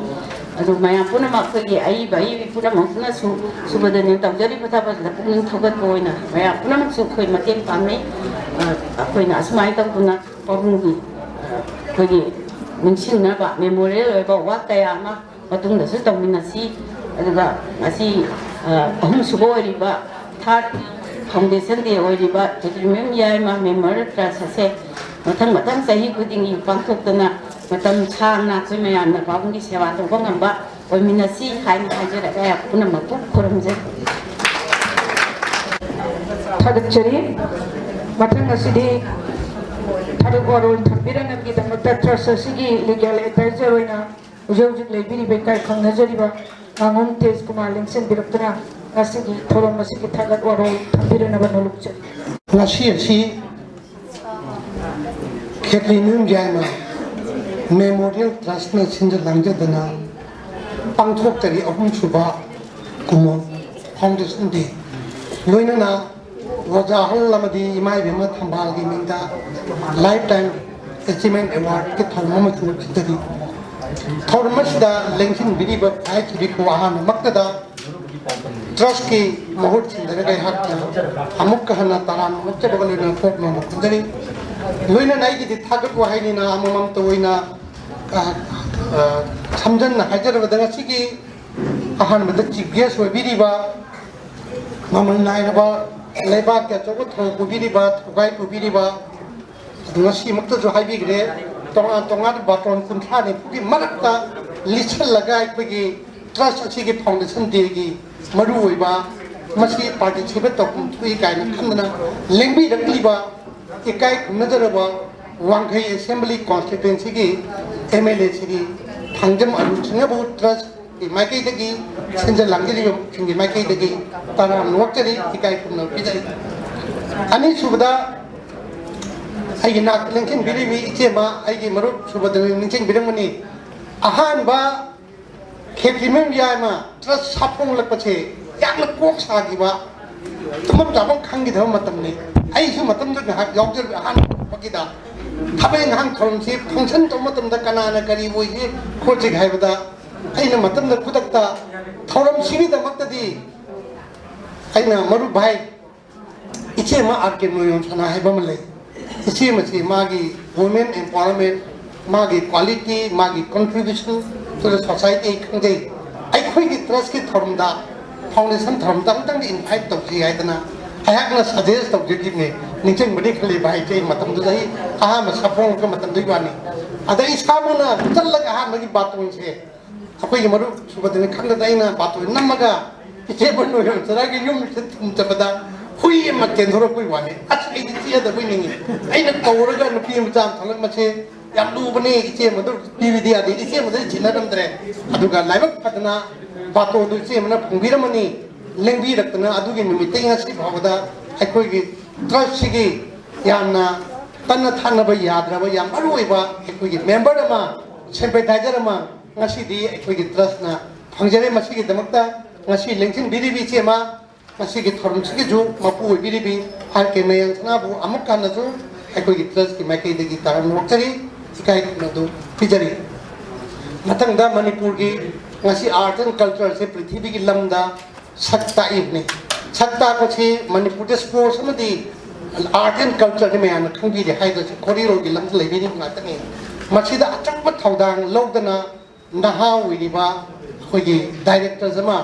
ꯑꯗꯨ ꯃꯌꯥꯝ ꯄꯨꯝꯅꯃꯛ, ꯑꯩꯈꯣꯏꯒꯤ ꯑꯏꯕ ꯑꯏꯕꯤ ꯄꯨꯝꯅꯃꯛꯅꯁꯨ ꯁꯨꯕꯗꯅꯦꯅ ꯇꯧꯖꯔꯤꯕ ꯊꯕꯛꯁꯤꯗ ꯄꯨꯛꯅꯤꯡ ꯊꯧꯒꯠꯄ ꯑꯣꯏꯅ ꯃꯌꯥꯝ ꯄꯨꯝꯅꯃꯛꯁꯨ ꯑꯩꯈꯣꯏ ꯃꯇꯦꯡ ꯄꯥꯡꯅꯩ꯫ ꯑ, ꯑꯩꯈꯣꯏꯅ ꯑꯁꯨꯃꯥꯏꯅ ꯇꯧꯗꯅ ꯄꯥꯕꯨꯡꯒꯤ, ꯑ, ꯑꯩꯈꯣꯏꯒꯤ ꯅꯤꯡꯁꯤꯡꯅꯕ memorial ꯑꯣꯏꯕ ꯋꯥꯛ ꯀꯌꯥ ꯑꯃ ꯃꯇꯨꯡꯗꯁꯨ ꯇꯧꯃꯤꯟꯅꯁꯤ꯫ ꯑꯗꯨꯒ ꯉꯁꯤ, ꯑ, ꯑꯍꯨꯝꯁꯨꯕ ꯑꯣꯏꯔꯤꯕ, third foundation day ꯑꯣꯏꯔꯤꯕ ꯆꯧꯗ꯭ꯔꯤ ꯃꯌꯨꯝ ꯌꯥꯏꯃ Memorial Trust ꯑꯁꯦ ꯃꯊꯪ ꯃꯊꯪ ꯆꯍꯤ ꯈꯨꯗꯤꯡꯒꯤ ꯄꯥꯡꯊꯣꯛꯇꯅ ꯃꯇꯝ ꯁꯥꯡꯅ ꯑꯩꯈꯣꯏ ꯃꯌꯥꯝꯅ ꯄꯥꯕꯨꯡꯒꯤ ꯁꯦꯕꯥ ꯇꯧꯕ ꯉꯝꯕ ꯑꯣꯏꯃꯤꯟꯅꯁꯤ ꯍꯥꯏꯅ ꯍꯥꯏꯖꯔꯒ ꯄꯨꯝꯅꯃꯛꯄꯨ ꯈꯨꯔꯨꯝꯖꯔꯤ꯫ ꯊꯥꯒꯠꯆꯔꯤ꯫ ꯃꯊꯪ ꯑꯁꯤꯗꯤ ꯊꯥꯒꯠ ꯋꯥꯔꯣꯜ ꯊꯝꯕꯤꯔꯛꯅꯕꯒꯤꯗꯃꯛꯇ trust ꯑꯁꯤꯒꯤ legal advisor ꯑꯣꯏꯅ ꯍꯧꯖꯤꯛ ꯍꯧꯖꯤꯛ ꯂꯩꯕꯤꯔꯤꯕ ꯏꯀꯥꯏ ꯈꯪꯅꯖꯔꯤꯕ ꯉꯥꯉꯣꯝ ꯇꯦꯖ ꯀꯨꯃꯥꯔ ꯂꯦꯡꯁꯤꯟꯕꯤꯔꯛꯇꯨꯅ ꯉꯁꯤꯒꯤ ꯊꯧꯔꯝ ꯑꯁꯤꯒꯤ ꯊꯥꯒꯠ ꯋꯥꯔꯣꯜ ꯊꯝꯕꯤꯔꯛꯅꯕ ꯅꯣꯂꯨꯛꯆꯔꯤ꯫ ꯉꯁꯤ ꯑꯁꯤ ꯈꯦꯇ꯭ꯔꯤ ꯃꯌꯨꯝ ꯌꯥꯏꯃ Memorial Trust ꯅ ꯁꯤꯟꯖ ꯂꯥꯡꯖꯗꯅ ꯄꯥꯡꯊꯣꯛꯆꯔꯤ ꯑꯍꯨꯝꯁꯨꯕ ꯀꯨꯃꯣꯟ foundation day꯫ ꯂꯣꯏꯅꯅ ꯑꯣꯖꯥ ꯑꯍꯜ ꯑꯃꯗꯤ ꯏꯃꯥ ꯏꯕꯦꯝꯃ ꯊꯝꯕꯥꯜꯒꯤ ꯃꯤꯡꯗ lifetime achievement award ꯀꯤ ꯊꯧꯔꯝ ꯑꯃꯁꯨ ꯁꯤꯟꯖꯔꯤ꯫ ꯊꯧꯔꯝ ꯑꯁꯤꯗ ꯂꯦꯡꯁꯤꯟꯕꯤꯔꯤꯕ ꯈ꯭ꯋꯥꯏ ꯊꯣꯏꯕꯤꯈꯣ ꯑꯍꯥꯟꯕꯃꯛꯇꯗ ꯇ꯭ꯔꯁꯀꯤ ꯃꯍꯨꯠ ꯁꯤꯟꯖꯔꯒ ꯑꯩꯍꯥꯛꯅ ꯑꯃꯨꯛꯀ ꯍꯟꯅ ꯇꯔꯥꯝꯅ ꯑꯣꯛꯆꯕꯒ ꯂꯣꯏꯅꯅ ꯀꯣꯛ ꯅꯣꯝꯅ ꯈꯨꯝꯖꯔꯤ꯫ ꯂꯣꯏꯅꯅ ꯑꯩꯒꯤꯗꯤ ꯊꯥꯒꯠ ꯋꯥꯍꯩꯅꯤꯅ ꯑꯃꯃꯝꯇ ꯑꯣꯏꯅ, ꯑ, ꯑ, ꯁꯝꯖꯟꯅ ꯍꯥꯏꯖꯔꯕꯗ, ꯉꯁꯤꯒꯤ ꯑꯍꯥꯟꯕꯗ ꯆꯤꯐ ꯒꯦꯁ ꯑꯣꯏꯕꯤꯔꯤꯕ, ꯃꯃꯜ ꯅꯥꯏꯔꯕ ꯂꯩꯕꯥꯛꯀꯤ ꯑꯆꯧꯕ ꯊꯧ ꯄꯨꯕꯤꯔꯤꯕ, ꯊꯧꯒꯥꯏ ꯄꯨꯕꯤꯔꯤꯕ, ꯑꯗꯨ ꯉꯁꯤꯃꯛꯇꯁꯨ ꯍꯥꯏꯕꯤꯈ꯭ꯔꯦ, ꯇꯣꯉꯥꯟ ꯇꯣꯉꯥꯟꯕ ꯕꯥꯇꯣꯟ ꯀꯨꯟꯊ꯭ꯔꯥ ꯅꯤꯐꯨꯒꯤ ꯃꯔꯛꯇ ꯂꯤꯠꯁꯜꯂꯒ ꯑꯩꯈꯣꯏꯒꯤ ꯇ꯭ꯔꯁ ꯑꯁꯤꯒꯤ ꯐꯥꯎꯟꯗꯦꯁꯟ ꯗꯦꯒꯤ ꯃꯔꯨꯑꯣꯏꯕ, ꯃꯁꯤ ꯄꯥꯔꯇꯤꯁꯤꯄꯦꯠ ꯇꯧꯐꯝ ꯊꯣꯛꯏ ꯀꯥꯏꯅ ꯈꯟꯗꯅ ꯂꯦꯡꯕꯤꯔꯛꯂꯤꯕ ꯏꯀꯥꯏ ꯈꯨꯝꯅꯖꯔꯕ ꯋꯥꯡꯈꯩ ꯑꯦꯁꯦꯝꯕ꯭ꯂꯤ ꯀꯣꯟꯁꯇꯤꯇ꯭ꯋꯦꯟꯁꯤꯒꯤ ꯑꯦꯝ ꯑꯦꯜ ꯑꯦ ꯁꯤꯒꯤ ꯊꯥꯡꯖꯝ ꯑꯔꯨꯟ ꯁꯤꯡꯍꯕꯨ ꯇ꯭ꯔꯁ ꯃꯥꯏꯀꯩꯗꯒꯤ, ꯁꯤꯟꯖ ꯂꯥꯡꯖꯔꯤꯕꯁꯤꯡꯒꯤ ꯃꯥꯏꯀꯩꯗꯒꯤ ꯇꯔꯥꯝꯅ ꯑꯣꯛꯆꯔꯤ, ꯏꯀꯥꯏ ꯈꯨꯝꯅꯕ ꯄꯤꯖꯔꯤ꯫ ꯑꯅꯤꯁꯨꯕꯗ, ꯑꯩꯒꯤ ꯅꯥꯛꯇ ꯂꯦꯡꯁꯤꯟꯕꯤꯔꯤꯕꯤ ꯏꯆꯦꯃ, ꯑꯩꯒꯤ ꯃꯔꯨꯞ ꯁꯨꯕꯗꯅ ꯅꯤꯡꯁꯤꯡꯕꯤꯔꯝꯒꯅꯤ, ꯑꯍꯥꯟꯕ ꯈꯦꯇ꯭ꯔꯤ ꯃꯌꯨꯝ ꯌꯥꯏꯃ ꯇ꯭ꯔꯁ ꯁꯥꯐꯣꯡꯂꯛꯄꯁꯦ ꯌꯥꯝꯅ ꯀꯣꯛ ꯁꯥꯈꯤꯕ, ꯇꯨꯝꯐꯝ ꯆꯥꯐꯝ ꯈꯪꯈꯤꯗꯕ ꯃꯇꯝꯅꯤ꯫ ꯑꯩꯁꯨ ꯃꯇꯝꯗꯨ ꯉꯥꯏꯍꯥꯛ ꯌꯥꯎꯖꯔꯨꯏ꯫ ꯑꯍꯥꯟꯕꯒꯤꯗ ꯊꯕꯛ ꯏꯪꯈꯥꯡ ꯊꯧꯔꯝꯁꯤ ꯐꯪꯁꯟ ꯇꯧꯕ ꯃꯇꯝꯗ ꯀꯅꯥꯅ ꯀꯔꯤ ꯑꯣꯏꯒꯦ ꯈꯣꯠꯁꯤꯒꯦ ꯍꯥꯏꯕꯗ, ꯑꯩꯅ ꯃꯇꯝꯗ ꯈꯨꯗꯛꯇ ꯊꯧꯔꯝꯁꯤꯒꯤꯗꯃꯛꯇꯗꯤ ꯑꯩꯅ ꯃꯔꯨꯞ ꯚꯥꯏ, ꯏꯆꯦ ꯑꯃ ꯑꯥꯔ ꯀꯦ ꯃꯣꯏꯔꯣꯡ ꯁꯅꯥ ꯍꯥꯏꯕ ꯑꯃ ꯂꯩ꯫ ꯏꯆꯦ ꯑꯃꯁꯤ ꯃꯥꯒꯤ ꯋꯨꯃꯦꯟ ꯑꯦꯝꯄꯥꯋꯔꯃꯦꯟ, ꯃꯥꯒꯤ ꯀ꯭ꯋꯥꯂꯤꯇꯤ, ꯃꯥꯒꯤ contribution to the society ꯑꯩ ꯈꯪꯖꯩ꯫ ꯑꯩꯈꯣꯏꯒꯤ ꯇ꯭ꯔꯁꯀꯤ ꯊꯧꯔꯝꯗ, ꯐꯥꯎꯟꯗꯦꯁꯟ ꯊꯧꯔꯝꯗ ꯑꯃꯨꯛꯇꯪꯗꯤ ꯏꯟꯚꯥꯏꯠ ꯇꯧꯁꯤ ꯍꯥꯏꯗꯅ ꯑꯩꯍꯥꯛꯅ ꯁꯖꯦꯁ ꯇꯧꯖꯈꯤꯕꯅꯤ꯫ ꯅꯤꯡꯁꯤꯡꯕꯗꯤ ꯈꯜꯂꯤ ꯚꯥꯏ, ꯏꯆꯦ ꯃꯇꯝꯗꯨꯗ ꯑꯩ ꯑꯍꯥꯟꯕ ꯁꯥꯐꯣꯡꯂꯛꯄ ꯃꯇꯝꯗꯨꯒꯤ ꯋꯥꯅꯤ꯫ ꯑꯗ ꯑꯩ ꯏꯁꯥꯃꯛꯅ ꯆꯠꯂꯒ ꯑꯍꯥꯟꯕꯒꯤ ꯕꯥꯇꯣꯟꯁꯦ ꯑꯩꯈꯣꯏꯒꯤ ꯃꯔꯨꯞ ꯁꯨꯕꯗꯅ ꯈꯪꯗꯗ ꯑꯩꯅ ꯕꯥꯇꯣꯟ ꯅꯝꯃꯒ ꯏꯆꯦ ꯃꯅꯣꯏꯔꯣꯝ ꯆꯔꯥꯒꯤ ꯌꯨꯝꯁꯤꯗ ꯊꯤꯟ ꯆꯠꯄꯗ ꯍꯨꯏ ꯑꯃ ꯆꯦꯟꯊꯣꯔꯛꯄꯩ ꯋꯥꯅꯤ꯫ ꯑꯁ, ꯑꯩꯗꯤ ꯆꯦꯟꯗꯕꯣꯏ ꯅꯤꯡꯉꯤ꯫ ꯑꯩꯅ ꯀꯧꯔꯒ ꯅꯨꯄꯤ ꯃꯆꯥ ꯑꯃ ꯊꯣꯛꯂꯛ, "ꯃꯁꯦ ꯌꯥꯝ ꯂꯨꯕꯅꯦ, ꯏꯆꯦ ꯃꯗꯨ ꯄꯤꯕꯗꯤ ꯌꯥꯗꯦ", ꯏꯆꯦ ꯃꯗꯨ ꯁꯤꯟꯅꯔꯝꯗ꯭ꯔꯦ꯫ ꯑꯗꯨꯒ ꯂꯥꯏꯕꯛ ꯐꯗꯅ ꯕꯥꯇꯣꯟꯗꯨ ꯏꯆꯦ ꯑꯃꯅ ꯐꯣꯡꯕꯤꯔꯝꯃꯅꯤ꯫ ꯂꯦꯡꯕꯤꯔꯛꯇꯅ ꯑꯗꯨꯒꯤ ꯅꯨꯃꯤꯠꯇꯒꯤ ꯉꯁꯤ ꯐꯥꯎꯕꯗ ꯑꯩꯈꯣꯏꯒꯤ ꯇ꯭ꯔꯁꯁꯤꯒꯤ ꯌꯥꯝꯅ ꯇꯠꯅ ꯊꯥꯅꯕ ꯌꯥꯗ꯭ꯔꯕ ꯌꯥꯝ ꯃꯔꯨ ꯑꯣꯏꯕ ꯑꯩꯈꯣꯏꯒꯤ ꯃꯦꯝꯕꯔ ꯑꯃ, ꯁꯦꯝꯄꯦꯊꯥꯏꯖꯔ ꯑꯃ ꯉꯁꯤꯗꯤ ꯑꯩꯈꯣꯏꯒꯤ ꯇ꯭ꯔꯁꯅ ꯐꯪꯖꯔꯦ꯫ ꯃꯁꯤꯒꯤꯗꯃꯛꯇ ꯉꯁꯤ ꯂꯦꯡꯁꯤꯟꯕꯤꯔꯤꯕꯤ ꯏꯆꯦ ꯑꯃ, ꯉꯁꯤꯒꯤ ꯊꯧꯔꯝꯁꯤꯒꯤꯁꯨ ꯃꯄꯨ ꯑꯣꯏꯕꯤꯔꯤꯕꯤ ꯑꯥꯔ ꯀꯦ ꯃꯌꯥꯡ ꯁꯅꯥꯕꯨ ꯑꯃꯨꯛ ꯍꯟꯅꯁꯨ ꯑꯩꯈꯣꯏꯒꯤ ꯇ꯭ꯔꯁꯀꯤ ꯃꯥꯏꯀꯩꯗꯒꯤ ꯇꯔꯥꯝꯅ ꯑꯣꯛꯆꯔꯤ, ꯏꯀꯥꯏ ꯈꯨꯝꯅꯕꯗꯨ ꯄꯤꯖꯔꯤ꯫ ꯃꯊꯪꯗ ꯃꯅꯤꯄꯨꯔꯒꯤ ꯉꯁꯤ art and culture ꯁꯦ ꯄ꯭ꯔꯤꯊꯤꯕꯤꯒꯤ ꯂꯝꯗ ꯁꯛ ꯇꯥꯛꯏꯕꯅꯤ꯫ ꯁꯛ ꯇꯥꯛꯄꯁꯤ ꯃꯅꯤꯄꯨꯔꯗ sports ꯑꯃꯗꯤ art and culture ꯁꯤ ꯃꯌꯥꯝꯅ ꯈꯪꯕꯤꯔꯦ ꯍꯥꯏꯗꯨꯅ ꯈꯣꯔꯤꯔꯣꯜꯒꯤ ꯂꯝꯗ ꯂꯩꯕꯤꯔꯤꯕ ꯉꯥꯛꯇꯅꯤ꯫ ꯃꯁꯤꯗ ꯑꯆꯧꯕ ꯊꯧꯗꯥꯡ ꯂꯧꯗꯅ ꯅꯍꯥ ꯑꯣꯏꯔꯤꯕ ꯑꯩꯈꯣꯏꯒꯤ directors ꯑꯃ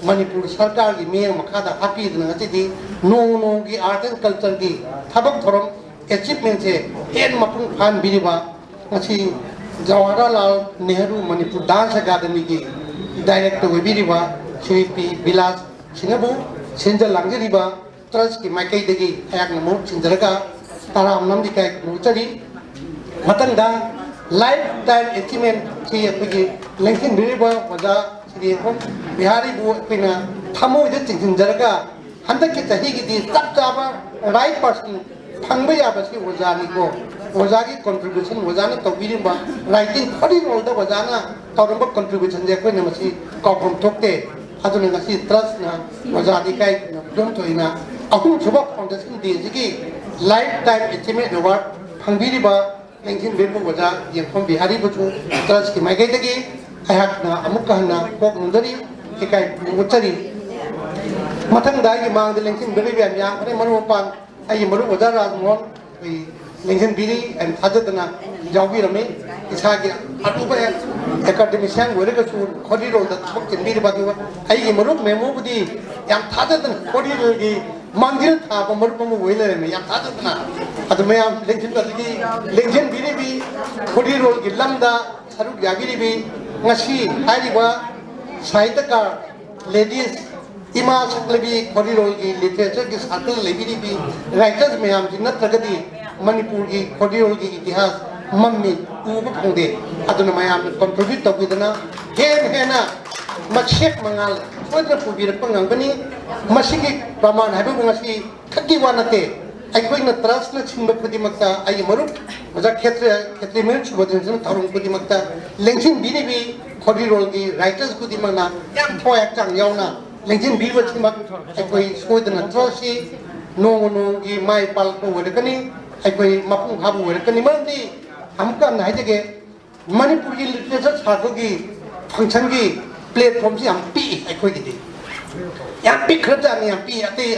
ꯃꯅꯤꯄꯨꯔ ꯁꯔꯀꯥꯔꯒꯤ ꯃꯤꯠꯌꯦꯡ ꯃꯈꯥꯗ ꯍꯥꯞꯄꯤꯗꯨꯅ ꯉꯁꯤꯗꯤ ꯅꯣꯡꯃ ꯅꯣꯡꯃꯒꯤ art and culture ꯒꯤ ꯊꯕꯛ ꯊꯧꯔꯝ achievement ꯁꯦ ꯍꯦꯟꯅ ꯃꯄꯨꯡ ꯐꯥꯍꯟꯕꯤꯔꯤꯕ ꯉꯁꯤ ꯖꯋꯥꯍꯔꯂꯥꯜ ꯅꯦꯍꯔꯨ ꯃꯅꯤꯄꯨꯔ dance academy ꯒꯤ director ꯑꯣꯏꯕꯤꯔꯤꯕ ꯁ꯭ꯔꯤ ꯄꯤ ꯕꯤꯂꯥꯁ ꯁꯤꯡꯍꯕꯨ ꯁꯤꯟꯖ ꯂꯥꯡꯖꯔꯤꯕ trust ꯀꯤ ꯃꯥꯏꯀꯩꯗꯒꯤ ꯑꯩꯍꯥꯛꯅ ꯃꯍꯨꯠ ꯁꯤꯟꯖꯔꯒ ꯇꯔꯥꯝꯅ ꯏꯀꯥꯏ ꯈꯨꯝꯅꯖꯔꯤ꯫ ꯃꯊꯪꯗ lifetime achievement ꯁꯤ ꯑꯩꯈꯣꯏꯒꯤ ꯂꯦꯡꯁꯤꯟꯕꯤꯔꯤꯕ ꯑꯣꯖꯥ ꯁ꯭ꯔꯤ ꯌꯦꯡꯈꯣꯝ ꯕꯤꯍꯥꯔꯤꯕꯨ ꯑꯩꯈꯣꯏꯅ ꯊꯃꯣꯏꯗ ꯆꯤꯡꯁꯤꯟꯖꯔꯒ ꯍꯟꯗꯛꯀꯤ ꯆꯍꯤꯒꯤꯗꯤ ꯆꯞ ꯆꯥꯕ right person ꯐꯪꯕ ꯌꯥꯕꯁꯤ ꯑꯣꯖꯥꯅꯤꯀꯣ꯫ ꯑꯣꯖꯥꯒꯤ contribution, ꯑꯣꯖꯥꯅ ꯇꯧꯕꯤꯔꯤꯕ writing ꯈꯣꯔꯤꯔꯣꯜꯗ ꯑꯣꯖꯥꯅ ꯇꯧꯔꯝꯕ contribution ꯁꯦ ꯑꯩꯈꯣꯏꯅ ꯃꯁꯤ ꯀꯥꯎꯐꯝ ꯊꯣꯛꯇꯦ꯫ ꯑꯗꯨꯅ ꯉꯁꯤ trust ꯅ ꯑꯣꯖꯥꯗ ꯏꯀꯥꯏ ꯈꯨꯝꯅꯕ ꯐꯣꯡꯗꯣꯛꯏꯅ ꯑꯍꯨꯝꯁꯨꯕ Foundation Day ꯁꯤꯒꯤ lifetime achievement award ꯐꯪꯕꯤꯔꯤꯕ ꯂꯦꯡꯁꯤꯟꯕꯤꯔꯤꯕ ꯑꯣꯖꯥ ꯌꯦꯡꯐꯝ ꯕꯤꯍꯥꯔꯤꯕꯨꯁꯨ trust ꯀꯤ ꯃꯥꯏꯀꯩꯗꯒꯤ ꯑꯩꯍꯥꯛꯅ ꯑꯃꯨꯛꯀ ꯍꯟꯅ ꯀꯣꯛ ꯅꯣꯟꯖꯔꯤ, ꯏꯀꯥꯏ ꯈꯨꯝꯅꯕ ꯎꯠꯆꯔꯤ꯫ ꯃꯊꯪꯗ ꯑꯩꯒꯤ ꯃꯥꯡꯗ ꯂꯦꯡꯁꯤꯟꯕꯤꯔꯤꯕ ꯌꯥꯝ ꯌꯥꯝꯈ꯭ꯔꯦ, ꯃꯔꯨꯞ ꯃꯄꯥꯡ, ꯑꯩꯒꯤ ꯃꯔꯨꯞ ꯑꯣꯖꯥ ꯔꯥꯖꯃꯣꯍꯟ ꯑꯩꯈꯣꯏ ꯂꯦꯡꯁꯤꯟꯕꯤꯔꯤ and ꯊꯥꯖꯗꯅ ꯌꯥꯎꯕꯤꯔꯝꯃꯤ꯫ ꯏꯁꯥꯒꯤ ꯑꯔꯨꯕ academician ꯑꯣꯏꯔꯒꯁꯨ ꯈꯣꯔꯤꯔꯣꯜꯗ ꯊꯕꯛ ꯆꯤꯟꯕꯤꯔꯤꯕ ꯑꯗꯨꯒ ꯑꯩꯒꯤ ꯃꯔꯨꯞ ꯃꯦꯃꯣꯕꯨꯗꯤ ꯌꯥꯝ ꯊꯥꯖꯗꯅ ꯈꯣꯔꯤꯔꯣꯜꯒꯤ ꯃꯥꯡꯖꯤꯜ ꯊꯥꯕ ꯃꯔꯨꯞ ꯑꯃ ꯑꯣꯏ ꯂꯩꯔꯝꯃꯤ, ꯌꯥꯝ ꯊꯥꯖꯗꯅ꯫ ꯑꯗꯨ ꯃꯌꯥꯝ ꯂꯦꯡꯁꯤꯟꯕꯗꯒꯤ ꯂꯦꯡꯁꯤꯟꯕꯤꯔꯤꯕꯤ ꯈꯣꯔꯤꯔꯣꯜꯒꯤ ꯂꯝꯗ ꯁꯔꯨꯛ ꯌꯥꯕꯤꯔꯤꯕꯤ ꯉꯁꯤ ꯍꯥꯏꯔꯤꯕ ꯁꯥꯍꯤꯇ꯭ꯌꯀꯥꯔ ladies, ꯏꯃꯥ ꯁꯛꯂꯕꯤ ꯈꯣꯔꯤꯔꯣꯜꯒꯤ literature ꯒꯤ circle ꯂꯩꯕꯤꯔꯤꯕꯤ writers ꯃꯌꯥꯝꯁꯤ ꯅꯠꯇ꯭ꯔꯒꯗꯤ ꯃꯅꯤꯄꯨꯔꯒꯤ ꯈꯣꯔꯤꯔꯣꯜꯒꯤ ꯏꯇꯤꯍꯥꯁ ꯃꯝꯃꯤ, ꯎꯕ ꯐꯪꯗꯦ꯫ ꯑꯗꯨꯅ ꯃꯌꯥꯝꯅ contribute ꯇꯧꯕꯤꯗꯅ ꯍꯦꯟꯅ ꯍꯦꯟꯅ ꯃꯁꯦꯛ ꯃꯉꯥꯜ ꯁꯣꯏꯗꯅ ꯄꯨꯕꯤꯔꯛꯄ ꯉꯝꯒꯅꯤ꯫ ꯃꯁꯤꯒꯤ ꯄ꯭ꯔꯃꯥꯟ ꯍꯥꯏꯕꯕꯨ ꯉꯁꯤ ꯈꯛꯀꯤ ꯋꯥ ꯅꯠꯇꯦ꯫ ꯑꯩꯈꯣꯏꯅ trust ꯅ ꯁꯤꯟꯕ ꯈꯨꯗꯤꯡꯃꯛꯇ ꯑꯩꯒꯤ ꯃꯔꯨꯞ ꯑꯣꯖꯥ ꯈꯦꯇ꯭ꯔꯤ, ꯈꯦꯇ꯭ꯔꯤꯃꯌꯨꯝ ꯁꯨꯕꯣꯙꯟꯁꯤꯅ ꯊꯧꯔꯝ ꯈꯨꯗꯤꯡꯃꯛꯇ ꯂꯦꯡꯁꯤꯟꯕꯤꯔꯤꯕꯤ ꯈꯣꯔꯤꯔꯣꯜꯒꯤ writers ꯈꯨꯗꯤꯡꯃꯛꯅ ꯌꯥꯝ ꯊꯋꯥꯏ ꯍꯛꯆꯥꯡ ꯌꯥꯎꯅ ꯂꯦꯡꯁꯤꯟꯕꯤꯕꯁꯤꯃꯛ ꯑꯩꯈꯣꯏ ꯁꯣꯏꯗꯅ trust ꯁꯤ ꯅꯣꯡꯃ ꯅꯣꯡꯃꯒꯤ ꯃꯥꯏ ꯄꯥꯛꯂꯛꯄ ꯑꯣꯏꯔꯛꯀꯅꯤ, ꯑꯩꯈꯣꯏ ꯃꯄꯨꯡ ꯐꯥꯕ ꯑꯣꯏꯔꯛꯀꯅꯤ꯫ ꯃꯔꯝꯗꯤ ꯑꯃꯨꯛꯀ ꯍꯟꯅ ꯍꯥꯏꯖꯒꯦ, ꯃꯅꯤꯄꯨꯔꯒꯤ ꯂꯤꯇꯔꯦꯆꯔ ꯁꯥꯔꯀꯜꯒꯤ ꯐꯪꯁꯟꯒꯤ ꯄ꯭ꯂꯦꯠꯐꯣꯝꯁꯤ ꯌꯥꯝ ꯄꯤꯛꯏ ꯑꯩꯈꯣꯏꯒꯤꯗꯤ꯫ ꯌꯥꯝ ꯄꯤꯛꯈ꯭ꯔꯕꯖꯥꯠꯅꯤ, ꯌꯥꯝ ꯄꯤꯛꯏ꯫ ꯑꯇꯩ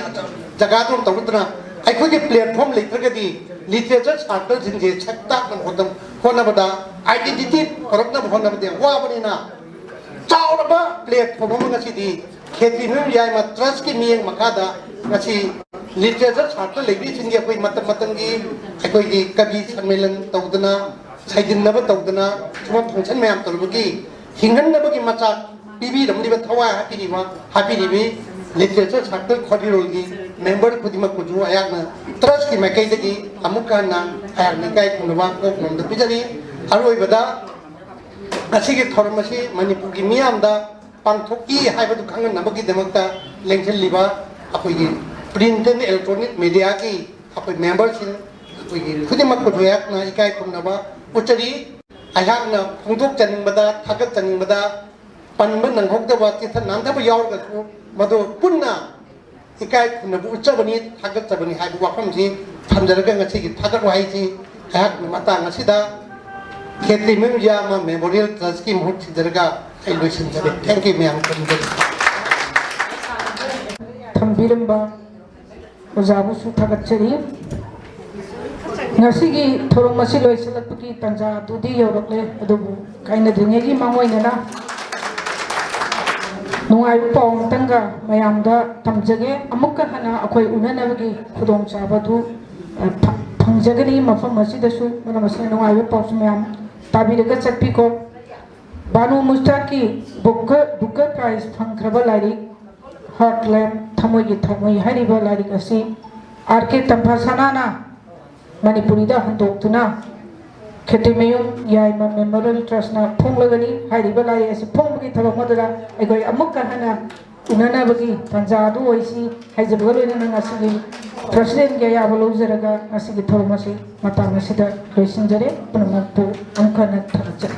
ꯖꯒꯥꯗꯣ ꯇꯧꯅꯗꯅ ꯑꯩꯈꯣꯏꯒꯤ ꯄ꯭ꯂꯦꯠꯐꯣꯝ ꯂꯩꯇ꯭ꯔꯒꯗꯤ ꯂꯤꯇꯔꯦꯆꯔ ꯁꯥꯔꯀꯜꯁꯤꯡꯁꯦ ꯁꯛ ꯇꯥꯛꯅꯕ ꯍꯣꯠꯅ-, ꯍꯣꯠꯅꯕꯗ, ꯑꯥꯏꯗꯦꯟꯇꯤꯇꯤ ꯄꯨꯔꯛꯅꯕ ꯍꯣꯠꯅꯕꯗ ꯌꯥꯝ ꯋꯥꯕꯅꯤꯅ, ꯆꯥꯎꯔꯕ ꯄ꯭ꯂꯦꯠꯐꯣꯝ ꯑꯃ ꯉꯁꯤꯗꯤ ꯈꯦꯇ꯭ꯔꯤ ꯃꯌꯨꯝ ꯌꯥꯏꯃ ꯇ꯭ꯔꯁꯀꯤ ꯃꯤꯠꯌꯦꯡ ꯃꯈꯥꯗ ꯉꯁꯤ ꯂꯤꯇꯔꯦꯆꯔ ꯁꯥꯔꯀꯜ ꯂꯩꯕꯤꯁꯤꯡꯒꯤ ꯑꯩꯈꯣꯏ ꯃꯇꯝ ꯃꯇꯝꯒꯤ ꯑꯩꯈꯣꯏꯒꯤ ꯀꯕꯤ ꯁꯝꯃꯦꯂꯟ ꯇꯧꯗꯅ, ꯁꯩꯗꯤꯟꯅꯕ ꯇꯧꯗꯅ, ꯁꯨꯝꯕ ꯐꯪꯁꯟ ꯃꯌꯥꯝ ꯇꯧꯔꯨꯕꯒꯤ ꯍꯤꯡꯍꯟꯅꯕꯒꯤ ꯃꯆꯥꯛ ꯄꯤꯕꯤꯔꯝꯂꯤꯕ, ꯊꯋꯥꯏ ꯍꯥꯞꯄꯤꯔꯤꯕ, ꯍꯥꯞꯄꯤꯔꯤꯕꯤ ꯂꯤꯇꯔꯦꯆꯔ ꯁꯥꯔꯀꯜ ꯈ꯭ꯋꯥꯏꯔꯣꯜꯒꯤ ꯃꯦꯝꯕꯔ ꯈꯨꯗꯤꯡꯃꯛꯄꯨꯁꯨ ꯑꯩꯍꯥꯛꯅ ꯇ꯭ꯔꯁꯀꯤ ꯃꯥꯏꯀꯩꯗꯒꯤ ꯑꯃꯨꯛꯀ ꯍꯟꯅ ꯑꯩꯍꯥꯛꯅ ꯏꯀꯥꯏ ꯈꯨꯝꯅꯕ ꯀꯣꯛ ꯅꯣꯝꯗ ꯄꯤꯖꯔꯤ꯫ ꯑꯔꯣꯏꯕꯗ, ꯉꯁꯤꯒꯤ ꯊꯧꯔꯝ ꯑꯁꯤ ꯃꯅꯤꯄꯨꯔꯒꯤ ꯃꯤꯌꯥꯝꯗ ꯄꯥꯡꯊꯣꯛꯏ ꯍꯥꯏꯕꯗꯨ ꯈꯪꯍꯟꯅꯕꯒꯤꯗꯃꯛꯇ ꯂꯦꯡꯁꯤꯜꯂꯤꯕ ꯑꯩꯈꯣꯏꯒꯤ print and electronic mediaꯒꯤ ꯑꯩꯈꯣꯏ ꯃꯦꯝꯕꯔꯁꯤꯡ, ꯑꯩꯈꯣꯏꯒꯤ ꯈꯨꯗꯤꯡꯃꯛꯄꯨ ꯑꯩꯍꯥꯛꯅ ꯏꯀꯥꯏ ꯈꯨꯝꯅꯕ ꯎꯠꯆꯔꯤ꯫ ꯑꯩꯍꯥꯛꯅ ꯐꯣꯡꯗꯣꯛꯆꯅꯤꯡꯕꯗ, ꯊꯥꯒꯠꯆꯅꯤꯡꯕꯗ, ꯄꯟꯕ ꯅꯪꯍꯧꯗꯕ, ꯆꯤꯊ ꯅꯥꯟꯊꯕ ꯌꯥꯎꯔꯒꯁꯨ, ꯃꯗꯨ ꯄꯨꯟꯅ ꯏꯀꯥꯏ ꯈꯨꯝꯅꯕ ꯎꯠꯆꯕꯅꯤ, ꯊꯥꯒꯠꯆꯕꯅꯤ ꯍꯥꯏꯕ ꯋꯥꯐꯝꯁꯤ ꯊꯝꯖꯔꯒ, ꯉꯁꯤꯒꯤ ꯊꯥꯒꯠ ꯋꯥꯍꯩꯁꯤ ꯑꯩꯍꯥꯛꯅ ꯃꯇꯥꯡ ꯑꯁꯤꯗ ꯈꯦꯇ꯭ꯔꯤ ꯃꯌꯨꯝ ꯌꯥꯏꯃ ꯃꯦꯃꯣꯔꯤꯌꯦꯜ ꯇ꯭ꯔꯁꯀꯤ ꯃꯍꯨꯠ ꯁꯤꯟꯖꯔꯒ ꯑꯩ ꯂꯣꯏꯁꯤꯟꯖꯔꯦ꯫ Thank you, ꯃꯌꯥꯝ ꯈꯨꯔꯨꯝꯖꯔꯤ꯫ ꯊꯝꯕꯤꯔꯝꯕ ꯑꯣꯖꯥꯕꯨꯁꯨ ꯊꯥꯒꯠꯆꯔꯤ꯫ ꯉꯁꯤꯒꯤ ꯊꯧꯔꯝ ꯑꯁꯤ ꯂꯣꯏꯁꯤꯜꯂꯛꯄꯒꯤ ꯇꯥꯟꯖꯥ ꯑꯗꯨꯗꯤ ꯌꯧꯔꯛꯂꯦ, ꯑꯗꯨꯕꯨ ꯀꯥꯏꯅꯗ꯭ꯔꯤꯉꯩꯒꯤ ꯃꯥꯡꯑꯣꯏꯅꯅ ꯅꯨꯡꯉꯥꯏꯕ ꯄꯥꯎ ꯑꯃꯇꯪꯒ ꯃꯌꯥꯝꯗ ꯇꯝꯖꯒꯦ꯫ ꯑꯃꯨꯛꯀ ꯍꯟꯅ ꯑꯩꯈꯣꯏ ꯎꯅꯅꯕꯒꯤ ꯈꯨꯗꯣꯡꯆꯥꯕꯗꯨ, ꯑ, ꯐ-, ꯐꯪꯖꯒꯅꯤ ꯃꯐꯝ ꯑꯁꯤꯗꯁꯨ꯫ ꯃꯔꯝ ꯑꯁꯤꯅ ꯅꯨꯡꯉꯥꯏꯕ ꯄꯥꯎꯁꯨ ꯃꯌꯥꯝ ꯇꯥꯕꯤꯔꯒ ꯆꯠꯄꯤꯀꯣ꯫ ꯕꯥꯅꯨ ꯃꯨꯁꯇꯥꯛꯀꯤ ꯕꯨꯀꯔ, ꯕꯨꯀꯔ ꯄ꯭ꯔꯥꯏꯖ ꯐꯪꯈ꯭ꯔꯕ ꯂꯥꯏꯔꯤꯛ ꯍꯥꯔꯠꯂꯦꯟ, ꯊꯃꯣꯏꯒꯤ ꯊꯃꯣꯏ ꯍꯥꯏꯔꯤꯕ ꯂꯥꯏꯔꯤꯛ ꯑꯁꯤ ꯑꯥꯔ ꯀꯦ ꯇꯝꯐꯥꯁꯅꯥꯅ ꯃꯅꯤꯄꯨꯔꯤꯗ ꯍꯟꯗꯣꯛꯇꯨꯅ ꯈꯦꯇ꯭ꯔꯤꯃꯌꯨꯝ ꯌꯥꯏꯃ ꯃꯦꯃꯣꯔꯤꯌꯦꯜ ꯇ꯭ꯔꯁꯅ ꯐꯣꯡꯂꯒꯅꯤ꯫ ꯍꯥꯏꯔꯤꯕ ꯂꯥꯏꯔꯤꯛ ꯑꯁꯤ ꯐꯣꯡꯕꯒꯤ ꯊꯕꯛ ꯑꯃꯗꯨꯗ ꯑꯩꯈꯣꯏ ꯑꯃꯨꯛꯀ ꯍꯟꯅ ꯎꯅꯅꯕꯒꯤ ꯇꯥꯟꯖꯥ ꯑꯗꯨ ꯑꯣꯏꯁꯤ ꯍꯥꯏꯖꯕꯒ ꯂꯣꯏꯅꯅ ꯉꯁꯤꯒꯤ ꯄ꯭ꯔꯁꯤꯗꯦꯟꯒꯤ ꯑꯌꯥꯕ ꯂꯧꯖꯔꯒ ꯉꯁꯤꯒꯤ ꯊꯧꯔꯝ ꯑꯁꯤ ꯃꯇꯥꯡ ꯑꯁꯤꯗ ꯂꯣꯏꯁꯤꯟꯖꯔꯦ꯫ ꯄꯨꯝꯅꯃꯛꯄꯨ ꯑꯃꯨꯛ ꯍꯟꯅ ꯊꯥꯒꯠꯆꯔꯤ꯫